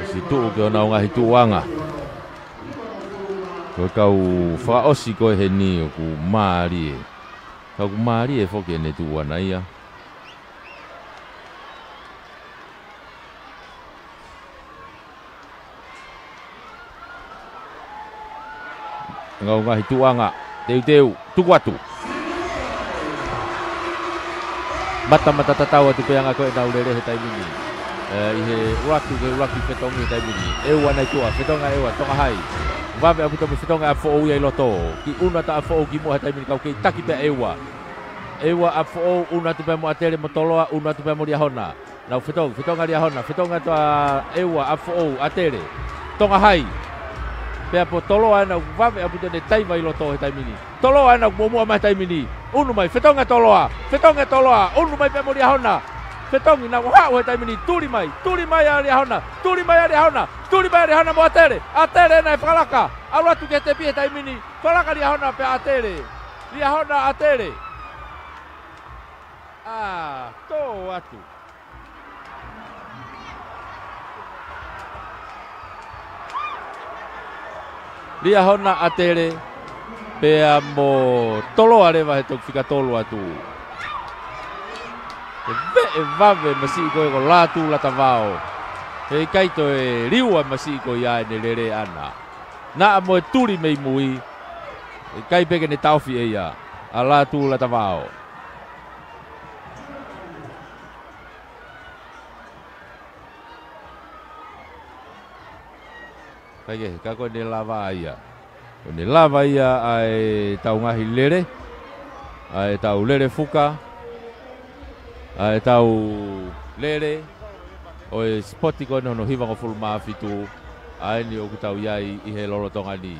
Siʻi tuʻu ki honau ngaahi tuʻuʻanga. Ko e kau fakaʻosi ko ē heni ʻoku mālie. Ka ʻoku mālie foki ʻene tuʻu ʻana ia. Ngau ngaahi tuʻuʻanga, teuteu, tuku atu. Matamata tatau atu pē ʻa e anga ko ē ʻenau lele he taimi ni. ʻE, ʻi he ʻuluaki, ki he ʻuluaki fetongi he taimi ni. ʻEua ʻena ʻi tuʻa, fetongi ʻa ʻEua, Tonga Hai. Vave ʻaupito mo e fetongi ʻa ʻApifoʻou ia ʻi loto. Kiʻi ʻunu atu ʻa ʻApifoʻou ki muʻa he taimi ni ka ʻoku kei taki pē ʻa ʻEua. ʻEua, ʻApifoʻou, ʻunu atu pē mo ʻAtele mo Toloa, ʻunu atu pē mo Liahona. Nau fetongi, fetongi ʻa Liahona, fetongi atu ʻa ʻEua, ʻApifoʻou, ʻAtele. Tonga Hai. Pea mo Toloa ʻena ʻoku vave ʻaupito ʻene taiva ʻi loto he taimi ni. Toloa ʻena ʻoku muʻomuʻa mai he taimi ni. ʻUnu mai, fetongi ʻa Toloa, fetongi ʻa Toloa, ʻunu mai pea mo Liahona. Fetongi naʻa nau haʻu he taimi ni, tuli mai, tuli mai ʻa Liahona, tuli mai ʻa Liahona, tuli mai ʻa Liahona mo ʻAtele. ʻAtele ʻena ʻe fakalaka, ʻalu atu ki he tepi he taimi ni. Fakalaka Liahona pea ʻAtele. Liahona ʻAtele. ʻA, tō atu. Liahona, ʻAtele, pea mo Toloa leva he toki fika tolu atu. ʻE veʻe vave masiʻi ko ē ko Lātū Latavao. Heʻikai toe liua masiʻi ko ia ʻene lele ʻana. Naʻa mo e tuli mei mui, ʻIkai pē ke ne taofi ʻe ia ʻa Lātū Latavao. Kaikehe, ka ko ʻene lava ia. Ko ʻene lava ia ʻa ʻetau ngaahi lele, ʻa ʻetau lele fuka, ʻa ʻetau lele ʻo e sipoti ko eni hono hivangofulu mā fitu, ʻa eni ʻoku tau ʻi ai ʻi he lolotonga ni.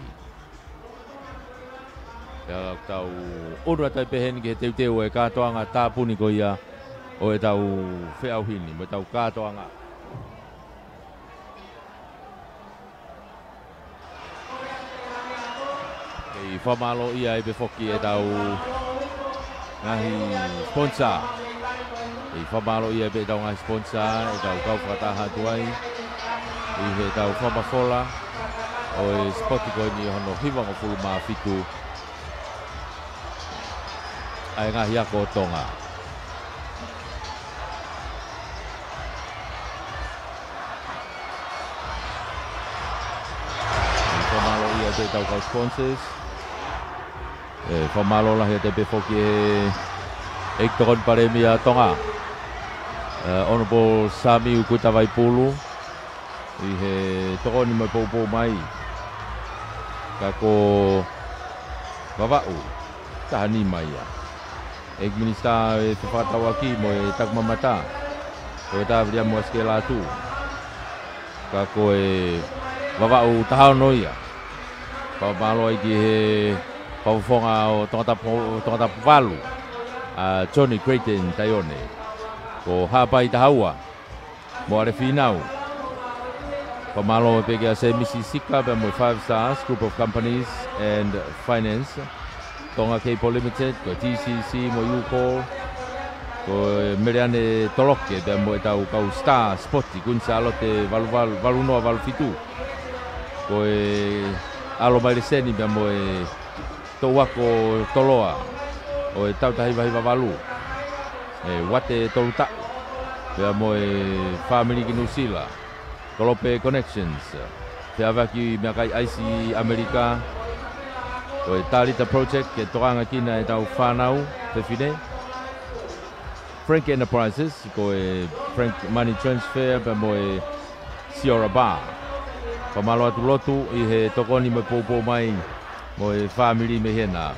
Pea tau ʻunu atu ai pē heni ki he teuteu ʻo e kātoanga tāpuni ko ia ʻo ʻetau feʻauhi ni, mo ʻetau kātoanga. Kei fakamālōʻia ai pē foki ʻetau ngaahi sponsor. Kei fakamālōʻia ai pē ʻetau ngaahi sponsor, ʻetau kau fakataha atu ai ʻi heʻetau fakamafola ʻo e sipoti ko eni hono hivangofulu mā fitu ʻa e ngaahi ako ʻo Tonga. Kei fakamālōʻia atu ʻetau kau sponsors. ʻE, fakamālō lahi atu pē foki ʻe he ʻEiki Tokoni Palēmia ʻo Tonga, ʻe, Honourable Samiu Kuta Vaipulu, ʻi he tokoni mo e poupou mai. Ka ko Vavaʻu taha nima ia. ʻEiki Minisitā ʻo e Fefakatauʻaki mo e Takimamata, ko e Taviliamu ʻAsikela Atu. Ka ko e Vavaʻu taha ono ia. Fakamālō ai ki he Fakafofonga ʻo Tongatapu, Tongatapu valu, ʻa Johnny Creighton Taione. Ko Haʻapai taha ua, mo ʻAlefinau. Fakamālō pē kia Semisi Sika pea mo e Five Stars Group of Companies and Finance, Tonga Cable Limited, ko e T C C mo e Ucall, ko e Meleane Toloke pea mo ʻetau kau Star Sport, Kuini Sālote valu valu, valu noa valu fitu, ko e ʻAlo Maile Seni pea mo e Toʻu Ako Toloa ʻo e Tau Taha Hiva Hiva Valu, ʻe Uate Tolutaʻu pea mo e fāmili ki Nuʻusila, Kolope Connections, Feavaki Meʻakai ʻAisi ʻAmelika, ko e Talita Project ke tokanga ki heʻetau fānau fefine, Frank Enterprises, ko e Frank Money Transfer pea mo e Siora Bar. Fakamālō atu lotu ʻi he tokoni mo e poupou mai mo e fāmili mei hena.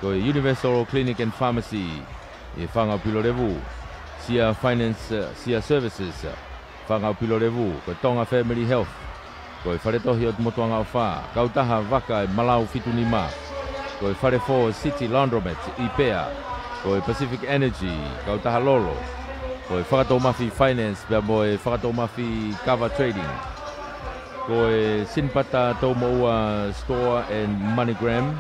Ko e Universal Clinic and Pharmacy ʻi he fanga ʻo Pilolevu, Sia Finance, Sia Services, fanga ʻo Pilolevu, ko e Tonga Family Health, ko e Fale Tohi ʻo Motuʻangaʻofa, Kautaha Vaka ʻe Malau fitu nima, ko e Fale Fō City Laundromat ʻi Pea, ko e Pacific Energy, Kautaha Lolo, ko e Fakatoumafi Finance pea mo e Fakatoumafi Kava Trading, ko e Sinipata Toumoʻua Store and MoneyGram,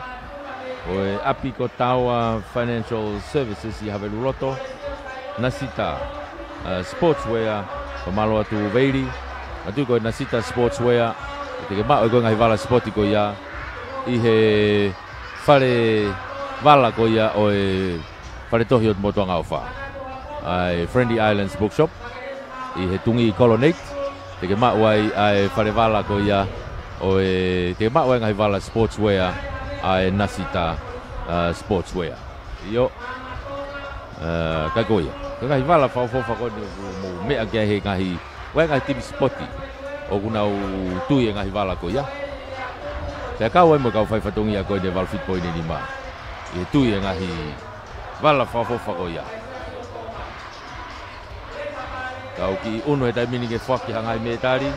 ko e ʻapi ko Taoa Financial Services ʻi Haveluloto, Nasita, ʻa, Sportswear, fakamālō atu Veili, atu ko e Nasita Sportswear, te ke maʻu ʻe koe ngaahi vala sipoti ko ia ʻi he fale vala ko ia ʻo e Fale Tohi ʻo Motuʻangaʻofa. ʻA e Friendly Islands Bookshop ʻi he Tungi Colonnade, te ke maʻu ai ʻa e fale vala ko ia ʻo e, te ke maʻu ai ngaahi vala sportswear ʻa e Nasita, ʻa, Sportswear. ʻIo. ʻA, ka ko ia. Ko e ngaahi vala fakaʻofoʻofa ko eni ʻoku mou meʻa ki ai he ngaahi, ʻa e ngaahi timi sipoti ʻoku nau tui e ngaahi vala ko ia. Pea kau ai mo e kau faifatongia ko eni ʻe valu fitu poini nima ʻi he tui e ngaahi vala fakaʻofoʻofa ko ia. Tau kiʻi ʻunu he taimi ni ke foaki ha ngaahi mētali.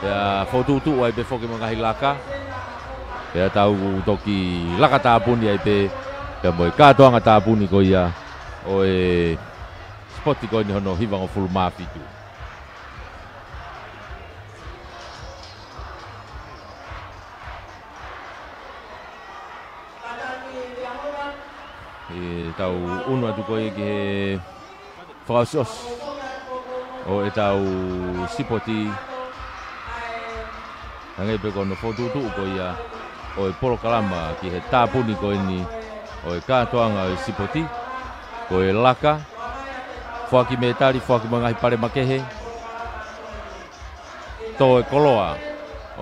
Pea fokotuʻutuʻu ai pē foki mo e ngaahi laka. Pea tau toki laka tāpuni ai pē, pea mo e kātoanga tāpuni ko ia ʻo e sipoti ko eni hono hivangofulu mā fitu. ʻE tau ʻunu atu ko ia ki he fakaʻosiʻosi ʻo ʻetau sipoti. Hangē pē ko hono fokotuʻutuʻu ko ia ʻo e polokalama ki he tāpuni ko eni ʻo e kātoanga ʻo e sipoti. Ko e laka, foaki mētali, foaki mo e ngaahi pale makehe. Tō e koloa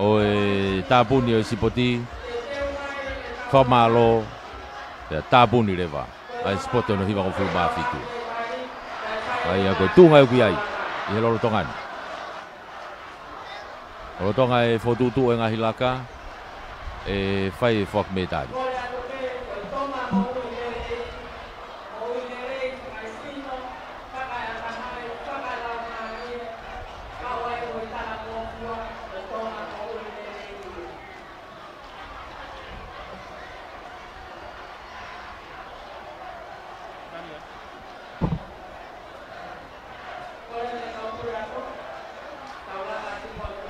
ʻo e tāpuni ʻo e sipoti. Fakamālō, pea tāpuni leva ʻa e sipoti hono hivangofulu mā fitu. ʻA ia ko e tuʻunga ʻoku ʻi ai ʻi he lolotonga ni. Lolotonga e fokotuʻutuʻu e ngaahi laka, ʻe fai e foaki mētali.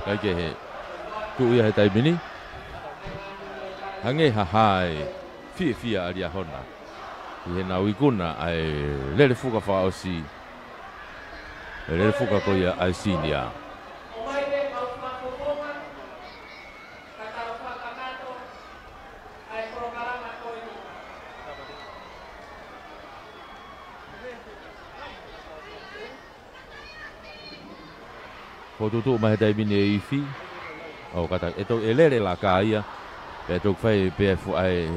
Kae kehe, tuʻu ia he taimi ni. Hangē ha hā e fiefia ʻa Liahona ʻi heʻenau ikuna ʻa e lele fuka fakaʻosi, e lele fuka ko ia ʻa e senior. Fokotuʻutuʻu mai he taimi ni e ifi. ʻO kātaki, ʻe toki, ʻe lele laka ia. Pea toki fai pē ʻa e fu-, ʻa e,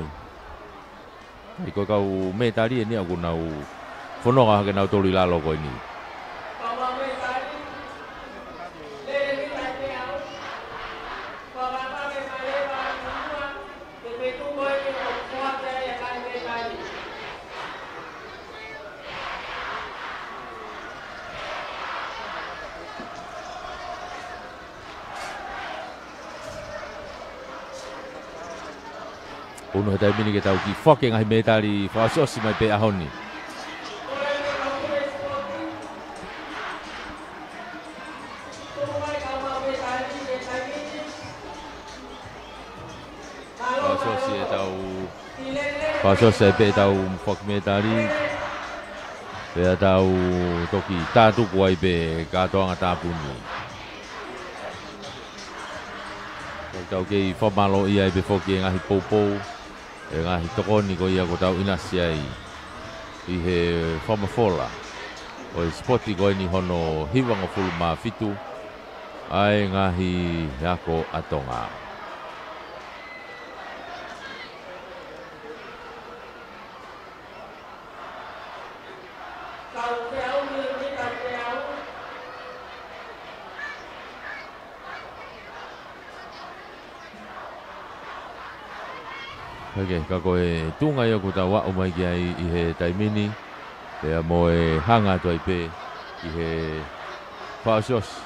ʻa e ko e kau mētali eni ʻoku nau fononga hake nautolu ʻi lalo ko eni. Unu he taimi ni ke tau kiʻi foaki e ngaahi mētali fakaʻosiʻosi mai pē ʻaho ni. Fakaʻosiʻosi ʻetau, fakaʻosiʻosi ai pē ʻetau foaki mētali. Pea tau toki tātuku ai pē kātoanga tāpuni. Tau, tau kei fakamālōʻia ai pē foki e ngaahi poupou, e ngaahi tokoni ko ia kuo tau ʻinasi ai ʻi he fakamafola ʻo e sipoti ko eni hono hivangofulu mā fitu ʻa e ngaahi ako ʻa Tonga. Ok, ka ko e tuʻunga ia ʻoku tau aʻu mai ki ai ʻi he taimi ni, pea mo e hanga atu ai pē ʻi he fakaʻosiʻosi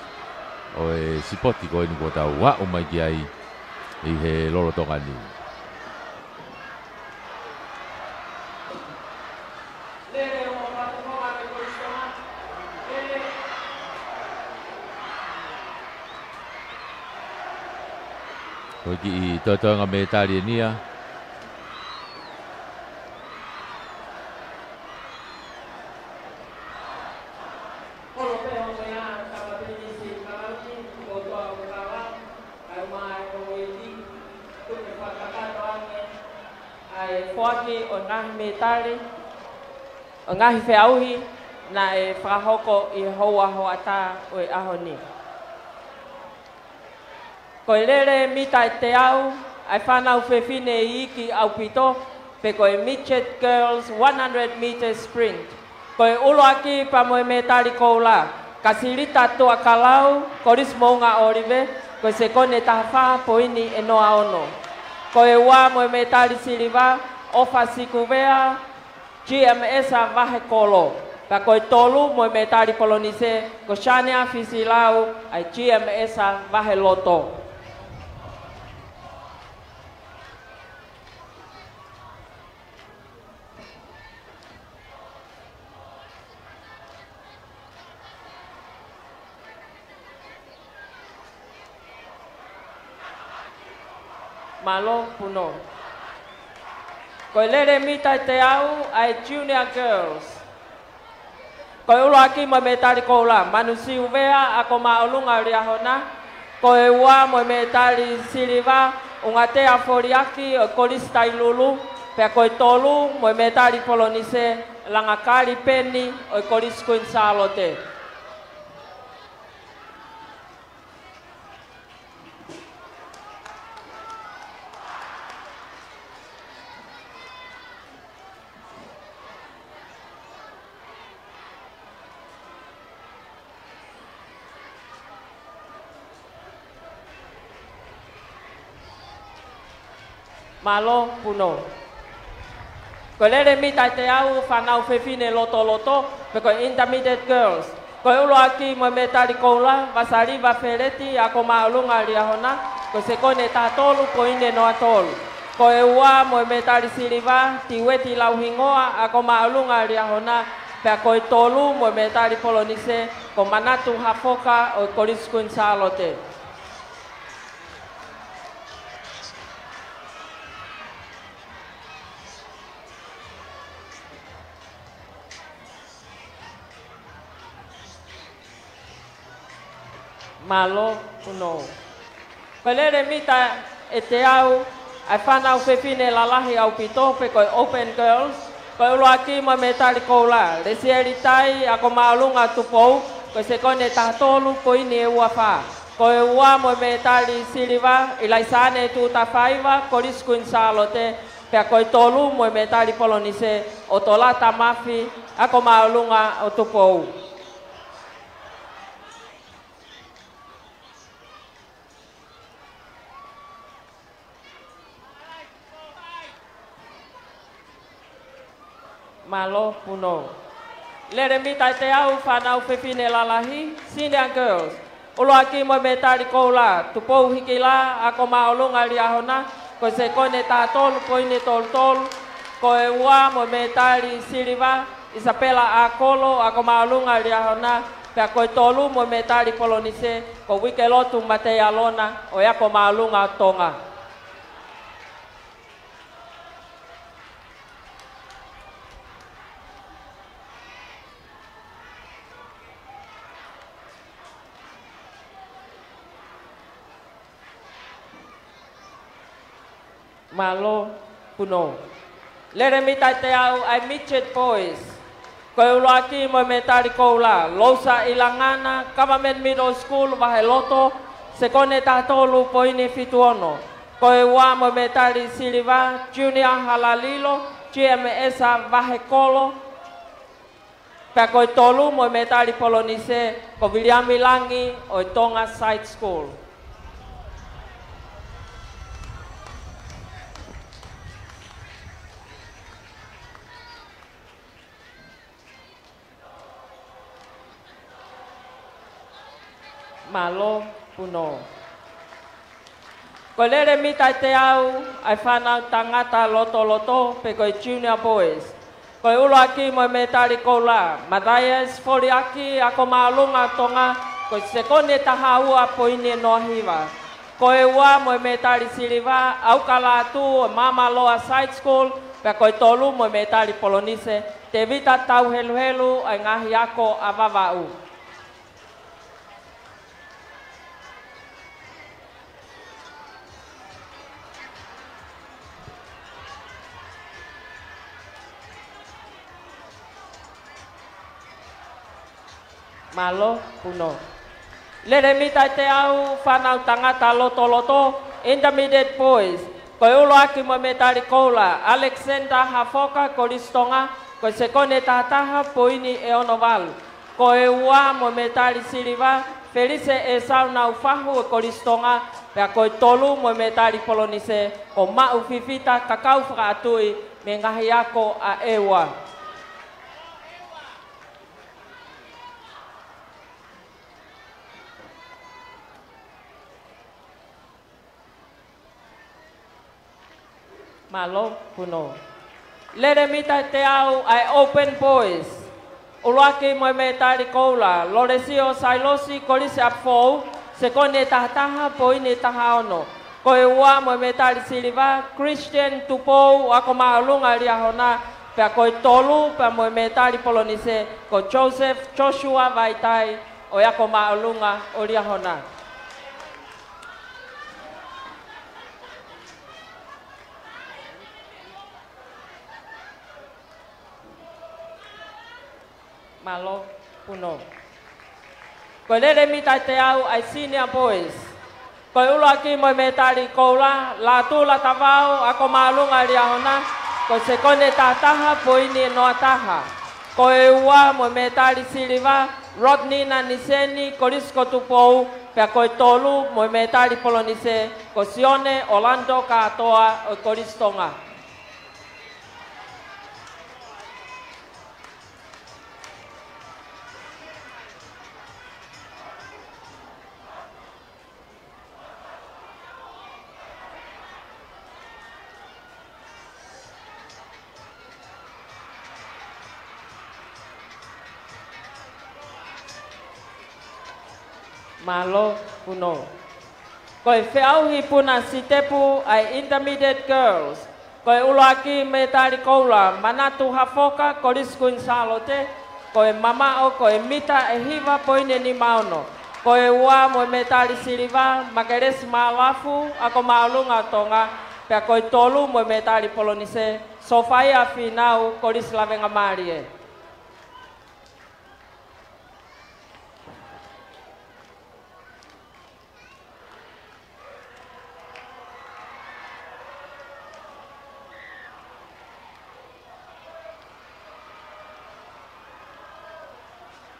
ʻo e sipoti ko eni kuo tau aʻu mai ki ai ʻi he lolotonga ni. Ko e kiʻi toetoenga mētali eni ia. ʻA e foaki ʻo e ngaahi mētali, ʻo e ngaahi feʻauhi naʻe fakahoko ʻi he houa hoʻatā ʻo e ʻaho ni. Ko e lele mita ʻe teau ʻa e fānau fefine iiki ʻaupito, pe ko e Midget Girls one hundred meter sprint. Ko e ʻuluaki pea mo e mētali koula, Kasilita Tuʻakalau, Kolisi Moʻunga ʻŌlive, ko e sekoni ʻe taha fā poini ʻe noa ono. Ko e ua mo e mētali siliva, ʻOfa Sikuvea, G M S Vahe Kolo. Pea ko e tolu mo e mētali polonise, ko Shania Fisilau, ʻa e G M S Vahe Loto. Mālō Puno. Ko e lele mita ʻe teau ʻa e Junior Girls. Ko e ʻuluaki mo e mētali koula, Manusi Uvea, Ako Māʻolunga ʻo Liahona. Ko e ua mo e mētali siliva, ʻUngatea Foliaki ʻo e Kolisi Tailulu. Pea ko e tolu mo e mētali polonise, Langakali Peni ʻo e Kolisi Kuini Sālote. Mālō Puno. Ko e lele mita ʻe teau fānau fefine lotoloto, pe ko e Intermediate Girls. Ko e ʻuluaki mo e mētali koula, Vasaliva Feleti, ako māʻolunga Liahona, ko e sekoni ʻe taha tolu poini noa tolu. Ko e ua mo e mētali siliva, Tiueti Lauhingoa, ako māʻolunga Liahona, pea ko e tolu mo e mētali polonise, ko Manatu Hafoka ʻo e Kolisi Kuini Sālote. Mālō Puno. Ko e lele mita ʻe teau ʻa e fānau fefine lalahi ʻaupito pe ko e Open Girls. Ko e ʻuluaki mo e mētali koula, Lesieli Tai, ako māʻolunga Tupou, ko e sekoni ʻe taha tolu poini ʻe ua fā. Ko e ua mo e mētali siliva, ʻIlaisane Tutafaiva, Kolisi Kuini Sālote, pea ko e tolu mo e mētali polonise, ʻOtolata Mafi, ako māʻolunga ʻo Tupou. Mālō Puno. Lele mita ʻe teau fānau fefine lalahi, Senior Girls. ʻUluaki mo e mētali koula, Tupou Hikila, ako māʻolunga Liahona, ko e sekoni ʻe taha tolu poini tolu tolu. Ko e ua mo e mētali siliva, Isapela ʻAkolo, ako māʻolunga Liahona, pea ko e tolu mo e mētali polonise, ko Uikelotu Mateialona, ʻo e ako māʻolunga Tonga. Mālō Puno. Lele mita ʻe teau ʻa e Midget Boys. Ko e ʻuluaki mo e mētali koula, Losa ʻIlangana, Government Middle School, Vaheloto, sekoni ʻe taha tolu poini fitu ono. Ko e ua mo e mētali siliva, Junior Halalilo, G M S Vahekolo, pea ko e tolu mo e mētali polonise, ko Viliami Langi ʻo e Tonga Side School. Mālō Puno. Ko e lele mita ʻe teau ʻa e fānau tangata lotoloto pe ko e Junior Boys. Ko e ʻuluaki mo e mētali koula, Mathias Foliaki, ako māʻolunga Tonga, ko e sekoni ʻe taha ua poini noa hiva. Ko e ua mo e mētali siliva, ʻAuka Lātū ʻo e Māmaloa Side School, pea ko e tolu mo e mētali polonise, Tevita Tauheluhelu ʻo e Ngaahi Ako ʻa Vavaʻu. Mālō Puno. Lele mita ʻe teau fānau tangata lotoloto, Intermediate Boys. Ko e ʻuluaki mo e mētali koula, Alexander Hafoka, Kolisi Tonga, ko e sekoni ʻe taha taha poini ʻe ono valu. Ko e ua mo e mētali siliva, Felise ʻEsau Naufahu ʻo e Kolisi Tonga, pea ko e tolu mo e mētali polonise, ko Maʻu Fifita Kakau Fakaʻatuʻi mei he Ngaahi Ako ʻa ʻEua. Mālō Puno. Lele mita ʻe teau ʻa e Open Boys. ʻUluaki mo e mētali koula, Lolesio Sailosi, Kolisi ʻApifoʻou, sekoni ʻe taha taha poini ʻe taha ono. Ko e ua mo e mētali siliva, Christian Tupou, ako māʻolunga Liahona, pea ko e tolu pea mo e mētali polonise, ko Joseph Joshua Vaitai ʻo e ako māʻolunga ʻo Liahona. Mālō Puno. Ko e lele mita ʻe teau ʻa e Senior Boys. Ko e ʻuluaki mo e mētali koula, Lātū Latavao, ako māʻolunga Liahona, ko e sekoni ʻe taha taha poini ʻe noa taha. Ko e ua mo e mētali siliva, Rodney Naniseni, Kolisi ko Tupou, Pea ko e tolu mo e mētali polonise, ko Sione Orlando Kātoa ʻo e Kolisi Tonga. Mālō, Puno. Ko e feʻauhi puna sitepu ʻa e Intermediate Girls. Ko e ʻuluaki mētali koula, Manatu Hafoka, Kolisi Kuini Sālote, ko e mamaʻo, ko e mita ʻe hiva poini nima ono. Ko e ua mo e mētali siliva, Makelesi Mālafu, Ako Māʻolunga ʻo Tonga, pea ko e tolu mo e mētali polonise, Sofaia Fīnau, Kolisi Lavengamālie.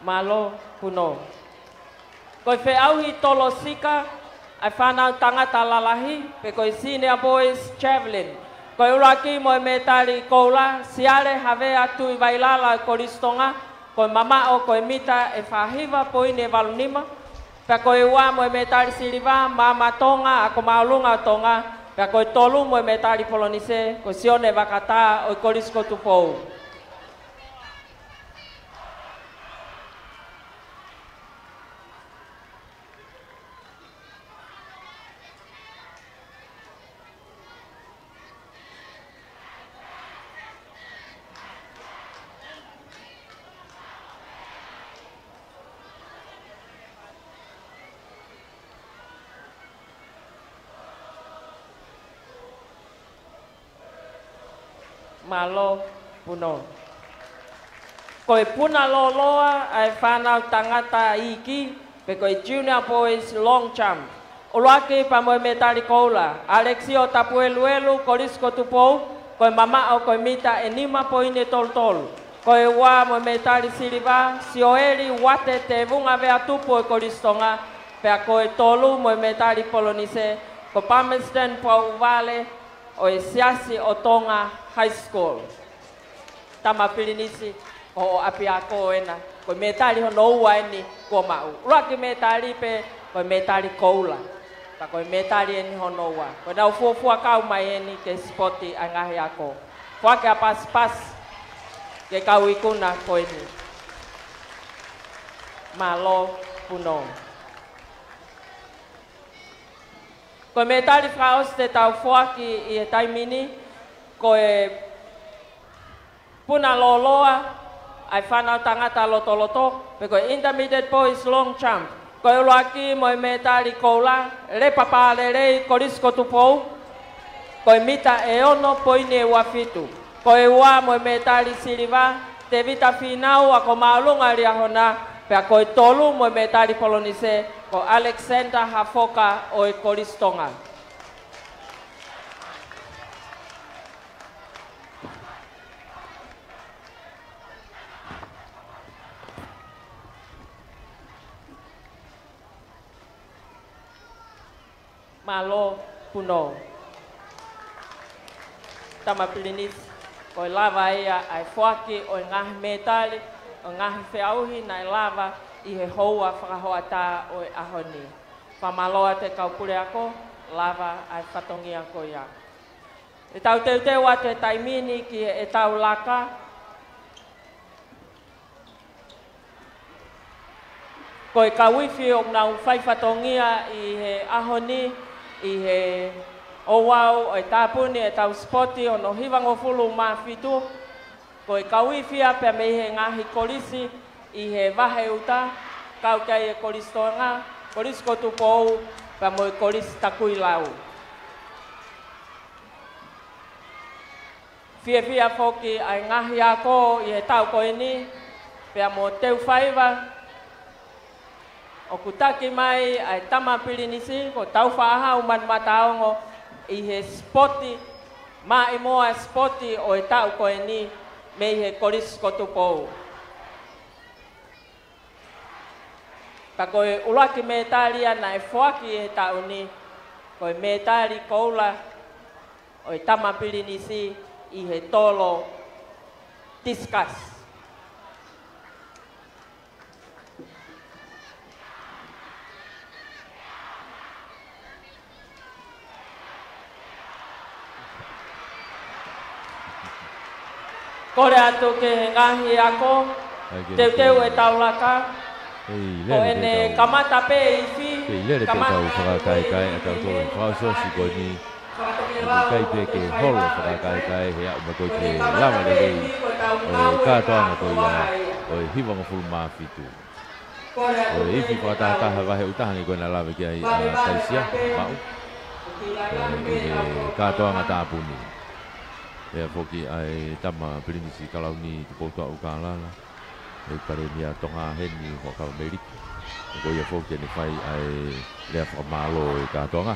Mālō, Puno. Ko e feʻauhi tolosika ʻa e fānau tangata lalahi, pe ko e Senior Boys Javelin. Ko e ʻuluaki mo e mētali koula, Siale Havea Tuʻivailala, Kolisi Tonga, ko e mamaʻo, ko e mita ʻe fā hiva poini ʻe valu nima. Pea ko e ua mo e mētali siliva, Maama Tonga, Ako Māʻolunga ʻo Tonga. Pea ko e tolu mo e mētali polonise, ko Sione Vakatā ʻo e Kolisi ko Tupou. Mālō, Puno. Ko e puna lōloa ʻa e fānau tangata iiki, pe ko e Junior Boys Long Jump. ʻUluaki pea mo e mētali koula, Alexio Tapueluelu, Kolisi ko Tupou, ko e mamaʻo, ko e mita ʻe nima poini ʻe tolu tolu. Ko e ua mo e mētali siliva, Sioeli Uate Tevunga Veatupu ʻo e Kolisi Tonga, pea ko e tolu mo e mētali polonise, ko Palmerston Pauʻuvale ʻo e Siasi ʻo Tonga High School. Tama Pilinisi, ko hoʻo ʻapiako ena, ko e mētali hono ua eni kuo maʻu. ʻUluaki mētali pē, ko e mētali koula. Ka ko e mētali eni hono ua. Ko ʻenau fuofua kau mai eni ki he sipoti ʻa e ngaahi ako. Foaki ʻa e pasipasi ki he kau ikuna ko eni. Mālō, Puno. Ko e mētali fakaʻosi te tau foaki ʻi he taimi ni, ko e puna lōloa ʻa e fānau tangata lotoloto, pe ko e Intermediate Boys Long Jump. Ko e ʻuluaki mo e mētali koula, Lepa Pālelei, Kolisi ko Tupou, ko e mita ʻe ono poini ʻe ua fitu. Ko e ua mo e mētali siliva, Tevita Fīnau, Ako Māʻolunga Liahona, pea ko e tolu mo e mētali polonise, ko Alexander Hafoka ʻo e Kolisi Tonga. Mālō, Puno. Tama Pilinisi, ko e lava ia ʻa e foaki ʻo e ngaahi mētali, ʻo e ngaahi feʻauhi naʻe lava ʻi he houa fakahoʻatā ʻo e ʻaho ni. Fakamālō atu e kau puleako, lava ʻa e fatongia ko ia. ʻE tau teuteu atu he taimi ni ki heʻetau laka. Ko e kau ifi ʻoku nau fai fatongia ʻi he ʻaho ni, ʻi he ouau ʻo e tāpuni ʻetau sipoti hono hivangofulu mā fitu. Ko e kau ifi ia pea mei he ngaahi kolisi ʻi he vahe ʻuta, kau ki ai e Kolisi Tonga, Kolisi ko Tupou, pea mo e Kolisi Takuilau. Fiefia foki ʻa e ngaahi ako ʻi he taʻu ko eni, pea mo e teu faiva ʻoku taki mai ʻa e Tama Pilinisi, ko Taufaʻahau Manumataongo, ʻi he sipoti maʻimoa sipoti ʻo e taʻu ko eni mei he Kolisi ko Tupou. Ka ko e ʻuluaki mētali ia naʻe foaki he taʻu ni, ko e mētali koula ʻo e Tama Pilinisi ʻi he tolo discus. Kole atu ki he ngaahi ako, teuteu e taulaka, ko ʻene kamata pē ifi, kamata pē ifi. Kei lele pē ʻetau fakakaikae ʻa tautolu he fakaʻosiʻosi ko eni. ʻOku ʻikai pē ke holo fakakaikae he ʻaho ko ē ke lava lelei ʻo e kātoanga ko ia ʻo e hivangofulu mā fitu. ʻO e ifi fakatahataha vahe ʻutaha hangē ko ena lave ki ai ʻa Taisia Maʻu. ʻI he kātoanga tāpuni. Pea foki ʻa e Tama Pilinisi Kalauni Tupoutoʻa ʻUlukālala. ʻEiki Palēmia Tonga heni Huʻakavameiliki. Ko ia foki ʻene fai ʻa e lea fakamālō ʻi he kātoanga.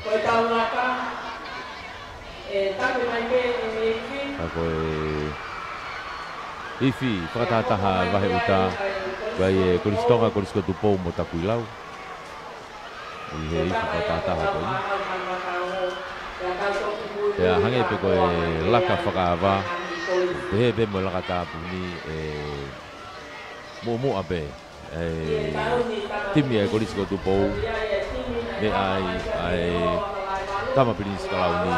Ka ko e ifi fakatahataha vahe ʻuta, ko ia ʻa e Kolisi Tonga, Kolisi ko Tupou mo Tapuilau. ʻI he ifi fakatahataha ko eni. Pea hangē pē ko e laka fakaava, pehē pē mo e laka tāpuni ʻe muʻomuʻa pē ʻa e timi ʻa e Kolisi ko Tupou, meʻa ai ʻa e Tama Pilinisi Kalauni,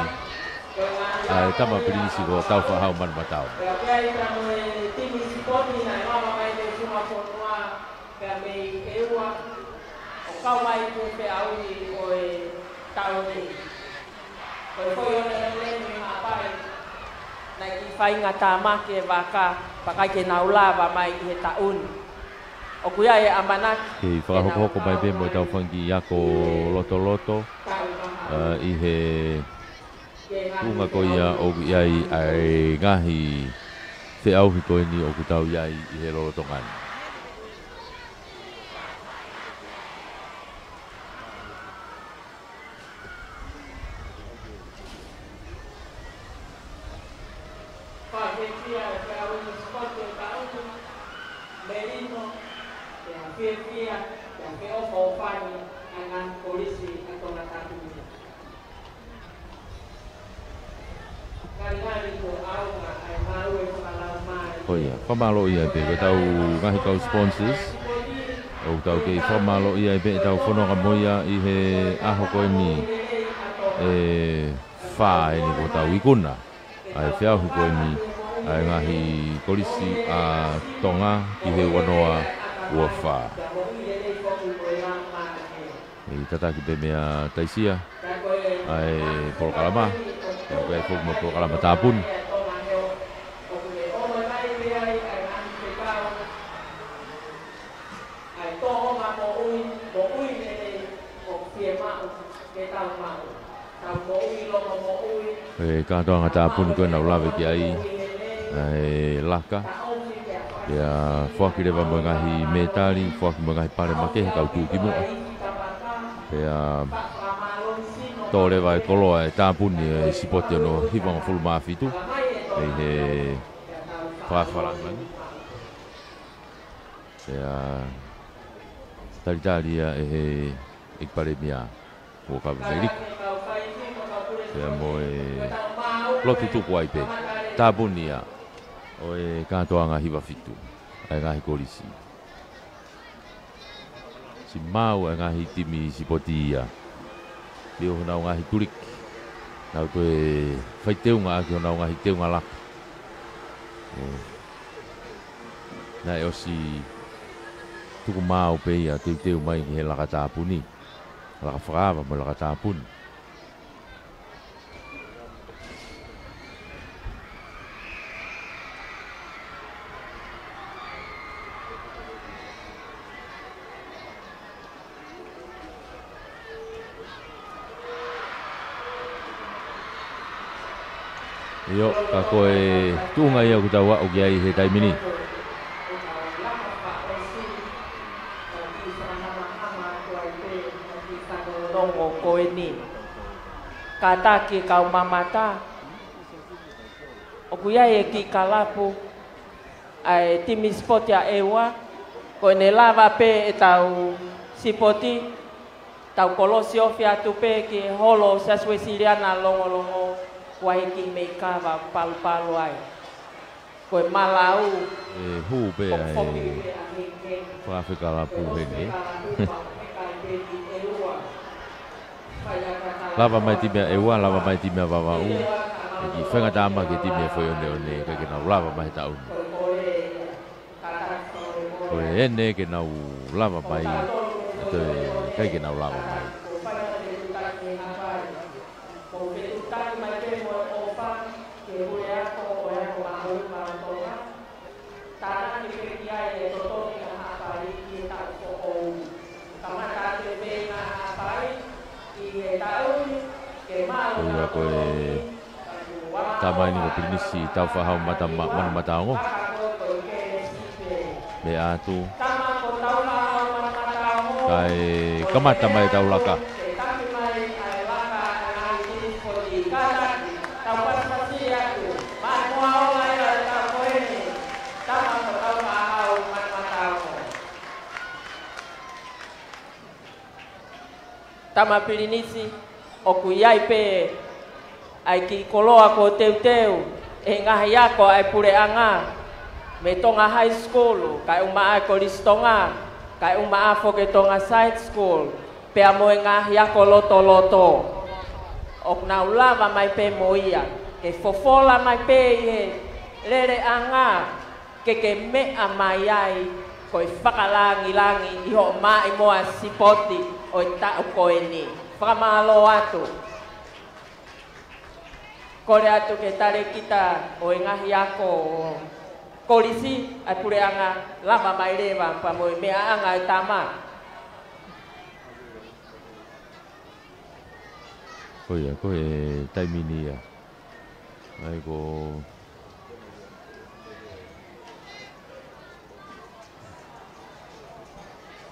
ʻa e Tama Pilinisi ko Tāufaʻāhau Manumatau. Pea mei ʻEua, ʻo kau mai ki he feʻauhi ʻo e taʻu ni. Ko e foʻi ʻoneʻone mei Haʻapai, naʻe kiʻi faingatāmaki e vaka, pea ʻikai ke nau lava mai ʻi he taʻu ni. ʻOku ʻi ai e ʻamanaki ke fakahokohoko mai pē mo ʻetau fanga kiʻi ako lotoloto, ʻa, ʻi he tuʻunga ko ia ʻoku ʻi ai ʻa e ngaahi feʻauhi ko eni ʻoku tau ʻi ai ʻi he lolotonga ni. Fakafiefia e feʻauhi sipoti ʻo e taʻu ni, melino, pea fiefia, pea feʻofoʻofani ʻa e ngaahi kolisi ʻa Tongatapu ni. Ko ia, fakamālōʻia pē ko ʻetau ngaahi kau sponsors. ʻOku tau kei fakamālōʻia pē ʻetau fononga mo ia ʻi he ʻaho ko eni ʻe fā eni kuo tau ikuna ʻa e feʻauhi ko eni ʻa e ngaahi kolisi ʻa Tonga ki he ua noa ua fā. ʻE tataki pē meia Taisia ʻa e polokalama, ʻa e polokalama tāpuni. ʻE kātoanga tāpuni ko ē naʻa ku lave ki ai, ʻa e laka. Pea foaki leva mo e ngaahi mētali, foaki mo e ngaahi pale makehe kau tuʻukimuʻa. Pea tō leva e koloa e tāpuni e sipoti hono hivangofulu mā fitu. ʻI he fakafakalanga ni. Pea talitali ia ʻe he ʻEiki Palēmia Huʻakavameiliki. Pea mo e lotu tuku ai pē. Tāpuni ia ʻo e kātoanga hiva fitu ʻa e ngaahi kolisi. Siʻi maau ʻa e ngaahi timi sipoti ia. Pea ʻi honau ngaahi tuliki. Nau toe fai teunga ʻaki honau ngaahi teunga laka. ʻE, naʻe ʻosi tuku maau pē ia teuteu mai ki he laka tāpuni. Laka fakaava mo e laka tāpuni. ʻIo, ka ko e tuʻunga ia ʻoku tau aʻu ki ai he taimi ni. Longo ko eni. Kātaki kau mamata. ʻOku ʻi ai e kiʻi kalapu ʻa e timi sipoti ʻa ʻEua, ko ʻene lava pē ʻetau Sipoti, tau kolosi ofi atu pē ki he holo Siasi Uēsiliana Longolongo, ʻoku ʻi ai e kiʻi meʻi kava palupalu ai. Ko e malau. E hū pē ʻa e fakafekalapu heni. Lava mai timi ʻa ʻEua, lava mai timi ʻa Vavaʻu. ʻE kiʻi faingataʻa mai ki he timi ʻa Foʻi ʻOneʻone, ʻikai ke nau lava mai he taʻu ni. Ko eni ke nau lava mai, ʻe toe ʻikai ke nau lava mai. Ko ia ko e tama eni ko Pilinisi Tāufaʻāhau Mata-, Ma-, Manumataongo. Meʻa atu. Kae kamata mai e tau laka. Tama Pilinisi, ʻoku ʻi ai pē ʻa e kiʻi koloa kuo teuteu ʻe he ngaahi ako ʻa e puleʻanga, mei Tonga High School, kae ʻumaʻā e Kolisi Tonga, kae ʻumaʻā foki e Tonga Side School, pea mo e ngaahi ako lotoloto. ʻOku nau lava mai pē mo ia, ke fofola mai pē ʻi he leleʻanga, ke ke meʻa mai ai, ko e fakalangilangi ʻi hoʻo maʻimoa sipoti ʻo e taʻu ko eni. Fakamālō atu. Kole atu ki he talēkita ʻo e ngaahi ako ʻo e kolisi ʻa e puleʻanga, lava mai leva pea mo e meʻaʻanga ʻa e tama. Ko ia, ko e taimi ni ia. ʻA ia ko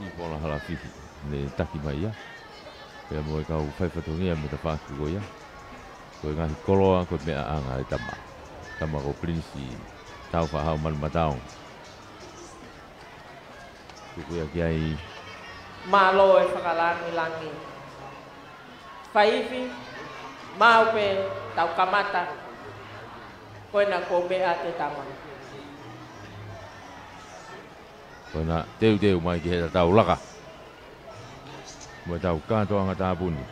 Sipola Halafihi, ne taki mai ia. Pea mo e kau faifatongia mo e tafaʻaki ko ia. Ko e ngaahi koloa, ko e meʻaʻanga ʻa e tama. Tama ko Pilinisi Tāufaʻāhau Manumataongo. Tuku ia ki ai. Mālō e fakalangilangi. Faifi, maʻu pē, tau kamata. Ko ena kuo meʻa atu e tama. Ko ena teuteu mai ki he tau laka. Mo e tau kātoanga tāpuni.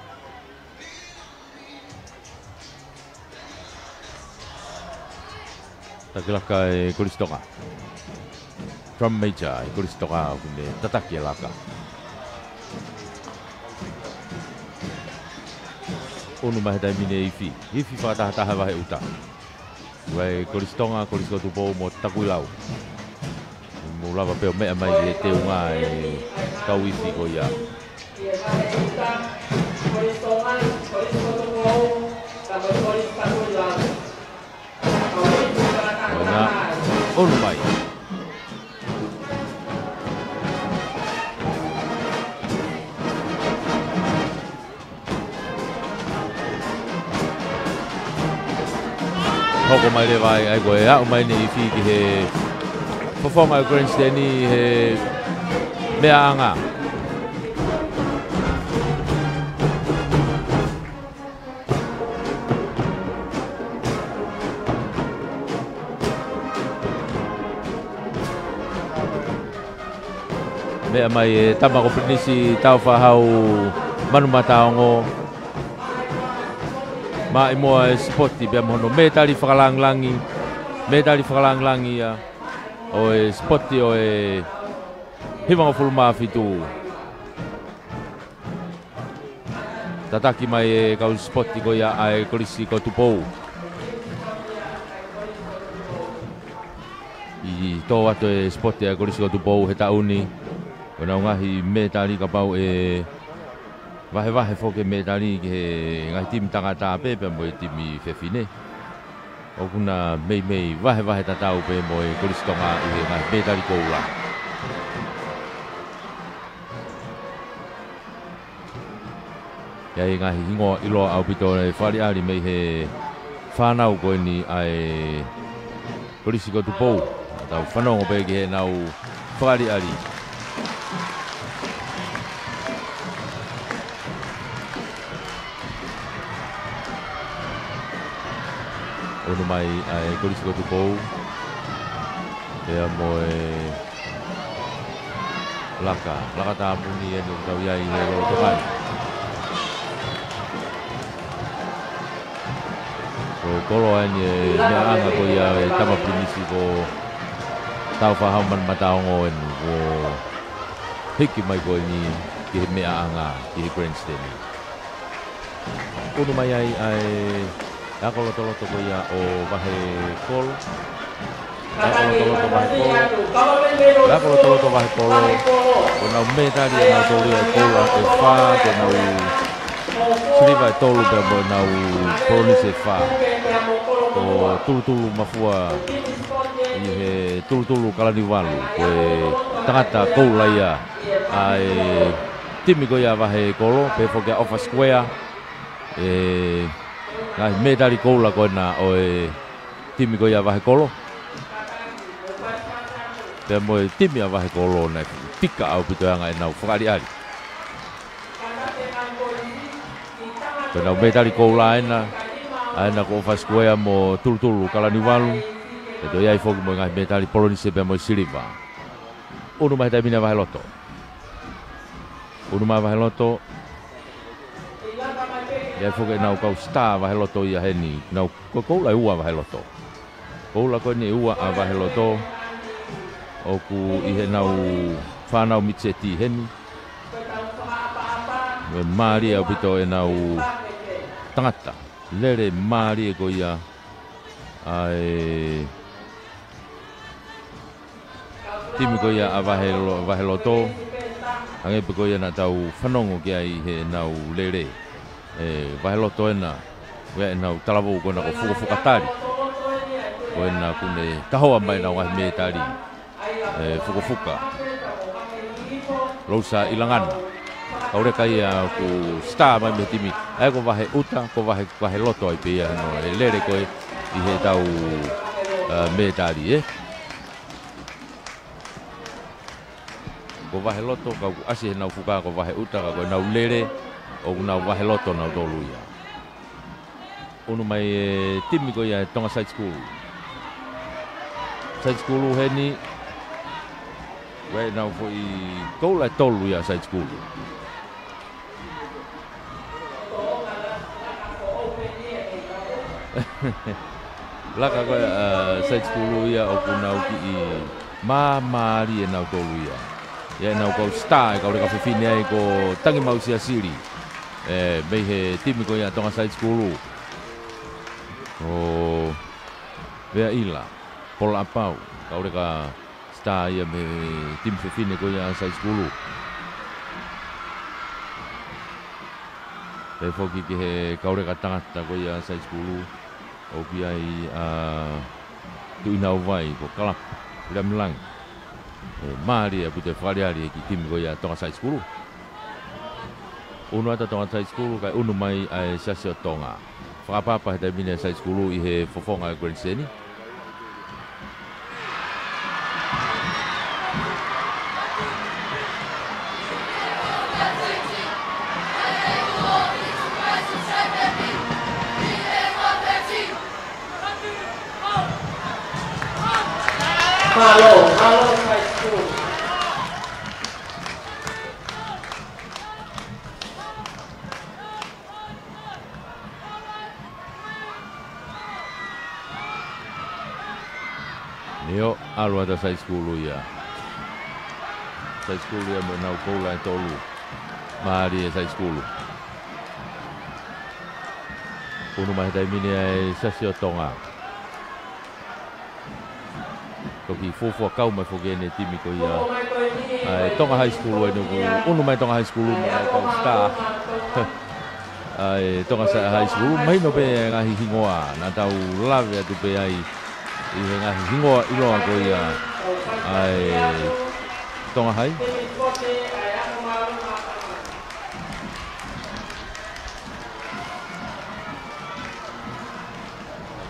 Taki laka e Kolisi Tonga. Drum major e Kolisi Tonga ʻoku ne tataki e laka. ʻUnu mai he taimi ni e ifi. Ifi fakatahataha vahe ʻuta. ʻA e Kolisi Tonga, Kolisi ko Tupou mo Takuilau. Mou lava pē ʻo meʻa mai ki he teunga e kau ifi ko ia. Ko ena, ʻunu mai. Hoko mai leva ai, ʻa ia ko e aʻu mai eni e ifi ki he fofonga e grandstand ʻi he meʻaʻanga. Meʻa mai e tama ko Pilinisi Tāufaʻāhau Manumataongo. Maʻimoa e sipoti pea mo hono mētali fakalangilangi. Mētali fakalangilangi ia ʻo e sipoti ʻo e hivangofulu mā fitu. Tataki mai e kau sipoti ko ia ʻa e Kolisi ko Tupou. ʻI tō atu e sipoti ʻa e Kolisi ko Tupou he taʻu ni. Ko ʻenau ngaahi mētali kapau ʻe vahevahe foki e mētali ki he ngaahi timi tangata pē pea mo e timi fefine. ʻOku na meimei vahevahe tatau pē mo e Kolisi Tonga ʻi he ngaahi mētali koula. ʻI ai e ngaahi hingoa ʻiloa ʻaupito e fakaʻaliʻali mei he fānau ko eni ʻa e Kolisi ko Tupou. Tau fanongo pē ki heʻenau fakaʻaliʻali. ʻUnu mai ʻa e Kolisi ko Tupou. Pea mo e laka, laka tāpuni eni ʻoku tau ʻi ai he lolotonga ni. Ko e koloa eni e meʻaʻanga ko ia e tama pilinisi ko Tāufaʻāhau Manumataongo eni, kuo hiki mai ko eni ki he meʻaʻanga, ki he grandstand. ʻUnu mai ai ʻa e ako lotoloto ko ia ʻo Vahekolo. Ako lotoloto Vahekolo. Ako lotoloto Vahekolo. Ko ʻenau mētali ʻe nautolu ia ʻe koula ʻe fā, ko ʻenau siliva ʻe tolu pea mo ʻenau polonise ʻe fā. Ko Tulutulu Mafua ʻi he Tulutulu Kalaniuvalu, ko e tangata koula ia ʻa e timi ko ia Vahekolo, pehē foki ʻa ʻOfa Sikuea, ʻi he ngaahi mētali koula ko ena ʻo e timi ko ia Vahekolo. Pea mo e timi ʻa Vahekolo naʻe tika ʻaupito e anga ʻenau fakaʻaliʻali. Ko ʻenau mētali koula ena, ʻa ena ko ʻOfa Sikuea mo Tulutulu Kalaniuvalu. Pea toe ʻi ai foki mo e ngaahi mētali polonise pea mo e siliva. ʻUnu mai he taimi ni ʻa Vaheloto. ʻUnu mai Vaheloto. ʻI ai foki ʻenau kau star Vaheloto ia heni. Nau ko e koula ʻe ua Vaheloto. Koula ko eni ʻe ua ʻa Vaheloto. ʻOku ʻi heʻenau fānau mitiseti heni. Mo e mālie ʻaupito ʻenau tangata. Lele mālie ko ia ʻa e timi ko ia ʻa Vahelo-, Vaheloto. Hangē pē ko ia naʻa tau fanongo ki ai heʻenau lele. ʻE Vaheloto ena, ko ia ʻenau talavou ko ena ko Fukofuka Tali. Ko ena kuo ne kahoa mai ʻenau ngaahi mētali. ʻE Fukofuka. Lousa ʻIlangana. Kauleka ia ʻoku star mai mei he timi. ʻA ia ko Vaheʻuta, ko Vahe-, Vaheloto ai pē ia hano e lele ko ē ʻi heʻetau, ʻa, mētali, ē. Ko Vaheloto, ka ʻoku ʻasi heʻenau fuka ko Vaheʻuta, ka ko ʻenau lele, ʻoku nau Vaheloto nautolu ia. ʻUnu mai e timi ko ia e Tonga Side School. Side School heni, ko ʻenau foʻi koula ʻe tolu ia Side School. Laka ko ē, ʻa, Side School ia ʻoku nau kiʻi māmālie nautolu ia. ʻI ai ʻenau kau star ʻe kauleka fefine ai ko Tangimausia Sili. ʻE, mei he timi ko ia Tonga Side School. Ko Veaʻila Polaʻapau, kauleka star ia mei he timi fefine ko ia Side School. Pehē foki ki he kauleka tangata ko ia Side School. ʻOku ʻi ai ʻa Tuʻinau Vai, ko Kalapu Leamilangi. ʻE, mālie ʻaupito e fakaʻaliʻali e kiʻi timi ko ia Tonga Side School. ʻUnu atu Tonga Side School, kae ʻunu mai ʻa e Siasi ʻo Tonga. Fakaʻapaʻapa he taimi ni ʻa e Side School ʻi he fofonga e grandstand. Mālō, mālō Side School. ʻIo, ʻalu atu Side School ia. Side School ia mo ʻenau koula ʻe tolu. Mālie Side School. ʻUnu mai he taimi ni ʻa e Siasi ʻo Tonga. Toki fuofua kau mai foki ʻene timi ko ia ʻa e Tonga High School, ʻa eni ʻoku ʻunu mai Tonga High School mo ʻenau kau star ʻa e Tonga Sa-, High School. Mahino pē ngaahi hingoa naʻa tau lave atu pē ai ʻi he ngaahi hingoa ʻiloa ko ia ʻa e Tonga High.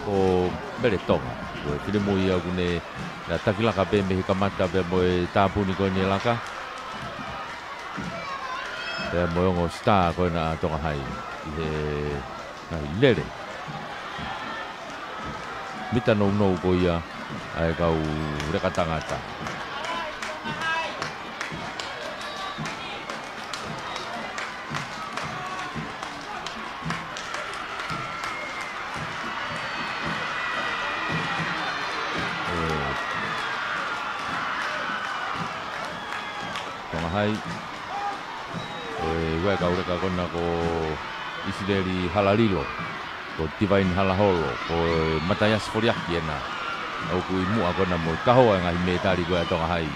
Ko Mele Tonga, ko e finemui ia ʻoku ne, naʻe taki laka pē mei he kamata pea mo e tāpuni ko eni e laka. Pea mo e ongo star ko ena ʻa Tonga High ʻi he ngaahi lele. mita nounou ko ia ʻa e kau leka tangata. ʻE, Tonga High, ʻe, ua e kau leka ko ena ko ʻIsileli Halalilo, ko Divine Halaholo, ko Mataiasi Foliaki ena. ʻOku ʻi muʻa ko ena mo e kahoa e ngaahi mētali ko ē ʻa Tonga High.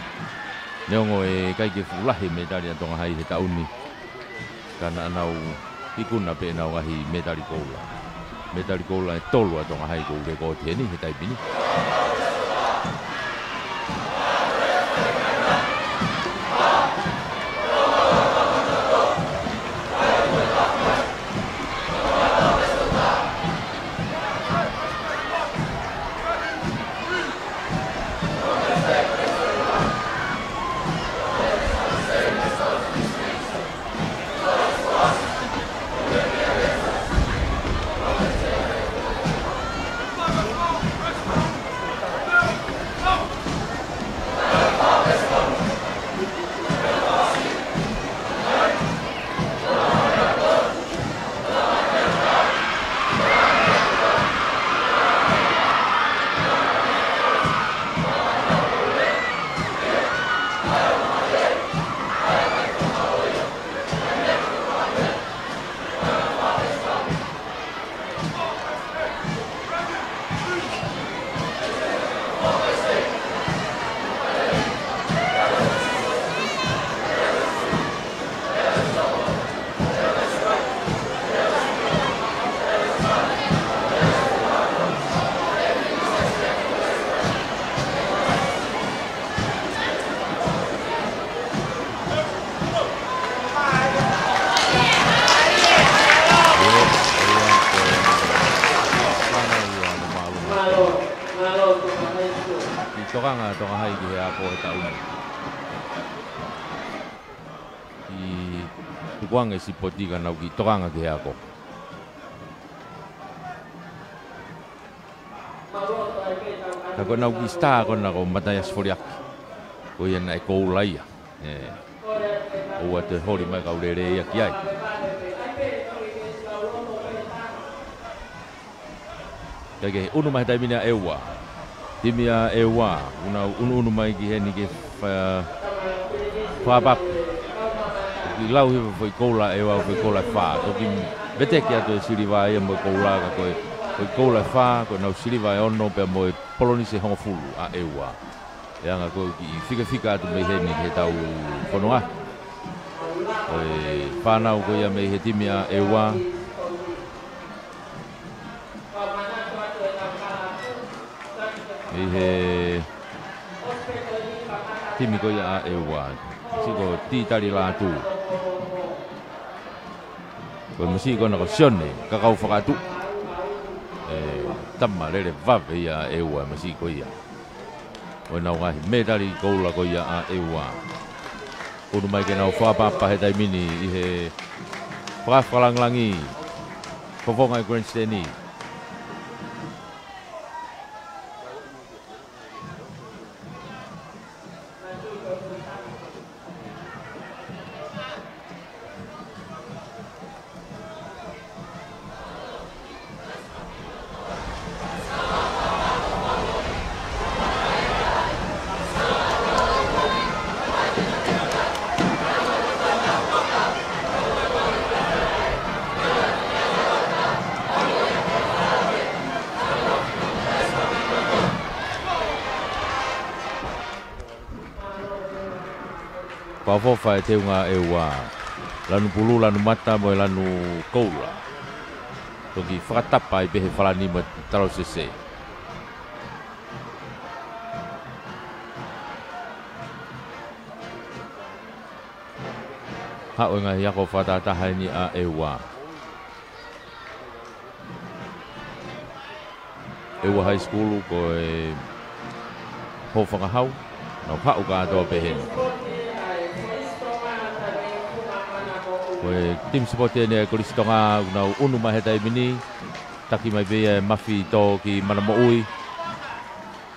Neongo ʻe ʻikai ke fuʻu lahi e mētali ʻa Tonga High he taʻu ni, ka naʻa nau ikuna pē ʻenau ngaahi mētali koula. Mētali koula ʻe tolu ʻa Tonga High ʻoku ou lekooti heni he taimi ni. Kiʻi tokanga Tonga High ki he ako he taʻu ni. Kiʻi tukuange sipoti ka nau kiʻi tokanga ki he ako. Ka ko ʻenau kiʻi star ko ena ko Mataiasi Foliaki. Ko ia naʻe koula ia. ʻE, ʻoua te holi mai kau lele ia ki ai. Kae kehe, ʻunu mai he taimi ni ʻa ʻEua. Timi ʻa ʻEua, ʻoku nau ʻunuʻunu mai ki heni ke fa-, fakapapu. Toki lau hifo foʻi koula ʻa ʻEua, foʻi koula ʻe fā. Toki veteki atu e siliva ia mo e koula ka ko e, foʻi koula ʻe fā, ko ʻenau siliva ʻe ono pea mo e polonise ʻe hongofulu ʻa ʻEua. ʻE anga ko e kiʻi fikafika atu mei heni he tau fononga. Ko e fānau ko ia mei he timi ʻa ʻEua. Mei he timi ko ia ʻa ʻEua. Sio ko Titali Lātū. Ko e masiʻi ko ena ko Sione Kakaufakatuʻu. ʻE, tama lele vave ia ʻa ʻEua, masiʻi ko ia. Ko ʻenau ngaahi mētali koula ko ia ʻa ʻEua. ʻUnu mai ke nau fakapapu he taimi ni ʻi he fakafakalāngilangi. Fofonga e grandstand. Fakaʻofoʻofa e teunga ʻa ʻEua. Lanu pulu, lanu mata mo e lanu koula. Toki fakatapa ai pē he falani mo e talau sese. Haʻu e ngaahi ako fakatahataha eni ʻa ʻEua. ʻEua High School ko e hōfangahau, nau haʻu kātoa pē heni. Ko e timi sipoti eni ʻa e Kolisi Tonga, ʻoku nau ʻunu mai he taimi ni, taki mai pē ia ʻe Mafi Tō ki Mana Moʻui.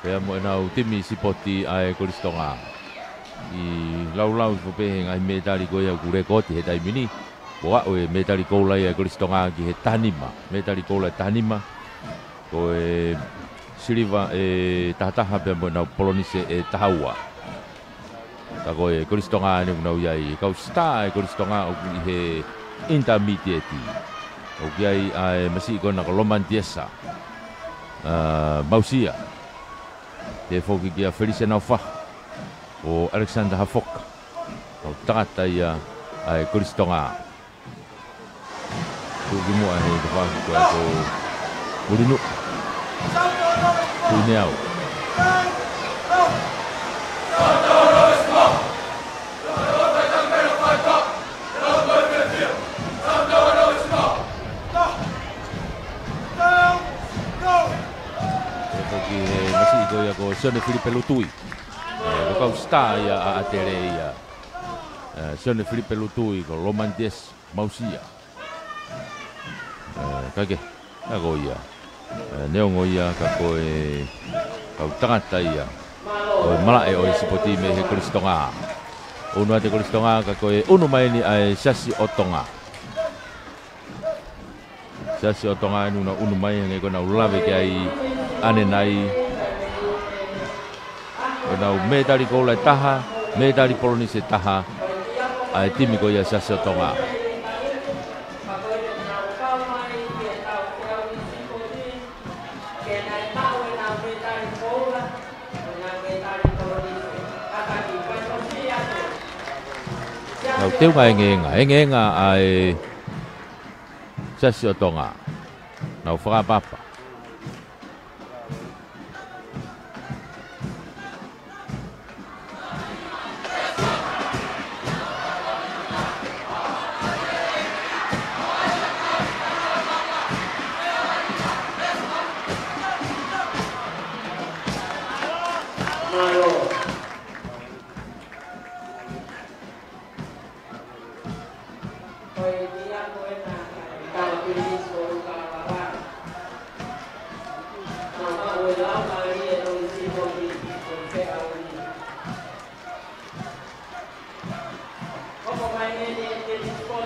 Pea mo ʻenau timi sipoti ʻa e Kolisi Tonga. ʻI laulau hifo pē he ngaahi mētali ko ia ʻoku lekooti he taimi ni. Kuo aʻu e mētali koula ia ʻa e Kolisi Tonga ki he taha nima. Mētali koula ʻe taha nima. Ko e siliva ʻe taha taha pea mo ʻenau polonise ʻe taha ua. Ka ko e Kolisi Tonga eni ʻoku nau ʻi ai. Kau sitā ʻa e Kolisi Tonga ʻoku ʻi he intermediate. ʻOku ʻi ai ʻa e masiʻi ko ena ko Loman Tiesa. ʻA, Mausia. Pea foki kia Felise Naufahu. Ko Alexander Hafoka. Kau tangata ia ʻa e Kolisi Tonga. Tuʻu ki muʻa he tafaʻaki ko ē ko Mulinuʻu. Tuʻi Neau. Pea foki he masiʻi ko ia ko Sione Filipe Lutui. ʻE, ko kau sitā ia ʻa ʻAtele ia. ʻE, Sione Filipe Lutui ko Loman Tiesa Mausia. ʻE, ka ke, ka ko ia. ʻE, neongo ia ka ko e kau tangata ia ʻo e malaʻe ʻo e sipoti mei he Kolisi Tonga. ʻUnu ʻa e Kolisi Tonga ka ko e ʻunu mai eni ʻa e Siasi ʻo Tonga. Siasi ʻo Tonga eni ʻoku nau ʻunu mai hangē ko ʻenau lave ki ai ʻanenai. Ko ʻenau mētali koula ʻe taha, mētali polonise ʻe taha, ʻa e timi ko ia Siasi ʻo Tonga. Nau teunga engeenga, engeenga ʻa e Siasi ʻo Tonga. Nau fakaʻapaʻapa.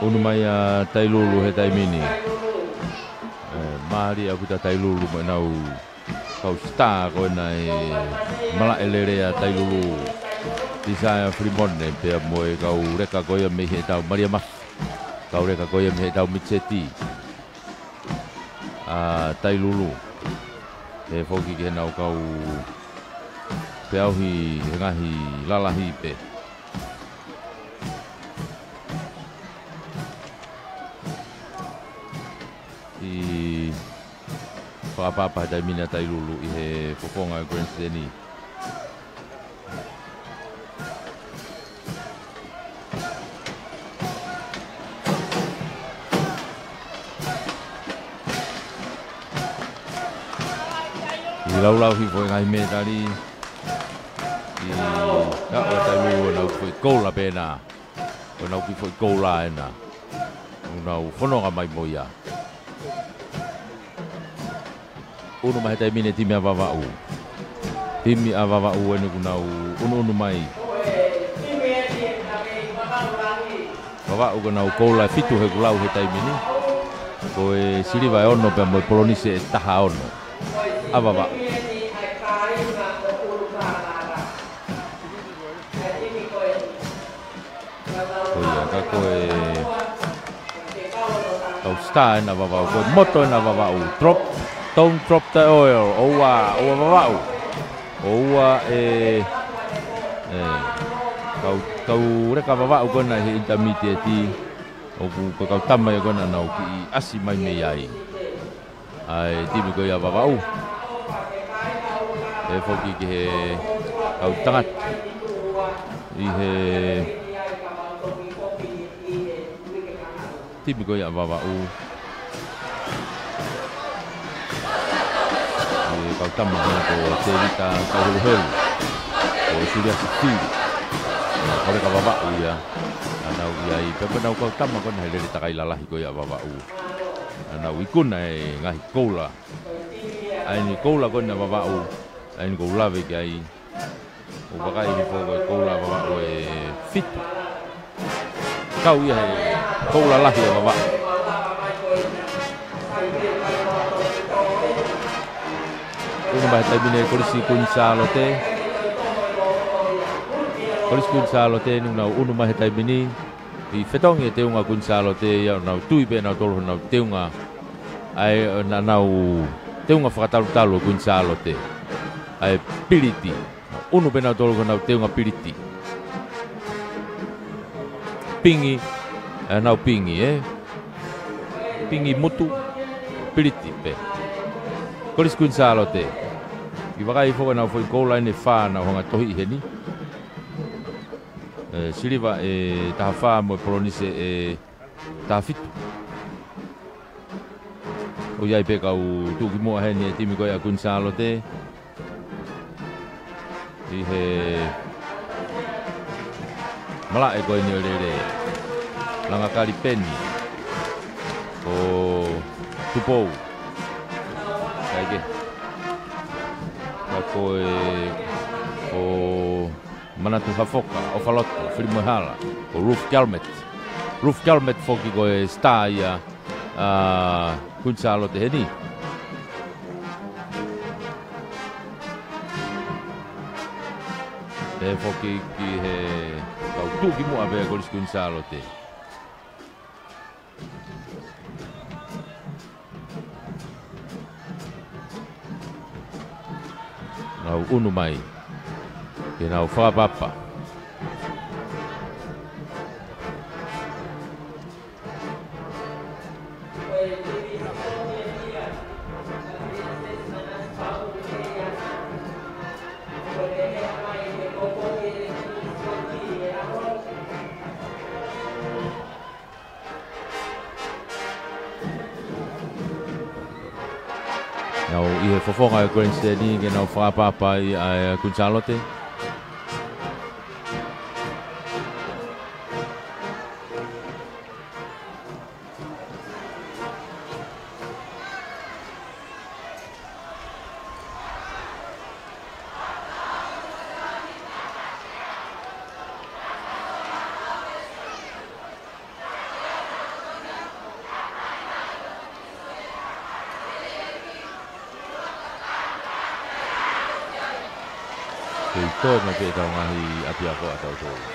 ʻUnu mai ʻa Tailulu he taimi ni. ʻE, mālie ʻaupito ʻa Tailulu mo ʻenau kau sitā ko ena ʻi he malaʻe lele ʻa Tailulu. Tisaia Filimone pea mo e kau leka ko ia mei he tau Malia Mafi. Kau leka ko ia mei he tau Mitseti. ʻA Tailulu. ʻE foki ki heʻenau kau peau ʻi he ngaahi lalahi pē. ʻI fakaʻapaʻapa he taimi ni ʻa Tailulu ʻi he fofonga ʻo e grandstand. ʻI laulau hifo e ngaahi mētali. ʻI, ka ʻo Tailulu ʻenau kiʻi foʻi koula pē ena. ʻO ʻenau kiʻi foʻi koula ena. ʻO nau fononga mai mo ia. ʻUnu mai he taimi ni e timi ʻa Vavaʻu. Timi ʻa Vavaʻu eni ʻoku nau ʻunuʻunu mai. Vavaʻu ko ʻenau koula ʻe fitu he ʻoku lau he taimi ni. Ko e siliva ʻe ono pea mo e polonise ʻe taha ono. ʻA Vavaʻu. Ko ia, ka ko e kau sitā ena ʻa Vavaʻu, ko e moto ena ʻa Vavaʻu, drop, don't drop the oil, ʻoua, ʻoua Vavaʻu, ʻoua ʻe, ʻe, kau, kau leka ʻa Vavaʻu ko ena he intermediate, ʻoku ko e kau tama ia ko ena ʻoku nau kiʻi ʻasi mai mei ai. ʻA e timi ko ia ʻa Vavaʻu. ʻE foki ki he kau tangata. ʻI he timi ko ia ʻa Vavaʻu. ʻI he kau tama ko ena ko Tēvita Kauheluhelu. Ko Suliasi Fili. Ko e leka ʻa Vavaʻu ia. ʻA nau ʻi ai. Pea ko ʻenau kau tama ko ena he lele takai lalahi ko ia ʻa Vavaʻu. ʻA nau ikuna e ngaahi koula. ʻA eni koula ko ena ʻa Vavaʻu. ʻA eni ʻoku ou lave ki ai, ʻoku vakai hifo ko e koula Vavaʻu ʻe fitu. Kau ia he koula lahi ʻa Vavaʻu. ʻUnu mai he taimi ni Kolisi Kuini Sālote. Kolisi Kuini Sālote ni nau ʻunu mai he taimi ni. ʻI he fetongi e teunga Kuini Sālote ia ʻo nau tui pē nautolu honau teunga. ʻA e, ʻo na-, nau teunga fakatalutalu Kuini Sālote. ʻA e piliti. ʻUnu pē nautolu ko honau teunga piliti. Pingi, ʻa e nau pingi, ē? Pingi mutu, piliti pē. Kolisi Kuini Sālote. ʻI vakai hifo ko ʻenau foʻi koula ʻe fā nau hanga tohi ʻi heni. ʻE, siliva ʻe taha fā mo e polonise ʻe taha fitu. ʻOku ʻi ai pē kau tuʻukimuʻa heni e timi ko ia Kuini Sālote. ʻI he malaʻe ko eni ʻo Lele. Langa Kalipeni. Ko Tupou. Kae kehe. Ka ko e, ko Manatu Hafoka, ʻOfaloto, Filimoehala, ko Ruth Calmet. Ruth Calmet foki ko e star ia, ʻa, Kuini Sālote heni. Pehē foki ki he kau tuʻukimuʻa pē Kolisi Kuini Sālote. Nau ʻunu mai. Ke nau fakapapa. Nau ʻi he fofonga e grandstand ni ke nau fakapapa ʻa e Kuini Sālote. Kei toe mai pē ʻetau ngaahi ʻapiako ʻatautolu.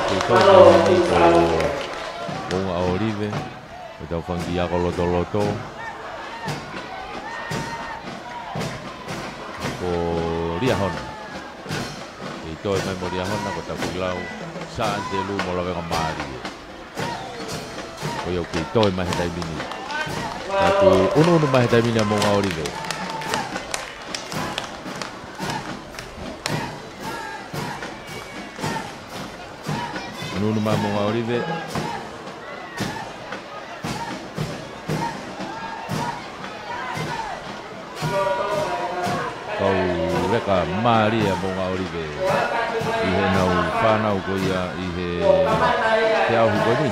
Kei toe mai ni ko Moʻunga ʻOlive, ʻetau fanga kiʻi ako lotoloto. Ko Liahona. Kei toe mai mo Liahona ko Tapuilau, Sā ʻAnitelū mo Lavengamālie. Ko ia ʻoku kei toe mai he taimi ni. Ka ʻoku ʻunuʻunu mai he taimi ni ʻa Moʻunga ʻOlive. ʻUnuʻunu mai Moʻunga ʻOlive. Kau leka mālie ʻa Moʻunga ʻOlive ʻi heʻenau fānau ko ia ʻi he feʻauhi ko eni.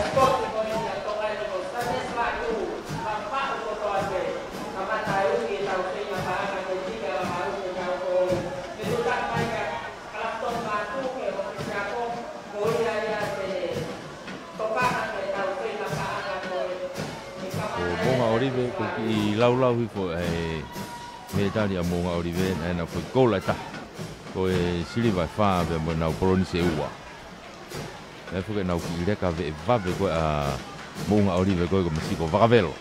Ko Moʻunga ʻOlive, ko e kiʻi laulau hifo ʻa e mētali ʻa Moʻunga ʻOlive, naʻe ʻi ai ʻena foʻi koula ʻe taha. Ko e siliva ʻe fā pea mo ʻenau polonise ʻe ua. Naʻe foki ʻenau kiʻi leka veʻe vave ko ē ʻa Moʻunga ʻOlive ko ē ko e masiʻi ko Vakavelo.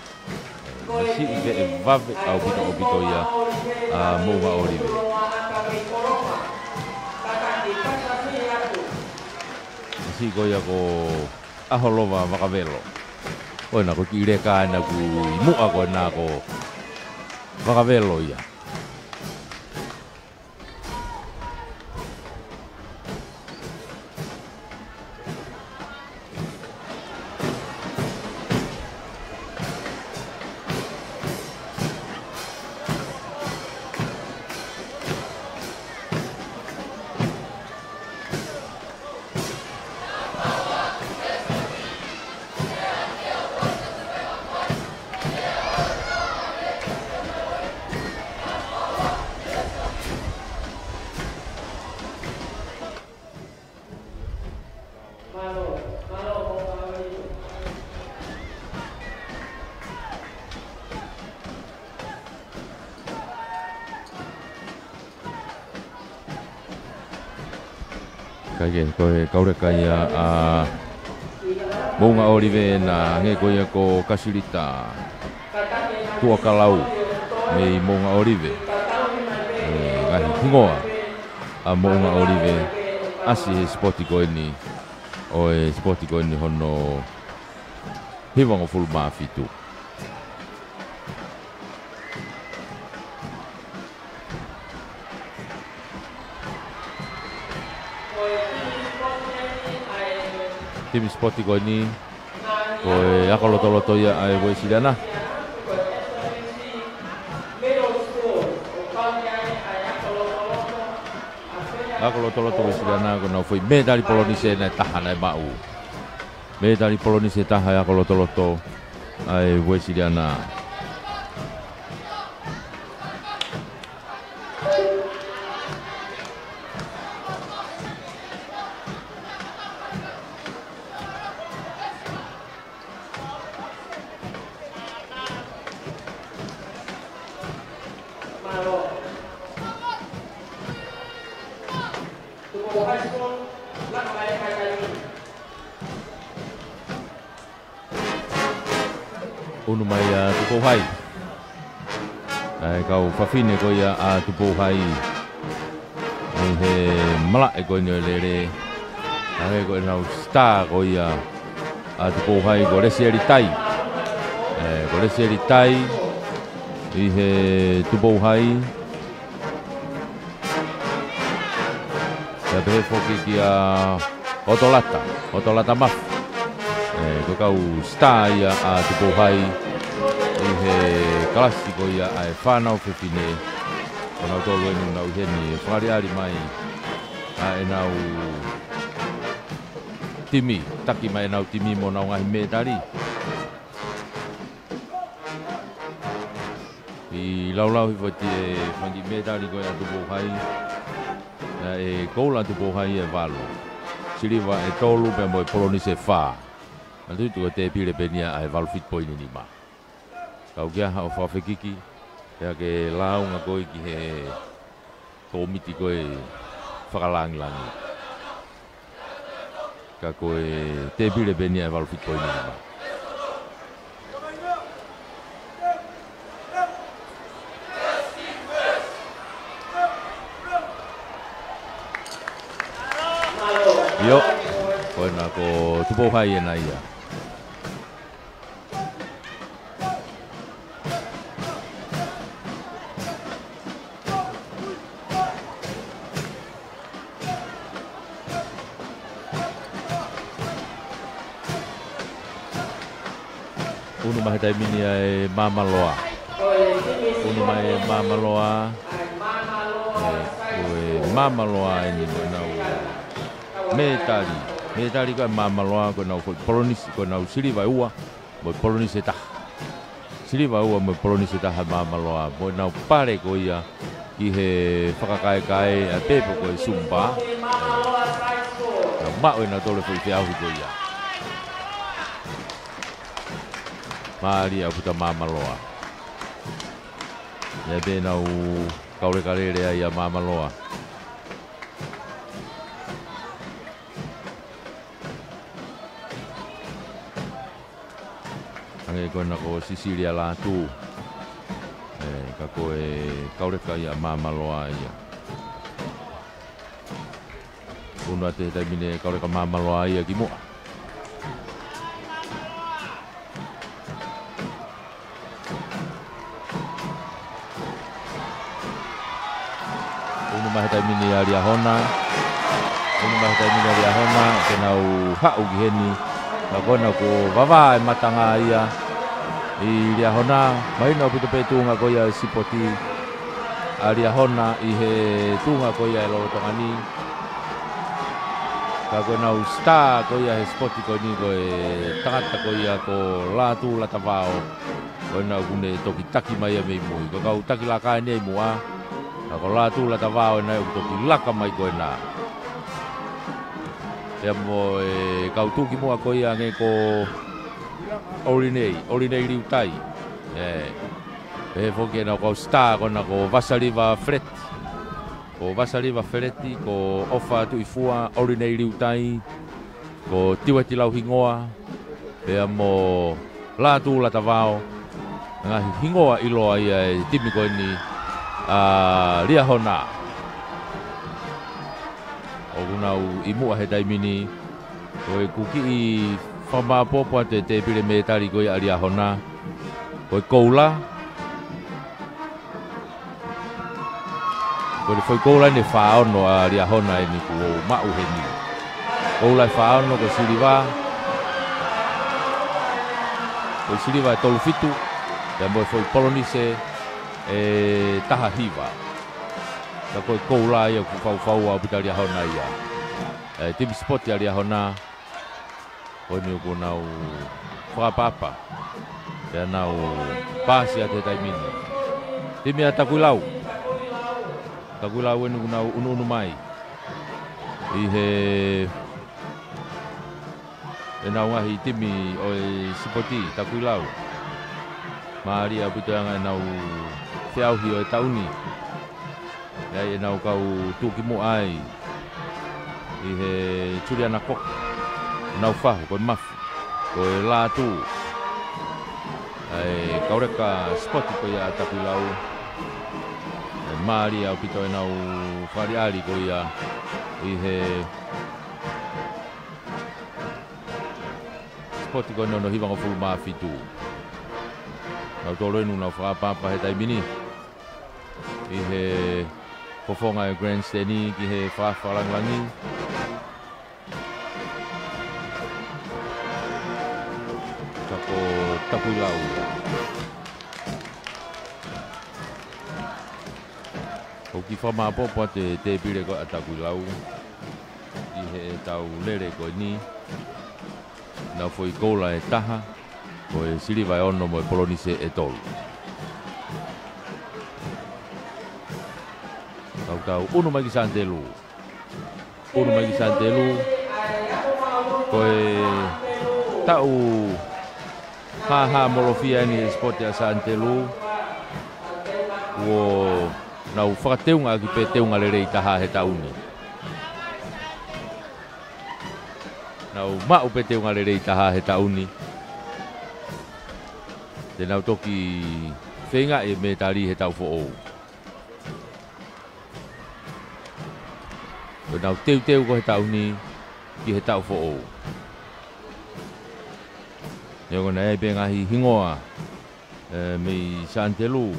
Masiʻi veʻe vave ʻaupito ʻaupito ia ʻa Moʻunga ʻOlive. Masiʻi ko ia ko ʻAholova Vakavelo. Ko ena ko e kiʻi leka ʻena ʻoku ʻi muʻa ko ena ko Vakavelo ia. Kae kehe, ko e kauleka ia ʻa Moʻunga ʻŌlive, naʻe hangē ko ia ko Kasilita Tuʻakalau mei Moʻunga ʻŌlive. ʻE, ngaahi hingoa ʻa Moʻunga ʻŌlive, ʻasi he sipoti ko eni, ʻo e sipoti ko eni hono hivangofulu mā fitu. Timi sipoti ko eni, ko e ako lotoloto ia ʻa e Uēsiliana. Ako lotoloto Uēsiliana, ko ʻenau foʻi mētali polonise ʻe taha naʻe maʻu. Mētali polonise ʻe taha ʻa e ako lotoloto ʻa e Uēsiliana. Unu mai ʻa Tupou Hai. ʻA e kau fafine ko ia ʻa Tupou Hai ʻi he malaʻe ko eni ʻo e lele. ʻA e ko ʻenau star ko ia ʻa Tupou Hai ko Lesieli Tai. ʻE, ko Lesieli Tai ʻi he Tupou Hai. Pea pehē foki kia Otolata, Otolata Mafi. ʻE, ko e kau star ia ʻa Tupou Hai ʻi he kalasi ko ia ʻa e fānau fefine. Ko nautolu eni ʻoku nau ʻi heni ʻo fakaʻaliʻali mai ʻa ʻenau timi, taki mai ʻenau timi mo ʻenau ngaahi mētali. ʻI he laulau hifo ʻe he fanga mētali ko ia ʻa Tupou Hai. Naʻe koula ʻa Tupou Hai ʻe valu, siliva ʻe tolu pea mo e polonise ʻe fā. Naʻe tuʻu ko e tēpile pē eni ia ʻa e valu fiti poini nima. Kau kia haʻo fakafekiki, pea ke lāunga koe ki he kōmiti ko e fakalangilangi. Ka ko e tēpile pē eni ia ʻa e valu fiti poini nima. ʻIo, ko ena ko Tupou Hai ena ia. Unu mai he taimi ni ʻa e Māmaloa. Unu mai ʻa e Māmaloa. ʻE, ko e Māmaloa eni ko ʻenau mētali. Mētali ko e Māmaloa, ko ʻenau foʻi polonise, ko ʻenau siliva ʻe ua mo e polonise ʻe taha. Siliva ʻe ua mo e polonise ʻe taha Māmaloa. Mo ʻenau pale ko ia ki he fakakaekae ʻa e pepa ko e Sumba. Naʻa nau maʻu ʻe nautolu e foʻi feʻauhi ko ia. Mālie ʻaupito Māmaloa. ʻIo, pea nau kauleka lele ai ʻa Māmaloa. Hangē ko ena ko Sisilia Lātū. ʻE, ka ko e kauleka ia ʻa Māmaloa ia. Unu atu he taimi ni e kauleka ʻa Māmaloa ia ki muʻa. Unu mai he taimi ni ʻa Liahona. Unu mai he taimi ni ʻa Liahona, ke nau haʻu ki heni. Ka ko ena kuo vavā e matanga ia ʻi Liahona. Mahino ʻaupito pē tuʻunga ko ia e sipoti ʻa Liahona ʻi he tuʻunga ko ia e lolotonga ni. Ka ko ʻenau star ko ia he sipoti ko eni ko e tangata ko ia ko Lātū Latavao. Ko ena ʻoku ne toki taki mai ia mei mui. Ko e kau taki laka eni ʻi muʻa. Ka ko Lātū Latavao ena ʻoku toki laka mai ko ena. Pea mo e kau tuʻu ki muʻa ko ia hangē ko ʻOlinei, ʻOlinei Liutai. ʻE, pehē foki ʻenau kau star ko ena ko Vasaliva Flat. Ko Vasaliva Feleti, ko ʻOfa Tuʻifua, ʻOlinei Liutai, ko Tiueti Lauhingoa, pea mo Lātū Latavao, ngaahi hingoa ʻiloa ia ʻa e timi ko eni ʻa Liahona. ʻOku nau ʻi muʻa he taimi ni, ko ʻeku kiʻi fakamāopoopo atu e tēpile mētali ko ia ʻa Liahona, ko e koula. Ko e foʻi koula eni ʻe fā ono ʻa Liahona eni kuo u maʻu heni. Koula ʻe fā ono, ko e siliva, ko e siliva ʻe tolu fitu, pea mo e foʻi polonise ʻe taha hiva. Ka ko e koula ia ʻoku faufaua ʻaupito ʻa Liahona ia. ʻE, timi sipoti ʻa Liahona, ko eni ʻoku nau fakaʻapaʻapa, pea nau paasi atu he taimi ni. Timi ʻa Takuilau. Takuilau eni ʻoku nau ʻunuʻunu mai ʻi he, ʻenau ngaahi timi ʻo e sipoti, Takuilau. Mālie ʻaupito ʻa e anga ʻenau feʻauhi ʻo e taʻu ni. ʻI ai ʻenau kau tuʻukimuʻa ai ʻi he Juliana Cook, ʻenau fahu, ko e Mafi, ko e Lātū. ʻA e kau leka sipoti ko ia ʻa Takuilau. ʻE mālie ʻaupito ʻenau fakaʻaliʻali ko ia ʻi he sipoti ko eni hono hivangofulu mā fitu. Nautolu eni ʻoku nau fakaʻapaʻapa he taimi ni ʻi he fofonga e grandstand ki he fakaʻapaʻapa langilangi. Ka ko Takuilau. ʻOku ou kiʻi fakamāopoopo atu e tēpile ko ia ʻa Takuilau ʻi heʻetau lele ko eni. ʻEnau foʻi koula ʻe taha, ko e siliva ʻe ono mo e polonise ʻe tolu. Ka ʻoku tau ʻunu mai ki Sanitelū. ʻUnu mai ki Sanitelū. Ko e taʻu hāhāmolofia eni he sipoti ʻa Sanitelū. Kuo nau fakateunga ʻaki pē teunga lelei taha he taʻu ni. Nau maʻu pē teunga lelei taha he taʻu ni. Te nau toki feingaʻi e mētali he taʻu foʻou. Ko ʻenau teuteu ko ē he taʻu ni ki he taʻu foʻou. Neongo naʻe ʻi ai pē ngaahi hingoa, ē, mei Sanitelū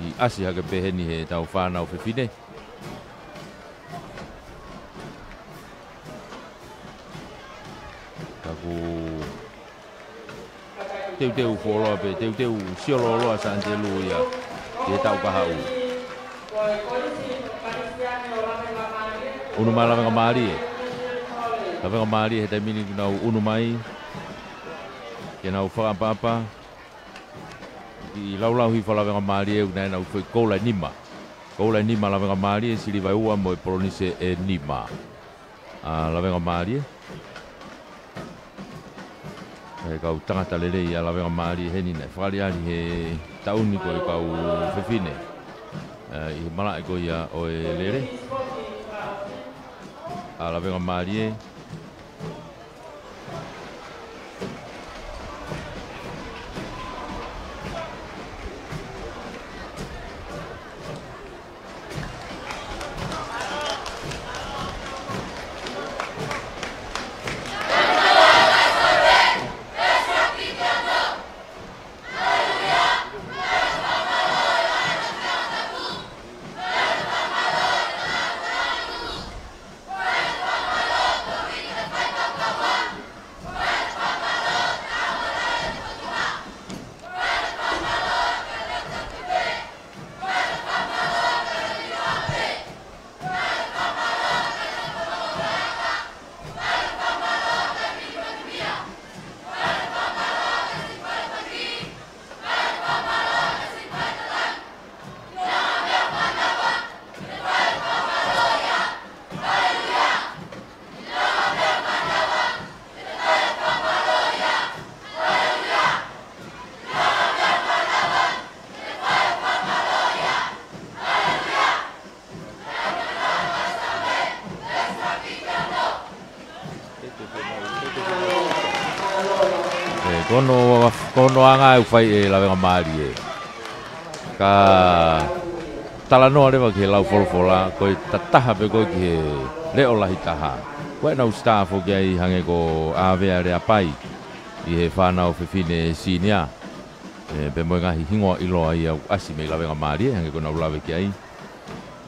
ʻi ʻasi hake pehē ni heʻetau fānau fefine. Ka ʻoku teuteu fuoloa pē, teuteu siolooloa Sanitelū ia ki he taʻu kahaʻu. ʻUnu mai Lavengamālie. Lavengamālie he taimi ni kuo nau ʻunu mai ke nau fakaʻapaʻapa. Kiʻi laulau hifo Lavengamālie, ʻoku ʻi ai ʻenau foʻi koula ʻe nima. Koula ʻe nima Lavengamālie, siliva ʻe ua mo e polonise ʻe nima ʻa Lavengamālie. ʻE kau tangata lelei ʻa Lavengamālie heni naʻe fakaʻaliʻali he taʻu ni ko e kau fefine. ʻE, ʻi he malaʻe ko ia ʻo e lele ʻa Lavengamālie. Ko hono anga ʻoku fai ʻe Lavengamālie. Ka talanoa leva ki he lau folofola, ko e tataha pē ko ē ki he leʻo lahi taha. Ko ʻenau star foki ai hangē ko ʻAvea Leapai ʻi he fānau fefine senior. ʻE, pea mo e ngaahi hingoa ʻiloa ia ʻoku ʻasi mei Lavengamālie, hangē ko ʻenau lave ki ai.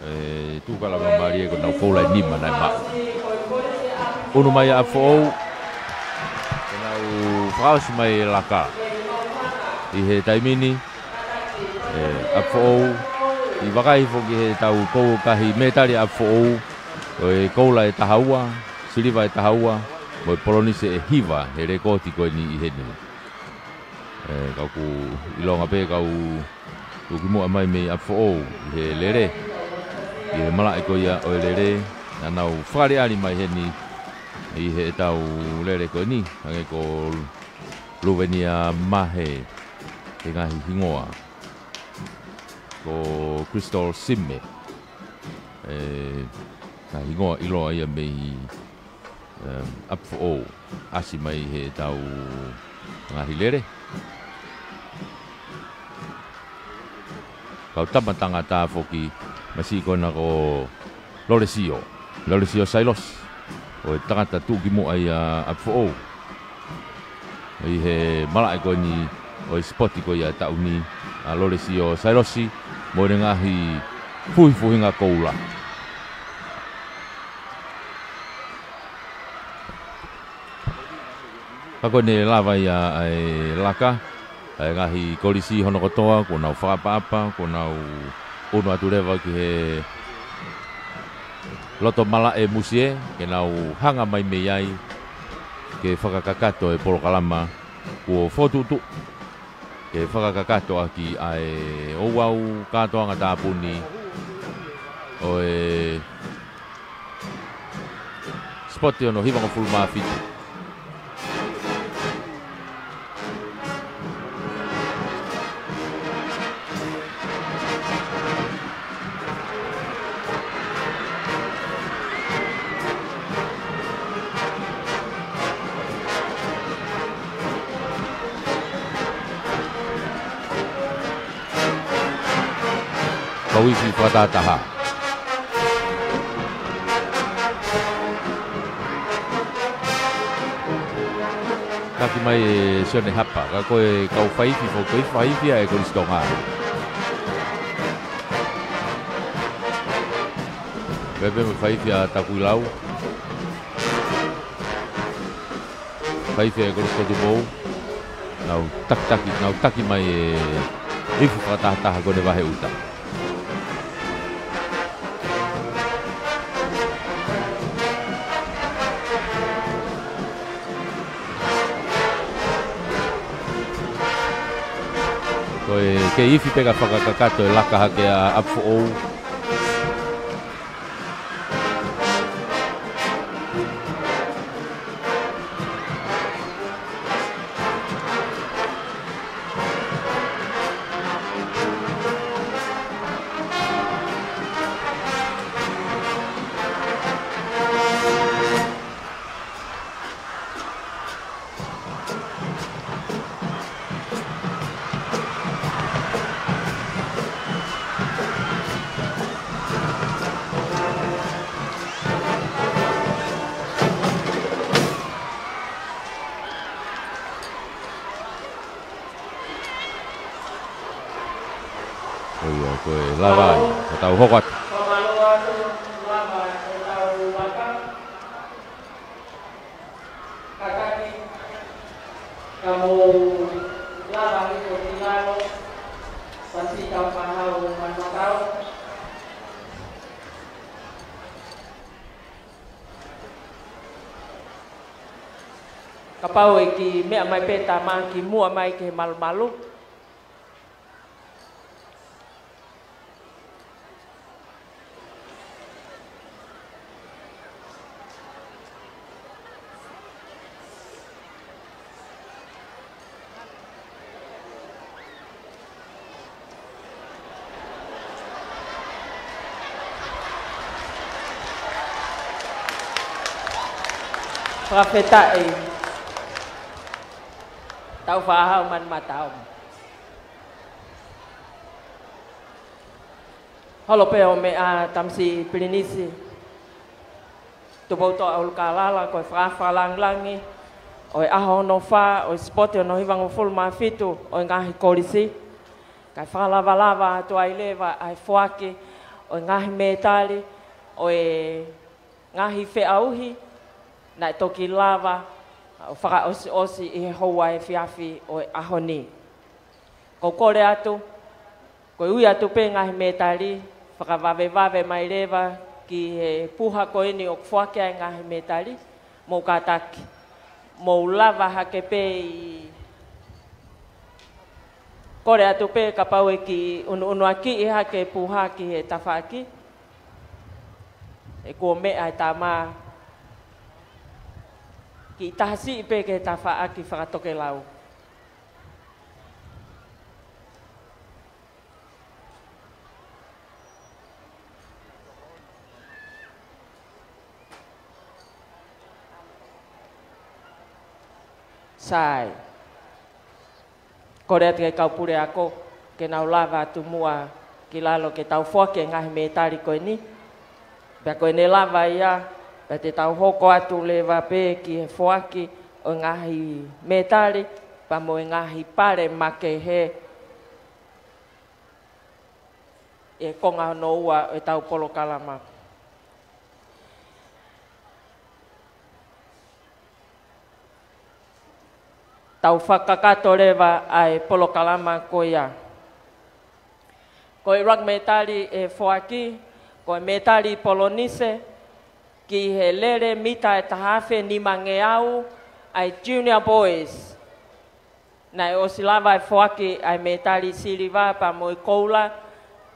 ʻE, tuku ʻa Lavengamālie ko ʻenau koula ʻe nima naʻe maʻu. ʻUnu mai ʻa ʻApifoʻou. Ke nau fakaʻosi mai e laka. ʻI he taimi ni, ʻe, ʻApifoʻou, ʻi vakai foki he tau pou kahi mētali ʻa ʻApifoʻou, ʻo e koula ʻe taha ua, siliva ʻe taha ua, mo e polonise ʻe hiva he lekooti ko eni ʻi heni. ʻE, ka ʻoku ʻilonga pē kau tuʻukimuʻa mai mei ʻApifoʻou ʻi he lele, ʻi he malaʻe ko ia ʻo e lele, naʻa nau fakaʻaliʻali mai heni ʻi heʻetau lele ko eni, hangē ko Luvenia Mahe, he ngaahi hingoa, ko Crystal Sime, ʻe, ngaahi hingoa ʻiloa ia mei ʻApifoʻou, ʻasi mai heʻetau ngaahi lele. Kau tama tangata foki, masiʻi ko ena ko Lolesio. Lolesio Sailosi. Ko e tangata tuʻukimuʻa ia ʻa ʻApifoʻou. ʻI he malaʻe ko eni ʻo e sipoti ko ia taʻu ni, ʻa Lolesio Sailosi, mo ʻene ngaahi fuhifuhinga koula. Ka ko ʻene lava ia ʻa e laka, ʻa e ngaahi kolisi hono kotoa, kuo nau fakaʻapaʻapa, kuo nau ʻunu atu leva ki he loto malaʻe musie, ke nau hanga mai mei ai, ke fakakakato e polokalama kuo fokotuʻutuʻu, ke fakakakato ʻaki ʻa e ouau kātoanga tāpuni ʻo e sipoti hono hivangofulu mā fitu. Kau ifi fakatahataha. Taki mai ʻe Sione Hapa, ka ko e kau faifi, ko e faifi ʻa e Kolisi Tonga. Pepe mo e faifi ʻa Takuilau. Faifi ʻa e Kolisi ko Tupou. Nau takitaki, nau taki mai e ifi fakatahataha ko ʻene vahe ʻuta. Ko e kei ifi pē ka fakakakato e laka hake ʻa ʻApifoʻou. ʻOi, ko e lava ai, ka tau hoko atu. Kātaki, ka mou lava hifo ki lalo, pasi kau pāhau manumakau. Kapau ʻe kiʻi meʻa mai pē tama kimuʻa mai ki he malumalu. Fakafetaʻi. Tau fakahau manu mataomi. Holo pē ʻo meʻa, Tamasiʻi Pilinisi Tupoutoʻa ʻUlukalala, ko e fakafakalāngilangi ʻo e ʻaho hono fā ʻo e sipote hono hivangofulu mā fitu ʻo e ngaahi kolisi. Kae fakalavalava atu ai leva ʻa e foaki ʻo e ngaahi mētali ʻo e ngaahi feʻauhi naʻe toki lava ʻo fakaʻosiʻosi ʻi he houa efiafi ʻo e ʻaho ni. Ko e kole atu, ko e ui atu pē ngaahi mētali, fakavavevave mai leva ki he puha ko eni ʻoku foaki ai ngaahi mētali, mou kātaki, mou lava hake pē ʻi, kole atu pē kapau ʻe kiʻi ʻunuʻunuakiʻi hake puha ki he tafaʻaki. He kuo meʻa e tama, kiʻi taha siʻi pē ki he tafaʻaki fakatokelau. Sai. Kole atu ki he kau puleako ke nau lava atu muʻa ki lalo ke tau foaki e ngaahi mētali ko eni. Pea ko ʻene lava ia, pea te tau hoko atu leva pē ki he foaki ʻo e ngaahi mētali, pea mo e ngaahi pale makehe ʻi he konga hono ua ʻo ʻetau polokalama. Tau fakakakato leva ʻa e polokalama ko ia. Ko e ʻuluaki mētali ʻe foaki, ko e mētali polonise ki he lele mita ʻe taha afe nimangeau ʻa e Junior Boys. Naʻe ʻosi lava e foaki ʻa e mētali siliva pea mo e koula,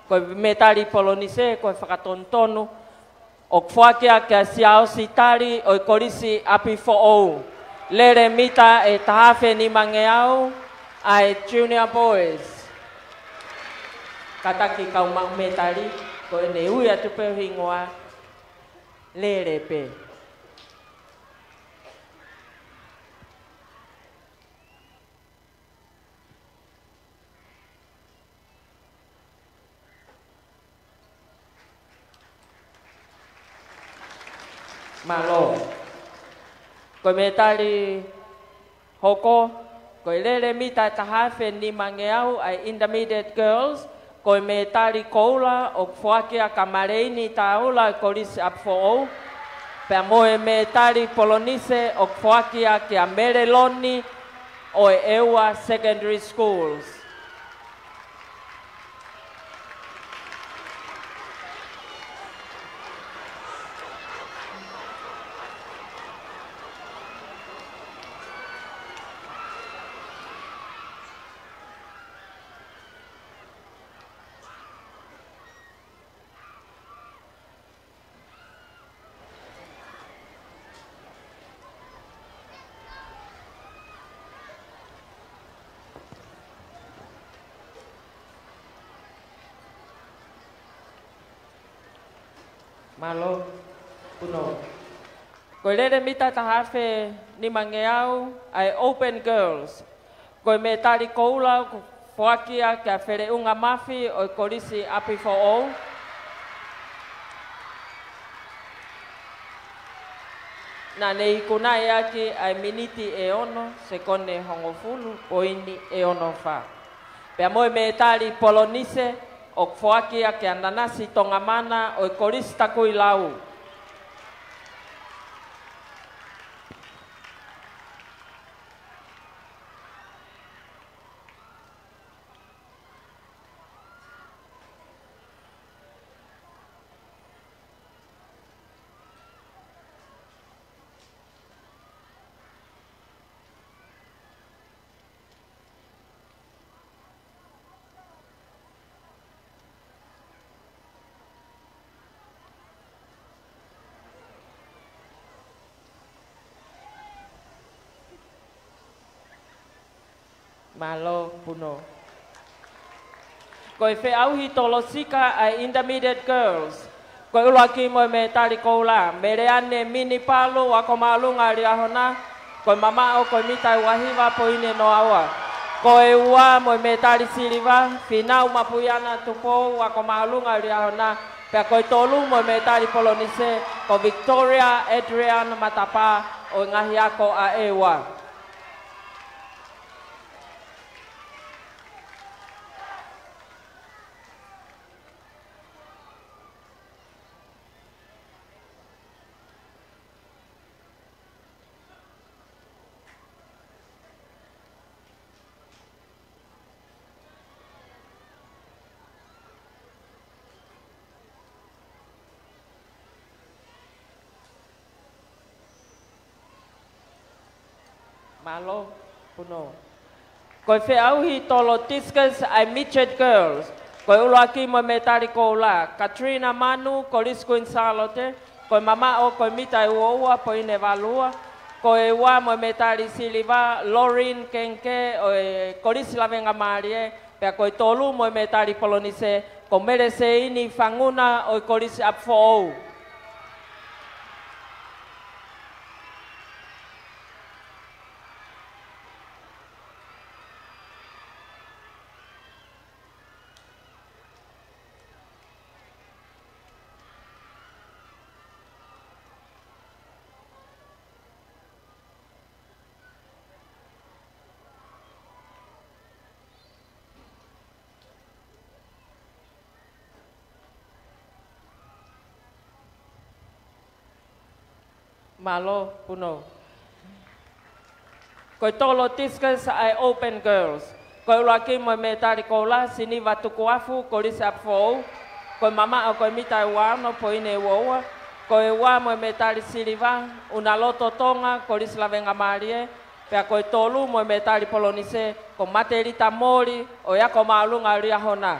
ko e mētali polonise, ko e fakatonutonu ʻoku foaki ʻaki ʻa Siaosi Tali ʻo e Kolisi ʻApifoʻou. Lele mita ʻe taha afe nimangeau ʻa e Junior Boys. Kātaki kau maʻu mētali, ko ʻene ui atu pē hingoa, lele pē. Mālō. Ko e mētali hoko, ko e lele mita ʻe taha afe nimangeau ʻa e Intermediate Girls, ko e mētali koula ʻoku foaki ʻaki ʻa Maleini Taula ʻo e Kolisi ʻApifoʻou, pea mo e mētali polonise ʻoku foaki ʻaki ʻa Meleloni ʻo e ʻEua Secondary Schools. Mālō, Puno. Ko e lele mita ʻe taha afe nimangeau ʻa e Open Girls. Ko e mētali koula ʻoku foaki ʻaki ʻa Feleʻunga Mafi ʻo e Kolisi ʻApifoʻou. Naʻa ne ikunaʻi ʻaki ʻa e miniti ʻe ono, sekone hongofulu, poini ʻe ono fā. Pea mo e mētali polonise ʻoku foaki ʻaki ʻa Nanasi Tongamana ʻo e Kolisi Takuilau. Mālō, Puno. Ko e feʻauhi tolosika ʻa e Intermediate Girls. Ko e ʻuluaki mo e mētali koula, Meleane Minipalu, Ako Māʻolunga Liahona, Ko e mamaʻo ko e mita ʻe uahiva poini ʻe noaua. Ko e ua mo e mētali siliva, Fīnau Mapuiana Tupou, Ako Māʻolunga ʻo e Liahona, pea ko e tolu mo e mētali polonise, ko Victoria Adrian Matapā ʻo e Ngaahi Ako ʻa ʻEua. Mālō, Puno. Ko e feʻauhi tolo discus ʻa e Midget Girls. Ko e ʻuluaki mo e mētali koula, Katrina Manu, Kolisi Queen Sālote. Ko e mamaʻo ko e mita ʻe uaua poini ʻe valua. Ko e ua mo e mētali siliva, Lorin Kenke ʻo e Kolisi Lavengamālie. Pea ko e tolu mo e mētali polonise, ko Meleseini Fanguna ʻo e Kolisi ʻApifoʻou. Mālō, Puno. Ko e tolo discus ʻa e Open Girls. Ko e ʻuluaki mo e mētali koula, Siniva Tukuafu, Kolisi ʻApifoʻou. Ko e mamaʻo ko e mita ʻe uaono poini ʻe uaua. Ko e ua mo e mētali siliva, ʻUnaloto Tonga, Kolisi Lavengamālie. Pea ko e tolu mo e mētali polonise, ko Matelita Moli ʻo e Ako Māʻolunga ʻo e Liahona.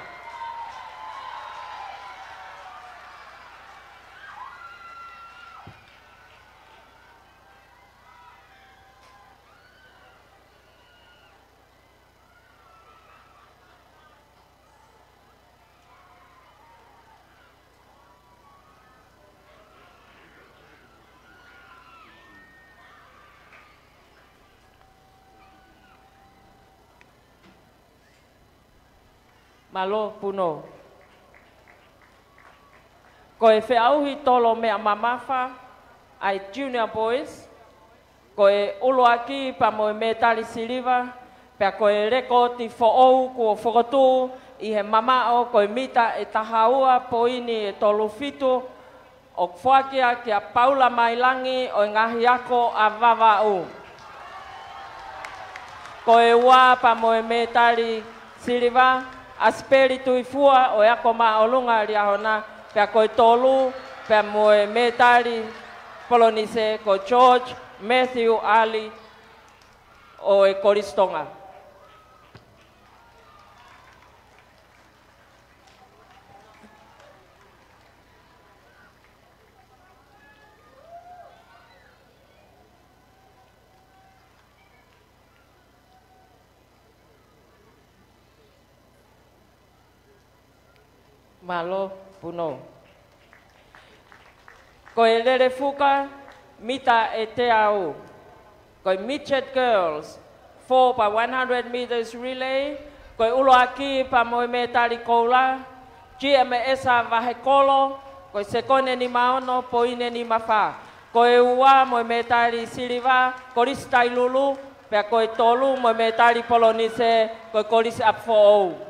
Mālō, Puno. Ko e feʻauhi tolo meʻa mamafa ʻa e Junior Boys. Ko e ʻuluaki pea mo e mētali siliva, pea ko e lekooti foʻou kuo fokotuʻu ʻi he mamaʻo ko e mita ʻe taha ua poini ʻe tolu fitu, ʻoku foaki ia kia Paula Mailangi ʻo e Ngaahi Ako ʻa Vavaʻu. Ko e ua pea mo e mētali siliva, ʻAsipeli Tuifua ʻo e Ako Māʻolunga ʻo e Liahona, pea ko e tolu pea mo e mētali polonise ko George Matthew Ali ʻo e Kolisi Tonga. Mālō, Puno. Ko e lele fuka mita ʻe teau. Ko e Midget Girls, four by one hundred meters relay. Ko e ʻuluaki pea mo e mētali koula, G M S Vahekolo, ko e sekone nima ono poini nima fā. Ko e ua mo e mētali siliva, Kolisi Tailulu, pea ko e tolu mo e mētali polonise, ko e Kolisi ʻApifoʻou.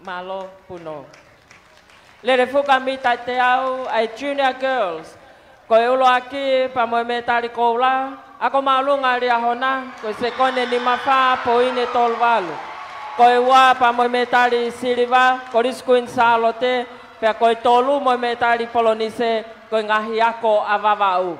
Mālō Puno. Lele fuka mita ʻe teau ʻa e Junior Girls. Ko e ʻuluaki pea mo e mētali koula, ako māʻolunga Liahona, ko e sekoni ʻe nima fā poini ʻe tolu valu. Ko e ua pea mo e mētali siliva, Kolisi Kuini Sālote, pea ko e tolu mo e mētali polonise, ko e ngaahi ako ʻa Vavaʻu.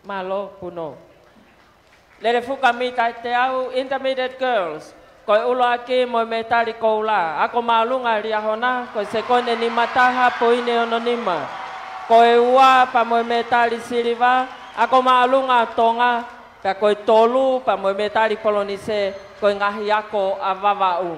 Mālō Puno. Lele fuka mita ʻe teau, Intermediate Girls. Ko e ʻuluaki mo e mētali koula, ako māʻolunga Liahona, ko e sekoni ʻe nima taha poini ʻe ono nima. Ko e ua pea mo e mētali siliva, ako māʻolunga Tonga, pea ko e tolu pea mo e mētali polonise, ko e ngaahi ako ʻa Vavaʻu.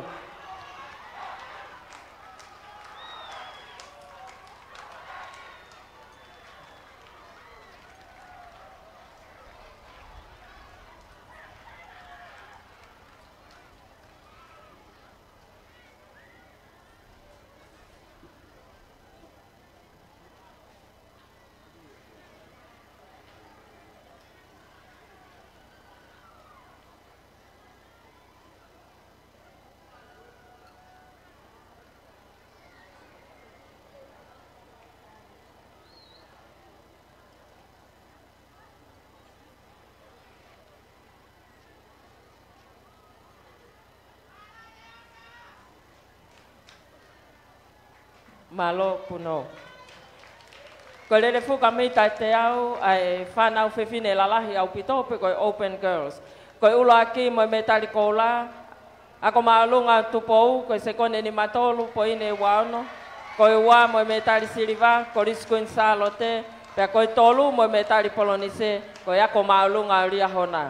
Mālō Puno. Ko e lele fuka mita ʻe teau ʻa e fānau fefine lalahi ʻaupito pe ko e Open Girls. Ko e ʻuluaki mo e mētali koula, ako māʻolunga Tupou, ko e sekoni ʻe nima tolu poini ʻe ua ono. Ko e ua mo e mētali siliva, Kolisi Kuini Sālote, pea ko e tolu mo e mētali polonise, ko e ako māʻolunga Liahona.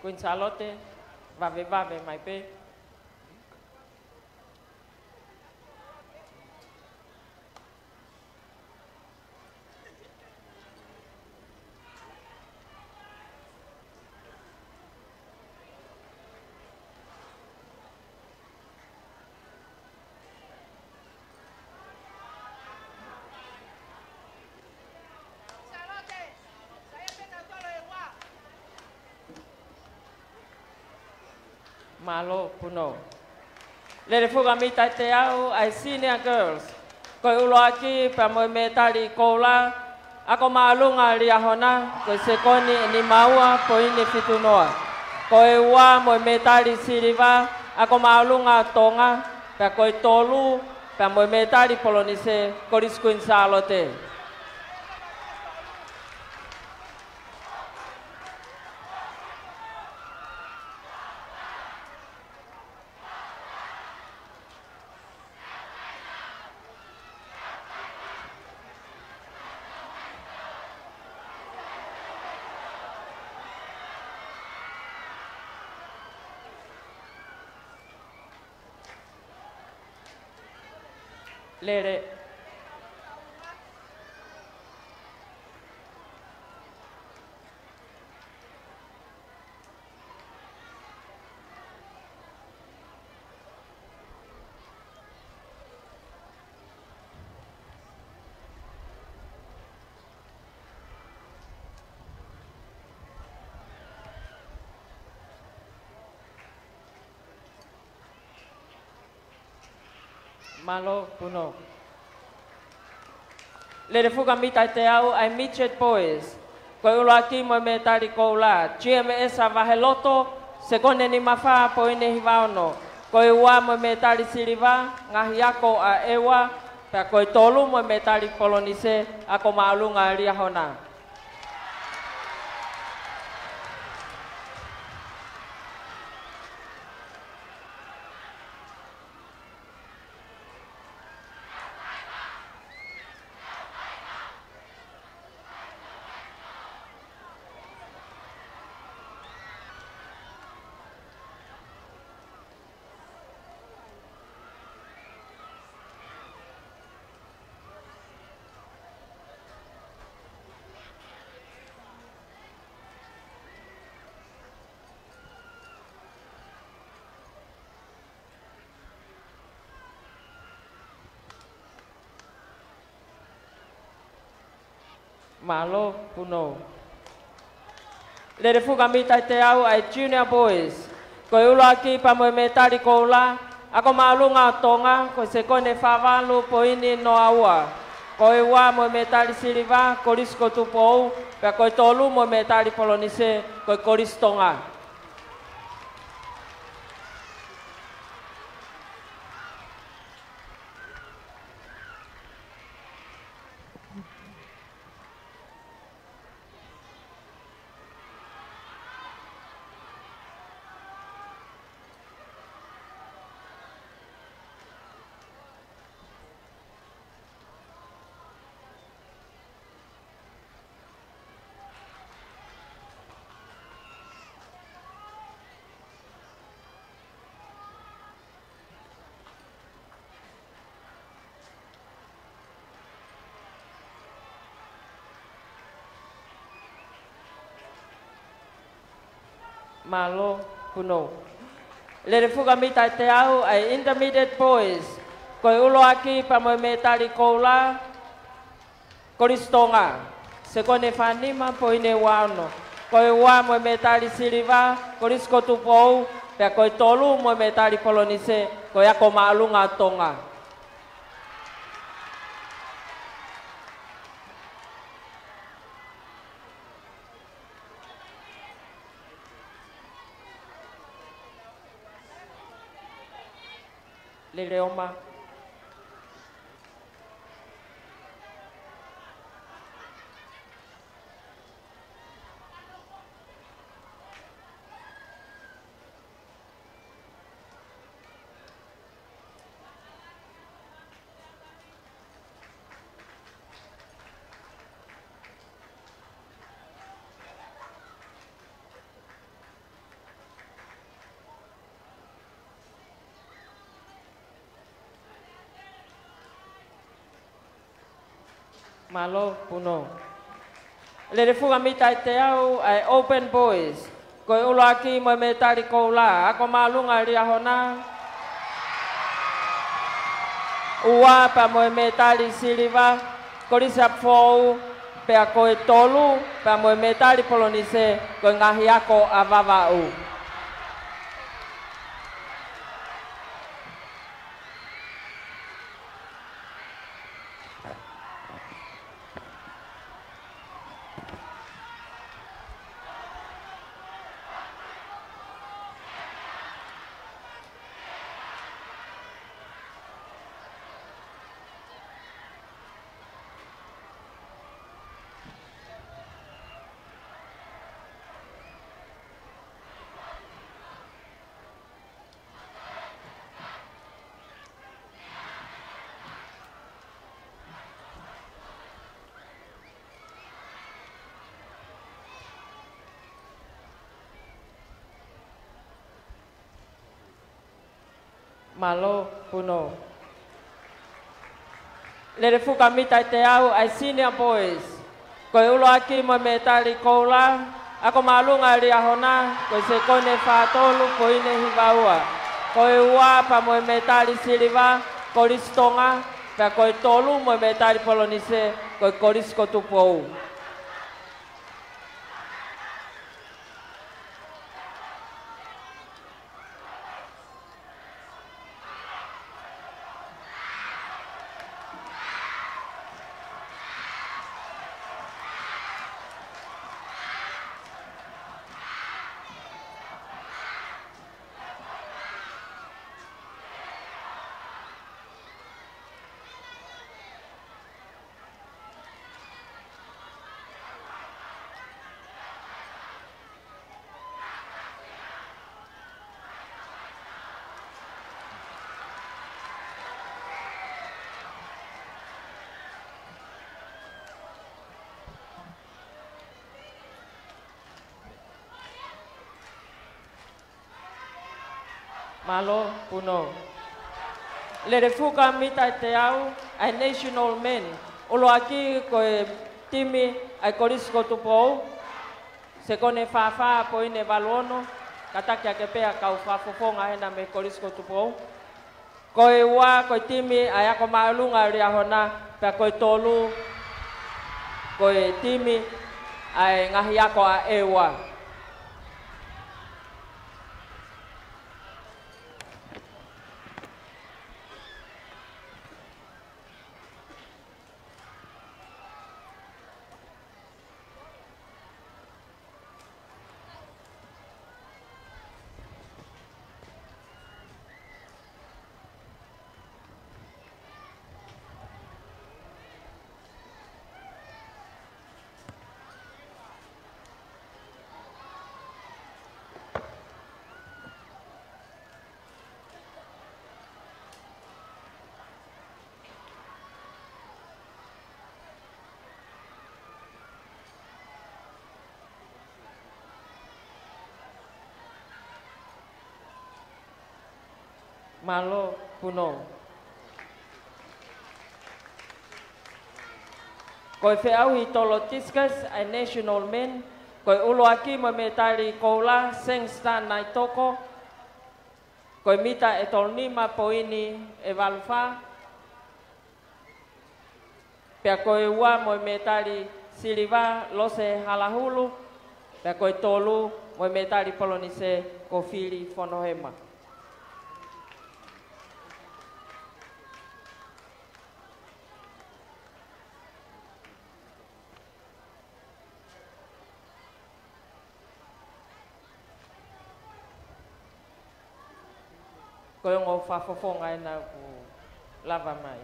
Kuini Sālote, vavevave mai pē. Mālō Puno. Lele fuka mita ʻe teau ʻa e Senior Girls. Ko e ʻuluaki pea mo e mētali koula, ako māʻolunga Liahona, ko e sekoni ʻe nima ua poini ʻe fitu noa. Ko e ua mo e mētali siliva, ako māʻolunga Tonga, pea ko e tolu pea mo e mētali polonise, Kolisi Kuini Sālote. Lele. Mālō, Puno. Lele fuka mita ʻe teau ʻa e Midget Boys. Ko e ʻuluaki mo e mētali koula, G M S Vaheloto, sekone nimafā poini hivaono. Ko e ua mo e mētali siliva, Ngaahi Ako ʻa ʻEua, pea ko e tolu mo e mētali polonise, Ako Māʻolunga Liahona. Mālō, Puno. Lele fuka mita ʻe teau ʻa e Junior Boys. Ko e ʻuluaki pea mo e mētali koula, Ako Māʻolunga ʻo Tonga, ko e sekone fā valu poini noa ua. Ko e ua mo e mētali siliva, Kolisi ko Tupou, pea ko e tolu mo e mētali polonise, ko e Kolisi Tonga. Mālō, Puno. Lele fuka mita ʻe teau ʻa e Intermediate Boys. Ko e ʻuluaki pea mo e mētali koula, Kolisi Tonga, sekone fā nima poini ua ono. Ko e ua mo e mētali siliva, Kolisi ko Tupou, pea ko e tolu mo e mētali polonise, ko e Ako Māʻolunga Tonga. Lele ʻo ma. Mālō, Puno. Lele fuka mita ʻe teau ʻa e Open Boys. Ko e ʻuluaki mo e mētali koula, Ako Māʻolunga Liahona. Ua pea mo e mētali siliva, Kolisi ʻApifoʻou, pea ko e tolu pea mo e mētali polonise, ko e Ngaahi Ako ʻa Vavaʻu. Mālō, Puno. Lele fuka mita ʻe teau ʻa e Senior Boys. Ko e ʻuluaki mo e mētali koula, Ako Māʻolunga Liahona, ko e sekone fā tolu poini hiva ua. Ko e ua pea mo e mētali siliva, Kolisi Tonga, pea ko e tolu mo e mētali polonise, ko e Kolisi ko Tupou. Mālō, Punou. Lele fuka mita ʻe teau ʻa e National Men. ʻUluaki ko e timi ʻa e Kolisi ko Tupou. Sekoni ʻe fāfā, poini ʻe valu ono. Kātaki ake pē ʻa e kau fakafofonga hena mei Kolisi ko Tupou. Ko e ua, ko e timi ʻa e Ako Māʻolunga ʻo Liahona, pea ko e tolu, ko e timi ʻa e ngaahi ako ʻa ʻEua. Mālō, Punou. Ko e feʻauhi tolo discus ʻa e National Men, ko e ʻuluaki mo e mētali koula, Sangster Naitoko, ko e mita ʻe tolunima, poini ʻe valu fā. Pea ko e ua mo e mētali siliva, Lose Halahulu. Pea ko e tolu mo e mētali polonise, ko Fili Fonohema. Ko e ongo fakafofonga ʻena kuo lava mai.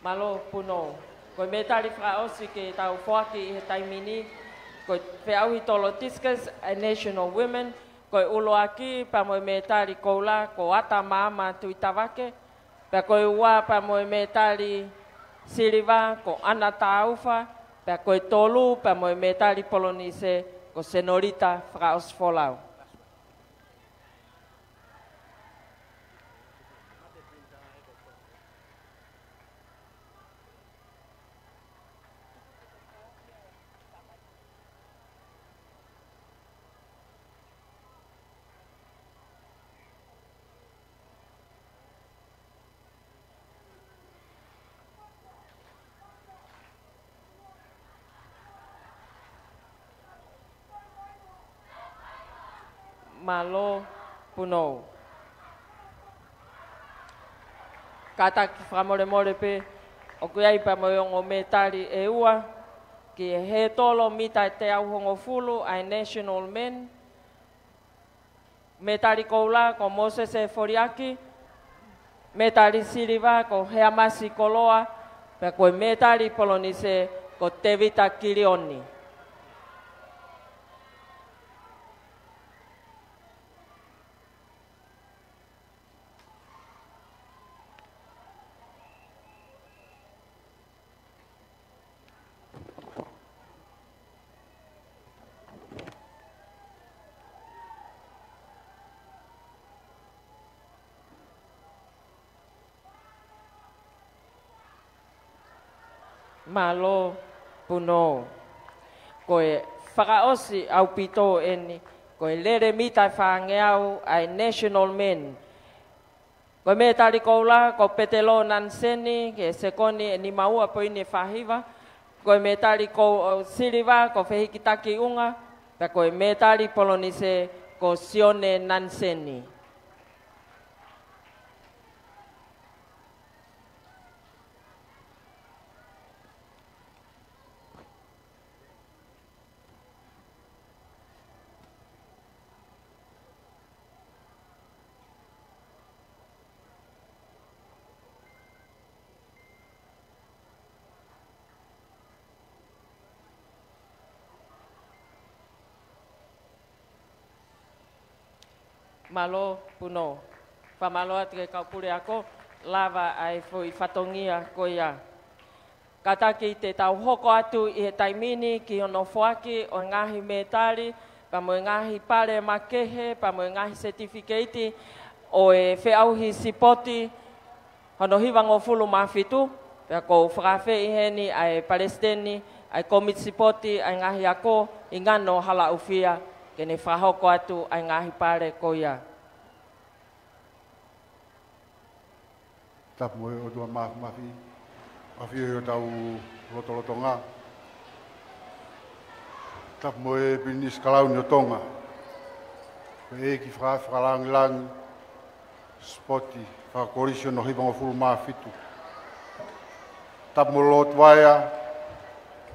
Mālō, Punou. Ko e mētali fakaʻosi ke tau foaki ʻi he taimi ni, ko e feʻauhi tolo discus ʻa e National Women, ko e ʻuluaki pea mo e mētali koula, ko Ata Maama Tuʻitavake, pea ko e ua pea mo e mētali siliva, ko ʻAna Tāufa, pea ko e tolu pea mo e mētali polonise, ko Senolita Fakaʻosifolau. Mālō, Punou. Kātaki fakamolemole pē, ʻoku ʻi ai pea mo e ongo mētali ʻe ua, ki he tolo mita ʻe teau hongofulu ʻa e National Men. Mētali koula ko Mōsese Foliaki, mētali siliva ko Heamasi Koloa, pea ko e mētali polonise ko Tevita Kilioni. Mālō, Punou. Ko e fakaʻosi ʻaupito ʻeni, ko e lele mita ʻe fāngeau ʻa e National Men. Ko e mētali koula ko Petelo Naniseni, ki he sekoni ʻe nimaua poini ʻe fāhiva. Ko e mētali ko siliva ko Fehikitaki ʻUnga, pea ko e mētali polonise ko Sione Naniseni. Mālō Puno. Fakamālō atu ki he kau puleako, lava ʻa e foʻi fatongia ko ia. Kātaki te tau hoko atu ʻi he taimi ni ki hono foaki ʻo e ngaahi mētali, pea mo e ngaahi pale makehe, pea mo e ngaahi setifikeiti ʻo e feʻauhi sipoti, hono hivangofulu mā fitu, pea ʻoku ou fakaafeʻi heni ʻa e palesiteni ʻa e kōmiti sipoti ʻa e ngaahi ako, ʻIngano Halaʻufia, ke ne fakahoko atu ʻa e ngaahi pale ko ia. Tapu mo e ʻOtua Māfimafi, ʻafio ʻi hotau lotolotonga. Tapu mo e Pilinisi Kalauni ʻo Tonga, ko e ʻEiki Faka-, Fakalāngilangi Sipoti Fakakolisi hono hivangofulu mā fitu. Tapu mo Lord Vaea,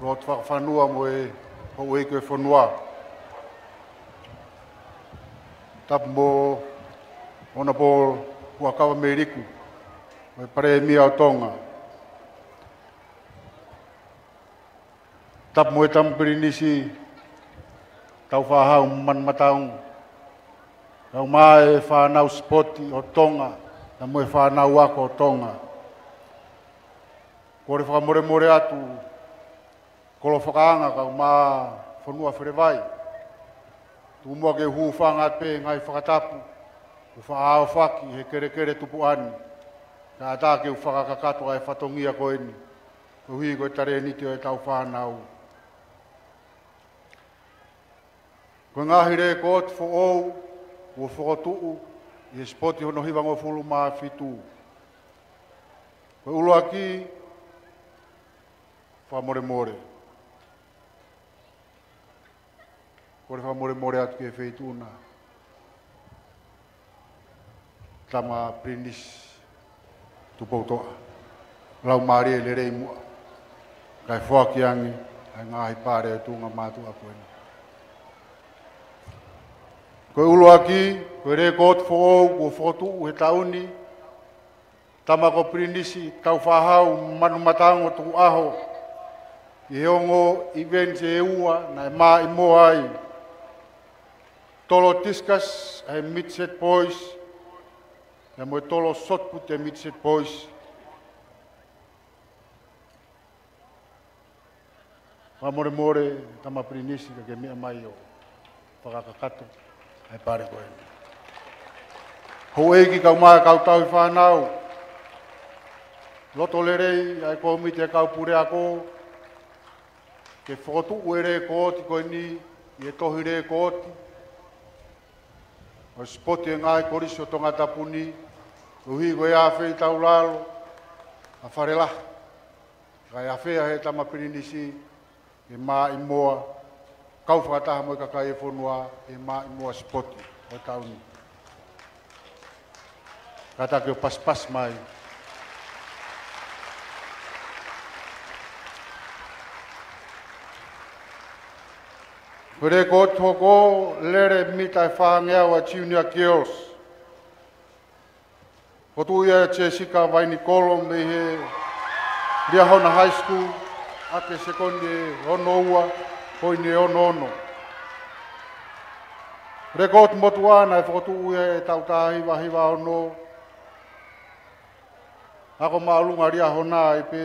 Lord Fakafanua mo e houʻeiki ʻo e fonua. Tapu mo Honourable Huʻakavameiliku, mo e Palēmia ʻo Tonga. Tapu mo e tama Pilinisi Tāufaʻāhau Manumataongo, kae ʻumaʻā e fānau sipoti ʻo Tonga, pea mo e fānau ako ʻo Tonga. Kole fakamolemole atu, kolo fakaanga kae ʻumaʻā fonua Felevai. Tuku muʻa ke u hūfanga atu pē he ngaahi fakatapu kuo faʻa ʻaofaki he kelekele tupuʻa ni, kae ʻatā ke u fakakakato ʻa e fatongia ko eni, koeʻuhi ko e talēniti ʻo ʻetau fānau. Ko e ngaahi lēkooti foʻou kuo fokotuʻu ʻi he sipoti hono hivangofulu mā fitu. Ko e ʻuluaki, fakamolemole. Kole fakamolemole atu ki he Feituʻu na, tama Pilinisi Tupoutoʻa. Laumālie lelei muʻa, kae foaki ange ʻa e ngaahi pale ʻo e tuʻunga mātuʻa ko eni. Ko e ʻuluaki, ko e lēkooti foʻou kuo fokotuʻu he taʻu ni, tama ko Pilinisi Tāufaʻāhau Manumataongo Tukuʻaho, ʻi he ongo events ʻe ua naʻe maʻimoa ai. Tolo discus ʻa e midget boys, pea mo e tolo shot put ʻa e midget boys. Fakamolemole, tama Pilinisi, ka ke meʻa mai ʻo fakakakato ʻa e pale ko eni. Houʻeiki kae ʻumaʻā e kau tauhi fānau, loto lelei ʻa e kōmiti ʻa e kau puleako ke fokotuʻu e lēkooti ko eni ʻi he tohi lēkooti ʻo e sipoti ʻa e ngaahi kolisi ʻo Tongatapu ni, koeʻuhi ko e ʻafeitaulalo ʻa Falelahi. Kae ʻafea he tama Pilinisi ke maʻimoa, kau fakataha mo e kakai e fonua he maʻimoa sipoti ʻo e taʻu ni. Kātaki ʻo pasipasi mai. Ko e lēkooti hoko, lele mita ʻe fāngeau ʻa e Junior Girls. Fokotuʻu ia ʻe Jessica Vainikolo mei he Liahona High School, ʻaki e sekoni ʻe ono ua poini ʻe ono ono. Lēkooti motuʻa naʻe fokotuʻu ia he taʻu taha hiva hiva ono, ako māʻolunga Liahona ai pē,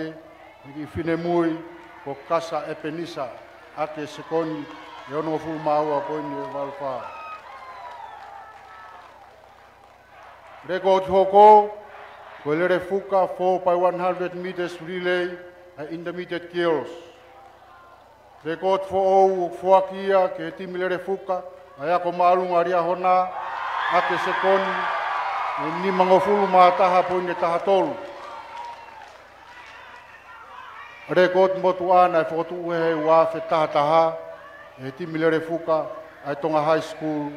ʻa e kiʻi finemui ko Kasa ʻEpenisa, ʻaki e sekoni ʻe onongofulu mā ua poini ʻe valu fā. Lēkooti hoko, ko e lele fuka four by one hundred meters relay ʻa e Intermediate Girls. Lēkooti foʻou ʻoku foaki ia ki he timi lele fuka ʻa e ako māʻolunga Liahona, ʻaki e sekoni ʻe nimangofulu mā taha poini ʻe taha tolu. Lēkooti motuʻa naʻe fokotuʻu he ua afe taha taha ʻe he timi lele fuka ʻa e Tonga High School,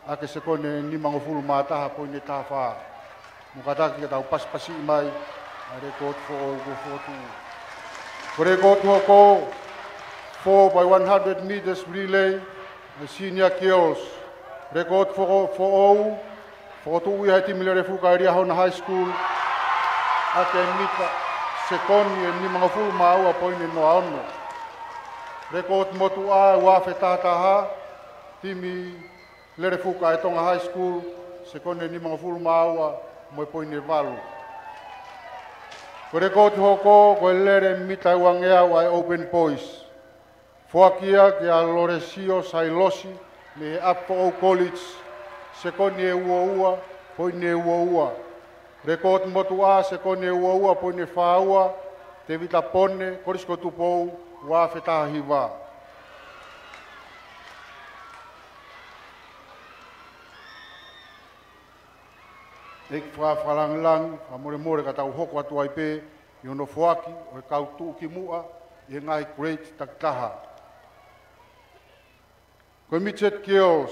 ʻaki e sekoni ʻe nimangofulu mā taha poini ʻe taha fā. Mou kātaki ke tau pasipasiʻi mai ʻa e lēkooti foʻou kuo fokotuʻu. Ko e lēkooti hoko, four by one hundred meters relay ʻa e Senior Girls. Lēkooti foko-, foʻou, fokotuʻu ia he timi lele fuka ʻa e Liahona High School, ʻaki e mita, sekoni ʻe nimangofulu mā ua poini ʻe noa ono. Lēkooti motuʻa, ua afe taha taha, timi lele fuka ʻa e Tonga High School, sekoni nimangofulu mā ua mo e poini valu. Ko e rekooti hoko, ko e lele mita ʻe uangeau ʻa e Open Boys. Foaki ia kia Lolesio Sailosi mei he ʻApifoʻou College, sekoni ʻe uaua, poini ʻe uaua. Rekooti motuʻa, sekoni ʻe uaua, poini ʻe fāua, Tevita Pone, Kolisi ko Tupou, ua afe taha hiva. ʻEiki fakalangilangi, fakamolemole ka tau hoko atu ai pē ʻi hono foaki ʻo e kau tuʻukimuʻa ʻi he ngaahi grade takitaha. Ko e Midget Girls,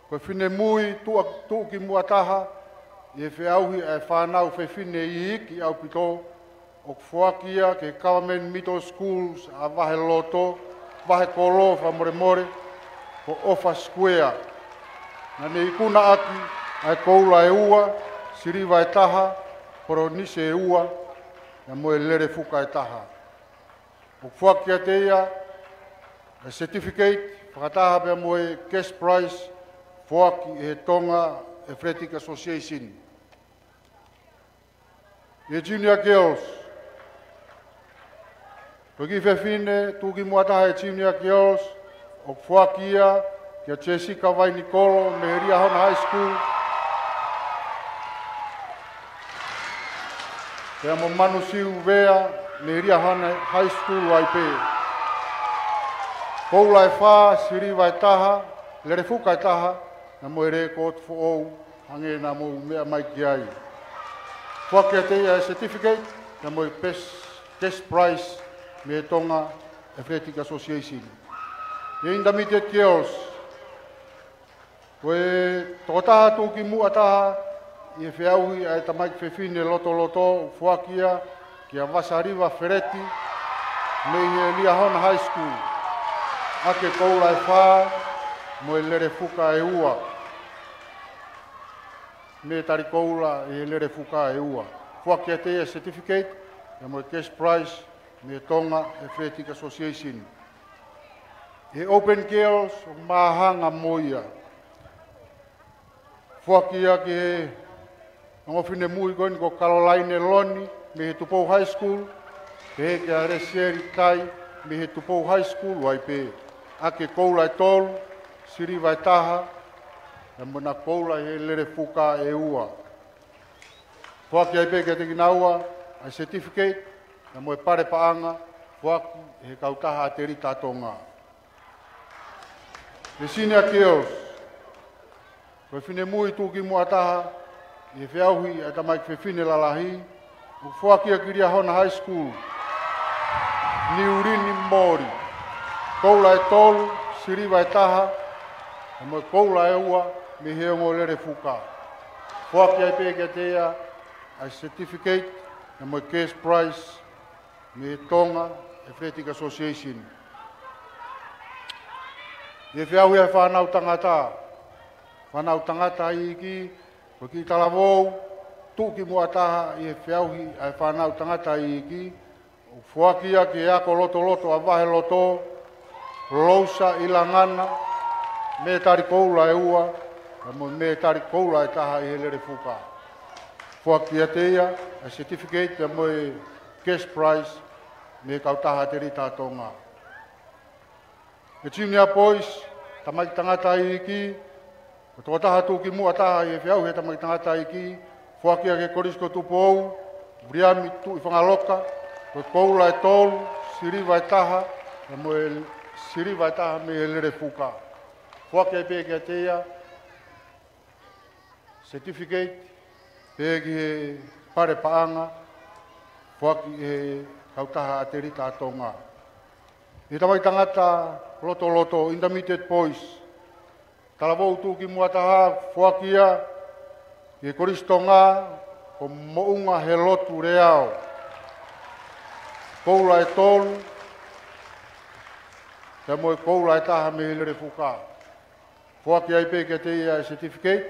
ko e finemui tuʻa-, tuʻukimuʻa taha ʻi he feʻauhi ʻa e fānau fefine iiki ʻaupito, ʻoku foaki ia ki he Government Middle Schools ʻa Vaheloto, Vahekolo, fakamolemole, ko ʻOfa Square. Naʻa ne ikunaʻaki ʻa e koula ʻe ua, siliva ʻe taha, polonise ʻe ua, pea mo e lele fuka ʻe taha. ʻOku foaki kiate ia ʻa e certificate, fakataha pea mo e cash prize, foaki ʻe he Tonga Athletic Association. ʻI he Junior Girls, ko e kiʻi fefine tuʻukimuʻa taha ʻi he Junior Girls, ʻoku foaki ia kia Jessica Vainikolo mei he Liahona High School, pea mo Manusiu Vea mei he Liahona High School ai pē. Koula ʻe fā, siliva ʻe taha, lele fuka ʻe taha, pea mo e rekooti foʻou, hangē naʻa mou meʻa mai ki ai. Foaki kiate ia ʻa e certificate, pea mo e cash, cash prize mei he Tonga Athletic Association. ʻI he Intermediate Girls, ko e tokotaha tuʻukimuʻa taha ʻi he feʻauhi ʻa e tamaiki fefine lotoloto, foaki ia kia Vasaliva Feleti mei he Liahona High School, ʻaki e koula ʻe fā mo e lele fuka ʻe ua. Mētali koula ʻi he lele fuka ʻe ua. Foaki kiate ia ʻa e certificate, pea mo e cash prize mei he Tonga Athletic Association. ʻI he Open Girls, ʻoku māhanga mo ia. Foaki ia ki he ongo finemui ko eni ko Caroline Loni mei he Tupou High School, pehē kia Lesieli Tai mei he Tupou High School ai pē. ʻAki e koula ʻe tolu, siliva ʻe taha, pea mo ʻena koula ʻi he lele fuka ʻe ua. Foaki ai pē kiate kinaua ʻa e certificate, pea mo e pale paʻanga, foaki ʻe he kautaha ʻAtelita Tonga. ʻI he Senior Girls, ko e finemui tuʻukimuʻa taha ʻi he feʻauhi ʻa e tamaiki fefine lalahi, ʻoku foaki ia ki Liahona High School, Niulini Moli. Koula ʻe tolu, siliva ʻe taha, pea mo e koula ʻe ua mei he ongo lele fuka. Foaki ai pē kiate ia ʻa e certificate, pea mo e cash prize mei he Tonga Athletic Association. ʻI he feʻauhi ʻa e fānau tangata, fānau tangata iiki, ko e kiʻi talavou tuʻukimuʻa taha ʻi he feʻauhi ʻa e fānau tangata iiki, ʻoku foaki ia ki he ako lotoloto ʻa Vaheloto, Lousa ʻIlangana, mētali koula ʻe ua, pea mo e mētali koula ʻe taha ʻi he lele fuka. Foaki kiate ia ʻa e certificate pea mo e cash prize mei he kautaha ʻAtelita Tonga. ʻI he Junior Boys, tamaiki tangata iiki, ko e tokotaha tuʻukimuʻa taha ʻi he feʻauhi ʻa e tamaiki tangata iiki, foaki ia ki he Kolisi ko Tupou, Viliami Tuʻifangaloka, ko e koula ʻe tolu, siliva ʻe taha, pea mo e siliva ʻe taha mei he lele fuka. Foaki ai pē kiate ia certificate, pea ki he pale paʻanga, foaki ʻe he kautaha ʻAtelita Tonga. ʻI he tamaiki tangata lotoloto, Intermediate Boys, talavou tuʻukimuʻa taha, foaki ia ki he Kolisi Tonga, ko Moʻunga Helotu Leao. Koula ʻe tolu, pea mo e koula ʻe taha mei he lele fuka. Foaki ai pē kiate ia ʻa e certificate,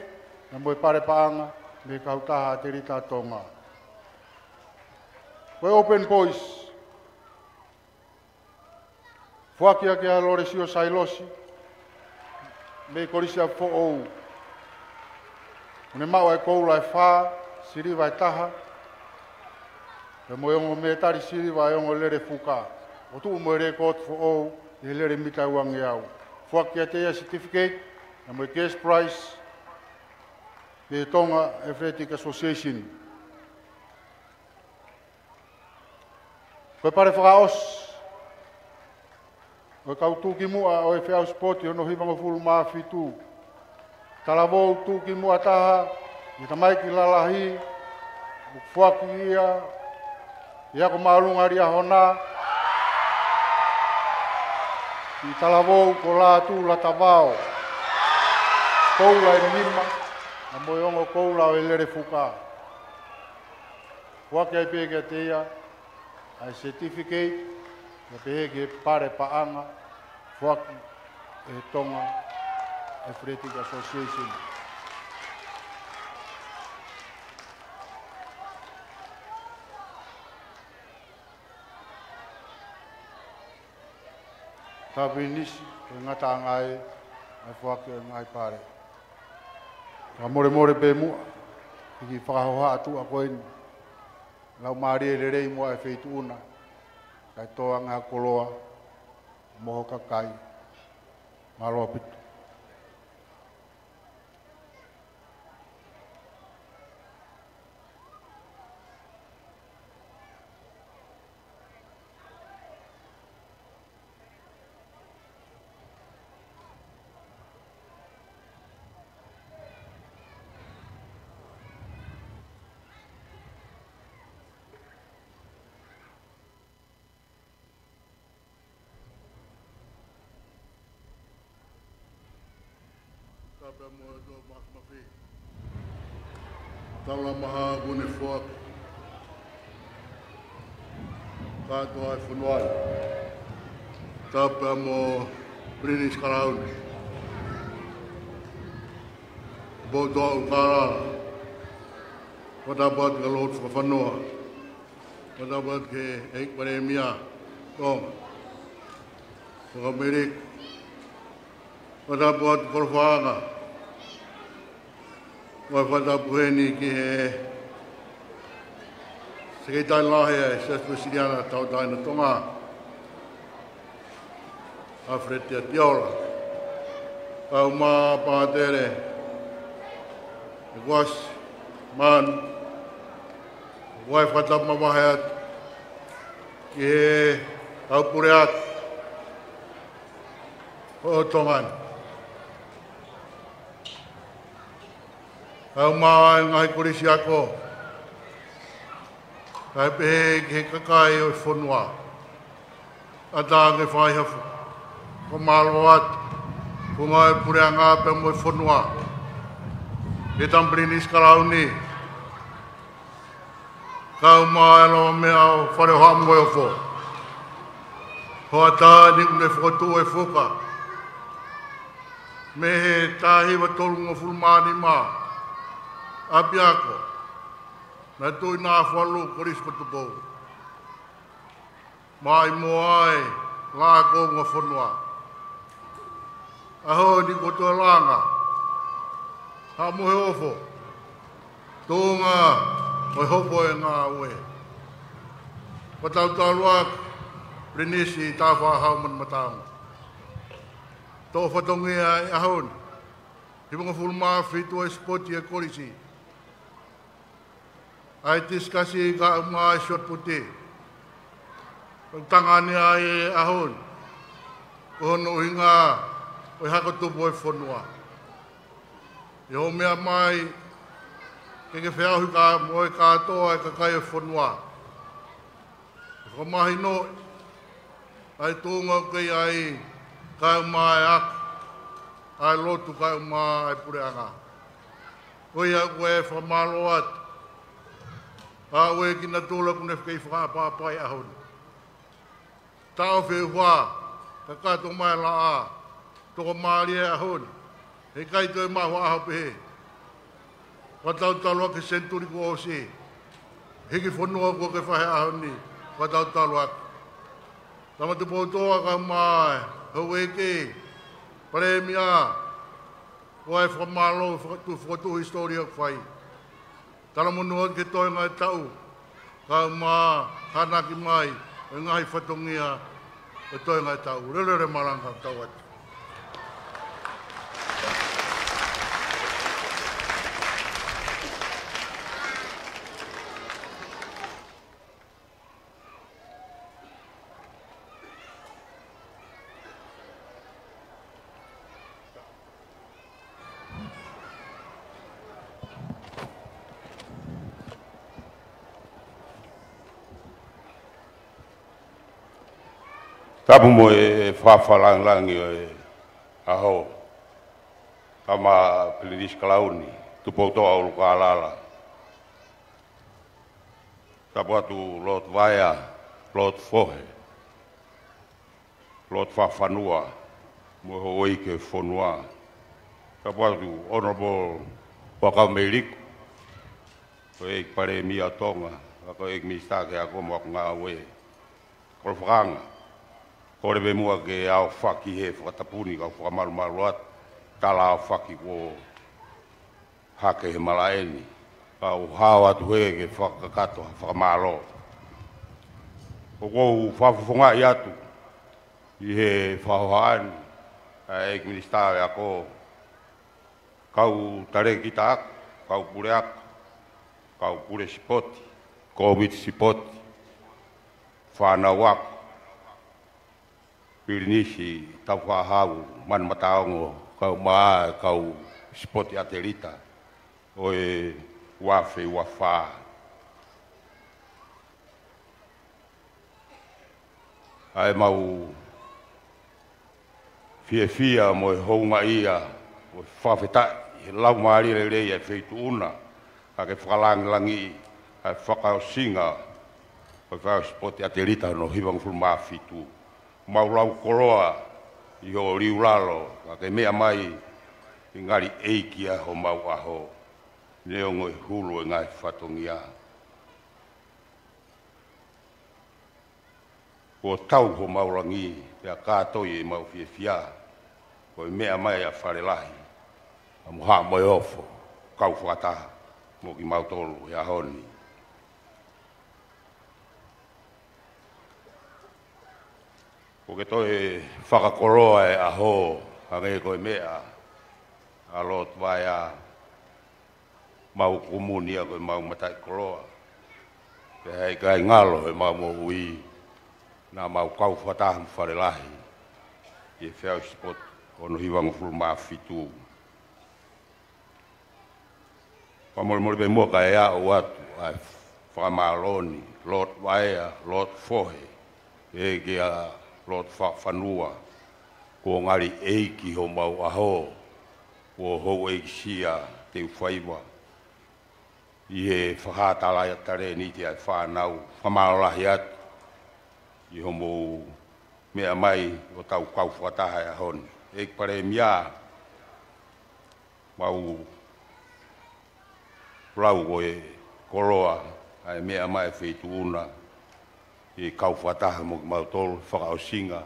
pea mo e pale paʻanga mei he kautaha ʻAtelita Tonga. Ko e Open Boys, foaki ia kia Lolesio Sailosi mei he Kolisi ʻApifoʻou. ʻOku ne maʻu ʻa e koula ʻe fā, siliva ʻe taha, pea mo e ongo mētali siliva ʻa e ongo lele fuka. ʻOku tuʻu mo e lēkooti foʻou ʻi he lele mita ʻe ua ngeau. Foaki kiate ia e certificate, pea mo e cash prize, mei he Tonga Athletic Association. Ko e pale fakaʻosi ʻo e kau tuʻukimuʻa ʻo e feʻauhi sipoti hono hivangofulu mā fitu. Talavou tuʻukimuʻa taha, ʻa e tamaiki lalahi, ʻoku foaki ia ʻe he ako māʻolunga Liahona, ʻi Talavou ko Lātū Latavao. Koula ʻe nima, pea mo e ongo koula ʻo e lele fuka. Foaki ai pē kiate ia ʻa e certificate, pea pehē ki he pale paʻanga, foaki ʻe he Tonga Athletic Association. Tau pilinisi, ko e ngataʻanga ē ʻa e foaki ʻo e ngaahi pale. Ka molemole pē muʻa, ʻi he kiʻi fakahohaʻa tuʻa ko eni. Laumālie lelei muʻa e feituʻu na, kae tō ange ha koloa, mo ho kakai, mālō ʻaupito. Tapu mo e tō mafimafi. Taulamaha ʻoku ne foaki kātoa e fonua. Tapu mo Pilinisi Kalauni. Poutoa ʻo Kalala. Fakatapu atu ki he lotu fakafonua. Fakatapu atu ki he ʻEiki Palēmia Tonga, Fakamelika. Fakatapu atu ki he kolofaʻanga. Mo e fakatapu heni ki he Sekelitali Lahi ʻa e Siasi Uēsiliana Tauʻatāina ʻo Tonga, ʻAfileti Atiola. Kae ʻumaʻā Pātele ʻEkuasi Manu, ʻoku ou fakatapu mavahe atu ki he kau puleako ʻo Tonga ni. Kae ʻumaʻā e ngaahi kolisi ako, kae pehē ki he kakai ʻo e fonua. ʻAtā ke fai ha fakamālō atu, ko e ngaahi puleʻanga pea mo e fonua. Ki he tama Pilinisi Kalauni, kae ʻumaʻā e lavameʻa ʻo Fale ʻo Haʻa Moheofo. Hoʻatā ni ʻoku ne fokotuʻu e fuka mei he taha hiva tolungofulu mā nima ʻapiako, naʻe Tuʻi Nafoalu Kolisi ko Tupou. Mai mo ai, la ko mo fonua. ʻAho ni ko e toe langa Haʻa Moheofo, tuʻunga ʻo e hopo e ngāue. Fakatautau atu, Pilinisi Tāufaʻāhau Manumataongo. Tō fatongia e ʻaho ni, hivangofulu mā fitu e sipoti e kolisi. ʻA e tisikasi kae ʻumaʻā e shot put. ʻOku tangani ai e ʻaho ni, ko hono ʻuhinga ʻo e hako tupu ʻo e fonua. ʻI hoʻo meʻa mai ke ke feʻauhi mo e kātoa e kakai ʻo e fonua, ʻe fakamahinoʻi ʻa e tuʻunga ʻoku ʻi ai, kae ʻumaʻā e ako, ʻa e lotu kae ʻumaʻā e puleʻanga. Ko ia ʻoku ou fakamālō atu. ʻA e ʻEiki Natula ʻoku ne kei fakaʻapaʻapaʻi e ʻaho ni. Taʻofi e ʻuha, kakato mai e laʻā, tokamālie e ʻaho ni. Heʻikai toe maʻu ha ʻaho pehē. Fakatautau atu ki he senituli kuo ʻosi. Hiki fonua kuo ke fai he ʻaho ni. Fakatautau atu. Tama Tupoutoʻa kae ʻumaʻā e houʻeiki, Palēmia, Ko e fakamālō, fakatu-, fakatuʻu hisitōlia ʻoku fai. Talamonū atu ki he toenga e taʻu, kae ʻumaʻā e tānaki mai ʻo e ngaahi fatongia ʻo e toenga e taʻu. Lelele malanga, tau atu. Tapu mo e fakalangilangi ʻo e ʻaho, Tama Pilinisi Kalauni Tupoutoʻa ʻUlukalala. Tapu atu Lord Vaea, Lord Fohe, Lord Fakafanua, mo e houʻeiki ʻo e fonua. Tapu atu Honourable Huʻakavameiliku, ko e ʻEiki Palēmia ʻo Tonga, pea ko e ʻEiki Minisitā ki he Ako mo e Ngāue. Koloa fakanga, kole pē muʻa ke aofaki he fakatapu ni, kau fakamalumalu atu, tala aofaki kuo hake he malaʻe ni, kau hao atu hē ke fakakakato ha fakamālō. ʻOku ou fakafofongaʻi atu ʻi he fakahohaʻa ni ʻa e ʻEiki Minisitā ʻo e Ako, kau talēkita ako, kau puleako, kau pule sipoti, kōmiti sipoti, fānau ako, Pilinisi Taufaʻāhau, Manumataongo, kau mā, kau sipoti ʻatelita ʻo e ua afe ua fā. ʻA e mau fiefia mo e houngaʻia, mo e fakafetaʻi he laumālie lelei ʻa e feituʻu na, ka ke fakalangilangiʻi ʻa e fakaʻosinga ʻo e fai ʻo e sipoti ʻatelita hono hivangofulu mā fitu. Mau lau koloa ʻi hoʻo liulalo, ka ke meʻa mai ʻi he ngali ʻeiki ʻa homau ʻaho, neongo e hulu e ngaahi fatongia. Kuo tau homau langi, pea kātoi ʻemau fiefia, ko e meʻa mai ʻa Falelahi, ʻa Mohaʻa mo e Ofo, kau fakataha mo kimautolu he ʻaho ni. Kuo ke toe fakakoloa e ʻaho, hangē ko e meʻa ʻa Lord Vaea, mau kumuni ia ko e mau mataʻikoloa. Pea ʻikai ngalo ʻemau moʻui, naʻa mau kau fakataha mo Falelahi ʻi he fai ʻo e sipoti hono hivangofulu mā fitu. Fakamolemole pē muʻa kae ʻoatu ʻa e fakamālō ni, Lord Vaea, Lord Fohe, ʻEiki ʻa Lord Fakafanua, kuo ngali ʻeiki homau ʻaho, kuo houʻeikisia teu faiva ʻi he fakahātalaia talēniti ʻa e fānau, fakamālō lahi atu ʻi hoʻomou meʻa mai ʻo tau kau fakataha he ʻaho ni. ʻEiki Palēmia, mau lau ko e koloa ʻa e meʻa mai e feituʻu na, ʻi he kau fakataha mo kimautolu, fakaʻosinga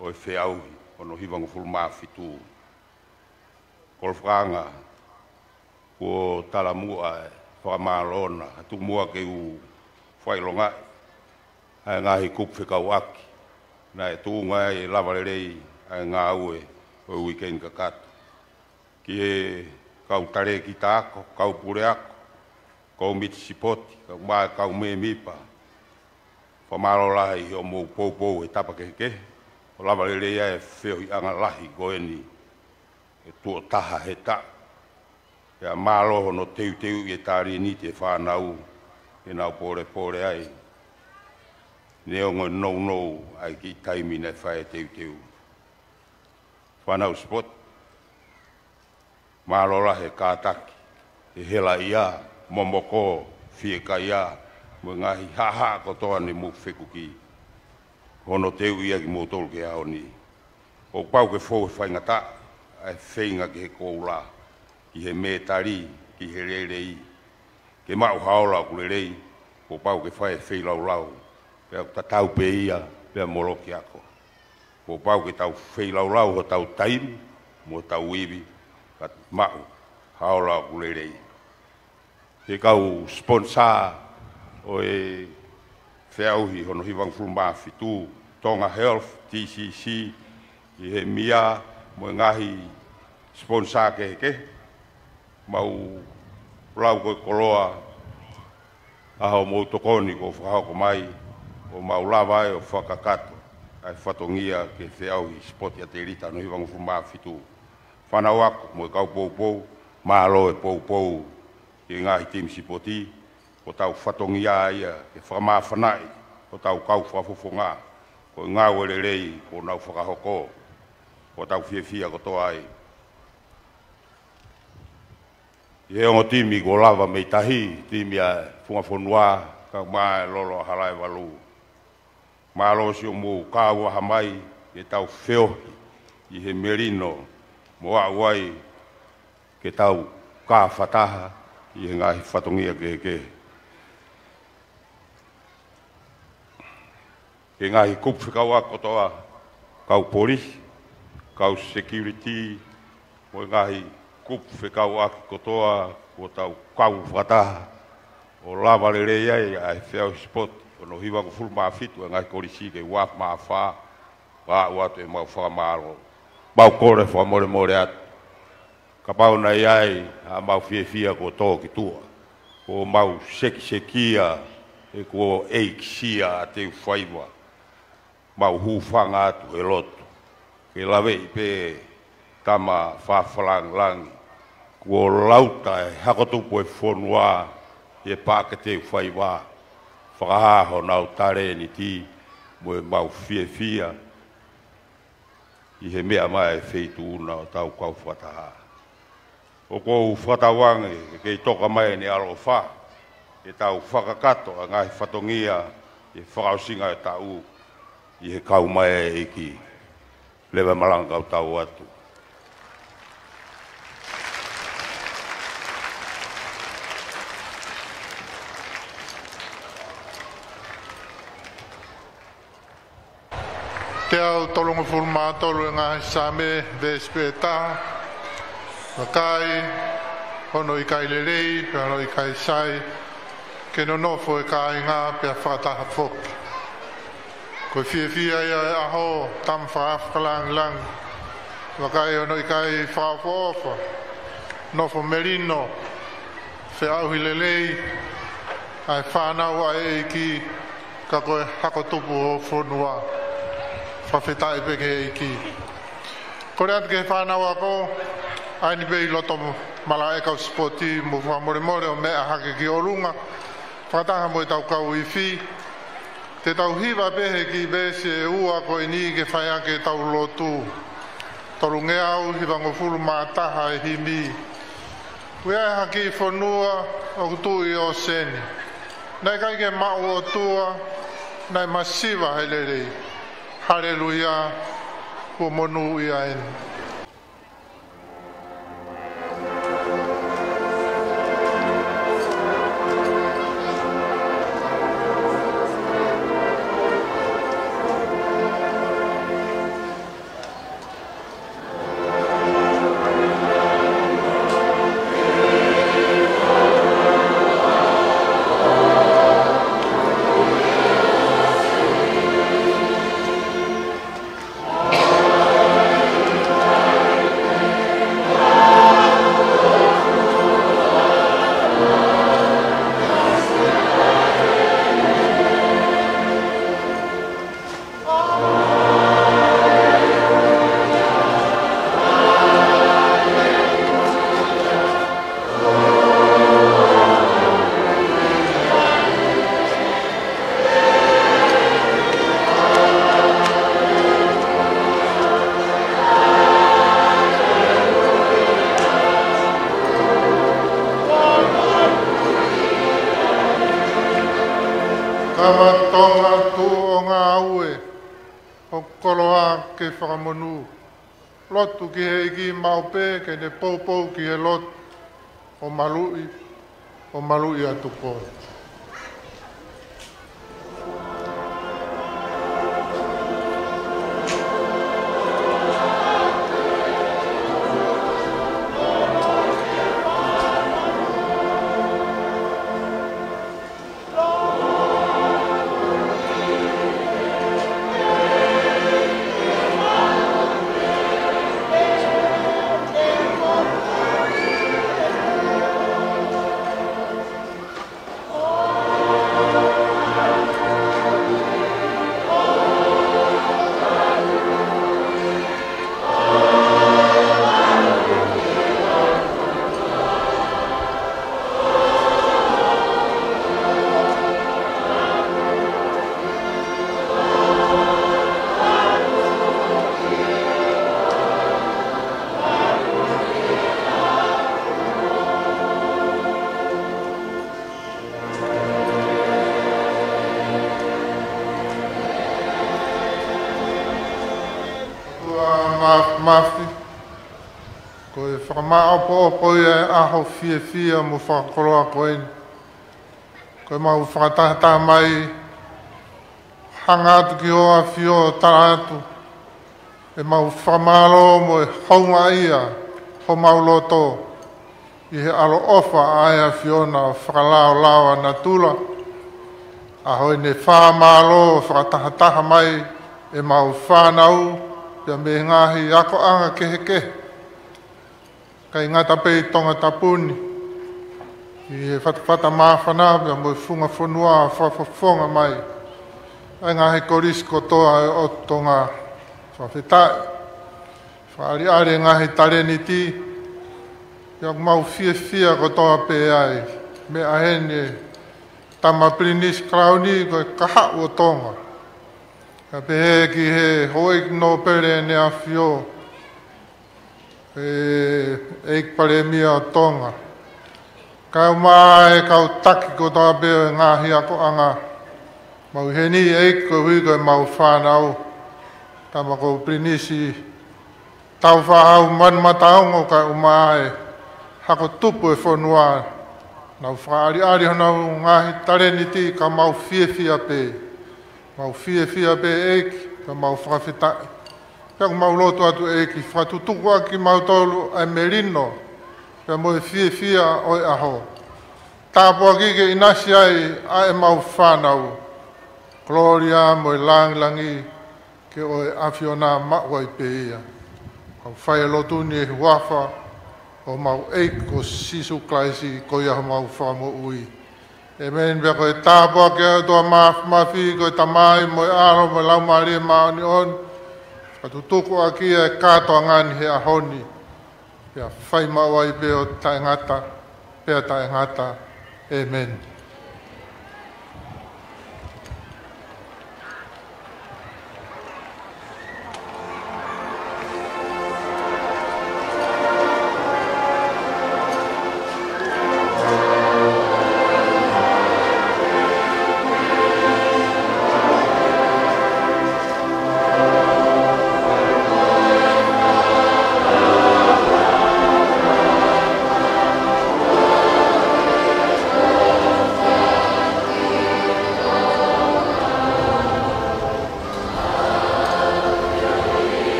ʻo e feʻauhi hono hivangofulu mā fitu. Koloa fakanga, kuo talamuʻa e fakamālō na, ʻa tuku muʻa ke u fakaʻilongaʻi ʻa e ngaahi kupu fekauʻaki naʻe tuʻunga ai e lava lelei ʻa e ngāue ʻo e uike ni kakato. Ki he kau talēkita ako, kau puleako, kōmiti sipoti, kau mā, kau mēmipa, fakamālō lahi ʻi hoʻomou poupou he tapa kehekehe, ʻo lava lelei ai e feohiʻanga lahi ko eni, ʻe tuʻo taha he taʻu. Pea mālō hono teuteuʻi e talēniti e fānau ke nau pōlepole ai, neongo e nounou ʻa e kiʻi taimi naʻe fai e teuteu. Fānau sipoti, mālō lahi e kātaki, e helaʻia, momoko, fiekaia, mo e ngaahi haʻahaʻa kotoa ne mou fekuki hono teuʻi ia kimoutolu ki he ʻaho ni. Kuo pau ke fou he faingataʻa ʻa e feinga ki he koula, ki he mētali, ki he lelei, ke maʻu ha ola ʻoku lelei. Kuo pau ke fai e feilaulau, pea ʻoku tatau pē ia pea mo e loki ako. Kuo pau ke tau feilaulau hotau taimi mo hotau ivi, ka maʻu ha ola ʻoku lelei. He kau sponsor ʻo e feʻauhi hono hivangofulu mā fitu, Tonga Health, T C C, ʻi he M I A mo e ngaahi sponsor kehekehe, mau lau ko e koloa ʻa hoʻomou tokoni kuo fakahoko mai, ʻo mau lava ai ʻo fakakakato ʻa e fatongia ki he feʻauhi sipoti ʻatelita hono hivangofulu mā fitu. Fānau ako mo e kau poupou, mālō e poupou ki he ngaahi timi sipoti, ko hotau fatongia ia ke fakamāfanaʻi hotau kau fakafofonga, ko e ngāue lelei kuo nau fakahoko, ʻoku tau fiefia kotoa ai. ʻI he ongo timi kuo lava mei tahi, timi ʻa e Funga Fonua, kau mai Lolo ʻa Halaevalu. Mālō siʻomou kau ʻaha mai ke tau feohi ʻi he melino mo aʻu ai ke tau kau fakataha ʻi he ngaahi fatongia kehekehe. Ki he ngaahi kupu fekauʻaki kotoa, kau polisi, kau security, mo e ngaahi kupu fekauʻaki kotoa, kuo tau kau fakataha ʻo lava lelei ai ʻa e feʻauhi sipoti hono hivangofulu mā fitu ʻa e ngaahi kolisi ki he ua afe mā fā, ʻo aʻu atu ʻemau fakamālō. Mau kole fakamolemole atu. Kapau naʻe ʻi ai haʻamau fiefia kuo tō ki tuʻa, kuo mau sekisekia, he kuo ʻeikisia ʻa Teufaiva, mau hūfanga atu he lotu ke laveʻi pē Tama Fakalangilangi, kuo lauta e hako tupu e fonua ʻi he Paʻake Teufaiva, fakahā honau talēniti mo ʻemau fiefia ʻi he meʻa mai e feituʻu na ʻo tau kau fakataha. ʻOku ou fakatauange ke kei toka mai ʻene ʻaloʻofa ke tau fakakakato ʻa e ngaahi fatongia ʻi he fakaʻosinga e taʻu ʻi he kau mai e ʻEiki. Leva e malanga kau tau atu. Teau tolungofulu mā tolu e ngaahi Saame, veesi pē taha. Vakai, hono ʻikai lelei, pea hono ʻikai sai, ke nonofo e kāinga pea fakataha foki. Ko e fiefia ia e ʻaho, Tama Fakalangilangi. Vakai, hono ʻikai fakaʻofoʻofa, nofo melino, feʻauhi lelei ʻa e fānau ʻa e ʻEiki, ka ko e hako tupu ʻo e fonua. Fakafetaʻi pē ki he ʻEiki. Kole atu ki he fānau ako, ʻa eni pē ʻi loto malaʻe kau sipoti, mou fakamolemole ʻo meʻa hake ki ʻolunga fakataha mo ʻetau kau ifi. Te tau hiva pē he kiʻi veesi ʻe ua ko eni ke fai ʻaki ʻetau lotu. Tolungeau hivangofulu mā taha e himi. Ko e hā ha kiʻi fonua ʻoku tuʻu ʻi ʻōseni, naʻe ʻikai ke maʻu ʻOtua, naʻe masiva he lelei. Haleluia, kuo monūʻia eni. Tama Tonga tuʻu ʻo ngāue, ʻo koloa ke fakamonū. Lotu ki he ʻEiki maʻu pē ke ne poupou ki he lotu, ʻo maluʻi, ʻo maluʻi atu koe. Mafi, ko e fakamāʻopoʻopo ia e ʻaho fiefia mo fakakoloa ko eni. Ko ʻemau fakatahataha mai, hanga atu ki hoʻo ʻAfio ʻo tala atu ʻemau fakamālō mo e houngaʻia homau loto ʻi he ʻaloʻofa ʻa e ʻAfiona ʻo fakalaolao ʻa natula. ʻAho eni ʻe fā mālō fakatahataha mai ʻemau fānau, pea mei he ngaahi akoʻanga kehekehe. ʻIkai ngata pē ʻi Tongatapu ni, ʻi he fatafata māfana pea mo e funga fonua fakafofonga mai ʻa e ngaahi kolisi kotoa ʻo Tonga. Fakafetaʻi. Fakaʻaliʻali e ngaahi talēniti, pea ʻoku mau fiefia kotoa pē ai. Meʻa heni e tama Pilinisi Kalauni ko e kahaʻu ʻo Tonga. Ka pehē ki he houʻeiki nōpele ʻEne ʻAfio, ʻe, ʻEiki Palēmia ʻo Tonga. Kae ʻumaʻā e kau taki kotoa pē ʻo e ngaahi akoʻanga. Mau ʻi heni ʻEiki koeʻuhi ko ʻemau fānau. Tama ko Pilinisi Tāufaʻāhau Manumataongo kae ʻumaʻā e hako tupu e fonua. Nau fakaʻaliʻali honau ngaahi talēniti ka mau fiefia pē. Mau fiefia pē ʻEiki, ka mau fakafetaʻi. Pea ʻoku mau lotu atu ʻEiki, fakatutuku ʻaki kimautolu ʻa e melino, pea mo e fiefia ʻo e ʻaho. Tāpuaki ke ʻinasi ai ʻa ʻemau fānau. Kolōlia mo e lāngilangi ke ʻo e ʻAfiona maʻu ai pē ia. Mau fai e lotu ni ʻi he huafa ʻo homau ʻEiki ko Sīsū Kalaisi, ko ia homau Fakamoʻui. ʻĒmeni. Pea ko e tāpuaki ʻa e ʻOtua Māfimafi, ko e Tamai mo e ʻAlo mo e Laumālie Māʻoniʻoni, fakatutuku ʻaki ia e kātoanga ni he ʻaho ni, pea fai maʻu ai pē ʻo taʻengata pea taʻengata. ʻĒmeni.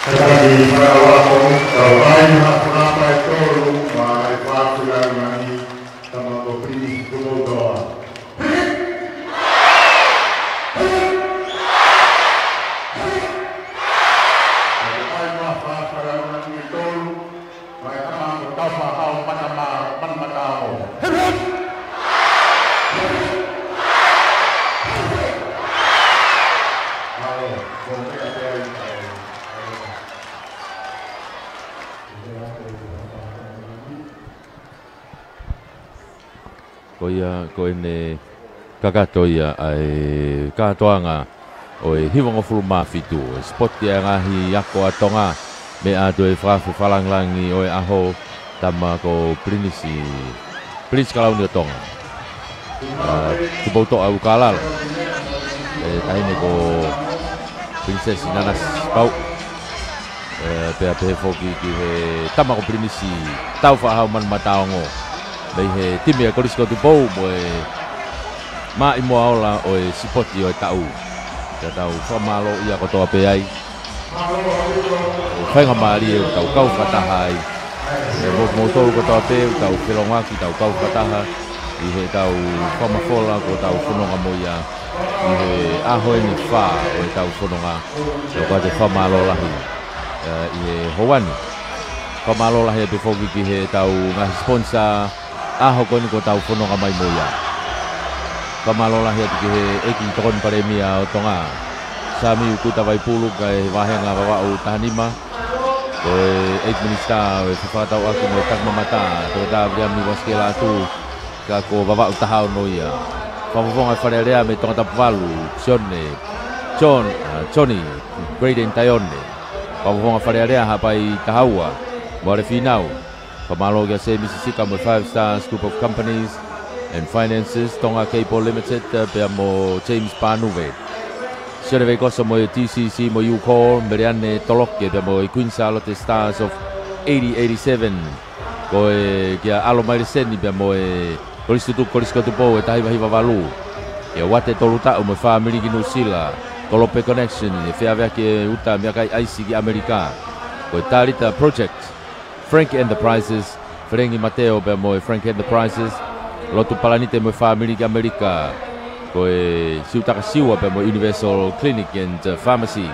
Kātaki fakaʻaho, kau ai ha fakaʻaho e tolu, mai fāfila nani, tama ko Pilinisi Tupoutoʻa. Kau ai ha fakaʻaho e tolu, mai tama ko Tāufaʻāhau Manumataongo. Ko ia, ko ʻene kakato ia ʻa e kātoanga ʻo e hivangofulu mā fitu, ʻo e sipoti ʻa e ngaahi ako ʻa Tonga, meʻa atu e fakaafe fakalāngilangi ʻo e ʻaho, tama ko Pilinisi, Pilinisi Kalauni ʻo Tonga. ʻA, Tupoutoʻa ʻUlukālala. ʻE, taʻahine ko Pilinisesi Nanasipauʻu. ʻE, pea pehē foki ki he tama ko Pilinisi Tāufaʻāhau Manumataongo. Mei he timi ʻa e Kolisi ko Tupou mo e Maʻimoaola ʻo e sipoti ʻo e taʻu. Pea tau fakamālō ia kotoa pē ai. ʻO faingamālie ʻo tau kau fakataha ai. ʻE mo, moutolu kotoa pē ʻo tau felongoaki, tau kau fakataha ʻi heʻetau fakamafola kuo tau fononga mo ia ʻi he ʻaho eni ʻe fā ʻo ʻetau fononga. ʻOku ʻoatu e fakamālō lahi, ʻa, ʻi he houa ni. Fakamālō lahi atu foki ki heʻetau ngaahi sponsor ʻaho ko eni kuo tau fononga mai mo ia. Fakamālō lahi atu ki he ʻEiki Tokoni Palēmia ʻo Tonga, Sami Kuta Vaipulu, kae he vāhenga Vavaʻu taha nima. Ko e Eighth Minister ʻo e Fefakatauʻaki mo e Takimamata, Toketā Viliami Uasikela Atu, ka ko Vavaʻu taha ono ia. Fakafofonga Fale Alea mei Tongatapu valu, Sione, John, ʻa, Johnny, Graydon Taione. Fakafofonga Fale Alea Haʻapai taha ua, Moale Fīnau. Fakamālō kia Semisi Sika mo e Five Stars Group of Companies and Finances, Tonga Cable Limited, ʻa, pea mo James Panuve. Sione Veikoso mo e T C C mo e Ucor, Meleane Toloke pea mo e Queen Sālote Stars of eighty eighty-seven. Ko e kia ʻAlo Maile Seni pea mo e Kolisi Tutuku, Kolisi ko Tupou ʻe taha hiva hiva valu. Kia Uate Tolutaʻu mo e fāmili ki Nuʻusila, Kolope Connection, ʻe feʻaveʻaki e uta meʻakai ʻaisi ki ʻAmelika. Ko e Talita Project, Frank Enterprises, Felengi Mateo pea mo e Frank Enterprises, Lotu Palanite mo e fāmili ki ʻAmelika. Ko e Siutaka Siua pea mo e Universal Clinic and, uh, Pharmacy.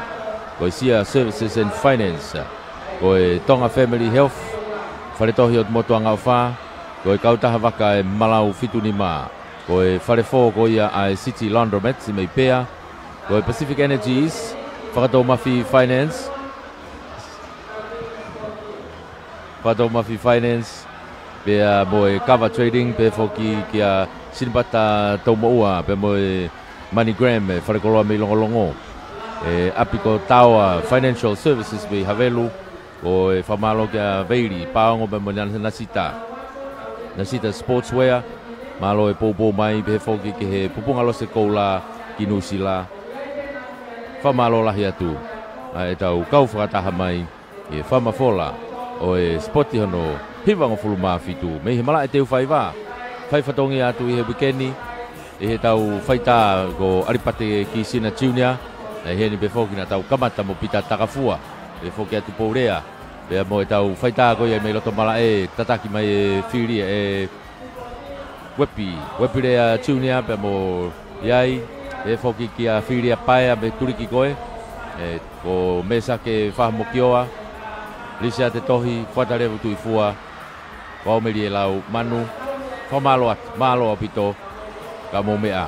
Ko e Sia Services and Finance. Ko e Tonga Family Health, Fale Tohi ʻo Motuʻangaʻofa. Ko e Kautaha Vaka ʻe Malau fitu nima. Ko e fale fō ko ia ʻa e City Laundromat mei Pea. Ko e Pacific Energies, Fakatoumafi Finance, Fakatoumafi Finance, pea mo e Kava Trading, pea foki kia Sinipata Taumoʻua, pea mo e MoneyGram, e fale koloa mei Longolongo. E ʻapi ko Taoa Financial Services mei Havelu, ko e fakamālō kia Veili Paongo pea mo Nan-, Nasita. Nasita Sportswear, mālō e poupou mai, pea foki ki he Pupunga Lose Koula ki Nuʻusila. Fakamālō lahi atu ʻa ʻetau kau fakataha mai ʻi he fakamafola ʻo e sipoti hono hivangofulu mā fitu mei he malaʻe Teufaiva. Fai fatongia atu ʻi he uike ni ʻi heʻetau faitā ko ʻAlipate Kisina Junior, ʻa ʻi heni pea foki naʻa tau kamata mo Pita Takafua, pea foki atu Poulea, pea mo ʻetau faitā ko ia mei loto malaʻe, tataki mai e fili ʻe Uepi, Uepi Lea Junior pea mo ia, pea foki kia Filia Paea mei Tuliki ko ē, ʻe, ko Mesake Fahamokioa, Lisiate Tohi, Fuata Levu Tuʻifua, Vaomeli e Lau Manu, fakamālō atu, mālō ʻaupito, ka mou meʻa.